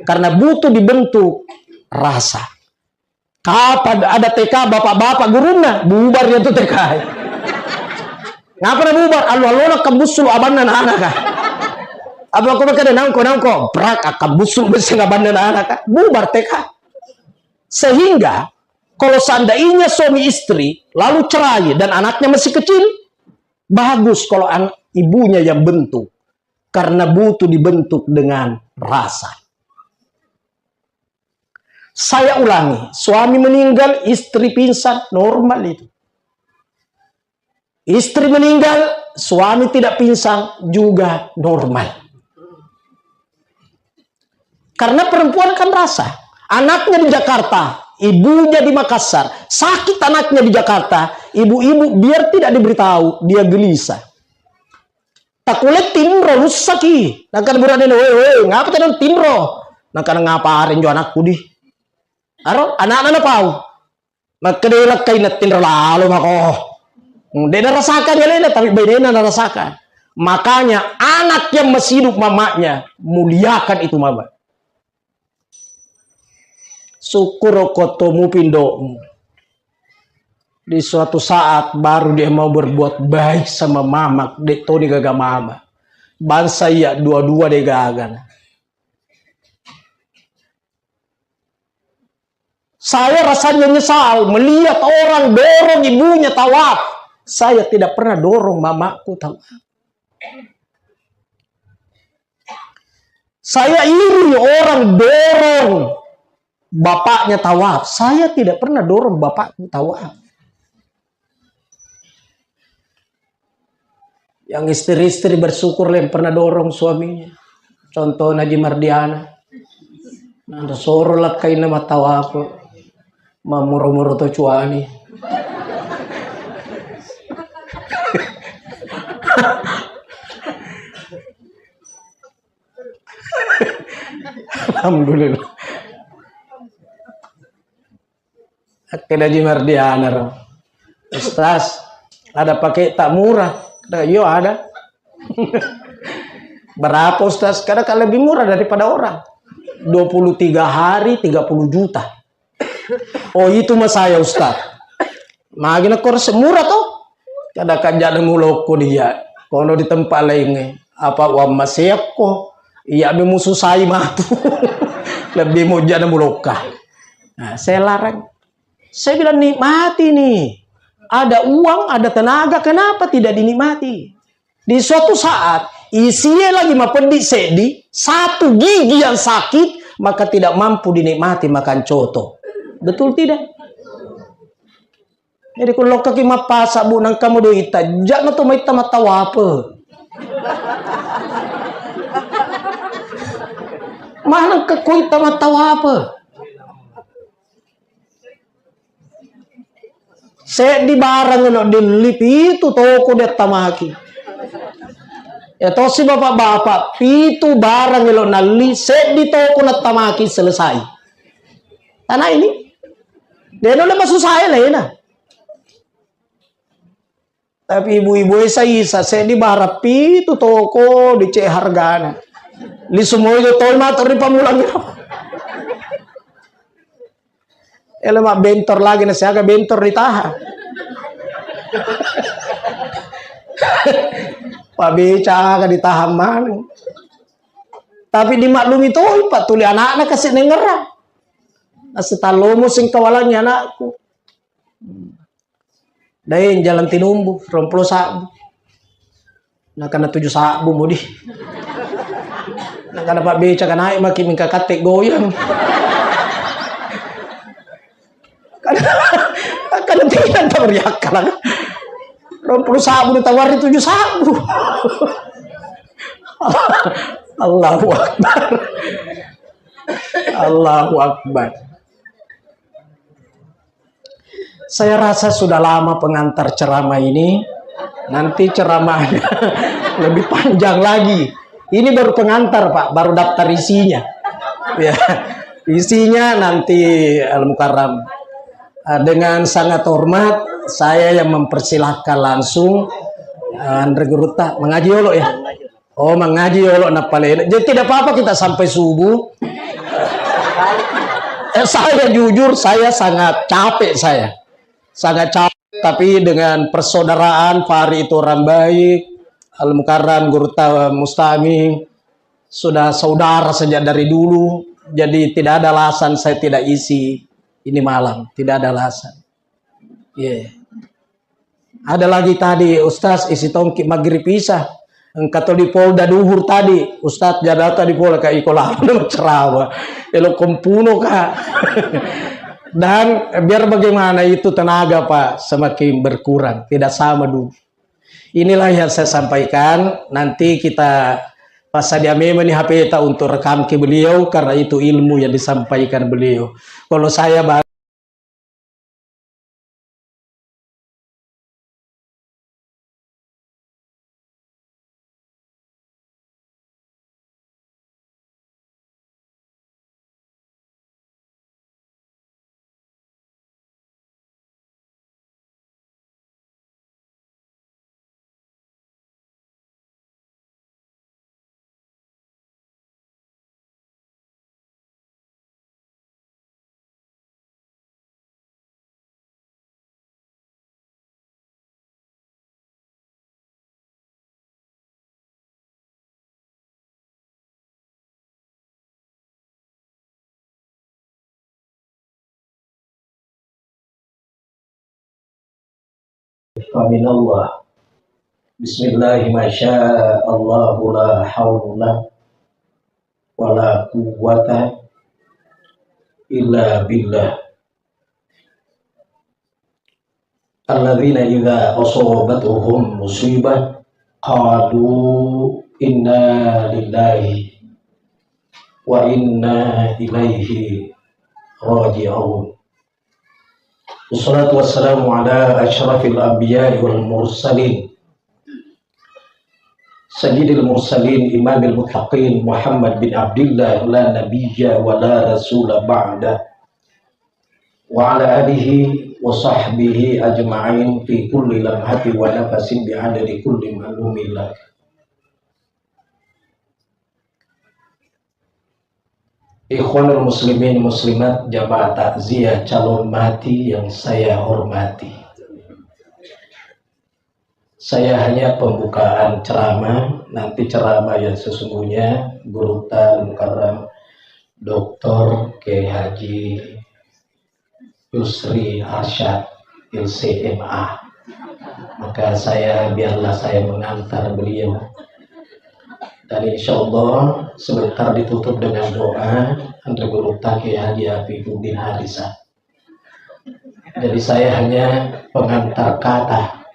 Karena butuh dibentuk rasa. Kapan ada T K bapak-bapak gurunna, bubar ya tuh T K. Ngapa na bubar? Allo-allona kabussulu abanna anak-anak. Apa aku makkeda, "Nangko, nangko," brak, kabussulu besseng abanna anak-anak. Bubar T K. Sehingga kalau seandainya suami istri lalu cerai dan anaknya masih kecil, bagus kalau anak ibunya yang bentuk. Karena butuh dibentuk dengan rasa. Saya ulangi, suami meninggal, istri pingsan, normal itu. Istri meninggal, suami tidak pingsan, juga normal. Karena perempuan kan rasa. Anaknya di Jakarta, ibunya di Makassar. Sakit anaknya di Jakarta, ibu-ibu biar tidak diberitahu, dia gelisah. Takkulle tinro, lussaki. Nangka burane, "Woi, woi, ngapa tena tinro?" Nangka, "Ngapa areng jo anakku di?" Aro, anakna napau. Makkeda, "Lakkai na tinro lalo mako." De narasakan alena, tapi bainena narasakan. Makanya anak yang masih hidup mamanya, muliakan itu mama. Syukur ko tomupi indo'mu. Di suatu saat baru dia mau berbuat baik sama mama, de toni gaga mama. Bangsa iya dua-dua de gaga. Saya rasanya nyesal melihat orang dorong ibunya tawaf. Saya tidak pernah dorong mamaku tawaf. Saya iri orang dorong bapaknya tawaf. Saya tidak pernah dorong bapakku tawaf. Yang istri-istri bersyukur yang pernah dorong suaminya. Contohnya Haji Mardiana. Nah, soro lakkainna matawafu. Mamuro-muro to cuani. Alhamdulillah. Oke, Haji Mardiana, ro. "Ustaz, ada paket tak murah?" Kata, "Iyo, ada." "Berapa, Ustaz?" Kata, "Kan lebih murah daripada orang. Dua puluh tiga hari, tiga puluh juta." "Oh, itu mah saya, Ustaz." "Magi na koro semurah toh?" Kada kajana mulokko dia. Kono di tempat lainnya. Apa uang maseakko? Iya, be mususai matu. Lebih mojana mulokka. Nah, saya larang. Saya bilang, "Nikmati nih. Ada uang, ada tenaga, kenapa tidak dinikmati?" Di suatu saat, isie lagi mapeddi seddi, satu gigi yang sakit, maka tidak mampu dinikmati makan coto. Betul tidak? Jadi, ku lokkaki mappasa, Bu, nangka mo doita, jakna to maitta mattawape. Maneng ke kuitta mattawape. Seddi barang no dilli, pitu toko diattamaki. Ya tosi bapak-bapak, pitu barang elo nalli, seddi toko nattamaki selesai. Tanah ini. Deno le masusahe lena. Tapi ibu-ibu e saisa, seddi barang pitu toko dicek hargana. Lisu mojo toi mato ri pamulang. Ele mabbentor lagi na siaga bentor ditaha. Pabeca aga ditaha maneng. Tapi dimaklumi toi, Pak, tuli anakna kasi nengerang. Nasetallomo singkawalangi anakku. Daeng jalan tinumbu, rompulo sabbu. Nakana tuju sabbu mudi. Nakana pabbeca ka naik maki mingka katte goyang. Kada, kada tidak tau riakkala. Rompulo sabbu ditawari tuju sabbu. Allahu Akbar. Allahu Akbar. Saya rasa sudah lama pengantar ceramah ini. Nanti ceramahnya lebih panjang lagi. Ini baru pengantar, Pak, baru daftar isinya. Ya, isinya nanti Al Mukarram. Eh, dengan sangat hormat, saya yang mempersilahkan langsung, eh, Andre Gurutta mengaji dulu ya. Oh, mengaji olo napalena. Jadi tidak apa-apa kita sampai subuh. Eh, saya jujur, saya sangat capek saya. Sangat capek, tapi dengan persaudaraan, Fahri itu orang baik, Al Mukarram, Gurutta Mustami, sudah saudara sejak dari dulu. Jadi tidak ada alasan saya tidak isi ini malam, tidak ada alasan. Iya. Ada lagi tadi, Ustaz, isi tongki maghrib isya. Engka to di Polda duhur tadi, Ustaz, jadata di Polda, Kak, iko lama ceramah. Elo kompuno, Kak. Dan biar bagaimana itu tenaga, Pak, semakin berkurang, tidak sama dulu. Inilah yang saya sampaikan. Nanti kita passadia memang nih H P ta untuk rekam ke beliau, karena itu ilmu yang disampaikan beliau. Kalau saya baru Faminallah. Bismillahi masya Allahu la haula wala quwwata illa billah. Alladzina idza asabatuhum musibah qalu inna lillahi wa inna ilaihi raji'un. Wassalatu wassalamu ala asyrafil anbiya'i wal mursalin, sayyidil mursalin, imamil muttaqin, Muhammad bin Abdillah, la nabiyya wa la rasula ba'da, wa ala alihi wa sahbihi ajma'in fi kulli lamhati wa nafasin bi'adadi kulli ma'lumin lak. Ikhwanul muslimin muslimat, jamaah takziah calon mati yang saya hormati. Saya hanya pembukaan ceramah, nanti ceramah yang sesungguhnya Gurutta Al Mukarram Doktor Kiai Haji Yusri Arsyad, L C M A. Maka saya, biarlah saya mengantar beliau. Dan insya Allah sebentar ditutup dengan doa Andre Gurutta Kiai Haji Afifuddin Harisa. Jadi saya hanya pengantar kata.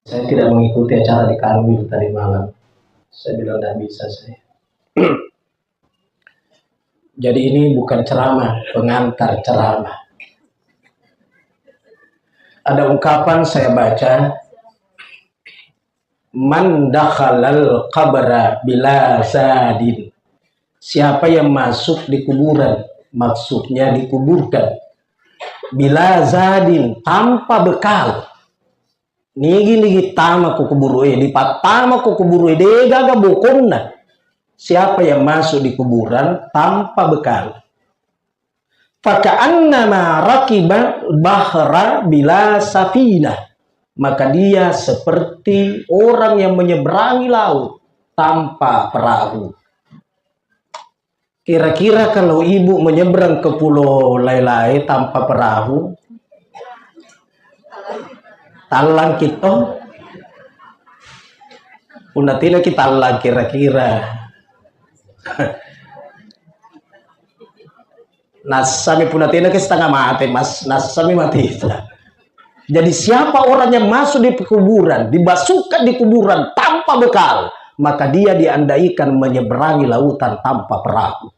Saya tidak mengikuti acara di Kanwil tadi malam. Saya bilang tidak bisa saya. Jadi ini bukan ceramah, pengantar ceramah. Ada ungkapan saya baca, "Man dakhalal qabra bila zadin." Siapa yang masuk di kuburan, maksudnya dikuburkan, bila zadin, tanpa bekal. Nigi-nigi tama ku kuburu e, dipattama ku kuburu e, degaga bokonna. Siapa yang masuk di kuburan tanpa bekal? Faka'annama rakiba bahra bila safinah. Maka dia seperti orang yang menyeberangi laut tanpa perahu. Kira-kira kalau ibu menyeberang ke pulau lain-lain tanpa perahu, tallang kita? Punna tena ki tallang kira-kira. Nassami punna tena ke setengah mate, mas, nassami mati. Jadi siapa orang yang masuk di kuburan, dimasukkan di kuburan tanpa bekal, maka dia diandaikan menyeberangi lautan tanpa perahu.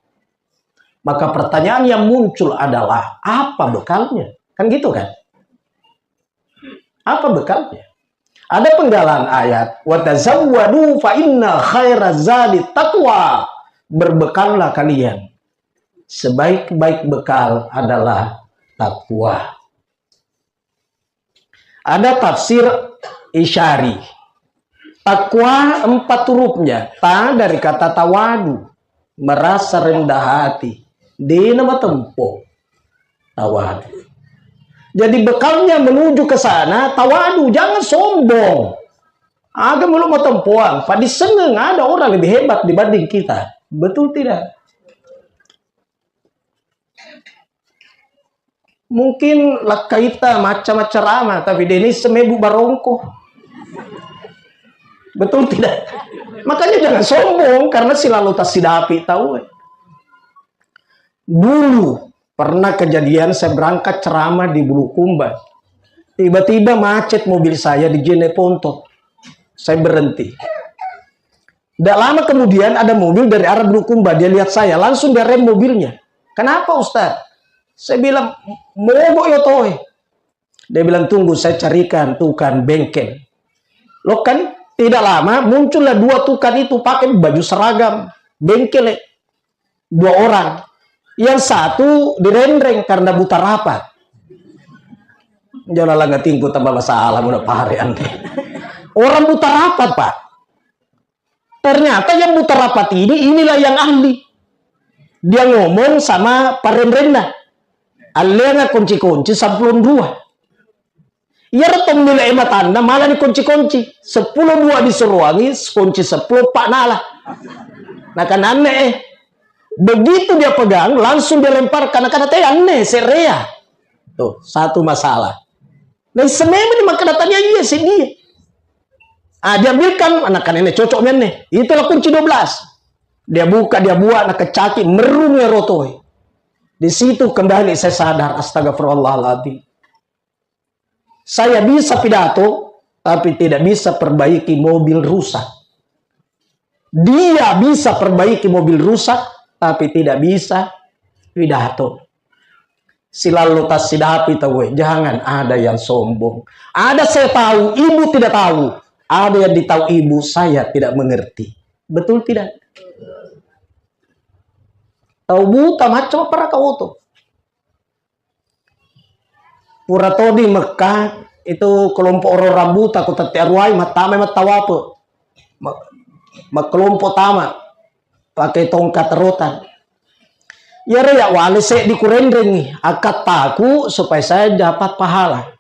Maka pertanyaan yang muncul adalah, apa bekalnya? Kan gitu kan? Apa bekalnya? Ada penggalan ayat, "Wa tazawwadu fa inna khaira zadi taqwa." Berbekallah kalian. Sebaik-baik bekal adalah takwa. Ada tafsir Isyari. Takwa empat hurufnya. Ta dari kata tawadu, merasa rendah hati. Dena matempo. Tawadu. Jadi bekalnya menuju ke sana, tawadu, jangan sombong. Aga mulu matempoang, padissengeng ada orang lebih hebat dibanding kita. Betul tidak? Mungkin lakkaita macca-macca rama, tapi deni semebu barongko. Betul tidak? Makanya jangan sombong karena silalu tasidapi tahu. Dulu pernah kejadian saya berangkat ceramah di Bulukumba. Tiba-tiba macet mobil saya di Jeneponto. Saya berhenti. Tidak lama kemudian ada mobil dari arah Bulukumba. Dia lihat saya, langsung dia rem mobilnya. "Kenapa, Ustaz?" Saya bilang, "Mogok ya toh." Dia bilang, "Tunggu, saya carikan tukang bengkel." Lo kan, tidak lama muncullah dua tukang itu pakai baju seragam bengkel, eh. Dua orang. Yang satu direnreng karena buta rapat. Jala langa tingku tambah masalah, muna pare ante. Orang buta rapat, Pak. Ternyata yang buta rapat ini, inilah yang ahli. Dia ngomong sama parenrenna. Alleanga konci-konci sampulong dua. Iyaro tommile e matanna mala dikonci-konci. Seppulo dua disuruangi, konci seppulo pa nala. Nakananne eh. Begitu dia pegang, langsung dia lemparkan. Nakana te anne, serea. Tuh, satu masalah. Naisseng memang ni makkeda tania iya seddi. Ah, diambilkan, anak ini cocok menne. Itulah kunci dua belas. Dia buka, dia buat, nakecaki, merung ya rotoi. Di situ kembali saya sadar, astagfirullahaladzim. Saya bisa pidato, tapi tidak bisa perbaiki mobil rusak. Dia bisa perbaiki mobil rusak, tapi tidak bisa pidato. Silallo tassidapi tauwe, jangan ada yang sombong. Ada saya tahu, ibu tidak tahu. Ada yang ditahu ibu, saya tidak mengerti. Betul tidak? Tau buta macam apa raka oto? Pura to di Mekah itu kelompok orang buta, ku tette aruai, mattama mattawape. Ma-, makkelompok tama pakai tongkat rotan. Iyaro ya wale seddi kurenrengi, akkattaku supaya saya dapat pahala.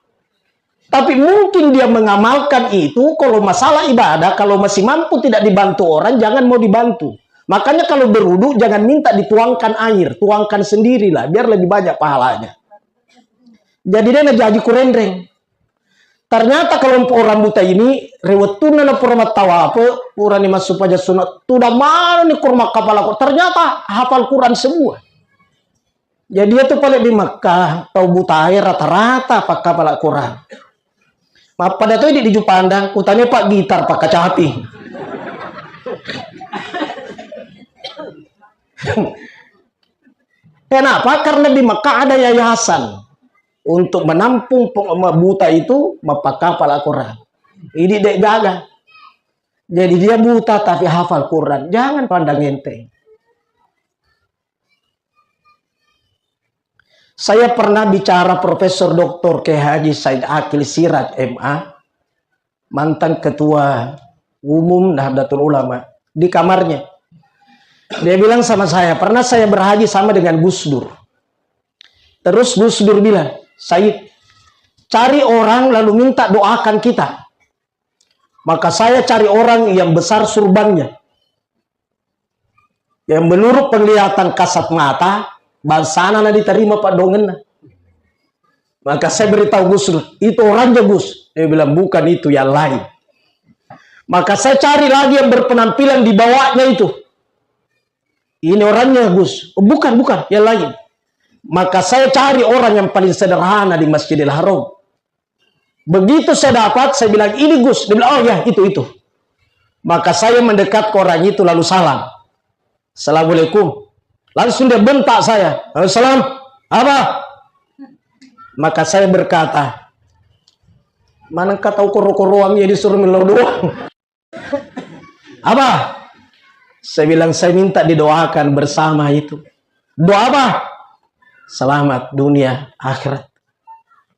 Tapi mungkin dia mengamalkan itu, kalau masalah ibadah, kalau masih mampu tidak dibantu orang, jangan mau dibantu. Makanya kalau berwudu, jangan minta dituangkan air, tuangkan sendirilah, biar lebih banyak pahalanya. Jadi dia najaji kurenreng. Ternyata kelompok orang buta ini, ri wettunna na pura mattawape, purani massupaja sunat, tudang maneng ni kurma kapala ko. Ternyata hafal Quran semua. Jadi itu paling di Mekah, tau buta e rata-rata pakkapala Quran. Mappada to di, di Jupandang, utane pak gitar pakkacapi. Kenapa? Karena di Mekah ada yayasan. untuk menampung peng-, buta itu, mappakapal Al-Quran. Ini dek gaga. Jadi dia buta tapi hafal Quran. Jangan pandang enteng. Saya pernah bicara Profesor Doktor Kiai Haji Said Akil Siraj M A, mantan ketua umum Nahdlatul Ulama, di kamarnya. Dia bilang sama saya, pernah saya berhaji sama dengan Gus Dur. Terus Gus Dur bilang, "Said, cari orang lalu minta doakan kita." Maka saya cari orang yang besar surbannya. Yang menurut penglihatan kasat mata, bangsana na diterima padongenna. Maka saya beritahu Gus Dur, "Itu orangnya, Gus." Dia bilang, "Bukan itu, yang lain." Maka saya cari lagi yang berpenampilan di bawahnya itu. "Ini orangnya, Gus." "Oh, bukan, bukan, yang lain." Maka saya cari orang yang paling sederhana di Masjidil Haram. Begitu saya dapat, saya bilang, "Ini Gus." Dia bilang, "Oh ya, itu, itu." Maka saya mendekat ke orang itu lalu salam. "Assalamualaikum." Langsung dia bentak saya. "Waalaikumsalam. Apa?" Maka saya berkata, "Mana engka tau koro-koroang ya disuruh melo doang." "Apa?" Saya bilang, "Saya minta didoakan bersama itu." "Doa apa?" "Selamat dunia akhirat."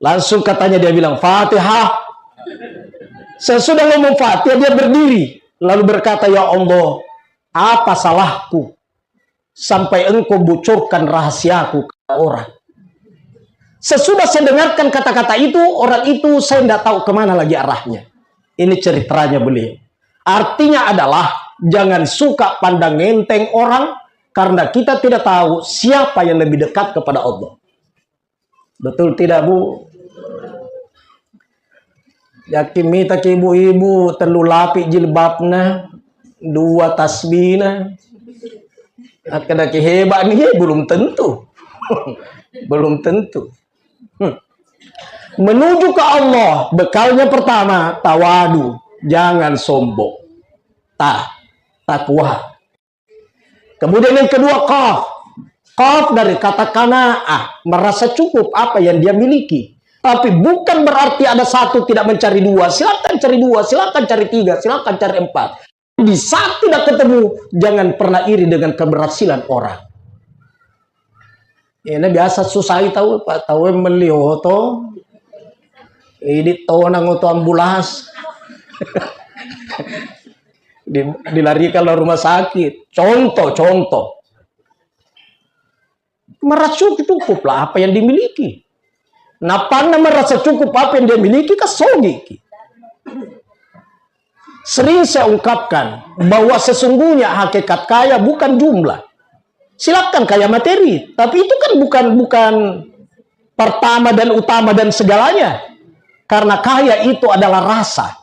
Langsung katanya dia bilang, "Fatihah." Sesudah ngomong Fatihah, dia berdiri. Lalu berkata, "Ya Allah, apa salahku sampai engkau bocorkan rahasiaku ke orang?" Sesudah saya dengarkan kata-kata itu, orang itu saya tidak tahu kemana lagi arahnya. Ini ceritanya beliau. Artinya adalah jangan suka pandang enteng orang karena kita tidak tahu siapa yang lebih dekat kepada Allah. Betul tidak, Bu? Yakin mita ki ibu-ibu tellu lapi jilbabna, dua tasbihna. Akkeda ki hebat nih, belum tentu. Belum tentu. Hmm. Menuju ke Allah, bekalnya pertama, tawadu, jangan sombong. Ta, takwa. Kemudian yang kedua, qaf. Qaf dari kata qanaah, merasa cukup apa yang dia miliki. Tapi bukan berarti ada satu tidak mencari dua. Silakan cari dua, silakan cari tiga, silakan cari empat. Di saat tidak ketemu, jangan pernah iri dengan keberhasilan orang. Ini biasa susah tahu, Pak. Tahu yang beli oto, ini tonang oto ambulans. Di-, dilarikan ke rumah sakit. Contoh, contoh. Merasa cukuplah apa yang dimiliki. Napanna merasa cukup apa yang dia miliki, kasogiki. Sering saya ungkapkan bahwa sesungguhnya hakikat kaya bukan jumlah. Silakan kaya materi, tapi itu kan bukan, bukan pertama dan utama dan segalanya. Karena kaya itu adalah rasa.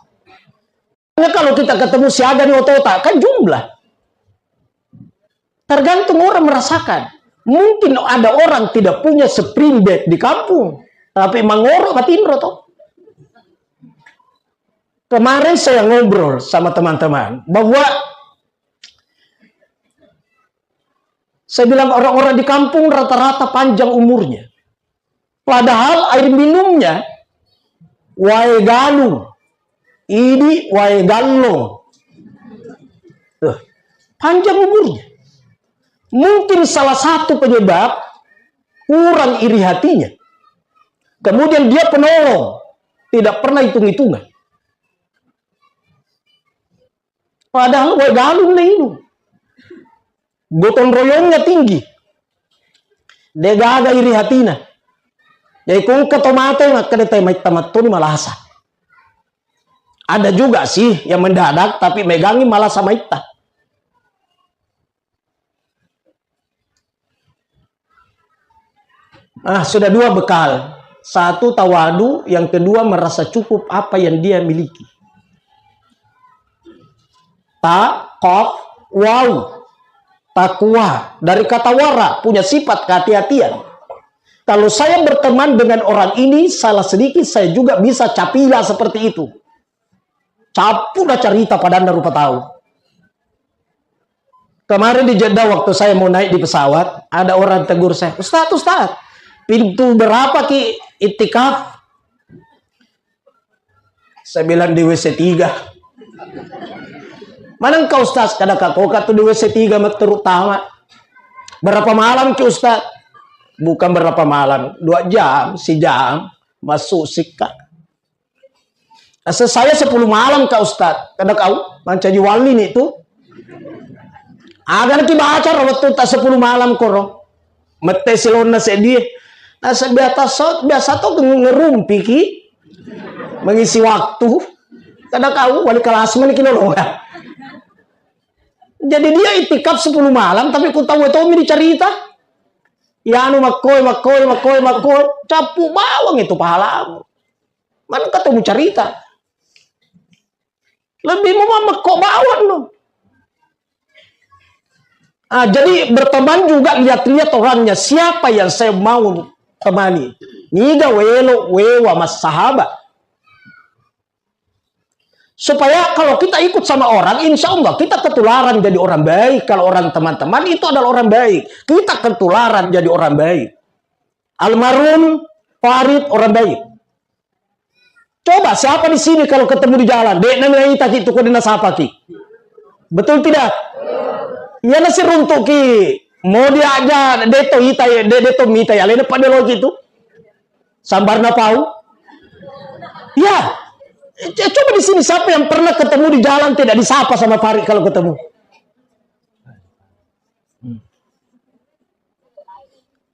Karena kalau kita ketemu siaga nih otota, kan jumlah. Tergantung orang merasakan. Mungkin ada orang tidak punya spring bed di kampung, tapi mangoro matinro toh. Kemarin saya ngobrol sama teman-teman bahwa saya bilang orang-orang di kampung rata-rata panjang umurnya. Padahal air minumnya wae galung, idi wae gallong. Tuh, panjang umurnya. Mungkin salah satu penyebab kurang iri hatinya. Kemudian dia penolong, tidak pernah hitung-hitungan. Padahal wae galung na inung. Gotong royongnya tinggi. De gaga iri hatina. Jadi ko engka to mate, makkeda te maitta mattoni malasa. Ada juga sih yang mendadak, tapi megangi malasa maitta. Ah, sudah dua bekal. Satu tawadu, yang kedua merasa cukup apa yang dia miliki. Ta, qaf, waw. Takwa, dari kata wara, punya sifat kehati-hatian. Kalau saya berteman dengan orang ini, salah sedikit saya juga bisa capila seperti itu. Cappu na carita padanna rupa tau. Kemarin di Jeddah waktu saya mau naik di pesawat, ada orang tegur saya, "Ustaz, Ustaz, pintu berapa ki iktikaf? Saya bilang di W C tiga. Mana engkau, Ustaz? Kada kakoka tu di W C tiga matteru tama. Berapa malam ki, Ustaz? Bukan berapa malam, dua jam, sejam masuk sikka. Asa saya sepuluh malam ka, Ustaz. Kada kau mancaji wali ni tu. Aga naki baca ro wettu ta sepuluh malam koro. Mette silonna seddie. Nasa biasa so, biasa to ngerumpiki mengisi waktu. Kada kau wali kelas mani kinolonga. Jadi dia itikaf sepuluh malam, tapi ku tahu itu mi dicerita. Ya anu makkoi, makkoi, makkoi, makkoi, cappu bawang itu pahalamu. Mana ketemu cerita? Lebih mau mekko bawang no. Ah, jadi berteman juga, lihat-lihat orangnya, siapa yang saya mau temani. Niga welo wewa mas sahabat. Supaya kalau kita ikut sama orang, insya Allah kita ketularan jadi orang baik. Kalau orang teman-teman itu adalah orang baik, kita ketularan jadi orang baik. Almarhum Farid orang baik. Coba siapa di sini kalau ketemu di jalan, de' nami naita ki tu ko de' nasapa ki. Betul tidak? Iya nasi runtuk ki. Mau dia aja de' to ita ya, de' de' to mita ya, lene pada lo gitu. Sambar na pau. Ya. Eh, coba di sini siapa yang pernah ketemu di jalan tidak disapa sama Farid kalau ketemu?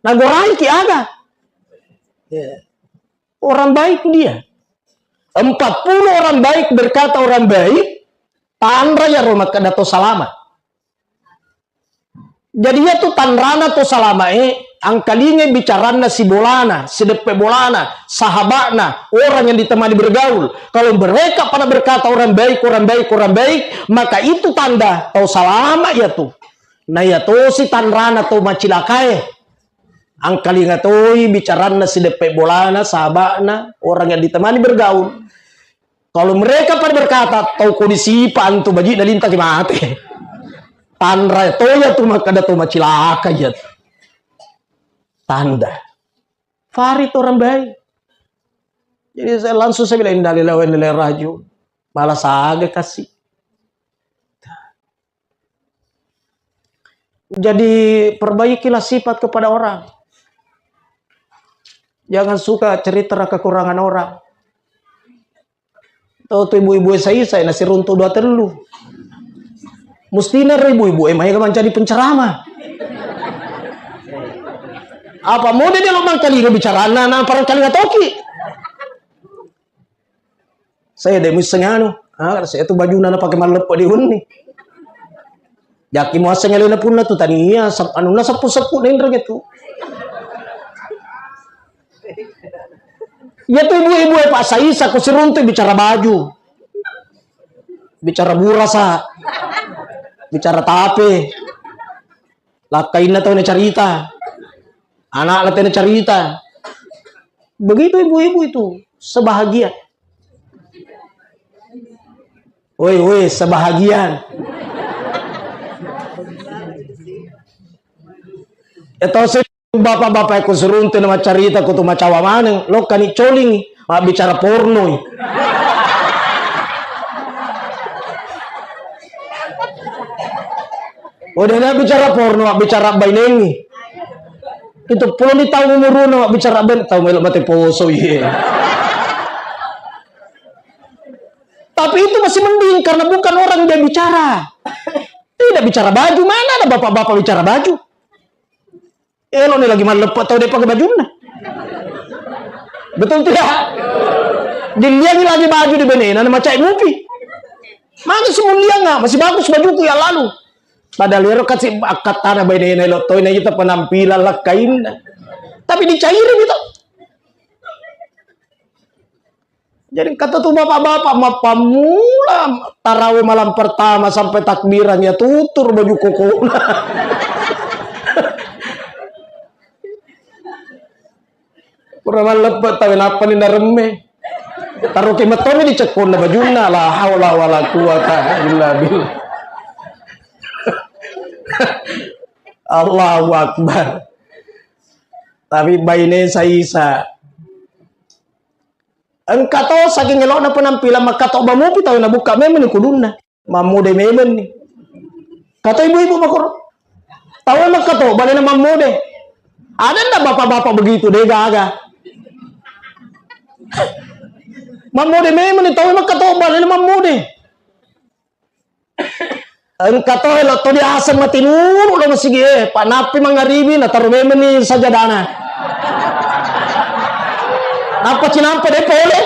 Nagorai ki aga. Ya. Orang baik dia. Empat puluh orang baik berkata orang baik, tanra ya ro makkeda to salama. Jadi iya tu tanrana to salama e, angkalingai bicaranna si bolana, si deppe bolana, sahabatna, orang yang ditemani bergaul. Kalau mereka pada berkata orang baik, orang baik, orang baik, maka itu tanda tau salama iya tu. Na iya tosi tanrana to macilakae. Angkalinga toi bicaranna si deppe bolana, sahabatna, orang yang ditemani bergaul. Kalau mereka pada berkata, "Tau ko disipa antu baji na linta ki mate." Tanra toya tu makkeda to macilaka iya. Tanda. Farid orang baik. Jadi saya langsung saya bilang, "Innalillahi wa inna ilaihi rajiun." Malah saga kasih. Jadi perbaikilah sifat kepada orang. Jangan suka cerita kekurangan orang. Tau tu ibu-ibu saya, saya nasi runtuk dua tellu. Mustina ro ibu-ibu e maega mancaji penceramah. Apa mode dia lo mangkalinga bicarana, na parangkalinga toki. Saya de' muisseng anu. Ah, saya tu bajuna na pake malleppe di unni. Jaki muasseng alena punna tu tania, sep-, anunna seppu-seppu nenreng itu. Iya tu ibu-ibu e Pak Saisa, ko siruntu bicara baju. Bicara burasa. Bicara tape. Lakkainna tau nacarita. Anakna tau nacarita. Begitu ibu-ibu itu, sebahagia. Woi, woi, sebahagian. Itu sih bapak-bapak ku suruntu na macarita ku tu macawa maneng, lokkani coling, mabbicara pornoi. Udah na bicara porno, bicara bainengi. Itu puloni taung umuruna, bicara ben, tau melo mate poso, iye. Tapi itu masih mending karena bukan orang dia bicara. Tidak bicara baju, mana ada bapak-bapak bicara baju? Elo ni lagi malleppe tau de' pake bajunna. Betul tidak? Diliangi lagi baju di benena, na macai mupi. Mana semuliang, ah, masih bagus bajuku ya lalu. Padahal ero kasi akkattana benena elo toi na ita penampilan lakkainna. Tapi dicairi gitu. Jadi kata tu bapak-bapak, mappammula tarawih malam pertama sampai takbiran ya tutur baju kokona. Pura malleppe tawe nappa ni naremme. Taroki mettomi di cekkonna bajunna, la haula wala quwata illa billah. Allahu Akbar. Tapi baine saisa. Engka to saking elo'na penampilan makkatoba mupi tau nabukka memeng ni kudunna. Mammode memeng ni. Kato ibu-ibu makoro. Tau makkatoba lena mammode. Ada ndak bapak-bapak begitu deh gaga. Mammode memeng ni tau makkatoba lena mammode. Engka to elo to diaseng matinuru lo masigi e, pa nappi mangaribi nataro memeng ni sajadana. Nappa cinampa de pole.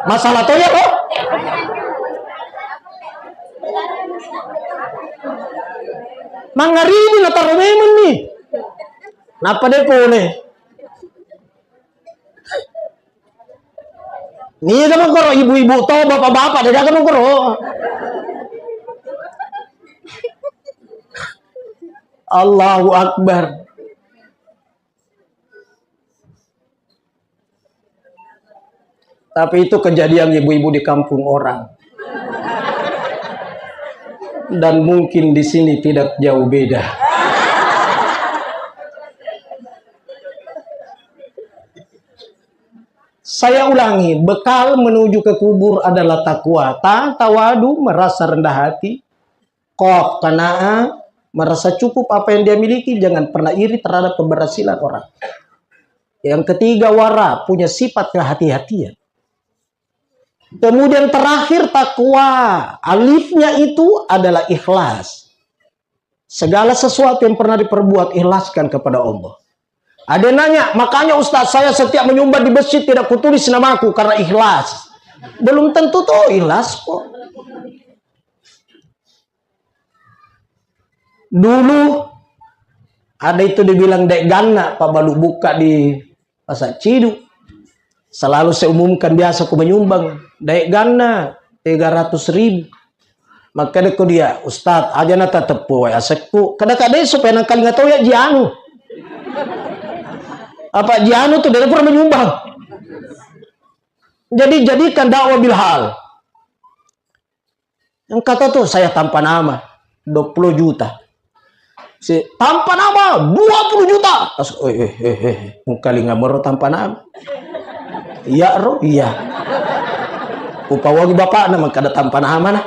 Masalah to ya lo. Mangaribi nataro memeng ni. Nappa de pole. Niga mokoro ibu-ibu to, bapak-bapak, de gaga mokoro. Allahu Akbar. Tapi itu kejadian ibu-ibu di kampung orang. Dan mungkin di sini tidak jauh beda. Saya ulangi, bekal menuju ke kubur adalah takwa, ta tawadu, merasa rendah hati, qaf qanaah, merasa cukup apa yang dia miliki, jangan pernah iri terhadap keberhasilan orang. Yang ketiga, wara, punya sifat kehati-hatian. Kemudian terakhir, takwa, alifnya itu adalah ikhlas. Segala sesuatu yang pernah diperbuat, ikhlaskan kepada Allah. Ada yang nanya, "Makanya Ustaz, saya setiap menyumbang di masjid tidak kutulis namaku karena ikhlas." Belum tentu tuh ikhlas kok. Dulu ada itu dibilang dek ganna, Pak Balu buka di Pasar Ciduk. Selalu saya umumkan biasa ku menyumbang, dek ganna tiga ratus ribu. Makkeda ko dia, "Ustaz, aja na tateppu wae asekku." Kada-kada supaya nangkalinga tau ya jianu. Apa jianu tu dia pura menyumbang. Jadi jadikan dakwah bil hal. Yang kata tuh saya tanpa nama, dua puluh juta. Si tanpa nama, dua puluh juta. As, eh, eh, eh, eh, mungkalinga mero tanpa nama. Iya ro, iya. Upawagi bapak nama kada tanpa nama nah.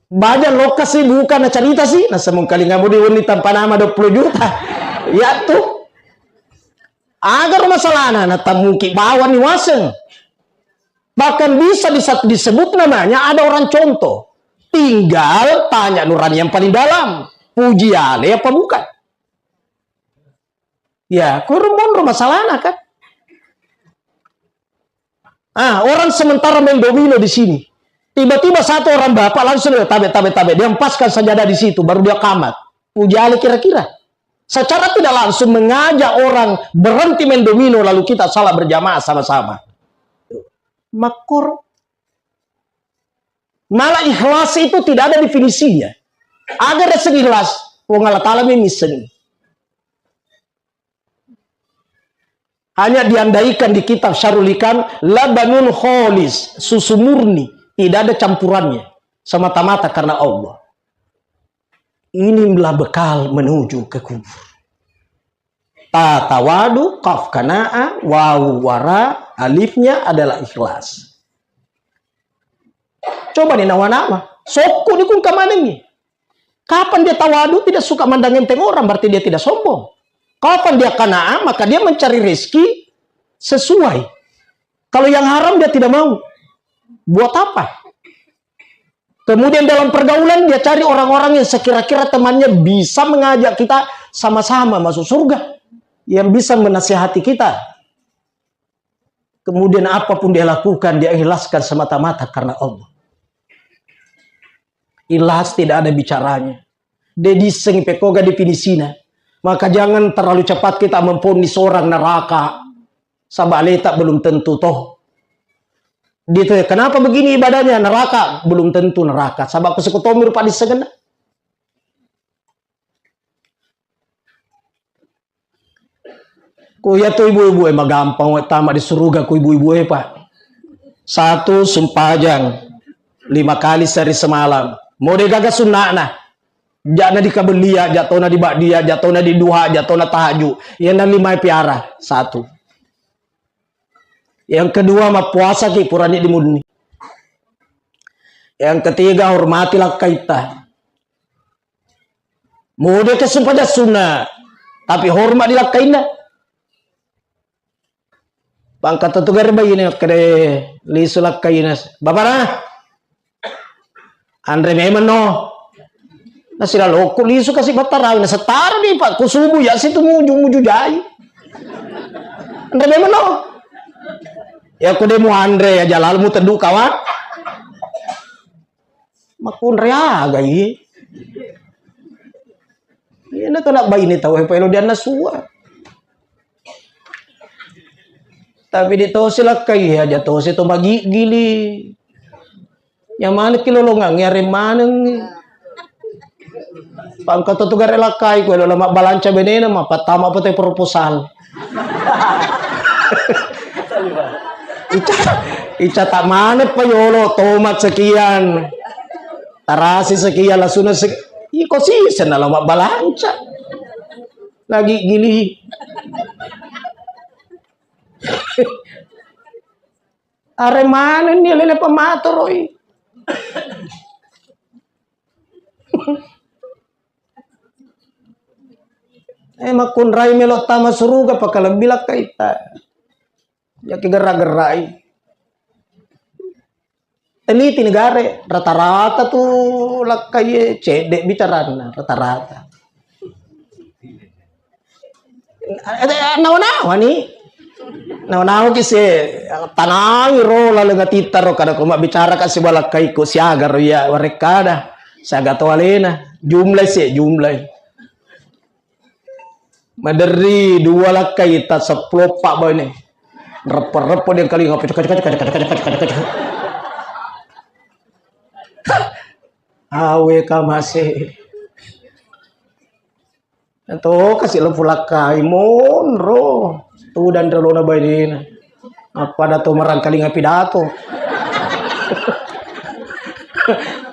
Baja lokasi bukan na cerita sih, nah semungkalinga mau diuni tanpa nama dua puluh juta. Iya tuh. Agar masalahna na tamuki bawang ni waseng. Bahkan bisa disa-, disebut namanya ada orang contoh. Tinggal tanya nurani yang paling dalam. Puji ale apa bukan? Ya, kurang monro masalahna kan. Ah, orang sementara main domino di sini. Tiba-tiba satu orang bapak langsung dia tabe, tabe, tabe. Dia empaskan sajadah di situ, baru dia kamat. Puji ale kira-kira. Secara tidak langsung mengajak orang berhenti main domino lalu kita salat berjamaah sama-sama. Makkoro. Malah ikhlas itu tidak ada definisinya. Agar rasa ikhlas, Puang Allah Ta'ala memang misseng. Hanya diandaikan di kitab Syarul Hikam, labanun kholis, susu murni, tidak ada campurannya, semata-mata karena Allah. Inilah bekal menuju ke kubur. Ta tawadu, qaf qanaah, wawu wara, alifnya adalah ikhlas. Coba nih nawa-nawa, sokku ni kung kamanengi. Kapan dia tawadu, tidak suka mandang enteng orang, berarti dia tidak sombong. Kapan dia qanaah, maka dia mencari rezeki sesuai. Kalau yang haram dia tidak mau. Buat apa? Kemudian dalam pergaulan dia cari orang-orang yang sekira-kira temannya bisa mengajak kita sama-sama masuk surga, yang bisa menasihati kita. Kemudian apapun dia lakukan, dia ikhlaskan semata-mata karena Allah. Ikhlas tidak ada bicaranya. De dissengi pekkoga definisina. Maka jangan terlalu cepat kita memvonis orang neraka. Saba aleta belum tentu toh. Dia tanya, "Kenapa begini ibadahnya? Neraka?" Belum tentu neraka. Saba aku sekotomi rupa dissengenna. Ku iya tu ibu-ibu e, magampang wae tama di suruga ku ibu-ibu e, Pak. Satu, sumpajang lima kali sehari semalam. Mode gaga sunna'na. Ja'na dikabellia, ja'tona diba'dia, ja'tona diduha, ja'tona tahajju. Iyana lima piara. Satu. Yang kedua, mappuasaki purani dimunni. Yang ketiga, hormati lakkaitta. Mode ke sumpajang sunna, tapi hormat di lakkainna. Pangkattu tu gare baine makkeda lisu lakkaina. Bapana, anre memang no. Nasilalokku lisu kasi battarawi, nasettara di pak kusubu ya situ muju-muju jai. Anre memang no. Ya ku demu anre ya jalal mu teddu kawan. Makkunre aga iye. Iyana tona baine tau e paelo dianna sua. Tapi di tosi lakkai aja tosi to magiggili. Ya manekki lolongangnge areng manengngi. Pangka to tu gare lakkai ku elo lama balanca benena ma pattama pete proposal. Ica, ica tak mana pa yolo tomat sekian. Tarasi sekian lasuna sek iko sisen nalo mabbalanca. Lagi gili. Are manenni alena pamatoroi. Eh, makkunrai melo tama suruga pakalebbi lakkaita. Jaki gerra-gerrai. Teliti negare, rata-rata tu lakkai cedde bicaranna, rata-rata. Eh, nawa-nawa ni. Nawa-nawa ki se tanangi ro laleng atitta ro kada ko mabbicara ka siba lakkai ko siaga ro iya warekkada. Siaga to alena. Jumlah se, jumlah. Maderri dua lakkai ta seppulo eppa baine. Reppo-reppo dia kalinga. Awe kamase. To kasi lempu lakkai monro. Tudang relona bainena. Apa dato merangkalinga pidato.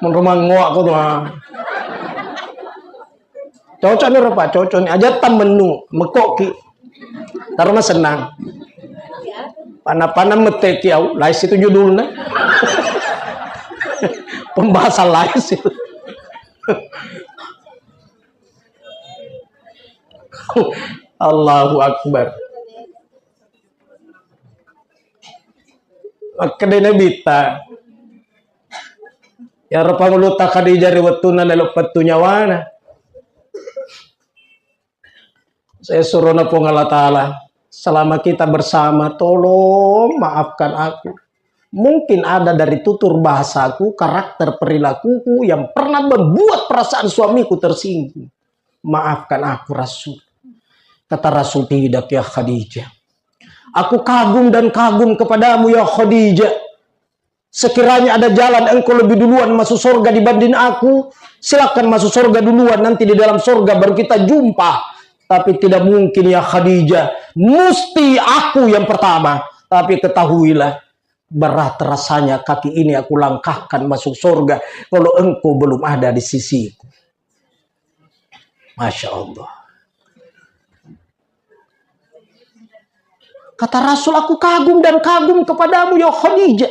Monro mangoa ko tu. Cocok ni ro, Pak, cocok ni. Aja tammennu, mekoki. Taro masennang. Panna-panna metteki au, lai situ judulna. Pembahasan lain situ. Allahu Akbar. Makkeda Nabitta, iyaro Pangulutta Khadijah ri wettunna lelo pettu nyawana. Saya surona Puang Allah Ta'ala, selama kita bersama, tolong maafkan aku. Mungkin ada dari tutur bahasaku, karakter perilakuku yang pernah membuat perasaan suamiku tersinggung. Maafkan aku, Rasul. Kata Rasul, "Tidak, ya Khadijah. Aku kagum dan kagum kepadamu, ya Khadijah. Sekiranya ada jalan engkau lebih duluan masuk surga dibanding aku, silakan masuk surga duluan, nanti di dalam surga baru kita jumpa. Tapi tidak mungkin, ya Khadijah. Mesti aku yang pertama. Tapi ketahuilah, berat rasanya kaki ini aku langkahkan masuk surga kalau engkau belum ada di sisiku." Masya Allah. Kata Rasul, "Aku kagum dan kagum kepadamu, ya Khadijah.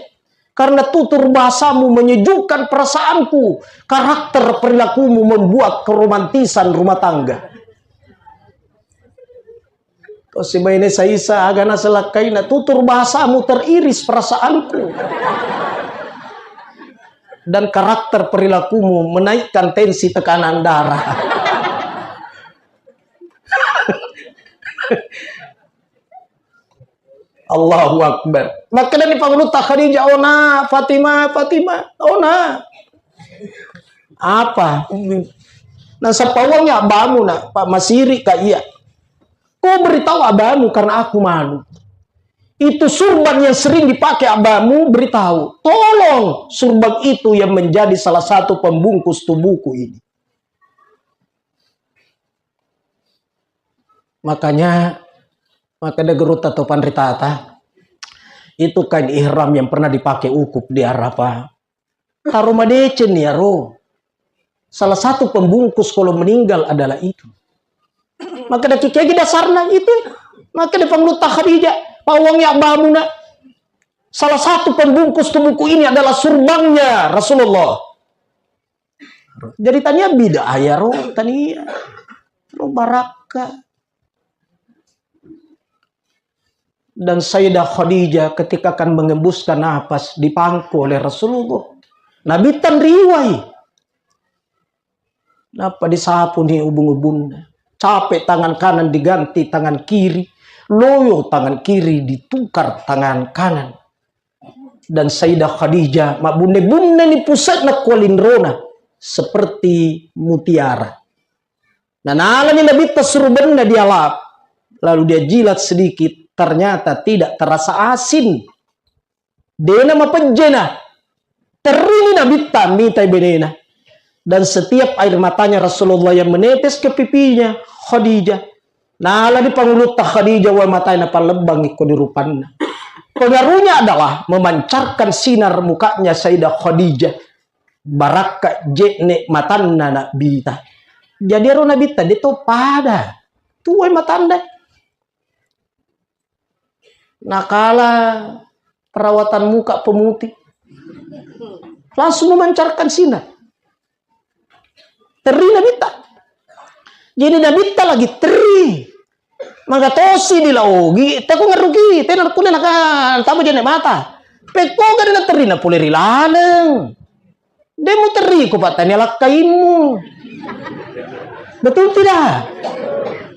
Karena tutur bahasamu menyejukkan perasaanku, karakter perilakumu membuat keromantisan rumah tangga." Tosi baine saisa, aga naselakkaina, "Tutur bahasamu teriris perasaanku. Dan karakter perilakumu menaikkan tensi tekanan darah." Allahu Akbar. Makkedani Pangulutta Khadijah, "Ona, Fatimah, Fatimah, ona." "Apa?" "Nasappa uangnya abbamu, nak, Pak, masiri ka iya. Kau beritahu abbamu karena aku malu. Itu surban yang sering dipakai abbamu, beritahu. Tolong surban itu yang menjadi salah satu pembungkus tubuhku ini." Makanya, maka ada gerutta to panritata, itu kain ihram yang pernah dipakai wukuf di Arafah. Taro madeceng ni aro. Salah satu pembungkus kalau meninggal adalah itu. Maka dari kiki dasarna itu. Maka dari Pangulutta Khadijah, pawang ya babuna. Salah satu pembungkus tubuhku ini adalah surbannya Rasulullah. Jadi tania bid'ah ya ro, tania ro barakka. Dan Sayyidah Khadijah ketika akan mengembuskan napas dipangku oleh Rasulullah. Nabitta riwai. Nappa disapuni ubung-ubunna. Capek tangan kanan diganti tangan kiri. Loyo tangan kiri ditukar tangan kanan. Dan Sayyidah Khadijah mabbunne-bunne ni pusatna kualinrona seperti mutiara. Nanalani Nabitta surubenna dialap, lalu dia jilat sedikit, ternyata tidak terasa asin. Dena mapejjena. Terrini Nabitta mitai benena. Dan setiap air matanya Rasulullah yang menetes ke pipinya Khadijah, nalani Pangulutta Khadijah wae matae napallebbangi ko di rupanna. Pengaruhnya adalah memancarkan sinar mukanya Sayyidah Khadijah. Barakka je'ne matanna Nabitta. Jadi ero Nabitta de to pada. Tuai matanna. Nakala perawatan muka pemutih. Langsung memancarkan sinar. Terri Nabitta. Jadi Nabitta lagi terri. Maka tosi di laogi, teko ngeruki, tena kune naka tama jene mata. Pekko gare na terri na pole ri laleng. De muterri ko pattani alakkaimmu. Betul tidak?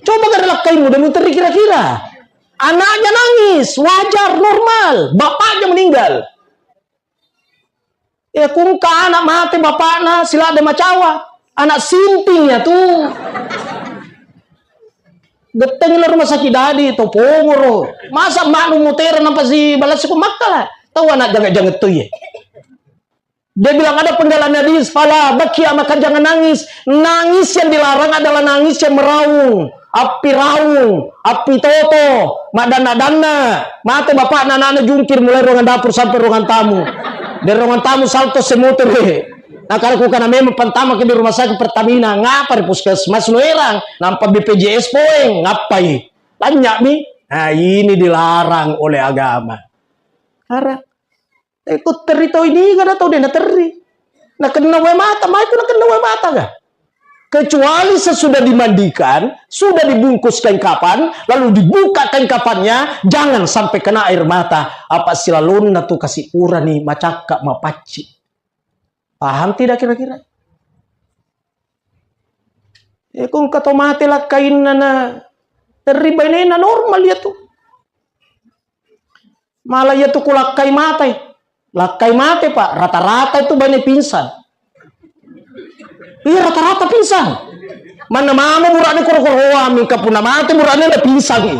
Coba gare lakkaimmu, de muterri kira-kira. Anaknya nangis, wajar, normal. Bapaknya meninggal. Eh, kungka anak mate bapakna, siladde macawa. Anak sinting ya tu. Gettengi la rumah sakit dadi, to pongoro. Masa manu mutera nampa si balas ko makkala. Tahu anak jangan-jangan tu ye. Dia bilang ada penggalan hadis, "Fala bakia, maka jangan nangis." Nangis yang dilarang adalah nangis yang meraung, api raung, api toto, maddanna-danna. Mate bapakna, anakna jungkir mulai ruangan dapur sampai ruangan tamu. Dari ruangan tamu salto semotore. Nah, kalau kukana memang pantama ke di rumah sakit Pertamina, ngapa di puskesmas lo erang, nampa B P J S poeng, ngapai? Tanya mi. Nah, ini dilarang oleh agama. Karena Eh, ku terri tau ini, kada tau dena terri. Nakenna wae mata, mai ku nakenna wae mata ga? Kecuali sesudah dimandikan, sudah dibungkus kain kapan, lalu dibuka kain kapannya, jangan sampai kena air mata. Apa silalonna tu kasi urani macakka mapacci. Paham tidak kira-kira? Eh, ku engka to mate lakkainna na terri bainena normal ya tu. Malah iya tu ku lakkai mate. Lakkai mate, Pak. Rata-rata itu baine pingsan. Iya, rata-rata pingsan. Manna mamo burane koro-koroa, mingka punna mate burane na pingsan.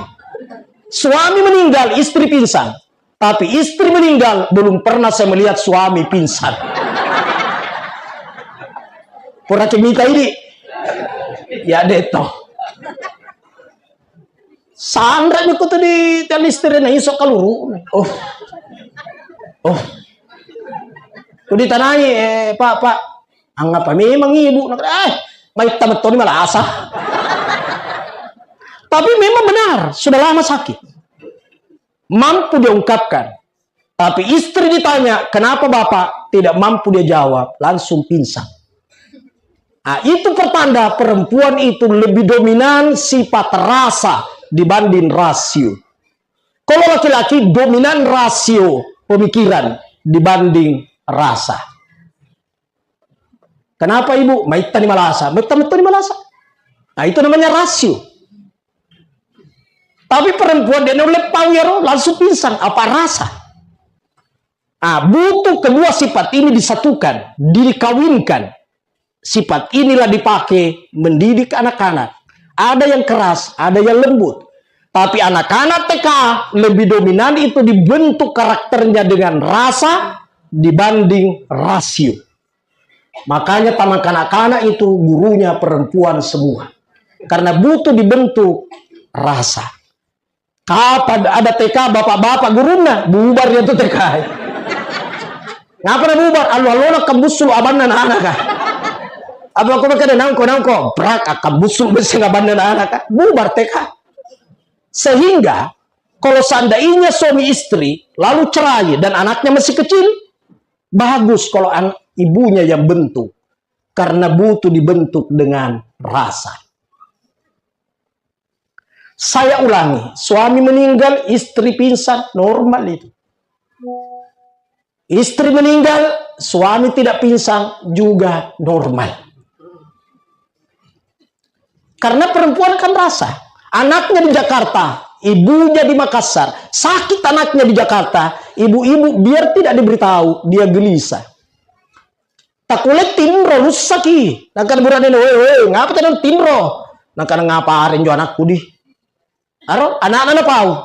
Suami meninggal, istri pingsan. Tapi istri meninggal, belum pernah saya melihat suami pingsan. Pura kimita ini. Ya, deto. Sanremi ko tu di tiang listrik na iso kaluru. Oh. Oh. Ku ditanai, eh, "Pak, Pak, angapa memang ibu?" Nah, eh, maitta mettoni malasa. Tapi memang benar, sudah lama sakit. Mampu dia ungkapkan. Tapi istri ditanya, "Kenapa Bapak?" Tidak mampu dia jawab, langsung pingsan. Nah, itu pertanda perempuan itu lebih dominan sifat rasa dibanding rasio. Kalau laki-laki dominan rasio pemikiran dibanding rasa. Kenapa ibu? Maitta ni malasa. Maitta, maitta ni malasa. Nah, itu namanya rasio. Tapi perempuan dia nulle pau yaro, langsung pingsan. Apa rasa? Ah, butuh kedua sifat ini disatukan, dikawinkan. Sifat inilah dipakai mendidik anak-anak. Ada yang keras, ada yang lembut. Tapi anak-anak T K lebih dominan itu dibentuk karakternya dengan rasa dibanding rasio. Makanya taman kanak-kanak itu gurunya perempuan semua. Karena butuh dibentuk rasa. Kapan ada T K bapak-bapak gurunna, bubar ya tu T K. Ngapa na bubar? Allo-allona kembus sulu abanna anak-anak. Apa ko makkeda nangko, nangko, brak, akan busuk besi ngabanna anak, bubar T K. Sehingga kalau seandainya suami istri lalu cerai dan anaknya masih kecil, bagus kalau anak ibunya yang bentuk karena butuh dibentuk dengan rasa. Saya ulangi, suami meninggal, istri pingsan, normal itu. Istri meninggal, suami tidak pingsan, juga normal. Karena perempuan kan rasa. Anaknya di Jakarta, ibunya di Makassar. Sakit anaknya di Jakarta, ibu-ibu biar tidak diberitahu, dia gelisah. Takule tinro, russaki. Nangka burane, "Woi, woi, ngapa tadi tinro?" Nangka, "Ngapa areng jo anakku di?" Aro anakna napau.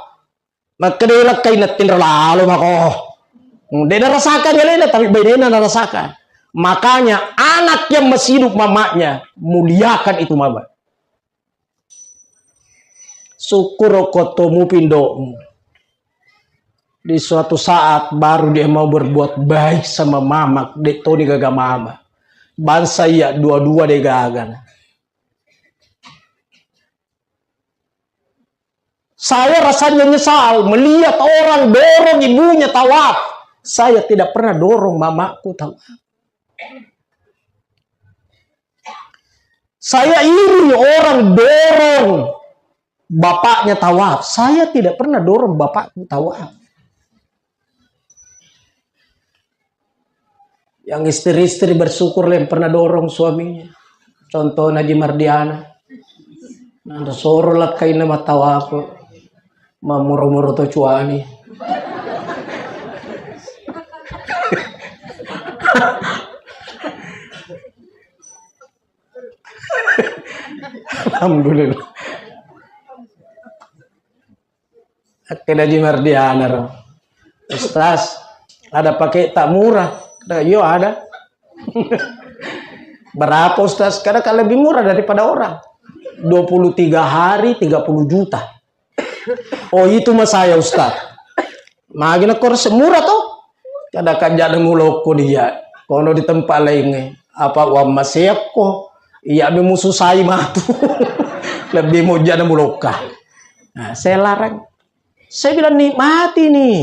Makkeda lekkai na tinro lalo mako. De narasakan alena, tapi bainena narasakan. Makanya anak yang masih hidup mamanya, muliakan itu mama. Syukur ko to mupi indo'mu. Di suatu saat baru dia mau berbuat baik sama mama, de toni gaga mama. Bangsa iya dua-dua de gaga. Saya rasanya nyesal melihat orang dorong ibunya tawaf. Saya tidak pernah dorong mamaku tawaf. Saya iri orang dorong bapaknya tawaf. Saya tidak pernah dorong bapakku tawaf. Yang istri-istri bersyukur yang pernah dorong suaminya. Contohnya Haji Mardiana. Nanti soro lakkainna matawaku. Mamuro-muro to cuani. Alhamdulillah. Oke, Haji Mardiana, ro. "Ustaz, ada paket tak murah?" Kata, "Iyo, ada." "Berapa, Ustaz?" Karena kan lebih murah daripada orang. "Dua puluh tiga hari, tiga puluh juta." "Oh, itu mah saya, Ustaz." "Magi na kor semurah toh?" Kada kajak na mulokko dia. Kono di tempat lainnya. Apa uang maseakko? Iya, be mususai matu. Lebih mojak na mulokka. Nah, saya larang. Saya bilang, "Nikmati nih.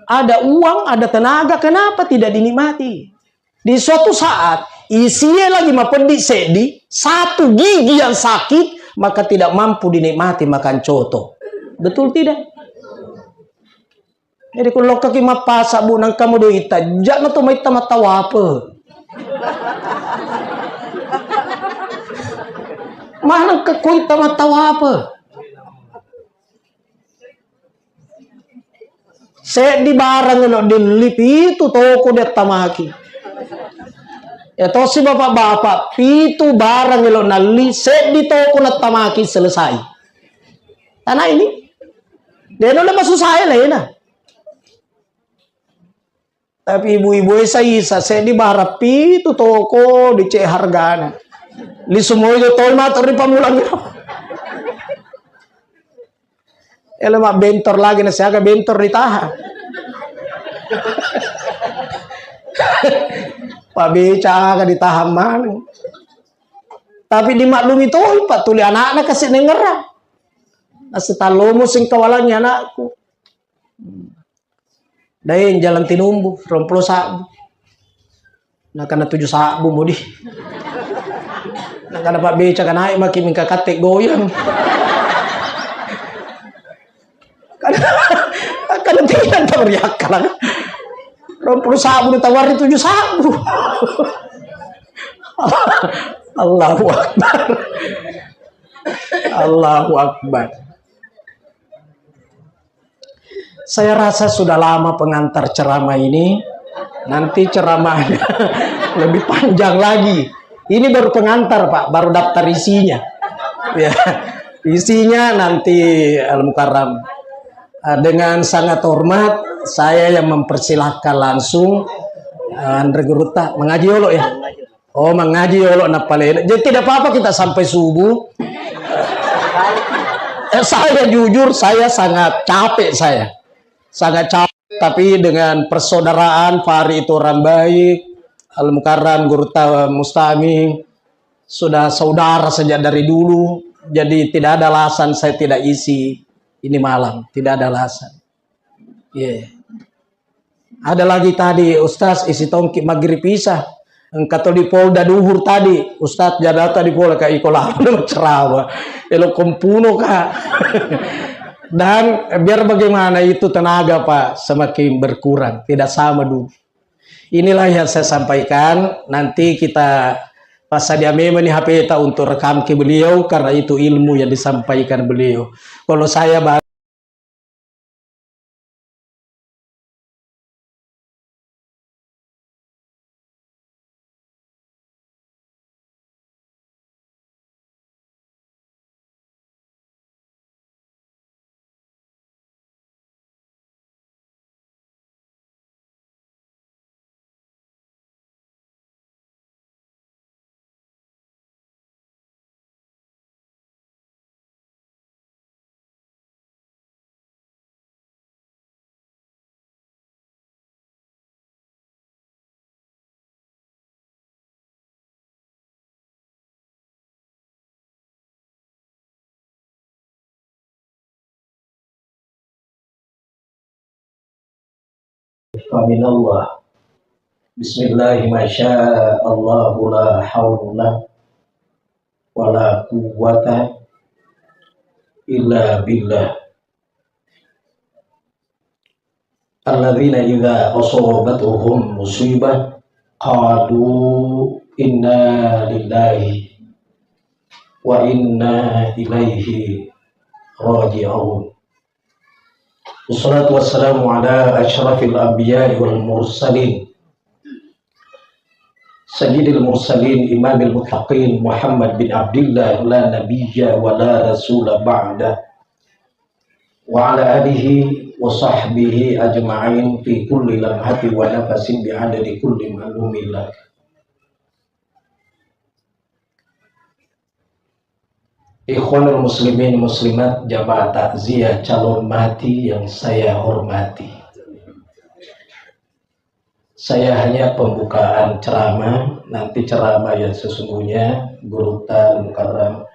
Ada uang, ada tenaga, kenapa tidak dinikmati?" Di suatu saat, isie lagi mapeddi seddi, satu gigi yang sakit, maka tidak mampu dinikmati makan coto. Betul tidak? Jadi, ku lokkaki mappasa, Bu, nangka mo doita, jakna to maitta mattawape. Maneng ke kuitta mattawape. Seddi barang elo dilli, pitu toko diattamaki. Ya tosi bapak-bapak, pitu barang elo nalli, seddi toko nattamaki, selesai. Tanah ini, deno le masusahe lena. Tapi ibu-ibu e saisa, seddi barang pitu toko dicek hargana. Lisu moi to toi mato ri pamulang. Ele mabbentor lagi na siaga bentor ditaha. Pabeca aga ditaha maneng. Tapi dimaklumi toi, Pak, tuli anakna kasi nengerang. Nasitallomo singkawalangi anakku. Daeng jalan tinumbu, rompulo sabbu. Nakana tuju sabbu mudi. Nakana Pak Beca, "Kanai maki mingka katte goyang." Kada, kada tidak tahu riakkalang. Rompulo sabbu ditawari tuju sabbu. Allahu Akbar. Allahu Akbar. Saya rasa sudah lama pengantar ceramah ini. Nanti ceramahnya lebih panjang lagi. Ini baru pengantar, Pak, baru daftar isinya. Ya, isinya nanti Al Mukarram. Eh, dengan sangat hormat, saya yang mempersilahkan langsung, eh, Andre Gurutta mengaji dulu ya. Oh, mengaji yolo napalena. Jadi tidak apa-apa kita sampai subuh. Eh, saya jujur, saya sangat capek saya. Sangat capek, tapi dengan persaudaraan, Fahri itu orang baik, Al Mukarram, Gurutta Mustami, sudah saudara sejak dari dulu, jadi tidak ada alasan saya tidak isi ini malam, tidak ada alasan. Iya. Ada lagi tadi, "Ustaz, isi tongki maghrib isya." Engka to di Polda duhur tadi, "Ustaz, jadata di Polda ka iko lalo ceramah." Elo kompuno ka. Dan biar bagaimana itu tenaga, Pak, semakin berkurang, tidak sama dulu. Inilah yang saya sampaikan. Nanti kita passadia memang nih H P ta untuk rekam ke beliau, karena itu ilmu yang disampaikan beliau. Kalau saya Faminallah. Bismillah, masya Allah, la haula wala quwwata illa billah. Alladzina idza asabatuhum musibah qalu inna lillahi wa inna ilaihi raji'un. Wassalatu wassalamu ala asyrafil anbiya'i wal mursalin, sayyidil mursalin, imamil muttaqin, Muhammad bin Abdillah, la nabiyya wa la rasula ba'da, wa ala alihi wa sahbihi ajma'in fi kulli lamhati wa nafasin bi'adadi kulli ma'lumin lak. Ikhwanul muslimin muslimat, jamaah takziah calon mati yang saya hormati. Saya hanya pembukaan ceramah, nanti ceramah yang sesungguhnya Guru Al Mukarram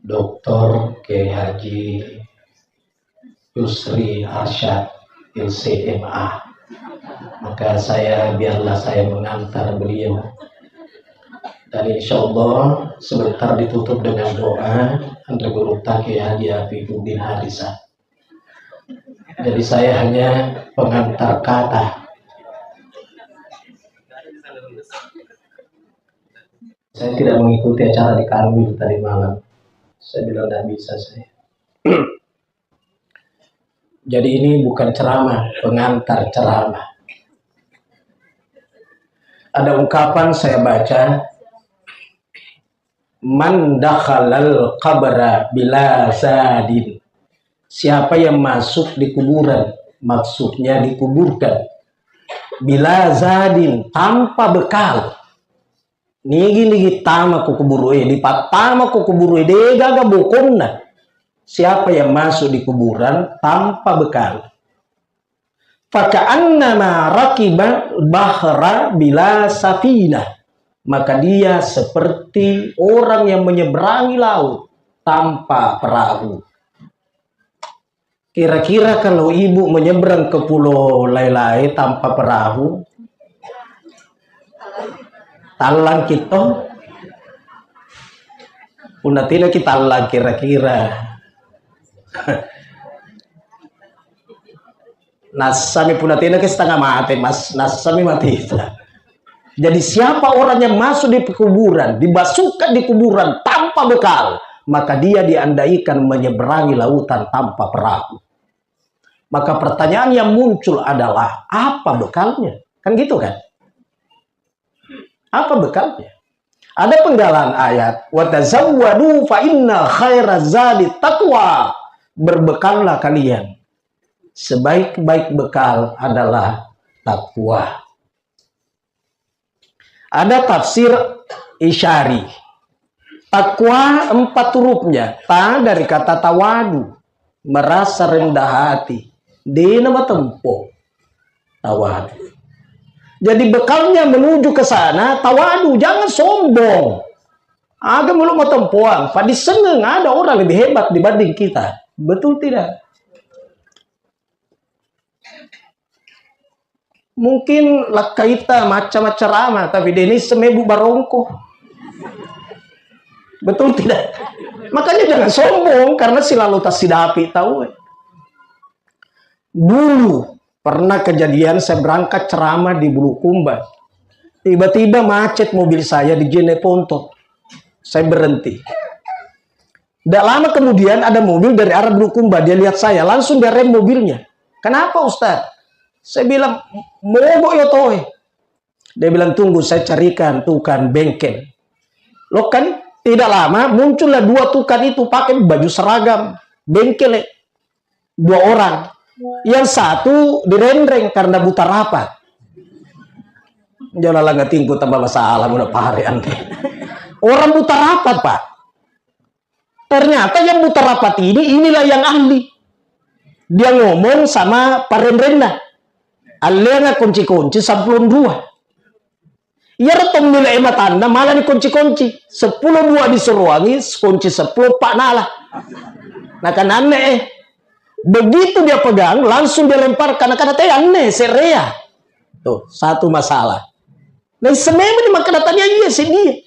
Doktor Kiai Haji Yusri Arsyad, L C M A. Maka saya, biarlah saya mengantar beliau. Dan insya Allah sebentar ditutup dengan doa, anre gurutta Kiai Haji Afifuddin Harisa. Jadi saya hanya pengantar kata. Saya tidak mengikuti acara di Kanwil tadi malam. Saya bilang tidak bisa saya. Jadi ini bukan ceramah, pengantar ceramah. Ada ungkapan saya baca, "Man dakhalal qabra bila zadin." Siapa yang masuk di kuburan, maksudnya dikuburkan, bila zadin, tanpa bekal. Nigi-nigi tama ko kuburu e, dipattama ko kuburu e, degaga bokonna. Siapa yang masuk di kuburan tanpa bekal? Faka'annama rakiba bahra bila safinah. Maka dia seperti orang yang menyeberangi laut tanpa perahu. Kira-kira kalau ibu menyeberang ke pulau Lailai tanpa perahu, tallang kita? Punna tena ki tallang kira-kira. Nassami punna tena ki setengah mate, mas, nassami mati. Jadi siapa orang yang masuk di kuburan, dimasukkan di kuburan tanpa bekal, maka dia diandaikan menyeberangi lautan tanpa perahu. Maka pertanyaan yang muncul adalah, apa bekalnya? Kan gitu kan? Apa bekalnya? Ada penggalan ayat, "Wa tazawwadu fa inna khaira zadi taqwa." Berbekallah kalian. Sebaik-baik bekal adalah takwa. Ada tafsir Isyari. Takwa empat hurufnya. Ta dari kata tawadu, merasa rendah hati. Dena matempo. Tawadu. Jadi bekalnya menuju ke sana, tawadu, jangan sombong. Aga mulu matompoang, padissengeng ada orang lebih hebat dibanding kita. Betul tidak? Mungkin lakkaita macca-macca rama, tapi deni semebu barongko. Betul tidak? Makanya jangan sombong karena silalu tasidapi tahu. Dulu pernah kejadian saya berangkat ceramah di Bulukumba. Tiba-tiba macet mobil saya di Jeneponto. Saya berhenti. Tidak lama kemudian ada mobil dari arah Bulukumba. Dia lihat saya, langsung dia rem mobilnya. "Kenapa, Ustaz?" Saya bilang, "Mogok yo toe." Dia bilang, "Tunggu, saya carikan tukang bengkel." Lo kan, tidak lama muncullah dua tukang itu pakai baju seragam bengkel, eh. Dua orang. Yang satu direnreng karena buta rapat. Jala langatingku tambah masalah muna pare ande. Orang buta rapat, Pak. Ternyata yang buta rapat ini, inilah yang ahli. Dia ngomong sama parenrenna. Allenga kunci-kunci sampulong dua. Iyaro to mila e matanna, malah dikunci-kunci. Seppulo dua disuruangi, kunci seppulo, empat nala. Nakananne, eh. Begitu dia pegang, langsung dia lemparkan. Nakana te anne, serea. Tuh, satu masalah. Nah, sememe ni makkeda tania iya seddi.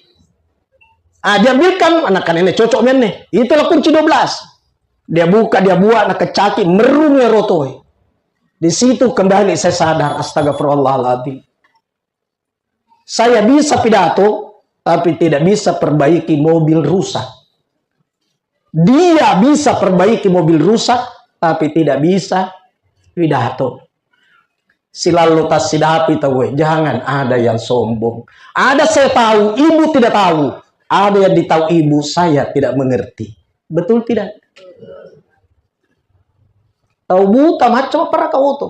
Ah, diambilkan, anak kanene cocok menne. Itulah kunci dua belas. Dia buka, dia buat, nakecaki, merung ya rotoi. Di situ kembali saya sadar, astagfirullahaladzim. Saya bisa pidato, tapi tidak bisa perbaiki mobil rusak. Dia bisa perbaiki mobil rusak, tapi tidak bisa pidato. Silallo tassidapi tauwe, jangan ada yang sombong. Ada saya tahu, ibu tidak tahu. Ada yang ditahu ibu, saya tidak mengerti. Betul tidak? Tau buta macam apa raka oto?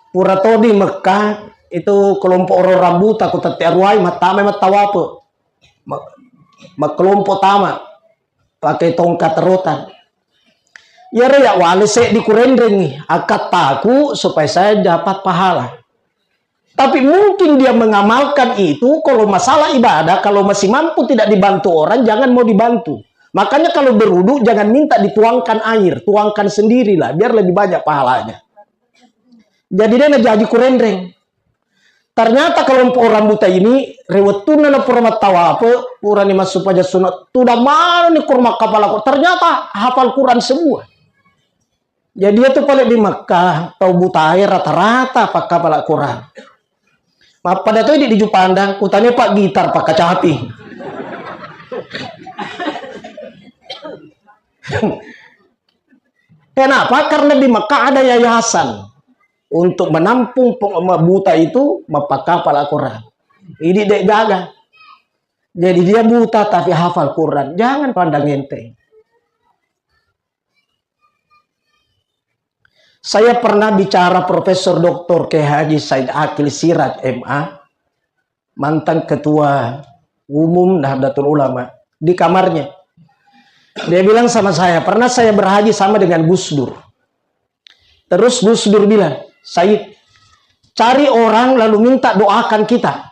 Pura to di Mekah itu kelompok orang rambuta ku tette aruai mattama mattawape. Ma-, makkelompok tama pakai tongkat rotan. Iyaro ya wale seddi kurenrengi, akkattaku supaya saya dapat pahala. Tapi mungkin dia mengamalkan itu, kalau masalah ibadah, kalau masih mampu tidak dibantu orang, jangan mau dibantu. Makanya kalau berwudu, jangan minta dituangkan air, tuangkan sendirilah, biar lebih banyak pahalanya. Jadi dia najaji kurenreng. Ternyata kelompok orang buta ini, rewettunna na pura mattawape, purani massupaja sunat, tudang manoni kurma kapala ko. Ternyata hafal Quran semua. Jadi itu pale di Mekah, tau butae rata-rata pakkapala Quran. Mappada to di, di Jupandang, kutane pak gitar, pak kacapi. Kenapa? Karena di Mekah ada yayasan untuk menampung peng-, buta itu mappakapala Quran. Ini dek gaga. Jadi dia buta tapi hafal Quran. Jangan pandang enteng. Saya pernah bicara Profesor Doktor Kiai Haji Said Akil Siraj M A, mantan ketua umum Nahdlatul Ulama, di kamarnya. Dia bilang sama saya, pernah saya berhaji sama dengan Gus Dur. Terus Gus Dur bilang, "Said, cari orang lalu minta doakan kita."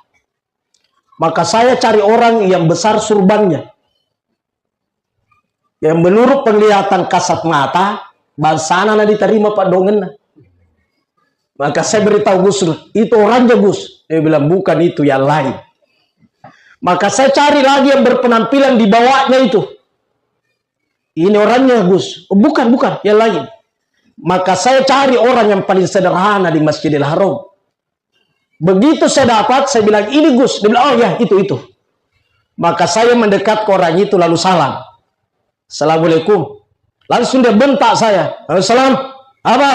Maka saya cari orang yang besar surbannya. Yang menurut penglihatan kasat mata, bangsana na diterima padongenna. Maka saya beritahu Gus Dur, "Itu orangnya, Gus." Dia bilang, "Bukan itu, yang lain." Maka saya cari lagi yang berpenampilan di bawahnya itu. "Ini orangnya, Gus." "Oh, bukan, bukan, yang lain." Maka saya cari orang yang paling sederhana di Masjidil Haram. Begitu saya dapat, saya bilang, "Ini Gus." Dia bilang, "Oh ya, itu, itu." Maka saya mendekat ke orang itu lalu salam. "Assalamualaikum." Langsung dia bentak saya. "Waalaikumsalam. Apa?"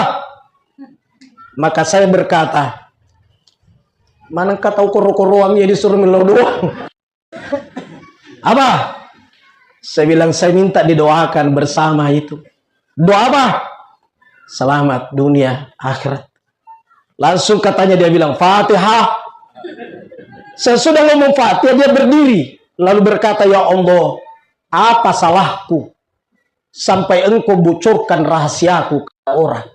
Maka saya berkata, "Mana engka tau koro-koroang ya disuruh melo doang." "Apa?" Saya bilang, "Saya minta didoakan bersama itu." "Doa apa?" "Selamat dunia akhirat." Langsung katanya dia bilang, "Fatihah." Sesudah ngomong Fatihah, dia berdiri, lalu berkata, "Ya Allah, apa salahku sampai Engkau bocorkan rahasiaku ke orang?"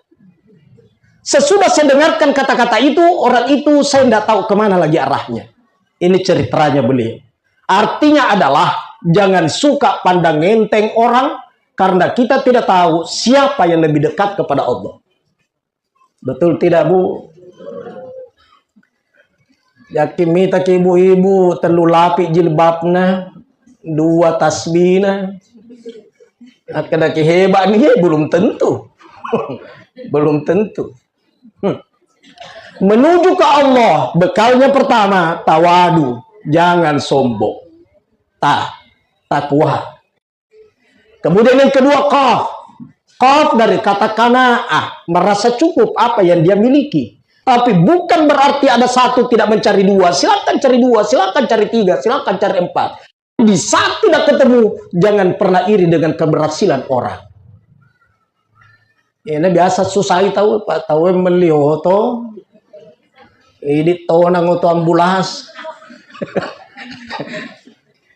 Sesudah saya dengarkan kata-kata itu, orang itu saya tidak tahu kemana lagi arahnya. Ini ceritanya beliau. Artinya adalah jangan suka pandang enteng orang karena kita tidak tahu siapa yang lebih dekat kepada Allah. Betul tidak, Bu? Yakin mita ki ibu-ibu telu lapis jilbabna, dua tasbihna. Akkeda ki hebat nih, belum tentu. Belum tentu. Hmm. Menuju ke Allah, bekalnya pertama, tawadu, jangan sombong. Ta, takwa. Kemudian yang kedua, qaf. Qaf dari kata qanaah, merasa cukup apa yang dia miliki. Tapi bukan berarti ada satu tidak mencari dua. Silakan cari dua, silakan cari tiga, silakan cari empat. Di saat tidak ketemu, jangan pernah iri dengan keberhasilan orang. Ini biasa susah tahu, Pak. Tahu yang beli oto, ini tonang oto ambulans.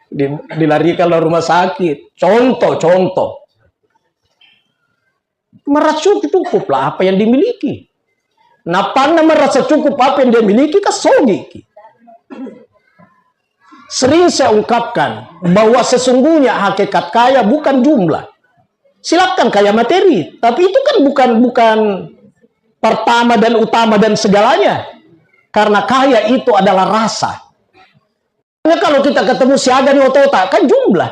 Di- dilarikan ke rumah sakit. Contoh, contoh. Merasa cukuplah apa yang dimiliki. Napanna merasa cukup apa yang dia miliki, kasogi ki. Sering saya ungkapkan bahwa sesungguhnya hakikat kaya bukan jumlah. Silakan kaya materi, tapi itu kan bukan bukan pertama dan utama dan segalanya. Karena kaya itu adalah rasa. Makanya kalau kita ketemu siaga nih otota, kan jumlah.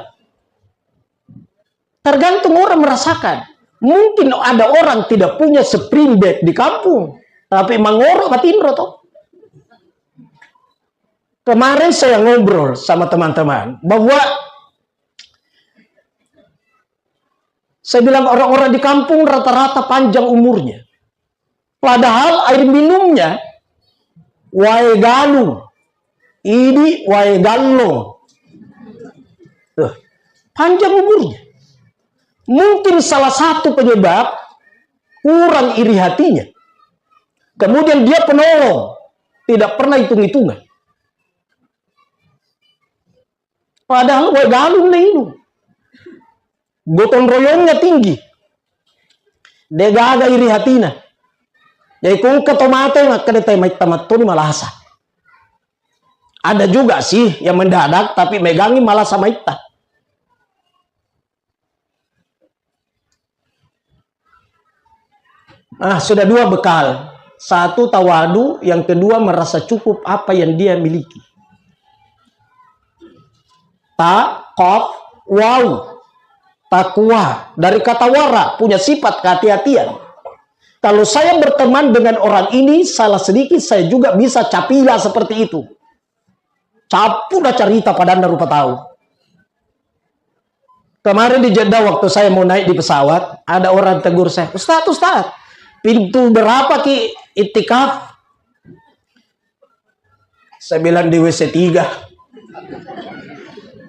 Tergantung orang merasakan. Mungkin ada orang tidak punya spring bed di kampung, tapi mangoro matinro toh. Kemarin saya ngobrol sama teman-teman bahwa saya bilang orang-orang di kampung rata-rata panjang umurnya. Padahal air minumnya wae galung, idi wae gallong. Tuh, panjang umurnya. Mungkin salah satu penyebab kurang iri hatinya. Kemudian dia penolong, tidak pernah hitung-hitungan. Padahal wae galung na inung. Gotong royongnya tinggi. De gaga iri hatina. Jadi kungka to mate, makkeda te maitta mattoni malasa. Ada juga sih yang mendadak, tapi megangi malasa maitta. Ah, sudah dua bekal. Satu tawadu, yang kedua merasa cukup apa yang dia miliki. Ta, qaf, waw. Takwa. Dari kata wara, punya sifat kehati-hatian. Kalau saya berteman dengan orang ini, salah sedikit saya juga bisa capila seperti itu. Cappu na carita padanna rupa tau. Kemarin di Jeddah waktu saya mau naik di pesawat, ada orang tegur saya, "Ustaz, Ustaz, pintu berapa ki iktikaf?" Saya bilang, "Di W C tiga."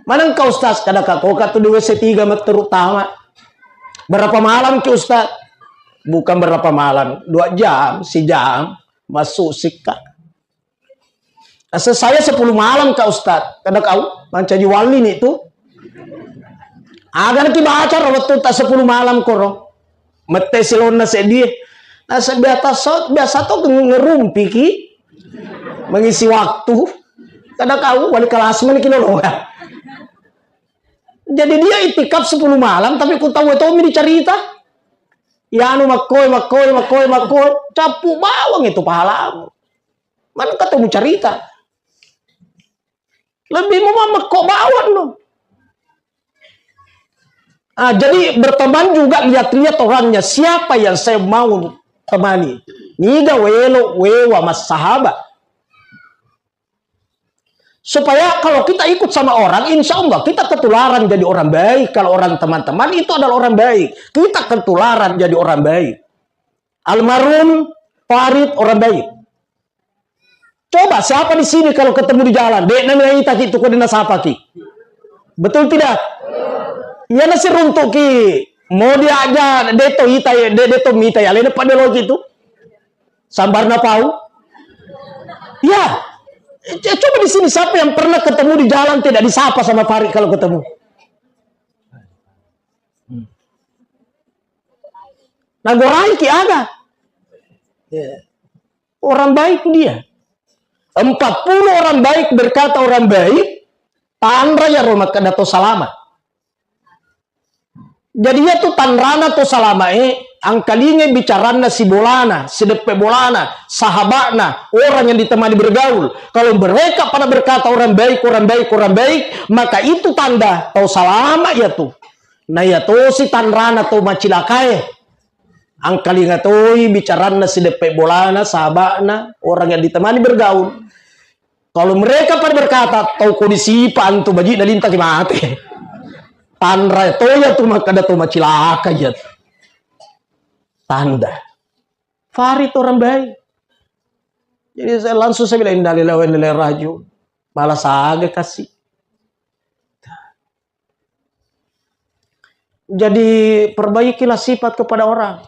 "Mana engkau, Ustaz?" "Kada kakoka tu di W C tiga matteru tama." "Berapa malam ki, Ustaz?" "Bukan berapa malam, dua jam, sejam masuk sikka." Asa saya sepuluh malam ka Ustaz. Kada kau mancaji wali ni tu. Aga naki baca ro wettu ta sepuluh malam koro. Mette silonna seddi. Asa biasa so, biasa to ngerumpi ki. Mengisi waktu. Kada kau wali kelas mana ki lolo. Jadi dia itikaf sepuluh malam tapi ku tau to mi dicarita. Yanu makkoi, makkoi, makkoi, makkoi. Cappu bawang itu pahalamu. Mana ketemu carita? Lebih mau mekko bawang no. Ah, jadi berteman juga lihat-lihat orangnya, siapa yang saya mau temani. Niga welo wewa mas sahabat. Supaya kalau kita ikut sama orang, insya Allah kita ketularan jadi orang baik. Kalau orang teman-teman itu adalah orang baik, kita ketularan jadi orang baik. Almarhum Farid orang baik. Coba siapa di sini kalau ketemu di jalan, de' nami ita ki tu ko de' nasapa ki. Betul tidak? Iya nasi runtuk ki. Mau dia aja de' to ita ya, de' de' to mita ya, lene pada lo gitu. Sambar napau. Ya. Eh, coba di sini siapa yang pernah ketemu di jalan tidak disapa sama Farid kalau ketemu? Nagorai ki aga. Ya. Orang baik dia. Empat puluh orang baik berkata orang baik, tanra iyaro makkeda to salama. Jadi iyatu tanrana to salamae, angkalingai bicaranna sibolana, sideppe bolana, sahabakna, orang yang ditemani bergaul. Kalau mereka pada berkata orang baik, orang baik, orang baik, maka itu tanda tau salama iyatu. Na iyatosi tanrana tau macilakae. Angkalinga toi bicaranna sideppe bolana, sahabakna, orang yang ditemani bergaul. Kalau mereka pada berkata, "Tau kodi sipa antu baji'na lintaki mate." Tanra toya tu makkeda to macilaka iyatu. Tanda. Fari to orang baik. Jadi saya langsung saya bilang, "Innalillahi wa inna ilaihi raji'un." Malah saga kasih. Jadi perbaikilah sifat kepada orang.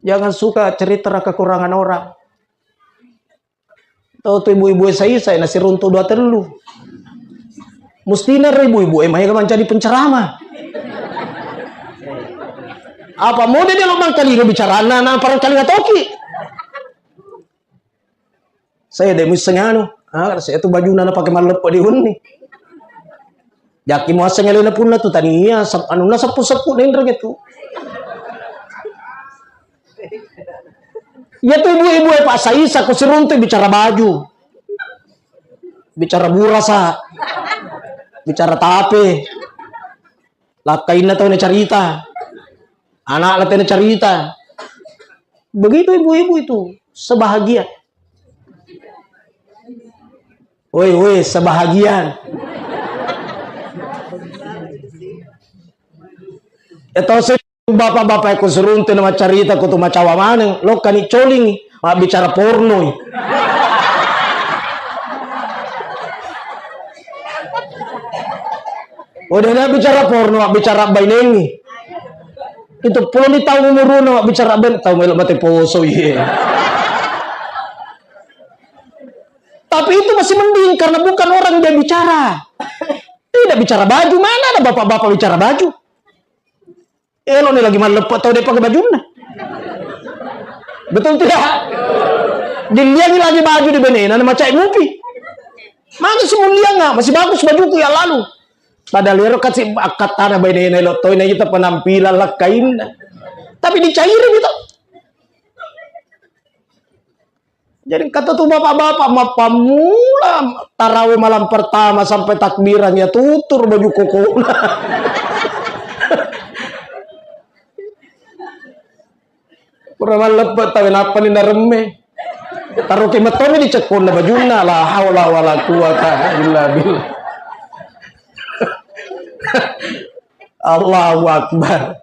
Jangan suka cerita kekurangan orang. Tau tu ibu-ibu e saisa, nasiruntu dua tellu. Mustina ro ibu-ibu e maega mancaji penceramah. Apa mode dia lo mangkalinga bicarana, na parangkalinga toki. Saya de muisseng anu, ah, saya tu bajuna na pake malleppe di unni. Jaki muasseng elena punna tu tania, sep-, anunna seppu-seppu nenreng itu. Ya tu ibu-ibu e Pak Saisa ku siruntu bicara baju. Bicara burasa. Bicara tape. Lakkainna tau nacarita. Anakna tena carita. Begitu ibu-ibu itu, sebahagia. Woi, woi, sebahagian. Eto se bapak-bapak ku suruntu na macarita ku tu macawa maneng, lokkani coling, mabbicara pornoi. Udah na bicara porno, bicara bainengi. Itu puloni taung umuruna, bicara ben, tau melo mate poso, iye. Tapi itu masih mending karena bukan orang dia bicara. Tidak bicara baju, mana ada bapak-bapak bicara baju? Elo ni lagi malleppe tau de pake bajunna. Betul tidak? Diliangi lagi baju di benena, na macai mupi. Maka semulianga, masih bagus bajuku ya lalu. Padahal ero kasi akkattana bainena elo toi na ita penampilan lakkainna. Tapi dicairi gitu. Jadi kata tu bapak-bapak, mappammula tarawih malam pertama sampai takbiran ya tutur baju kokona. Pura malleppe tawe nappa ni naremme. Taroke metoni di cekkonna bajunna, la haula wala quwata illa billah. Allahu Akbar.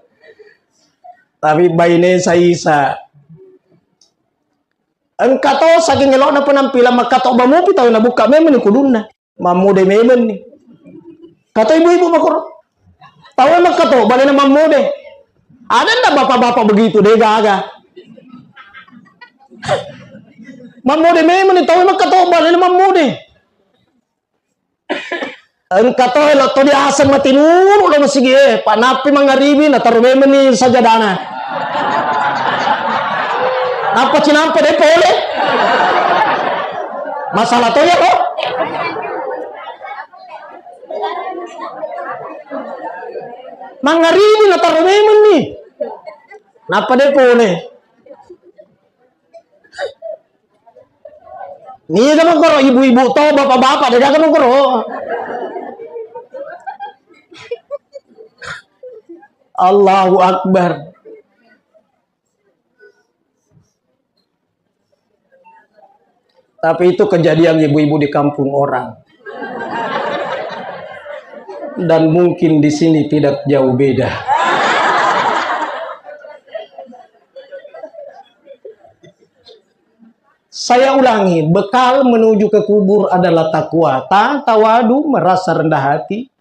Tapi baine saisa. Engka to saking elo'na penampilan makkatoba mupi tau nabukka memeng ni kudunna. Mammode memeng ni. Kato ibu-ibu makoro. Tau makkatoba lena mammode. Ada ndak bapak-bapak begitu de gaga. Mammode memeng ni tau makkatoba lena mammode. Engka to elo to diaseng matinuru lo masigi e, panappi mangaribi nataro memeng ni sajadana. Nappa cinampe de pole. Masalah to ya lo. Mangaribi nataro memeng ni. Nappa de pole. Niga mengkoro ibu-ibu to, bapak-bapak, de gaga mengkoro. Allahu Akbar. Tapi itu kejadian ibu-ibu di kampung orang. Dan mungkin di sini tidak jauh beda. Saya ulangi, bekal menuju ke kubur adalah takwa. Ta, tawadu, merasa rendah hati.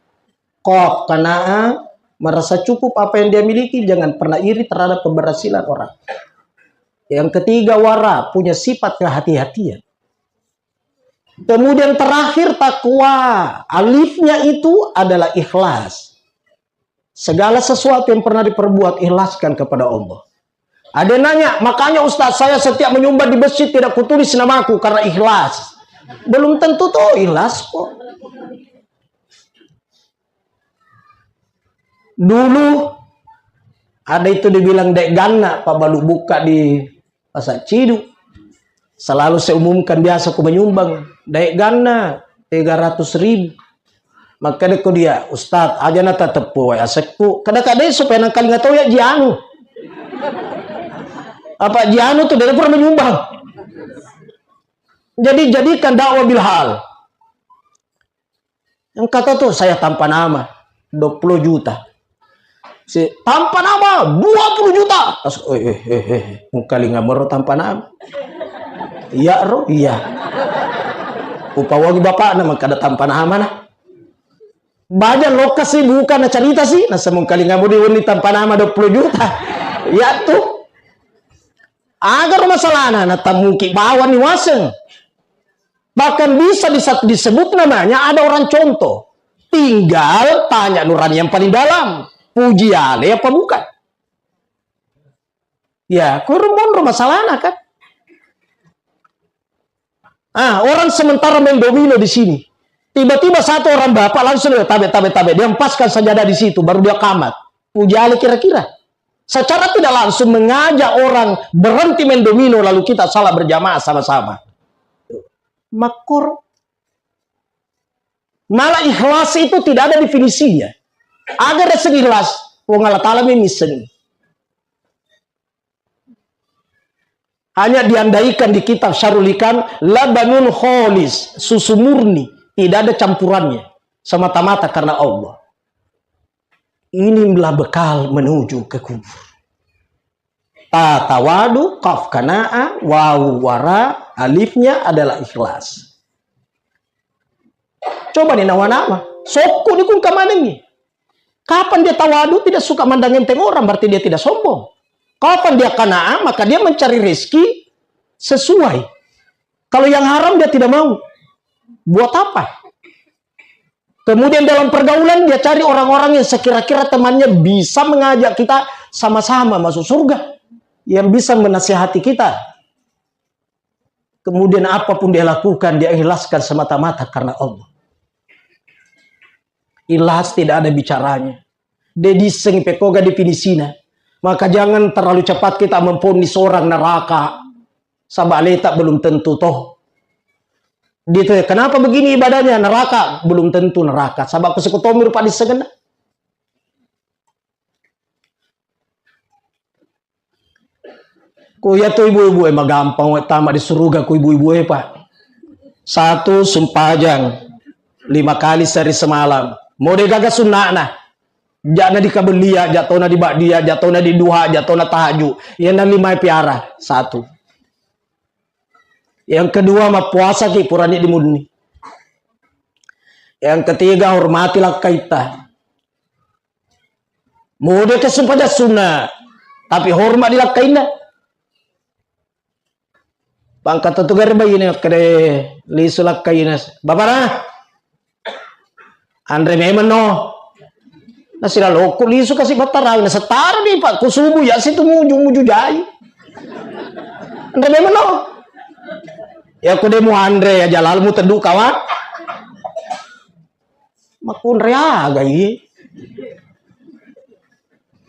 Qaf, qanaah, merasa cukup apa yang dia miliki, jangan pernah iri terhadap keberhasilan orang. Yang ketiga, wara, punya sifat kehati-hatian. Kemudian terakhir, takwa. Alifnya itu adalah ikhlas. Segala sesuatu yang pernah diperbuat, ikhlaskan kepada Allah. Ada yang nanya, "Makanya Ustaz, saya setiap menyumbang di masjid tidak kutulis namaku karena ikhlas." Belum tentu tuh ikhlas kok. Dulu ada itu dibilang dek ganna, Pak Balu buka di Pasar Ciduk. Selalu saya umumkan biasa ku menyumbang, dek ganna tiga ratus ribu. Makkeda ko dia, "Ustaz, aja na tateppu wae asekku." Kada-kada supaya nangkalinga tau ya jianu. Apa jianu tuh dari pura menyumbang. Jadi jadikan dakwah bil hal. Yang kata tuh saya tanpa nama, dua puluh juta. Si tanpa nama, dua puluh juta. Pas, "Eh, eh, eh, eh, mungkalinga mero tanpa nama." Iya ro, iya. Upawagi bapakna mangkada tanpa nama nah. Baja lokasi bukan na cerita sih, nah semungkalinga mau diuni tanpa nama dua puluh juta. Ya tuh. Agar masalahna na tamuki bawang ni waseng. Bahkan bisa, bisa disebut namanya ada orang contoh. Tinggal tanya nurani yang paling dalam. Puji ale apa bukan? Ya, kurang monro masalahna kan. Ah, orang sementara main domino di sini. Tiba-tiba satu orang bapak langsung dia tabe, tabe, tabe. Dia empaskan sajadah di situ, baru dia kamat. Puji ale kira-kira. Secara tidak langsung mengajak orang berhenti main domino lalu kita salat berjamaah sama-sama. Makkur. Malah ikhlas itu tidak ada definisinya. Agar rasa ikhlas, Puang Allah Ta'ala memang misseng. Hanya diandaikan di kitab Syarul Hikam, labanun kholis, susu murni, tidak ada campurannya, semata-mata karena Allah. Inilah bekal menuju ke kubur. Ta tawadu, kaf kanaa, wawu wara, alifnya adalah ikhlas. Coba ni nawa-nawa, sokku ni kung kamanengi. Kapan dia tawadu, tidak suka mandang enteng orang, berarti dia tidak sombong. Kapan dia kanaa, maka dia mencari rezeki sesuai. Kalau yang haram dia tidak mau. Buat apa? Kemudian dalam pergaulan dia cari orang-orang yang sekira-kira temannya bisa mengajak kita sama-sama masuk surga. Yang bisa menasihati kita. Kemudian apapun dia lakukan, dia ikhlaskan semata-mata karena Allah. Ikhlas tidak ada bicaranya. De disseng pekoga definisina. Maka jangan terlalu cepat kita memvonis orang neraka. Saba aleta belum tentu toh. Dia tanya, "Kenapa begini ibadahnya?" Neraka, belum tentu neraka. Saba aku sekutomi rupa dissengenna. Ku iya tu ibu-ibu e, magampang we tama di suruga ku ibu-ibu e, Pak. Satu, sumpajang lima kali sehari semalam. Mode gaga sunna'na. Ja'na di kabellia, ja' tona di ba'dia, ja' tona di duha, ja' tona tahajud. Iyana lima e piara. Satu. Yang kedua, mappuasa ki purani di munni. Yang ketiga, hormati lakkaitta. Mode ke sumpajang sunna, tapi hormat di lakkainna. Pangkatto tu gare baine makkeda lisu lakkaina. Bapana, anre memang no. Nasilalokku lisu kasi battarawi, nasettara di Pak, ku subuh ya situ muju-muju jai. Anre memang no. Ya ku de mu anre ya jalal mu teddu kawa. Makkunre aga iye.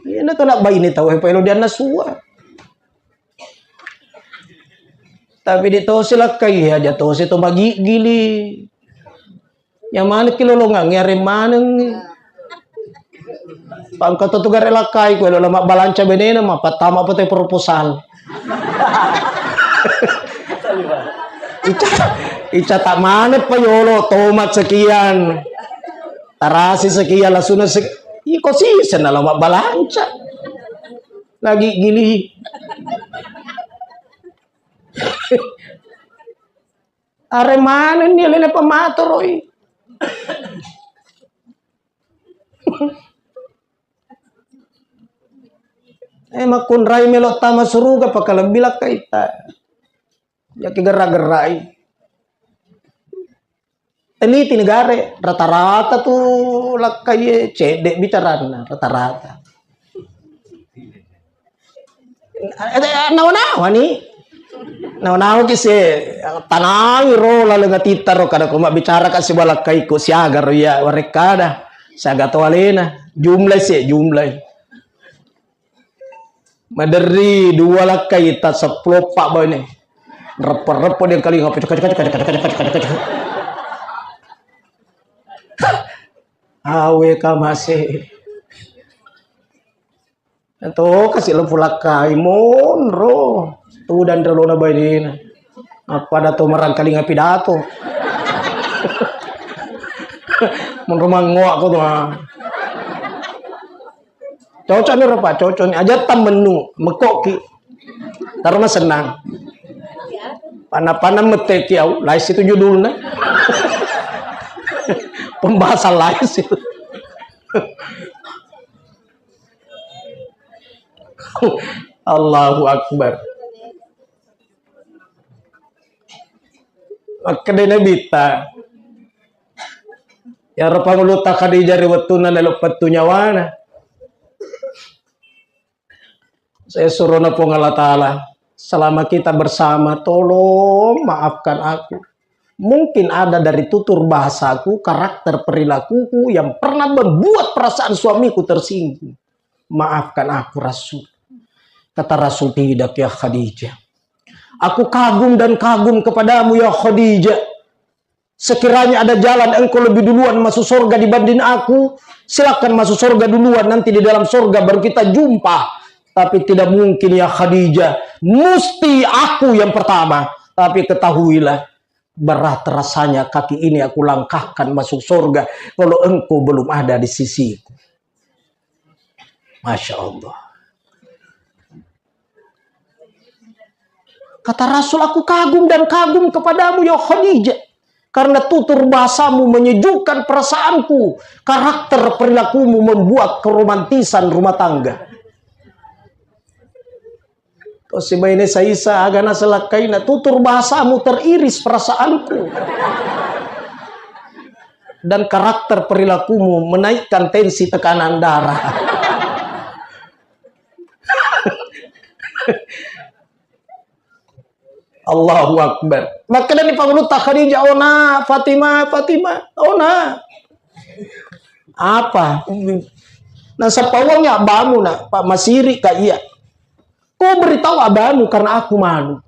Iyana tona baine tau e paelo dianna sua. Tapi de tosi lakkai aja tosi to magiggili. Yang mana ki lolongang areng maneng. Pangkatto tu gare lakkai ku elo mabbalanca benena mappattama pete proposal. Ica, ica tak maneng pa yolo, tomat sekian, tarasi sekian, lasuna sek-, iko sisen nalo mabbalanca. Lagi gili. Are manenni lele pamatoroi. Eh, makkunrai melo tama suruga, pakalebbi lakkaita. Jaki gerak-gerai. Teliti negare, rata-rata tu lakkai cedde bicaranna, rata-rata. Nawa-nawa ni. Nawa-nawa ki se tanangi ro laleng atitta ro, kada ko mabbicara ka sibawa lakkaiko siaga ro iya warekkada. Siaga to alena. Jumlah se, jumlah. Maderri dua lakkai ta seppulo eppa baine. Reppo-reppo dia kali ngapo. Awe kamase. To kasi lempu lakkai monro. Tudang relona bainena. Apa dato merangkalinga pidato. Monro mangoa ko tu. Cocok ni ro, Pak, cocok ni. Aja tammennu, mekoki. Taro masennang. Pana-pana meteki au, lais itu judulnya. Pembahasan lais itu. Allahu Akbar. Makkeda Nabitta, iyaro Pangulutta Khadijah ri wettunna naelo pettu nyawana. Saya surona Puang Allah Ta'ala, selama kita bersama, tolong maafkan aku. Mungkin ada dari tutur bahasaku, karakter perilakuku yang pernah membuat perasaan suamiku tersinggung. Maafkan aku, Rasul. Kata Rasul, "Tidak, ya Khadijah. Aku kagum dan kagum kepadamu, ya Khadijah. Sekiranya ada jalan engkau lebih duluan masuk surga dibanding aku, silakan masuk surga duluan, nanti di dalam surga baru kita jumpa. Tapi tidak mungkin, ya Khadijah. Mesti aku yang pertama. Tapi ketahuilah, berat rasanya kaki ini aku langkahkan masuk surga kalau engkau belum ada di sisiku." Masya Allah. Kata Rasul, "Aku kagum dan kagum kepadamu, ya Khadijah. Karena tutur bahasamu menyejukkan perasaanku. Karakter perilakumu membuat keromantisan rumah tangga." To sibaine saisa, aga naselakkaina, "Tutur bahasamu teriris perasaanku. Dan karakter perilakumu menaikkan tensi tekanan darah." Allahu Akbar. Makkedani Pangulutta Khadijah, "Ona, Fatimah, Fatimah, ona." "Apa?" "Nasappa uang ya abbamu, nak, Pak, masiri ka iya. Kau beritahu abbamu karena aku malu.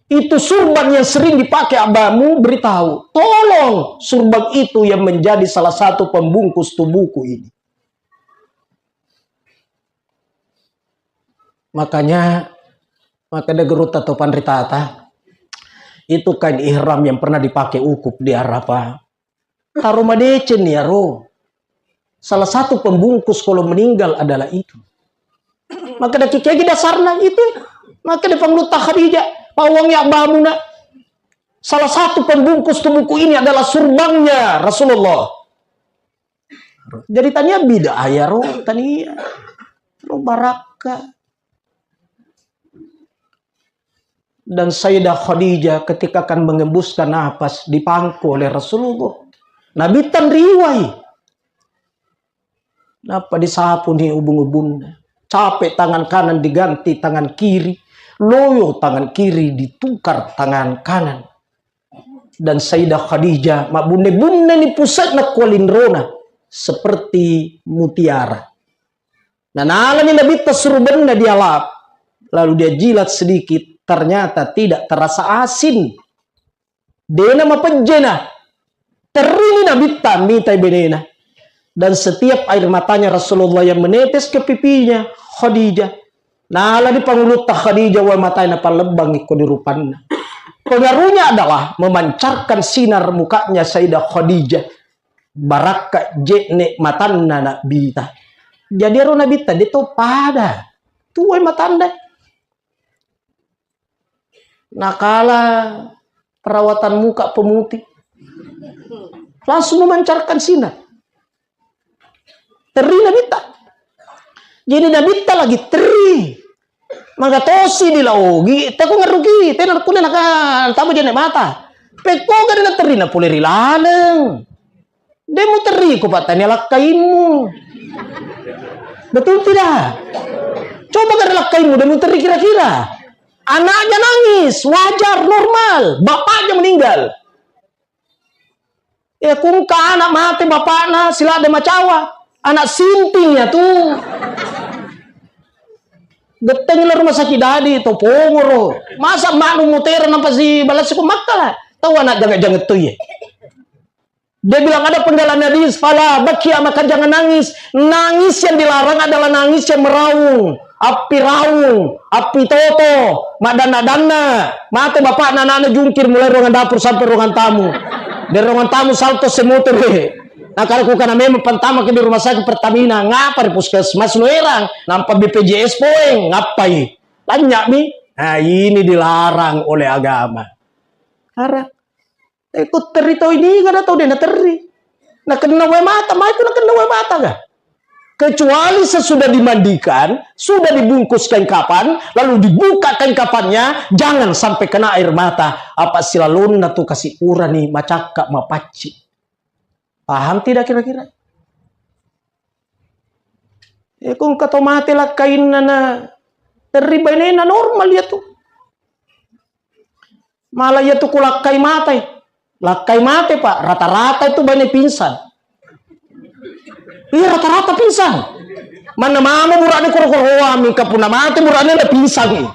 Itu surban yang sering dipakai abbamu, beritahu. Tolong surban itu yang menjadi salah satu pembungkus tubuhku ini." Makanya, maka ada gerutta to panritata, itu kain ihram yang pernah dipakai wukuf di Arafah. Taro madeceng iyaro. Salah satu pembungkus kalau meninggal adalah itu. Maka ada kikegi dasarna itu. Maka ada Pangulutta Khadijah, "Pawang ya abbamu, nak. Salah satu pembungkus tubuhku ini adalah surbannya Rasulullah." Jadi tania bid'ah iyaro, tania. Ro barakka. Dan Sayyidah Khadijah ketika akan mengembuskan napas, dipangku oleh Rasulullah. Nabi tenriwai. Napa disapuni ubung-ubunna. Capek tangan kanan diganti tangan kiri. Loyo tangan kiri ditukar tangan kanan. Dan Sayyidah Khadijah mabbunne-bunne ni pusatna kualinrona seperti mutiara. Nanalani Nabitta surubenna dialap, lalu dia jilat sedikit, ternyata tidak terasa asin. Dena mapejjena. Terrini Nabitta mitai benena. Dan setiap air matanya Rasulullah yang menetes ke pipinya Khadijah, nalani Pangulutta Khadijah, wae matae napallebbangi ko di rupanna. Pengaruhnya adalah memancarkan sinar mukanya Sayyidah Khadijah. Barakka je'ne matanna Nabitta. Jadi ero Nabitta de to pada. Tuai matanna. Nakala perawatan muka pemutih. Langsung memancarkan sinar. Terri Nabitta. Jadi Nabitta lagi terri. Maka tosi di laogi, teko ngeruki, tena kulle naka tama jenne mata. Pekko gari na terri na pole ri laleng. De muterri ko pattania lakkaimmu. Betul tidak? Coba kada lakkaimu, de' muterri kira-kira. Anaknya nangis, wajar, normal. Bapaknya meninggal. Eh, kungka anak mate bapakna, silada macawa. Anak sinting ya tu. Gettengi la rumah sakit dadi to pongoro. Masa manu mutera nampa si balas ko makkala. Tahu anak jangan-jangan tu ye. Dia bilang ada penggalan hadis, fala bakia, maka jangan nangis. Nangis yang dilarang adalah nangis yang meraung, api raung, api toto, madanna-danna. Mate bapakna, anakna jungkir mulai ruangan dapur sampai ruangan tamu. Dari ruangan tamu salto semotore. Nah, kalau kukana memang pantama ke di rumah sakit Pertamina, ngapa di puskesmas lo erang? Nampa B P J S poeng, ngapai? Tanya mi. Nah, ini dilarang oleh agama. Karena Eh, ku terri tau ini, kada tau de' naterri. Nakenna wae mata, mai ku nakenna wae mata ga? Kecuali sesudah dimandikan, sudah dibungkus kain kapan, lalu dibuka kain kapannya, jangan sampai kena air mata. Apa silalonna tu kasi urani macakka mapacci. Paham tidak kira-kira? Eh, kung kato mate lakkainna na terri bainena normal ya tu. Malah iya tu ku lakkai mate. Lakkai mate, Pak. Rata-rata itu baine pingsan. Iya, rata-rata pingsan. Mana mama burane koro-koroa, mingka punna mate burane na pingsan.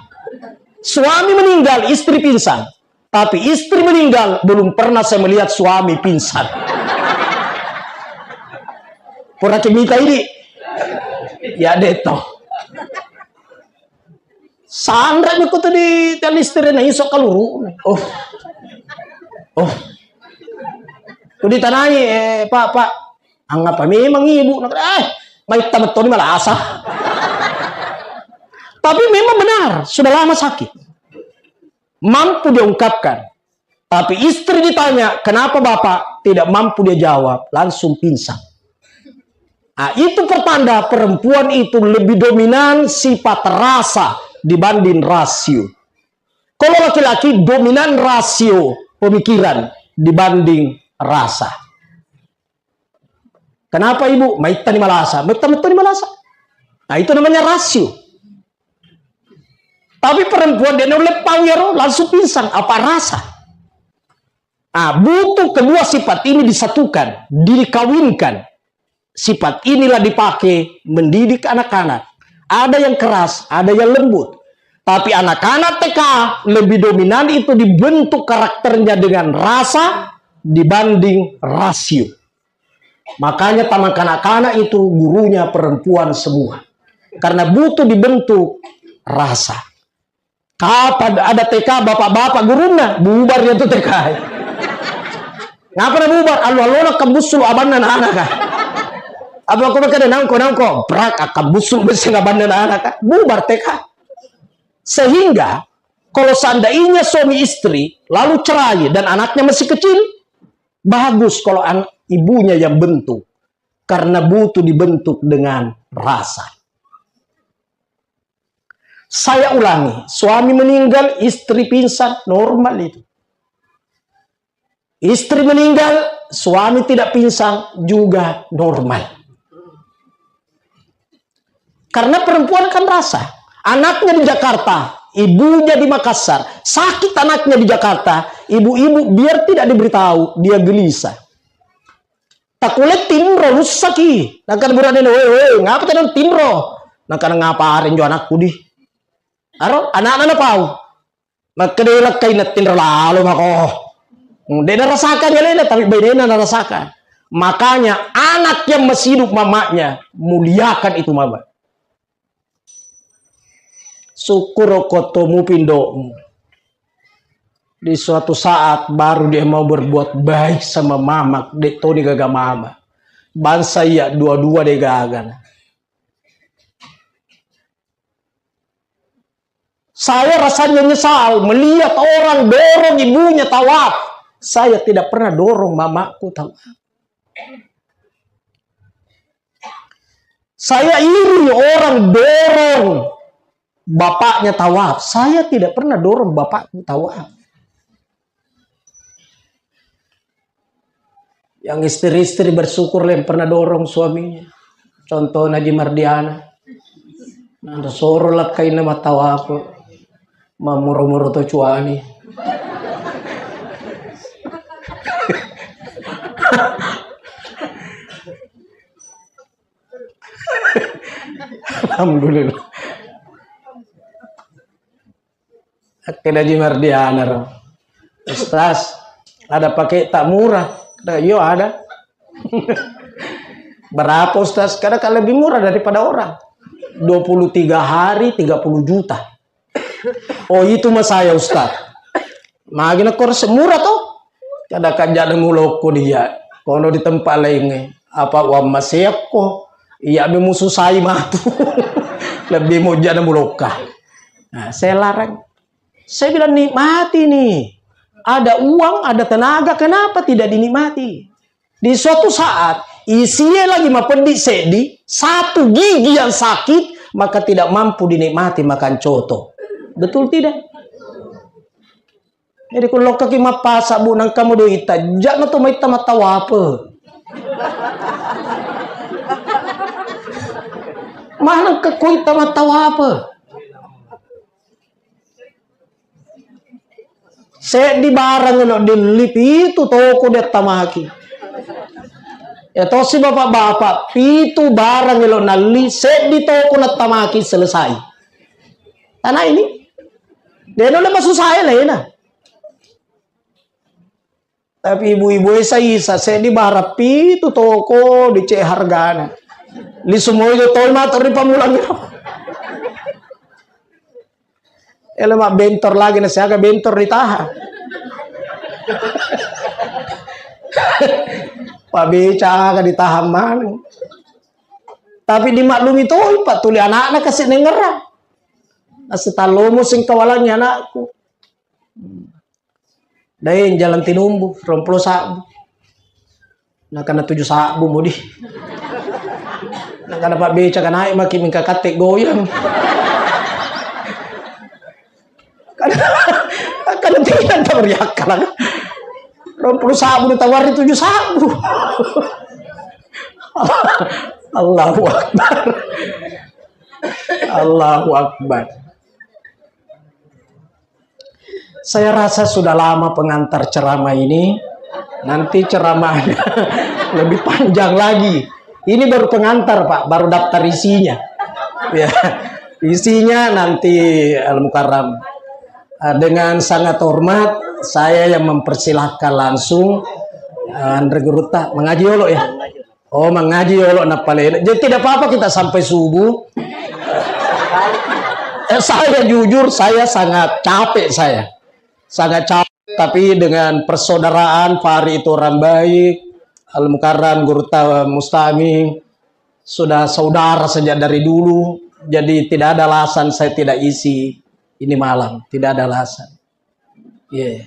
Suami meninggal, istri pingsan. Tapi istri meninggal, belum pernah saya melihat suami pingsan. Pura mita ini. Ya, deto. Sanre mi kutu di talistrena iso kaluru. Oh. Oh. Ku ditanai, eh, Pak, Pak, angapa memang ibu? Nakana, eh, maitta mettoni malasa. Tapi memang benar, sudah lama sakit. Mampu dia ungkapkan. Tapi istri ditanya, "Kenapa Bapak?" Tidak mampu dia jawab, langsung pingsan. Nah, itu pertanda perempuan itu lebih dominan sifat rasa dibanding rasio. Kalau laki-laki dominan rasio pemikiran dibanding rasa. Kenapa ibu? Maittani malasa. Maitta mettoni malasa. Nah, itu namanya rasio. Tapi perempuan dia nulle pau yaro, langsung pingsan. Apa rasa? Ah, butuh kedua sifat ini disatukan, dikawinkan. Sifat inilah dipakai mendidik anak-anak. Ada yang keras, ada yang lembut. Tapi anak-anak T K lebih dominan itu dibentuk karakternya dengan rasa dibanding rasio. Makanya taman kanak-kanak itu gurunya perempuan semua. Karena butuh dibentuk rasa. Kapan ada T K bapak-bapak gurunna, bubar ya tu T K. Ngapa na bubar? Allo-allona kabbusulu abanna anak-anak. Apa aku makkeda nangko-nangko, brak, kabbusulu besseng abanna anak-anak. Bubar T K. Sehingga kalau seandainya suami istri lalu cerai dan anaknya masih kecil, bagus kalau anak ibunya yang bentuk. Karena butuh dibentuk dengan rasa. Saya ulangi, suami meninggal, istri pingsan, normal itu. Istri meninggal, suami tidak pingsan, juga normal. Karena perempuan kan rasa. Anaknya di Jakarta, ibunya di Makassar. Sakit anaknya di Jakarta, ibu-ibu biar tidak diberitahu, dia gelisah. Takule tinro lussaki. Nakana burane, "Woi, woi, ngapa tena tinro?" Nakana, "Ngapa areng jo anakku di?" Aro anakna napau. Makkeda lakkai na tinro lalo mako. De narasakan alena, tapi bainena narasakan. Makanya anak yang masih hidup mamanya, muliakan itu mama. Syukur ko tomupi indo'mu. Di suatu saat baru dia mau berbuat baik sama mama, de toni gaga mama. Bangsa iya dua-dua de gaga. Saya rasanya nyesal melihat orang dorong ibunya tawaf. Saya tidak pernah dorong mamaku tawaf. Saya iri orang dorong bapaknya tawaf. Saya tidak pernah dorong bapakku tawaf. Yang istri-istri bersyukur yang pernah dorong suaminya. Tonton Haji Mardiana. Nanti soro lakkainna matawape. Mamuro-muro to cuani. Alhamdulillah. Akkeda Haji Mardiana ro, "Ustaz, ada paket tak murah?" Kata, "Iyo, ada." "Berapa, Ustaz?" Kata, "Kan lebih murah daripada orang." "Dua puluh tiga hari, tiga puluh juta." "Oh, itu mah saya, Ustaz." "Magi na koro semurah toh?" Kada kajana mulokko dia. Kono di tempat lainnya. Apa uang maseakko? Iya be mususai matu. Lebih mojana mulokka. Nah, saya larang. Saya bilang, "Nikmati nih. Ada uang, ada tenaga, kenapa tidak dinikmati?" Di suatu saat, isie lagi mapeddi seddi, satu gigi yang sakit, maka tidak mampu dinikmati makan coto. Betul tidak? Jadi, ku lokkaki mappasa, Bu, nengka mo doitta, jakna to maitta mattawape. Maneng ke kuitta mattawape. Seddi barang lo dilli, pitu toko diattamaki. Ya tosi bapak-bapak, pitu barang lo nalli, seddi toko nattamaki, selesai. Tanah ini. Dia nolak masuk saya lah, ya, nah. Tapi ibu-ibu e saisa, seddi barang pitu toko dicek hargana. Lisu moi jo toi mato ri pamulang. Elo mabbentor lagi na siaga bentor ditahan. Pabeca aga ditahan maneng. Tapi dimaklumi toi, Pak, tuli anakna kasi nengerang. Nasitallomo singkawalangi anakku. Daeng jalan tinumbu, rompulo sabbu. Nakana tuju sabbu mudi. Nakana pabbeca ka naik maki mingka katte goyang. Kada, kada tidak tau riakkala. Rompulo sabbu ditawari tuju sabbu. Allahu Akbar. Allahu Akbar. Saya rasa sudah lama pengantar ceramah ini. Nanti ceramahnya lebih panjang lagi. Ini baru pengantar, Pak, baru daftar isinya. Ya, isinya nanti Al Mukarram. Eh, dengan sangat hormat, saya yang mempersilahkan langsung, eh, Andre Gurutta mengaji dulu ya. Oh, mangaji yolo nappalena. Jadi tidak apa-apa kita sampai subuh. Eh, saya jujur, saya sangat capek saya. Sangat capek, tapi dengan persaudaraan, Fahri itu orang baik, Al Mukarram, Gurutta Mustami, sudah saudara sejak dari dulu. Jadi tidak ada alasan saya tidak isi ini malam, tidak ada alasan. Iya.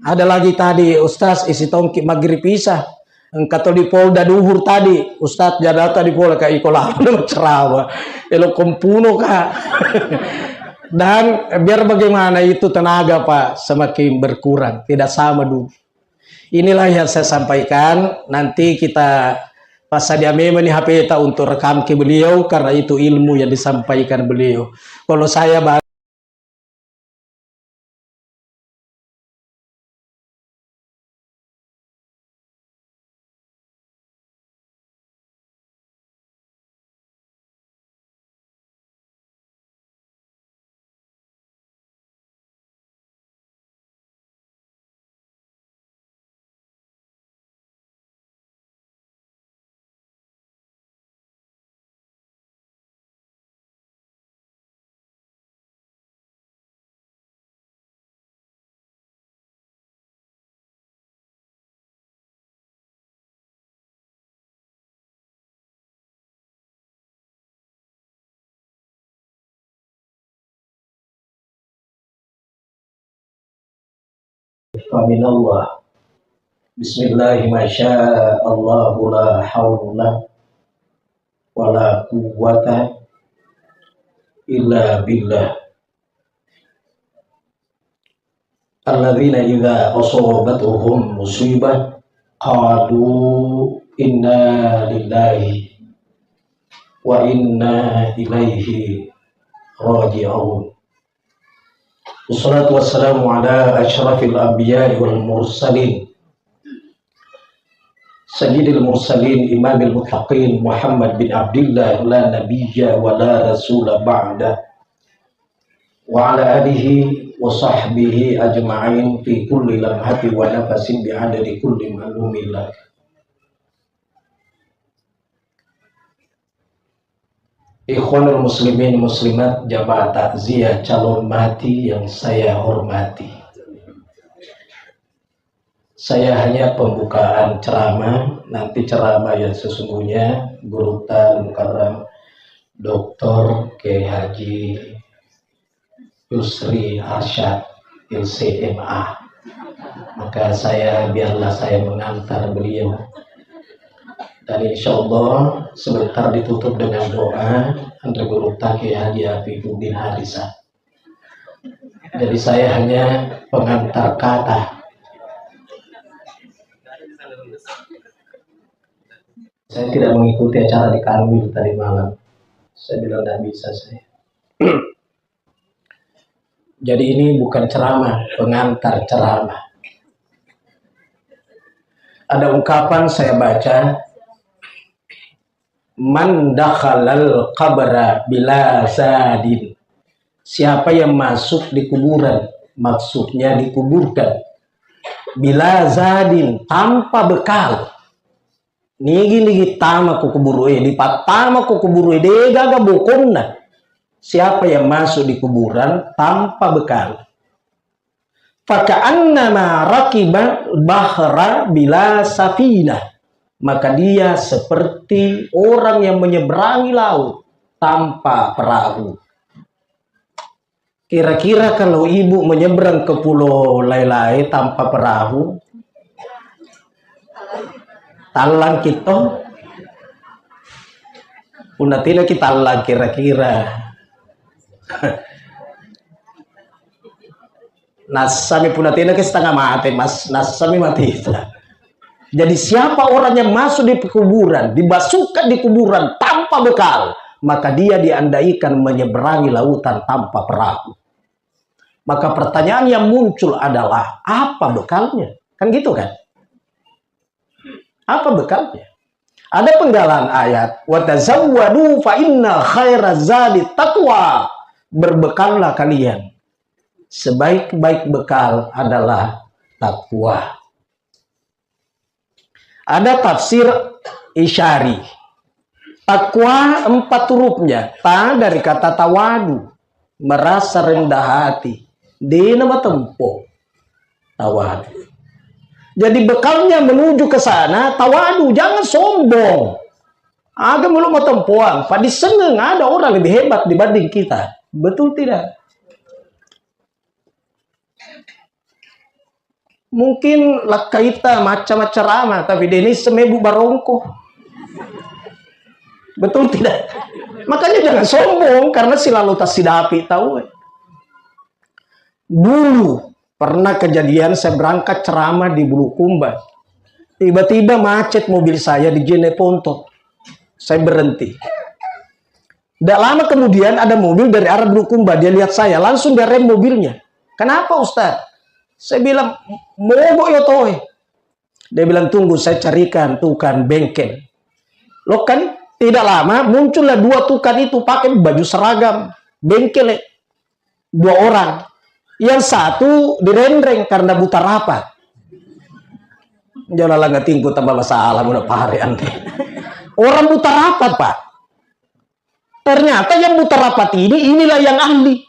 Ada lagi tadi, Ustaz, isi tongki maghrib isya. Engka to di Polda duhur tadi, Ustaz, jadata di Polda ka iko lama ceramah. Elo kompuno ka. Dan biar bagaimana itu tenaga, Pak, semakin berkurang, tidak sama dulu. Inilah yang saya sampaikan. Nanti kita passadia memang nih H P ta untuk rekam ke beliau karena itu ilmu yang disampaikan beliau. Kalau saya Faminallah. Bismillahi masya Allahu la haula wala quwwata illa billah. Alladzina idza asabatuhum musibah qalu inna lillahi وإنا إليه راجعون. والصلاة والسلام على أشرف الأنبياء والمرسلين، سيد المرسلين، إمام المتقين، محمد بن عبد الله، لا نبي ولا رسول بعده، وعلى آله وصحبه أجمعين في كل لمحة ونفس بعدد كل معلوم لك. Ikhwanul muslimin muslimat, jamaah takziah calon mati yang saya hormati. Saya hanya pembukaan ceramah, nanti ceramah yang sesungguhnya Guru Al Mukarram Doktor Kiai Haji Yusri Arsyad, L C M A. Maka saya, biarlah saya mengantar beliau. Dan insya Allah sebentar ditutup dengan doa, anre Guru Kiai Haji Afifuddin Harisa. Jadi saya hanya pengantar kata. Saya tidak mengikuti acara di Kanwil tadi malam. Saya bilang tidak bisa saya. Jadi ini bukan ceramah, pengantar ceramah. Ada ungkapan saya baca, "Man dakhalal qabra bila zadin." Siapa yang masuk di kuburan, maksudnya dikuburkan, bila zadin, tanpa bekal. Nigi-nigi tama ko kuburu e, dipattama ko kuburu e, degaga bokonna. Siapa yang masuk di kuburan tanpa bekal, faka'annama rakiba bahra bila safinah, maka dia seperti orang yang menyeberangi laut tanpa perahu. Kira-kira kalau ibu menyeberang ke pulau Lae-Lae tanpa perahu, tallang kito? Punna tena ki tallang kira-kira. Nassami punna tena ki setengah mate, mas, nassami mati. Jadi siapa orang yang masuk di kuburan, dimasukkan di kuburan tanpa bekal, maka dia diandaikan menyeberangi lautan tanpa perahu. Maka pertanyaan yang muncul adalah, apa bekalnya? Kan gitu kan? Apa bekalnya? Ada penggalan ayat, "Wa tazawwadu fa inna khaira zadi taqwa." Berbekallah kalian. Sebaik-baik bekal adalah takwa. Ada tafsir Isyari. Takwa empat hurufnya. Ta dari kata tawadu, merasa rendah hati. Dena matempo. Tawadu. Jadi bekalnya menuju ke sana, tawadu, jangan sombong. Aga melo matempoang, padissengeng ada orang lebih hebat dibanding kita. Betul tidak? Mungkin lakkaita macca-macca rama, tapi deni semebu barongko. Betul tidak? Makanya jangan sombong karena silalu tasidapi tahu. Dulu pernah kejadian saya berangkat ceramah di Bulukumba. Tiba-tiba macet mobil saya di Jeneponto. Saya berhenti. Tidak lama kemudian ada mobil dari arah Bulukumba. Dia lihat saya, langsung dia rem mobilnya. "Kenapa, Ustaz?" Saya bilang, "Mogok yo toe." Dia bilang, "Tunggu, saya carikan tukang bengkel." Lo kan, tidak lama muncullah dua tukang itu pakai baju seragam bengkel, eh. Dua orang. Yang satu direnreng karena buta rapat. Jala langa tingku tambah masalah muna pare ante. Orang buta rapat, Pak. Ternyata yang buta rapat ini, inilah yang ahli.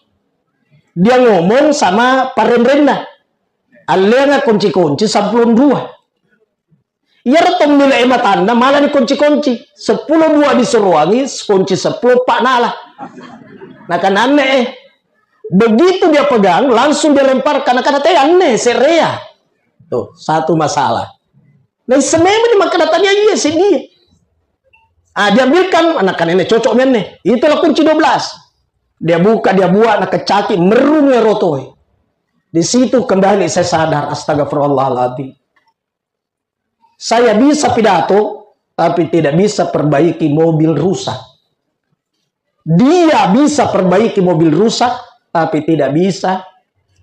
Dia ngomong sama parenrenna. Alleanga konci-konci sampulong dua. Iyaro tommile'e matanna mala dikonci-konci. Seppulo dua disuruangi, konci seppulo, empat nala. Nakananne eh. Begitu dia pegang, langsung dia lemparkan. Nakana te anne, serea. Tuh, satu masalah. Naisseng memang ni makkeda tania iya seddi. Ah, diambilkan, nakananne cocok mi anne. Itulah kunci dua belas. Dia buka, dia buat, nakecaki, merrung ero toe. Di situ kembali saya sadar, astagfirullahaladzim. Saya bisa pidato, tapi tidak bisa perbaiki mobil rusak. Dia bisa perbaiki mobil rusak, tapi tidak bisa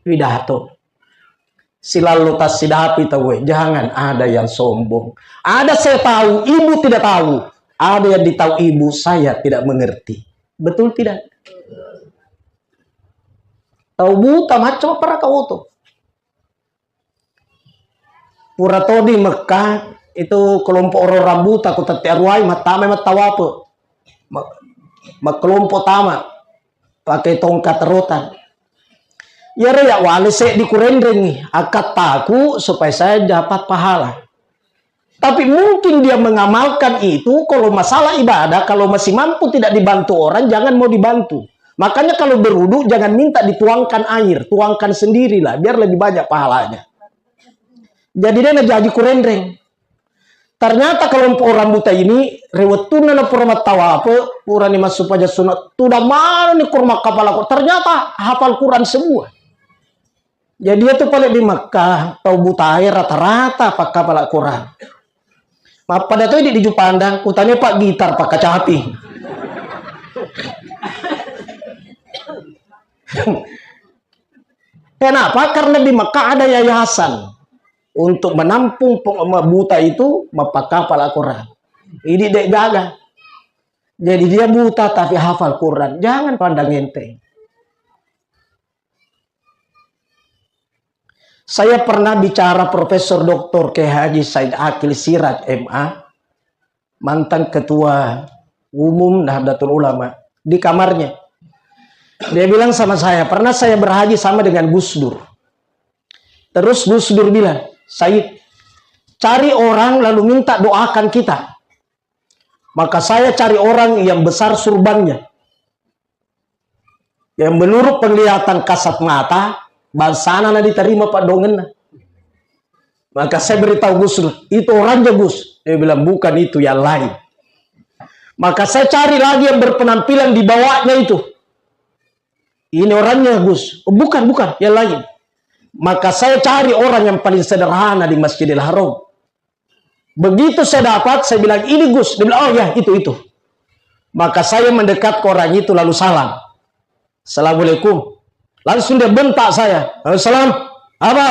pidato. Silallo tassidapi tauwe, jangan ada yang sombong. Ada saya tahu, ibu tidak tahu. Ada yang ditahu ibu, saya tidak mengerti. Betul tidak? Tau buta macam apa raka oto? Pura todi Mekah itu kelompok orang buta ku tette aruai mattamai mattawape. Ma-, makkelompok tama pakai tongkat rotan. Iyaro ya wale seddi kurenrengi, akkattaku supaya saya dapat pahala. Tapi mungkin dia mengamalkan itu, kalau masalah ibadah, kalau masih mampu tidak dibantu orang, jangan mau dibantu. Makanya kalau berwudu, jangan minta dituangkan air, tuangkan sendirilah, biar lebih banyak pahalanya. Jadi dia najaji kurenreng. Ternyata kelompok orang buta ini, rewettunna na pura mattawape, purani massupaja sunat, tudang maneng ni kurma kapala kok. Ternyata hafal Quran semua. Jadi itu paling di Mekah, tau butae rata-rata pakkapala Quran. Mappada to di, di Jupandang, utane pak gitar pakkacapi. Kenapa? Karena di Mekah ada yayasan untuk menampung peng-, buta itu mappakapala Quran. Ini dek gaga. Jadi dia buta tapi hafal Quran. Jangan pandang enteng. Saya pernah bicara Profesor Doktor Kiai Haji Said Akil Siraj M A, mantan ketua umum Nahdlatul Ulama, di kamarnya. Dia bilang sama saya, pernah saya berhaji sama dengan Gus Dur. Terus Gus Dur bilang, "Said, cari orang lalu minta doakan kita." Maka saya cari orang yang besar surbannya. Yang menurut penglihatan kasat mata, bangsana na diterima pak dongenna. Maka saya beritahu Gus Dur, "Itu orangnya, Gus." Dia bilang, "Bukan itu, yang lain." Maka saya cari lagi yang berpenampilan di bawahnya itu. "Ini orangnya, Gus." "Oh, bukan, bukan, yang lain." Maka saya cari orang yang paling sederhana di Masjidil Haram. Begitu saya dapat, saya bilang, "Ini Gus." Dia bilang, "Oh ya, itu, itu." Maka saya mendekat ke orang itu lalu salam. "Assalamualaikum." Langsung dia bentak saya. "Waalaikumsalam. Apa?"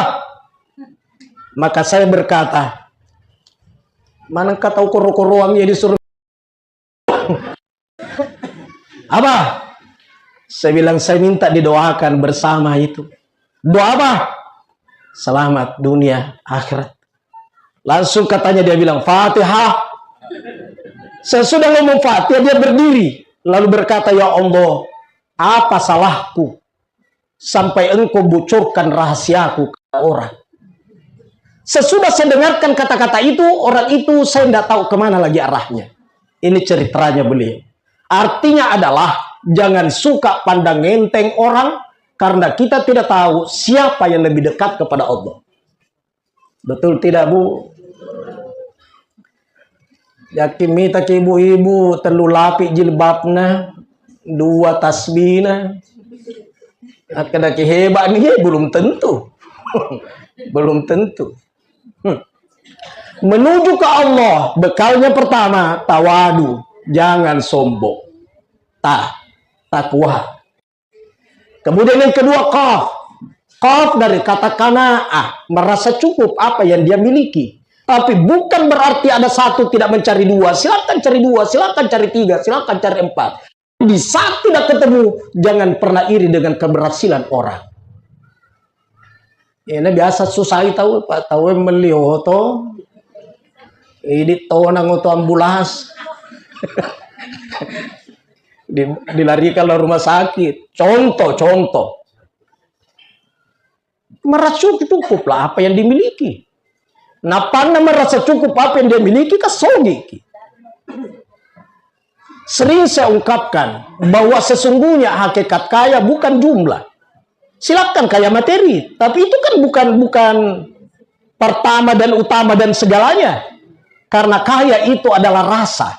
Maka saya berkata, "Mana engkau tahu koro-koroang ya disuruh?" "Apa?" Saya bilang, "Saya minta didoakan bersama itu." "Doa apa?" "Selamat dunia akhirat." Langsung katanya dia bilang, "Fatihah." Sesudah ngomong Fatihah, dia berdiri. Lalu berkata, "Ya Allah, apa salahku sampai engkau bocorkan rahasiaku ke orang?" Sesudah saya dengarkan kata-kata itu, orang itu saya tidak tahu kemana lagi arahnya. Ini ceritanya beliau. Artinya adalah jangan suka pandang enteng orang karena kita tidak tahu siapa yang lebih dekat kepada Allah. Betul tidak, Bu? Yakin mita ki ibu-ibu tellu lapi jilbabna, dua tasbihna. Akkedaki hebat nih, eh, belum tentu. Belum tentu. Hmm. Menuju ke Allah, bekalnya pertama, tawadu, jangan sombong. Ta, takwa. Kemudian yang kedua, qaf. Qaf dari kata qanaah, merasa cukup apa yang dia miliki. Tapi bukan berarti ada satu tidak mencari dua. Silakan cari dua, silakan cari tiga, silakan cari empat. Di saat tidak ketemu, jangan pernah iri dengan keberhasilan orang. Ini biasa susah tahu, Pak, tahu yang beli oto. Ini tonang oto ambulans. Di-, dilarikan ke rumah sakit. Contoh, contoh. Merasa cukup lah apa yang dimiliki. Napanna merasa cukup apa yang dia miliki, kan sogi ki. Sering saya ungkapkan bahwa sesungguhnya hakikat kaya bukan jumlah. Silakan kaya materi, tapi itu kan bukan, bukan pertama dan utama dan segalanya. Karena kaya itu adalah rasa.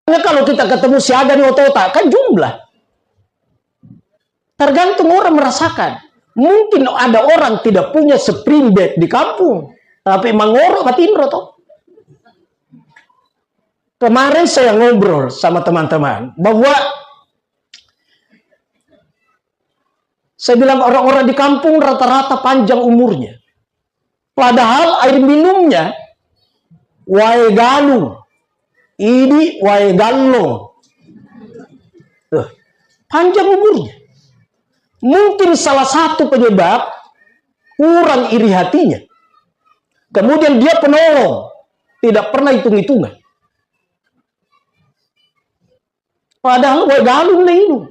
Karena kalau kita ketemu siaga di otota, kan jumlah. Tergantung orang merasakan. Mungkin ada orang tidak punya spring bed di kampung, tapi mangoro matinro toh. Kemarin saya ngobrol sama teman-teman bahwa Saya bilang orang-orang di kampung rata-rata panjang umurnya. Padahal air minumnya wae galung, idi wae gallong. Tuh, panjang umurnya. Mungkin salah satu penyebab kurang iri hatinya. Kemudian dia penolong, tidak pernah hitung-hitungan. Padahal wae galung na inung.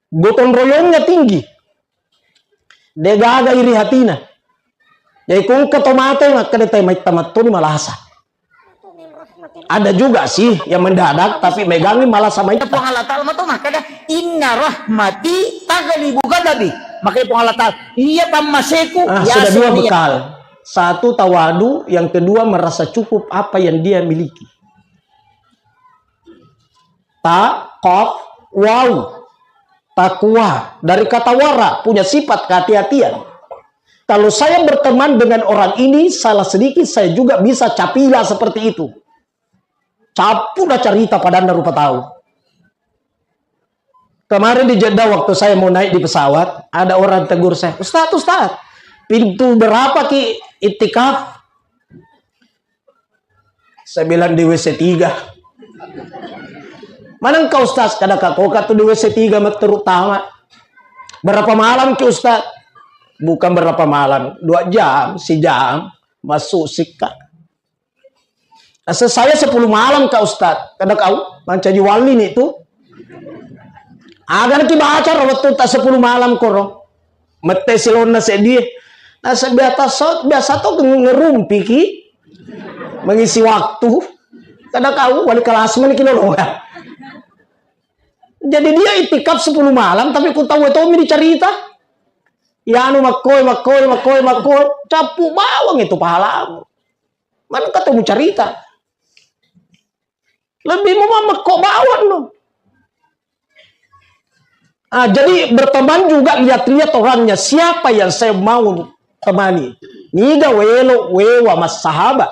Gotong royongnya tinggi. De gaga iri hatina. Jadi kungka to mate makkeda te mai tamattoni malasa. Ada juga sih yang mendadak tapi megangi malasa mai. Puang Allah Ta'ala mato makkeda, "Inna rahmati taghlibu ghadabi." Makanya Puang Allah Ta'ala, "Iya pammaseku." Ah, sudah dua bekal. Satu tawadu, yang kedua merasa cukup apa yang dia miliki. Ta, qaf, waw. Takwa. Dari kata wara, punya sifat kehati-hatian. Kalau saya berteman dengan orang ini, salah sedikit saya juga bisa capila seperti itu. Capu dah cerita padanna rupa tahu. Kemarin di Jeddah waktu saya mau naik di pesawat, ada orang tegur saya, "Ustaz, Ustaz, pintu berapa ki itikaf?" Saya bilang di W C tiga. "Mana engkau Ustaz?" "Kada kakoka tu di W C tiga matteru tama." "Berapa malam ki Ustaz?" "Bukan berapa malam, dua jam, sejam masuk sikka." "Asa saya sepuluh malam ka Ustaz." "Kada kau mancaji wali ni tu." Aga naki baca ro wettu ta sepuluh malam koro. Mette silonna seddie. Nasa biasa so, biasa to ngerumpi ki. Mengisi waktu. Kada kau wali kelas mani ki lolongan. Jadi dia itikaf sepuluh malam tapi ku tau to mi dicerita. Yanu makkoi, makkoi, makkoi, makkoi. Cappu bawang itu pahalamu. Mana ketemu cerita. Lebih mau mammekko bawang no. Ah, jadi berteman juga lihat-lihat orangnya, siapa yang saya mau temani. Niga welo wewa massahabat.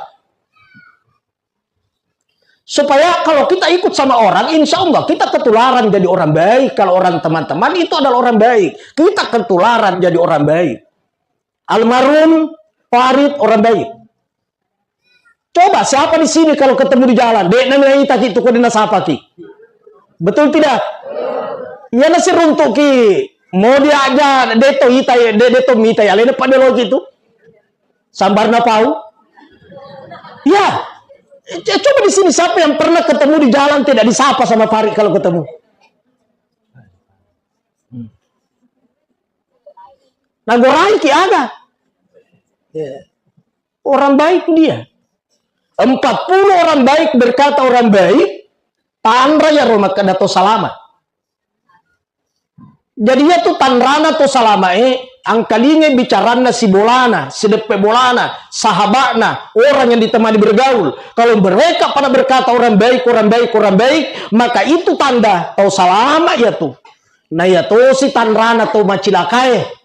Supaya kalau kita ikut sama orang, insya Allah kita ketularan jadi orang baik. Kalau orang teman-teman itu adalah orang baik, kita ketularan jadi orang baik. Almarhum Farid orang baik. Coba siapa di sini kalau ketemu di jalan, de' nami naita ki tu ko de' nasapa ki. Betul tidak? Iya nasiruntuk ki. Mau dia aja de' to ita ya, de' de' to mita ya, lain pada lagi tu. Sambarna pau. Ya. Eh, coba di sini siapa yang pernah ketemu di jalan tidak disapa sama Farid kalau ketemu? Nagorai ki aga. Ya. Orang baik dia. Empat puluh orang baik berkata orang baik, tanra ya ro makkeda to salama. Jadi iya tu tanrana to salama e, angkalingai bicaranna sibolana, sideppe bolana, sahabatna, orang yang ditemani bergaul. Kalau mereka pada berkata orang baik, orang baik, orang baik, maka itu tanda tau salama iya tu. Na iya tosi tanrana to macilakae.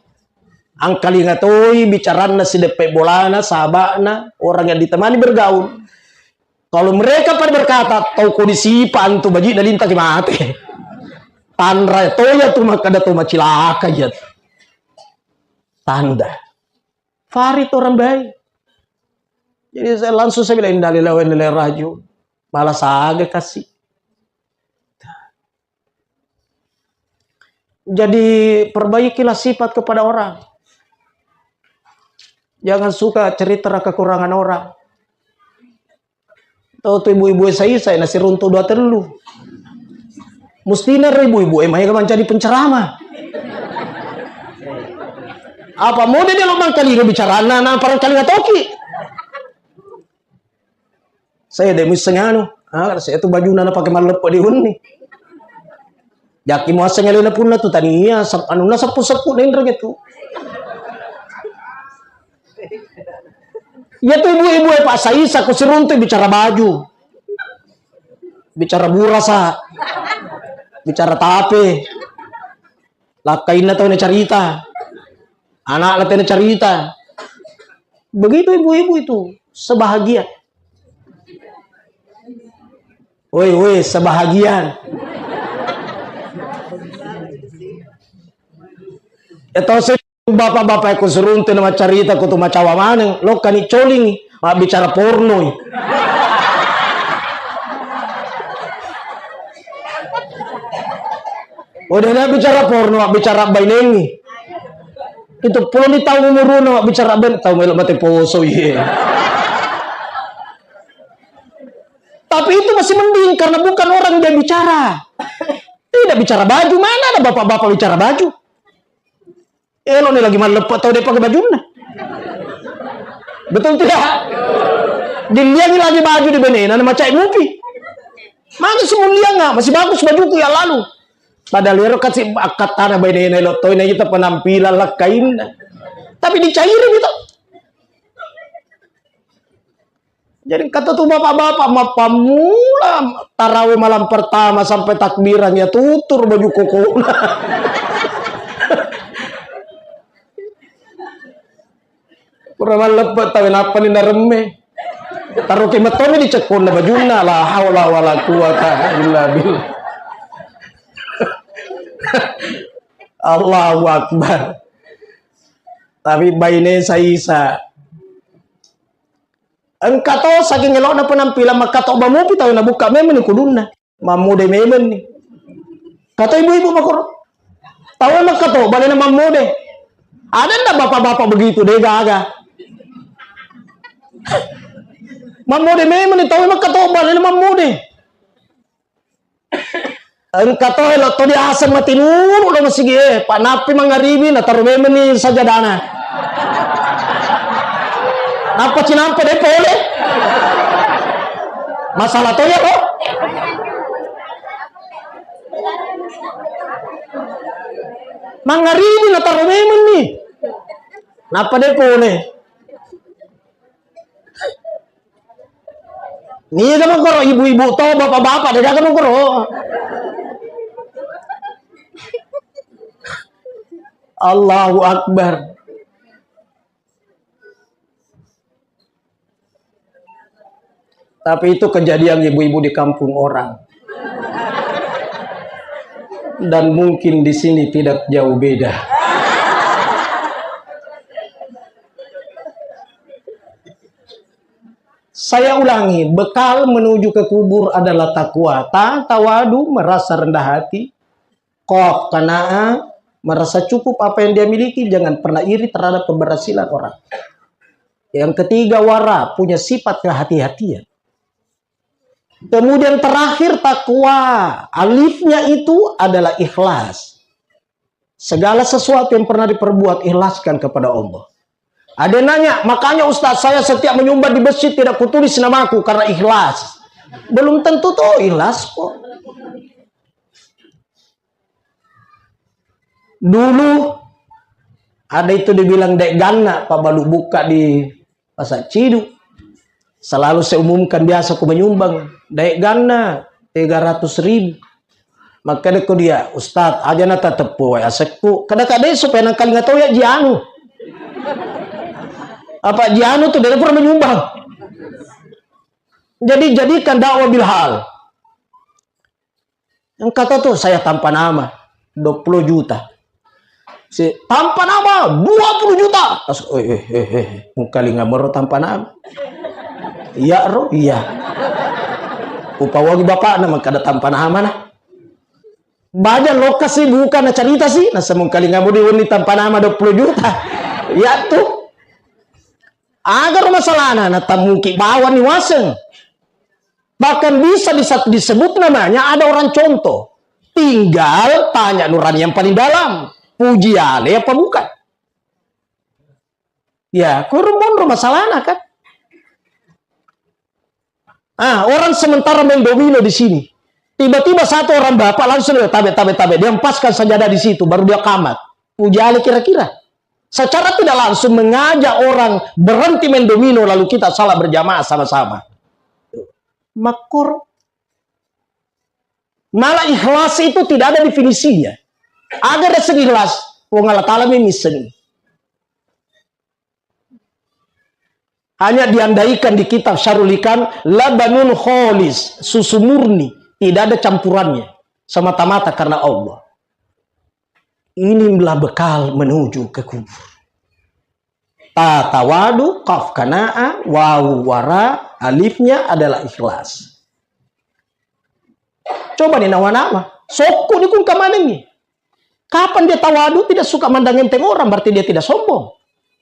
Angkalinga toi bicaranna sideppe bolana, sahabatna, orang yang ditemani bergaul. Kalau mereka pada berkata, "Tau ko disipa antu baji na linta ki mate." Tanra toya tu makkeda to macilaka iya. Tanda. Farid orang baik. Jadi saya langsung saya bilang, "Innalillahi wa inna ilaihi rajiun." Malah saga kasih. Jadi perbaikilah sifat kepada orang. Jangan suka cerita kekurangan orang. Tau tu ibu-ibu e saisai nasiruntuk dua tellu. Mustina ro ibu-ibu e maega mancaji penceramah. Apa mode dia lo mangkalinga bicaranna na parangkalinga toki. Saya de' muisseng anu. Ah, saya tu bajuna na pake malleppe di unni. Jaki muasseng alena punna tu tania, sep-, anunna seppu-seppu na inreng itu. Iya tu ibu-ibu e Pak Saisa ko siruntu bicara baju. Bicara burasa. Bicara tape. Lakkainna tau nacarita. Anakna tena carita. Begitu ibu-ibu itu, sebahagia. Woi, woi, sebahagian. Ya to se bapak-bapak ku suruntu na macarita ku tu macawa maneng, lokkani coling, mabbicara pornoi. Udah na bicara porno, bicara bainengi. Itu puloni taung umuruna, bicara ben, tau melo mate poso, iye. Tapi itu masih mending karena bukan orang dia bicara. Tidak bicara baju, mana ada bapak-bapak bicara baju? Elo ni lagi malleppe tau de pakai bajunna. Betul tidak? Diliangi lagi baju di benena, na macai mupi. Maka semulia nggak? Masih bagus bajuku ya lalu. Padahal ero kasih akkat tanah benena, elo toi na kita penampilan lakkainna. Tapi dicairi gitu. Jadi kata tu bapak-bapak, mappammula tarawih malam pertama sampai takbiran ya tutur baju kokona. Pura malleppe tawe nappa ni naremme. Taruki metoni di cekkonna bajunna, la haula wala quwata illa billah. Allahu Akbar. Tapi baine saisa. Engka to saking elokna penampilan, makkatoba mupi tau nabukka memeng ni kudunna. Mammode memeng ni. Kata ibu-ibu makoro. Tau makkatoba lena mammode. Ada ndak bapak-bapak begitu, de gaga. Mammode memeng ni tau makkatoba lena mammode. Engka to elo to diaseng matinuru lo masigi e, panappi mangaribi na taru memeng ni sajadana. Nappa cinampa de pole. Masalah to ya lo. Mangaribi na taru memeng ni. Nappa de pole. Niga mokoro ibu-ibu to, bapak-bapak, de gaga mokoro. Allahu Akbar. Tapi itu kejadian ibu-ibu di kampung orang. Dan mungkin di sini tidak jauh beda. Saya ulangi, bekal menuju ke kubur adalah takwa. Ta, tawadu, merasa rendah hati. Qaf, qanaah, merasa cukup apa yang dia miliki, jangan pernah iri terhadap keberhasilan orang. Yang ketiga, wara, punya sifat kehati-hatian. Kemudian terakhir, takwa. Alifnya itu adalah ikhlas. Segala sesuatu yang pernah diperbuat, ikhlaskan kepada Allah. Ada yang nanya, "Makanya Ustaz, saya setiap menyumbang di masjid tidak kutulis namaku karena ikhlas." Belum tentu tuh ikhlas kok. Dulu ada itu dibilang dek ganna, Pak Balu buka di Pasar Ciduk. Selalu saya umumkan biasa ku menyumbang, dek ganna tiga ratus ribu. Makkeda ko dia, "Ustaz, aja na tateppu wae asekku." Kada-kada supaya nangkalinga tau ya jianu. Apa jianu tuh dia pernah menyumbang. Jadi jadikan dakwah bil hal. Yang kata tuh saya tanpa nama, dua puluh juta. Si tanpa nama, dua puluh juta. As, eh, eh, eh, eh, mungkalinga mero tanpa nama. Iya ro, iya. Upawagi bapak nama kada tanpa nama nah. Baja lokasi bukan na cerita sih, nah semungkalinga mau diwonni tanpa nama dua puluh juta. Ya tuh. Agar masalahna na tamuki bawang ni waseng. Bahkan bisa disa-, disebut namanya ada orang contoh. Tinggal tanya nurani yang paling dalam. Puji ale apa bukan? Ya, kurang monro masalahna kan. Ah, orang sementara main domino di sini. Tiba-tiba satu orang bapak langsung dia tabe, tabe, tabe. Dia empaskan sajadah di situ, baru dia kamat. Puji ale kira-kira. Secara tidak langsung mengajak orang berhenti main domino lalu kita salat berjamaah sama-sama. Makkur. Malah ikhlas itu tidak ada definisinya. Agar rasa ikhlas, Puang Allah Ta'ala memang seneng. Hanya diandaikan di kitab Syarul Hikam, labanun kholis, susu murni, tidak ada campurannya, semata-mata karena Allah. Inilah bekal menuju ke kubur. Ta tawadu, kaf kanaa, wawu wara, alifnya adalah ikhlas. Coba ni nawa-nawa, sokku ni kung kamanengi. Kapan dia tawadu, tidak suka mandang enteng orang, berarti dia tidak sombong.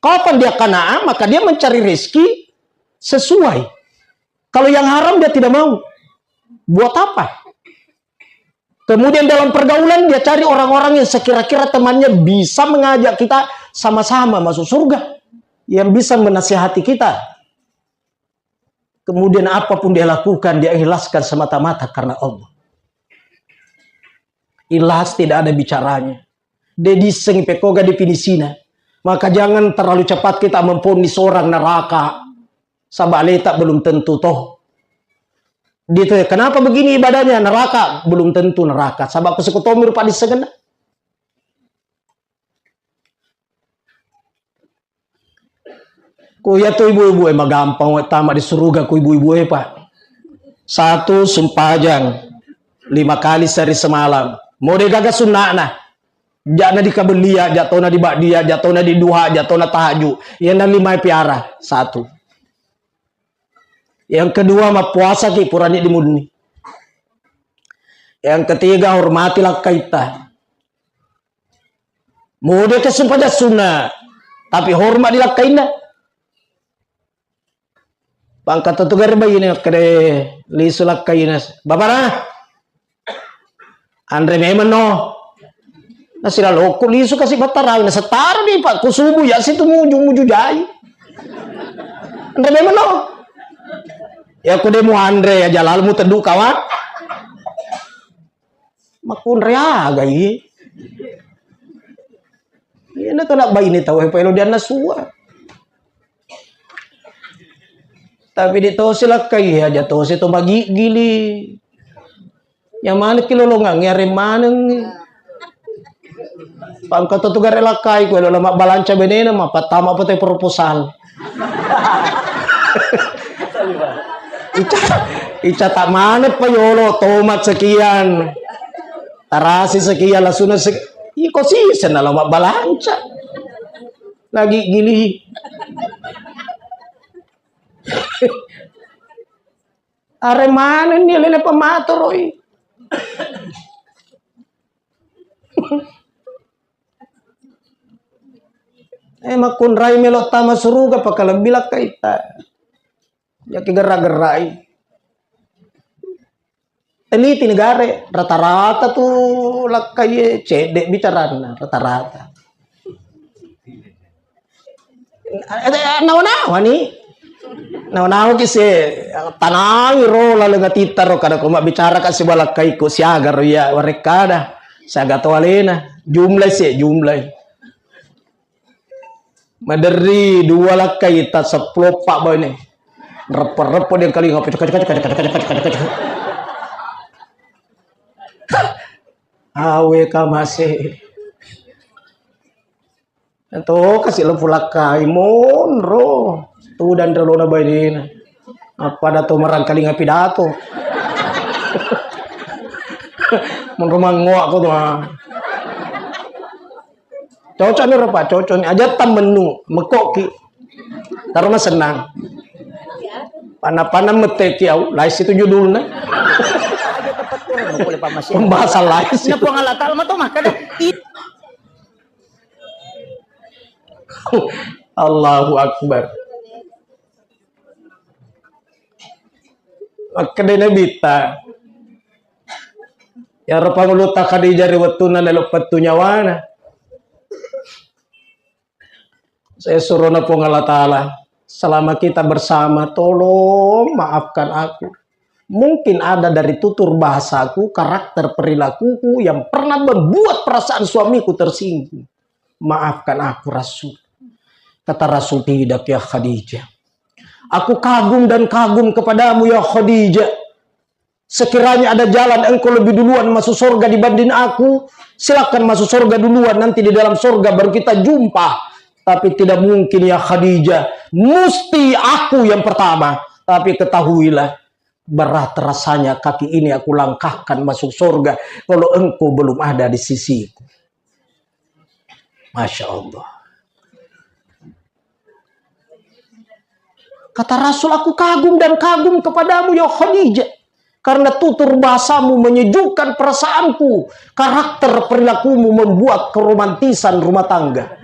Kapan dia kanaa, maka dia mencari rezeki sesuai. Kalau yang haram dia tidak mau. Buat apa? Kemudian dalam pergaulan dia cari orang-orang yang sekira-kira temannya bisa mengajak kita sama-sama masuk surga, yang bisa menasihati kita. Kemudian apapun dia lakukan, dia ikhlaskan semata-mata karena Allah. Ikhlas tidak ada bicaranya. De dissengi pekkoga definisina. Maka jangan terlalu cepat kita memvonis orang neraka. Saba aleta belum tentu toh. Dia tanya, "Kenapa begini ibadahnya?" "Neraka." "Belum tentu neraka. Saba ko sikotomi rupa dissengenna." Ku iya tu ibu-ibu e magampang we tama di suruga ku ibu-ibu e, Pak. Satu, sumpajang lima kali sehari semalam. Mode gaga sunna'na. Ja'na di kabellia, ja'tona di ba'dia, ja'tona di duha, ja'tona tahajud. Iyana lima e piara. Satu. Yang kedua, mappuasa ki purani dimunni. Yang ketiga, hormati lakkaitta. Mode ke sumpajang sunna, tapi hormat di lakkainna. Pangkata tu gare baine makkeda lisu lakkaina. Bapana, anre memang no. Nasila lokku lisu kasi battarawi, nasettara di Pak, ku subuh ya situ muju, muju jai. Anre memang no. Ya ku demu anre ya jalal mu tedu kawan. Makkunre aga i. Iyana kana baine tau e paelo dianna sua. Tapi di tosi lakkai aja tosi to magiggili. Yang mana ki lolongang ya remaneng. Pangkata tu gare lakkai ku elo lama balanca benena ma patama pete proposal. Ica, ica tak mana pa yolo tomat sekian. Tarasi sekian lasuna sek-, iko sisen lama balanca. Lagi gili. Are maneng ni lele pamatoroi. Eh, makkunrai melo tama suruga pakalebbi lakkaita. Jaki gerak-gerai. Teliti negare, rata-rata tu lakkai cedde bicaranna, rata-rata. Eh, eh, nawa-nawa ni. Nawa-nawa ki se tanangi ro laleng atitta ro kada ko mabbicara ka sibalakkai ko siaga ro iya warekkada. Siaga to alena. Jumlai se, jumlai. Maderri dua lakkai ta seppulo eppa baine. Reppo-reppo dia kalinga. Awe kamase. To kasi lempu lakkai monro. Tudang relona bainena. Apa dato merangkalinga pidato. Monro mangoak ko tu, ah. Cocok ni, Pak, cocok ni. Aja tammennu, mekkoki. Taro masennang. Panna-panna metteki au, laisi tu judulna. Pembahasan laisi. Puang Allah Ta'ala mato makkeda. Allahu Akbar. Makkeda Nabitta, iyaro pangulutta Khadijah ri wettunna nelo pettu nyawana. Saya surona Puang Allah Ta'ala, selama kita bersama, tolong maafkan aku. Mungkin ada dari tutur bahasaku, karakter perilakuku yang pernah membuat perasaan suamiku tersinggung. Maafkan aku, Rasul. Kata Rasul, "Tidak, ya Khadijah. Aku kagum dan kagum kepadamu, ya Khadijah. Sekiranya ada jalan engkau lebih duluan masuk surga dibanding aku, silakan masuk surga duluan, nanti di dalam surga baru kita jumpa. Tapi tidak mungkin, ya Khadijah. Mesti aku yang pertama. Tapi ketahuilah, berat rasanya kaki ini aku langkahkan masuk surga kalau engkau belum ada di sisiku." Masya Allah. Kata Rasul, "Aku kagum dan kagum kepadamu, ya Khadijah, karena tutur bahasamu menyejukkan perasaanku, karakter perilakumu membuat keromantisan rumah tangga."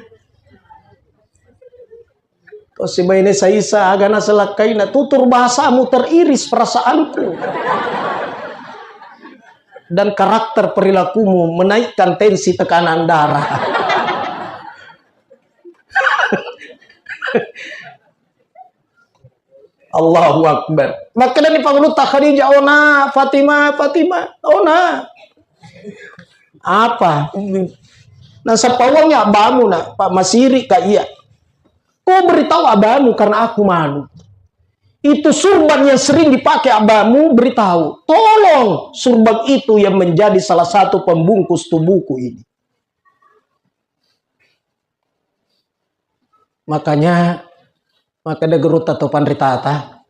Ko sibaine saisa aga naselakkaina, "Tutur bahasamu teriris perasaanku, dan karakter perilakumu menaikkan tensi tekanan darah." Allahu Akbar. Makkedani pangulutta Khadijah, "Ona, Fatimah, Fatimah, ona." "Apa?" "Nasappa uang ya abbamu, nak, Pak, masiri ka iya. Kau beritahu abbamu karena aku malu. Itu surban yang sering dipakai abbamu, beritahu. Tolong surban itu yang menjadi salah satu pembungkus tubuhku ini." Makanya, maka de gerutta to panritata,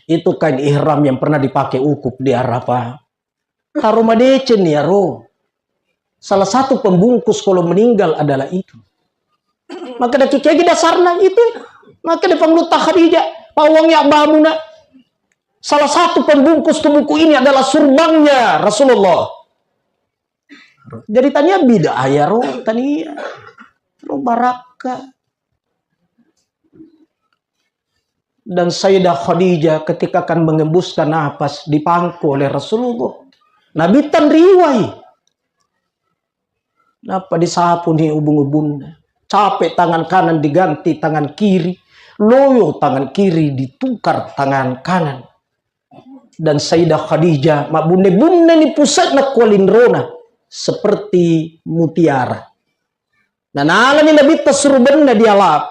itu kain ihram yang pernah dipakai wukuf di Arafah. Karo madeceng iyaro. Salah satu pembungkus kalau meninggal adalah itu. Maka de kikegi dasarna itu. Maka de pangulutta Khadijah, "Pawang ya abbamu, nak. Salah satu pembungkus tubuhku ini adalah surbannya Rasulullah." Jadi tania bid'ah iyaro, tania. Ro barakka. Dan Sayyidah Khadijah ketika akan mengembuskan napas, dipangku oleh Rasulullah. Nabitta riwai. Nappa disapuni ubung-ubunna. Capek tangan kanan diganti tangan kiri. Loyo tangan kiri ditukar tangan kanan. Dan Sayyidah Khadijah mabbunne-bunne ni pusatna kualinrona seperti mutiara. Nanalani Nabitta surubenna dialap,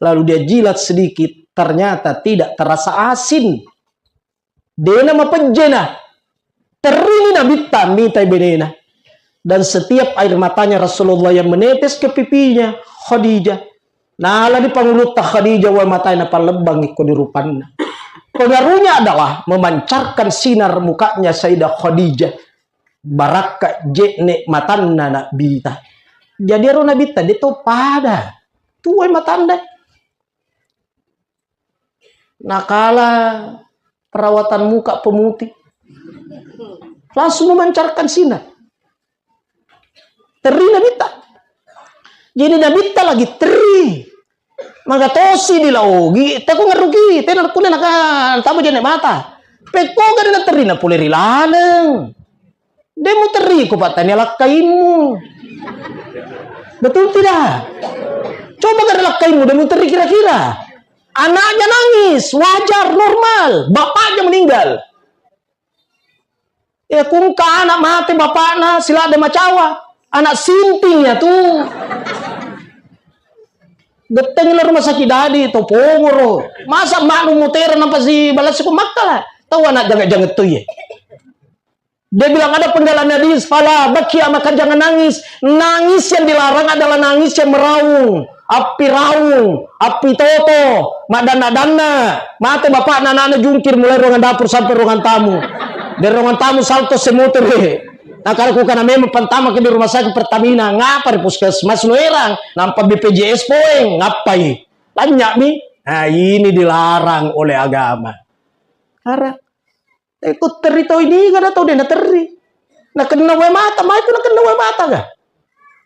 lalu dia jilat sedikit, ternyata tidak terasa asin. Dena mapejjena. Terrini Nabitta mitai benena. Dan setiap air matanya Rasulullah yang menetes ke pipinya Khadijah, nalani pangulutta Khadijah, wae matae napallebbangi ko di rupanna. Pengaruhnya adalah memancarkan sinar mukanya Sayyidah Khadijah. Barakka je'ne matanna Nabitta. Jadi ero Nabitta de to pada. Tuai matanda. Nakala perawatan muka pemutih. Langsung memancarkan sinar. Terri Nabitta. Jadi Nabitta lagi terri. Maka tosi di laogi, teko ngeruki, tena kulle naka tama je'ne mata. Pekko gare na terri na pole ri laleng. De muterri ko pattania lakkaimmu. Betul tidak? Coba gare lakkaimmu de muterri kira-kira. Anaknya nangis, wajar, normal. Bapaknya meninggal. Ya kungka anak mate bapakna, siladde macawa. Anak sinting ya tu. Gettengi la rumah sakit dadi to pongoro. Masa manu mutera nampa si balasi ko makkala. Tahu anak jangan-jangan tu ye. Dia bilang ada penggalan hadis, "Fala bakia, maka jangan nangis." Nangis yang dilarang adalah nangis yang meraung, api raung, api toto, madanna-danna. Mate bapakna, anakna jungkir mulai ruangan dapur sampai ruangan tamu. Dari ruangan tamu salto semotore. Nah, kalau kukana memang pantama ke di rumah sakit Pertamina, ngapa di puskesmas lo erang? Nampa B P J S poeng, ngapai? Tanya mi. Nah, ini dilarang oleh agama. Karena Eh, ko terri tau ini, kada tau de naterri. Nakenna wae mata, mai ko nakenna wae mata ga?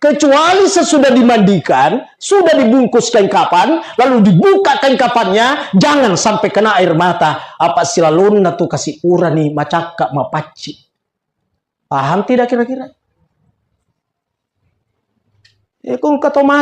Kecuali sesudah dimandikan, sudah dibungkus kain kapan, lalu dibuka kain kapannya, jangan sampai kena air mata. Apa silalonna tu kasi urani macakka mapacci. Paham tidak kira-kira? Eh, ko engka to mati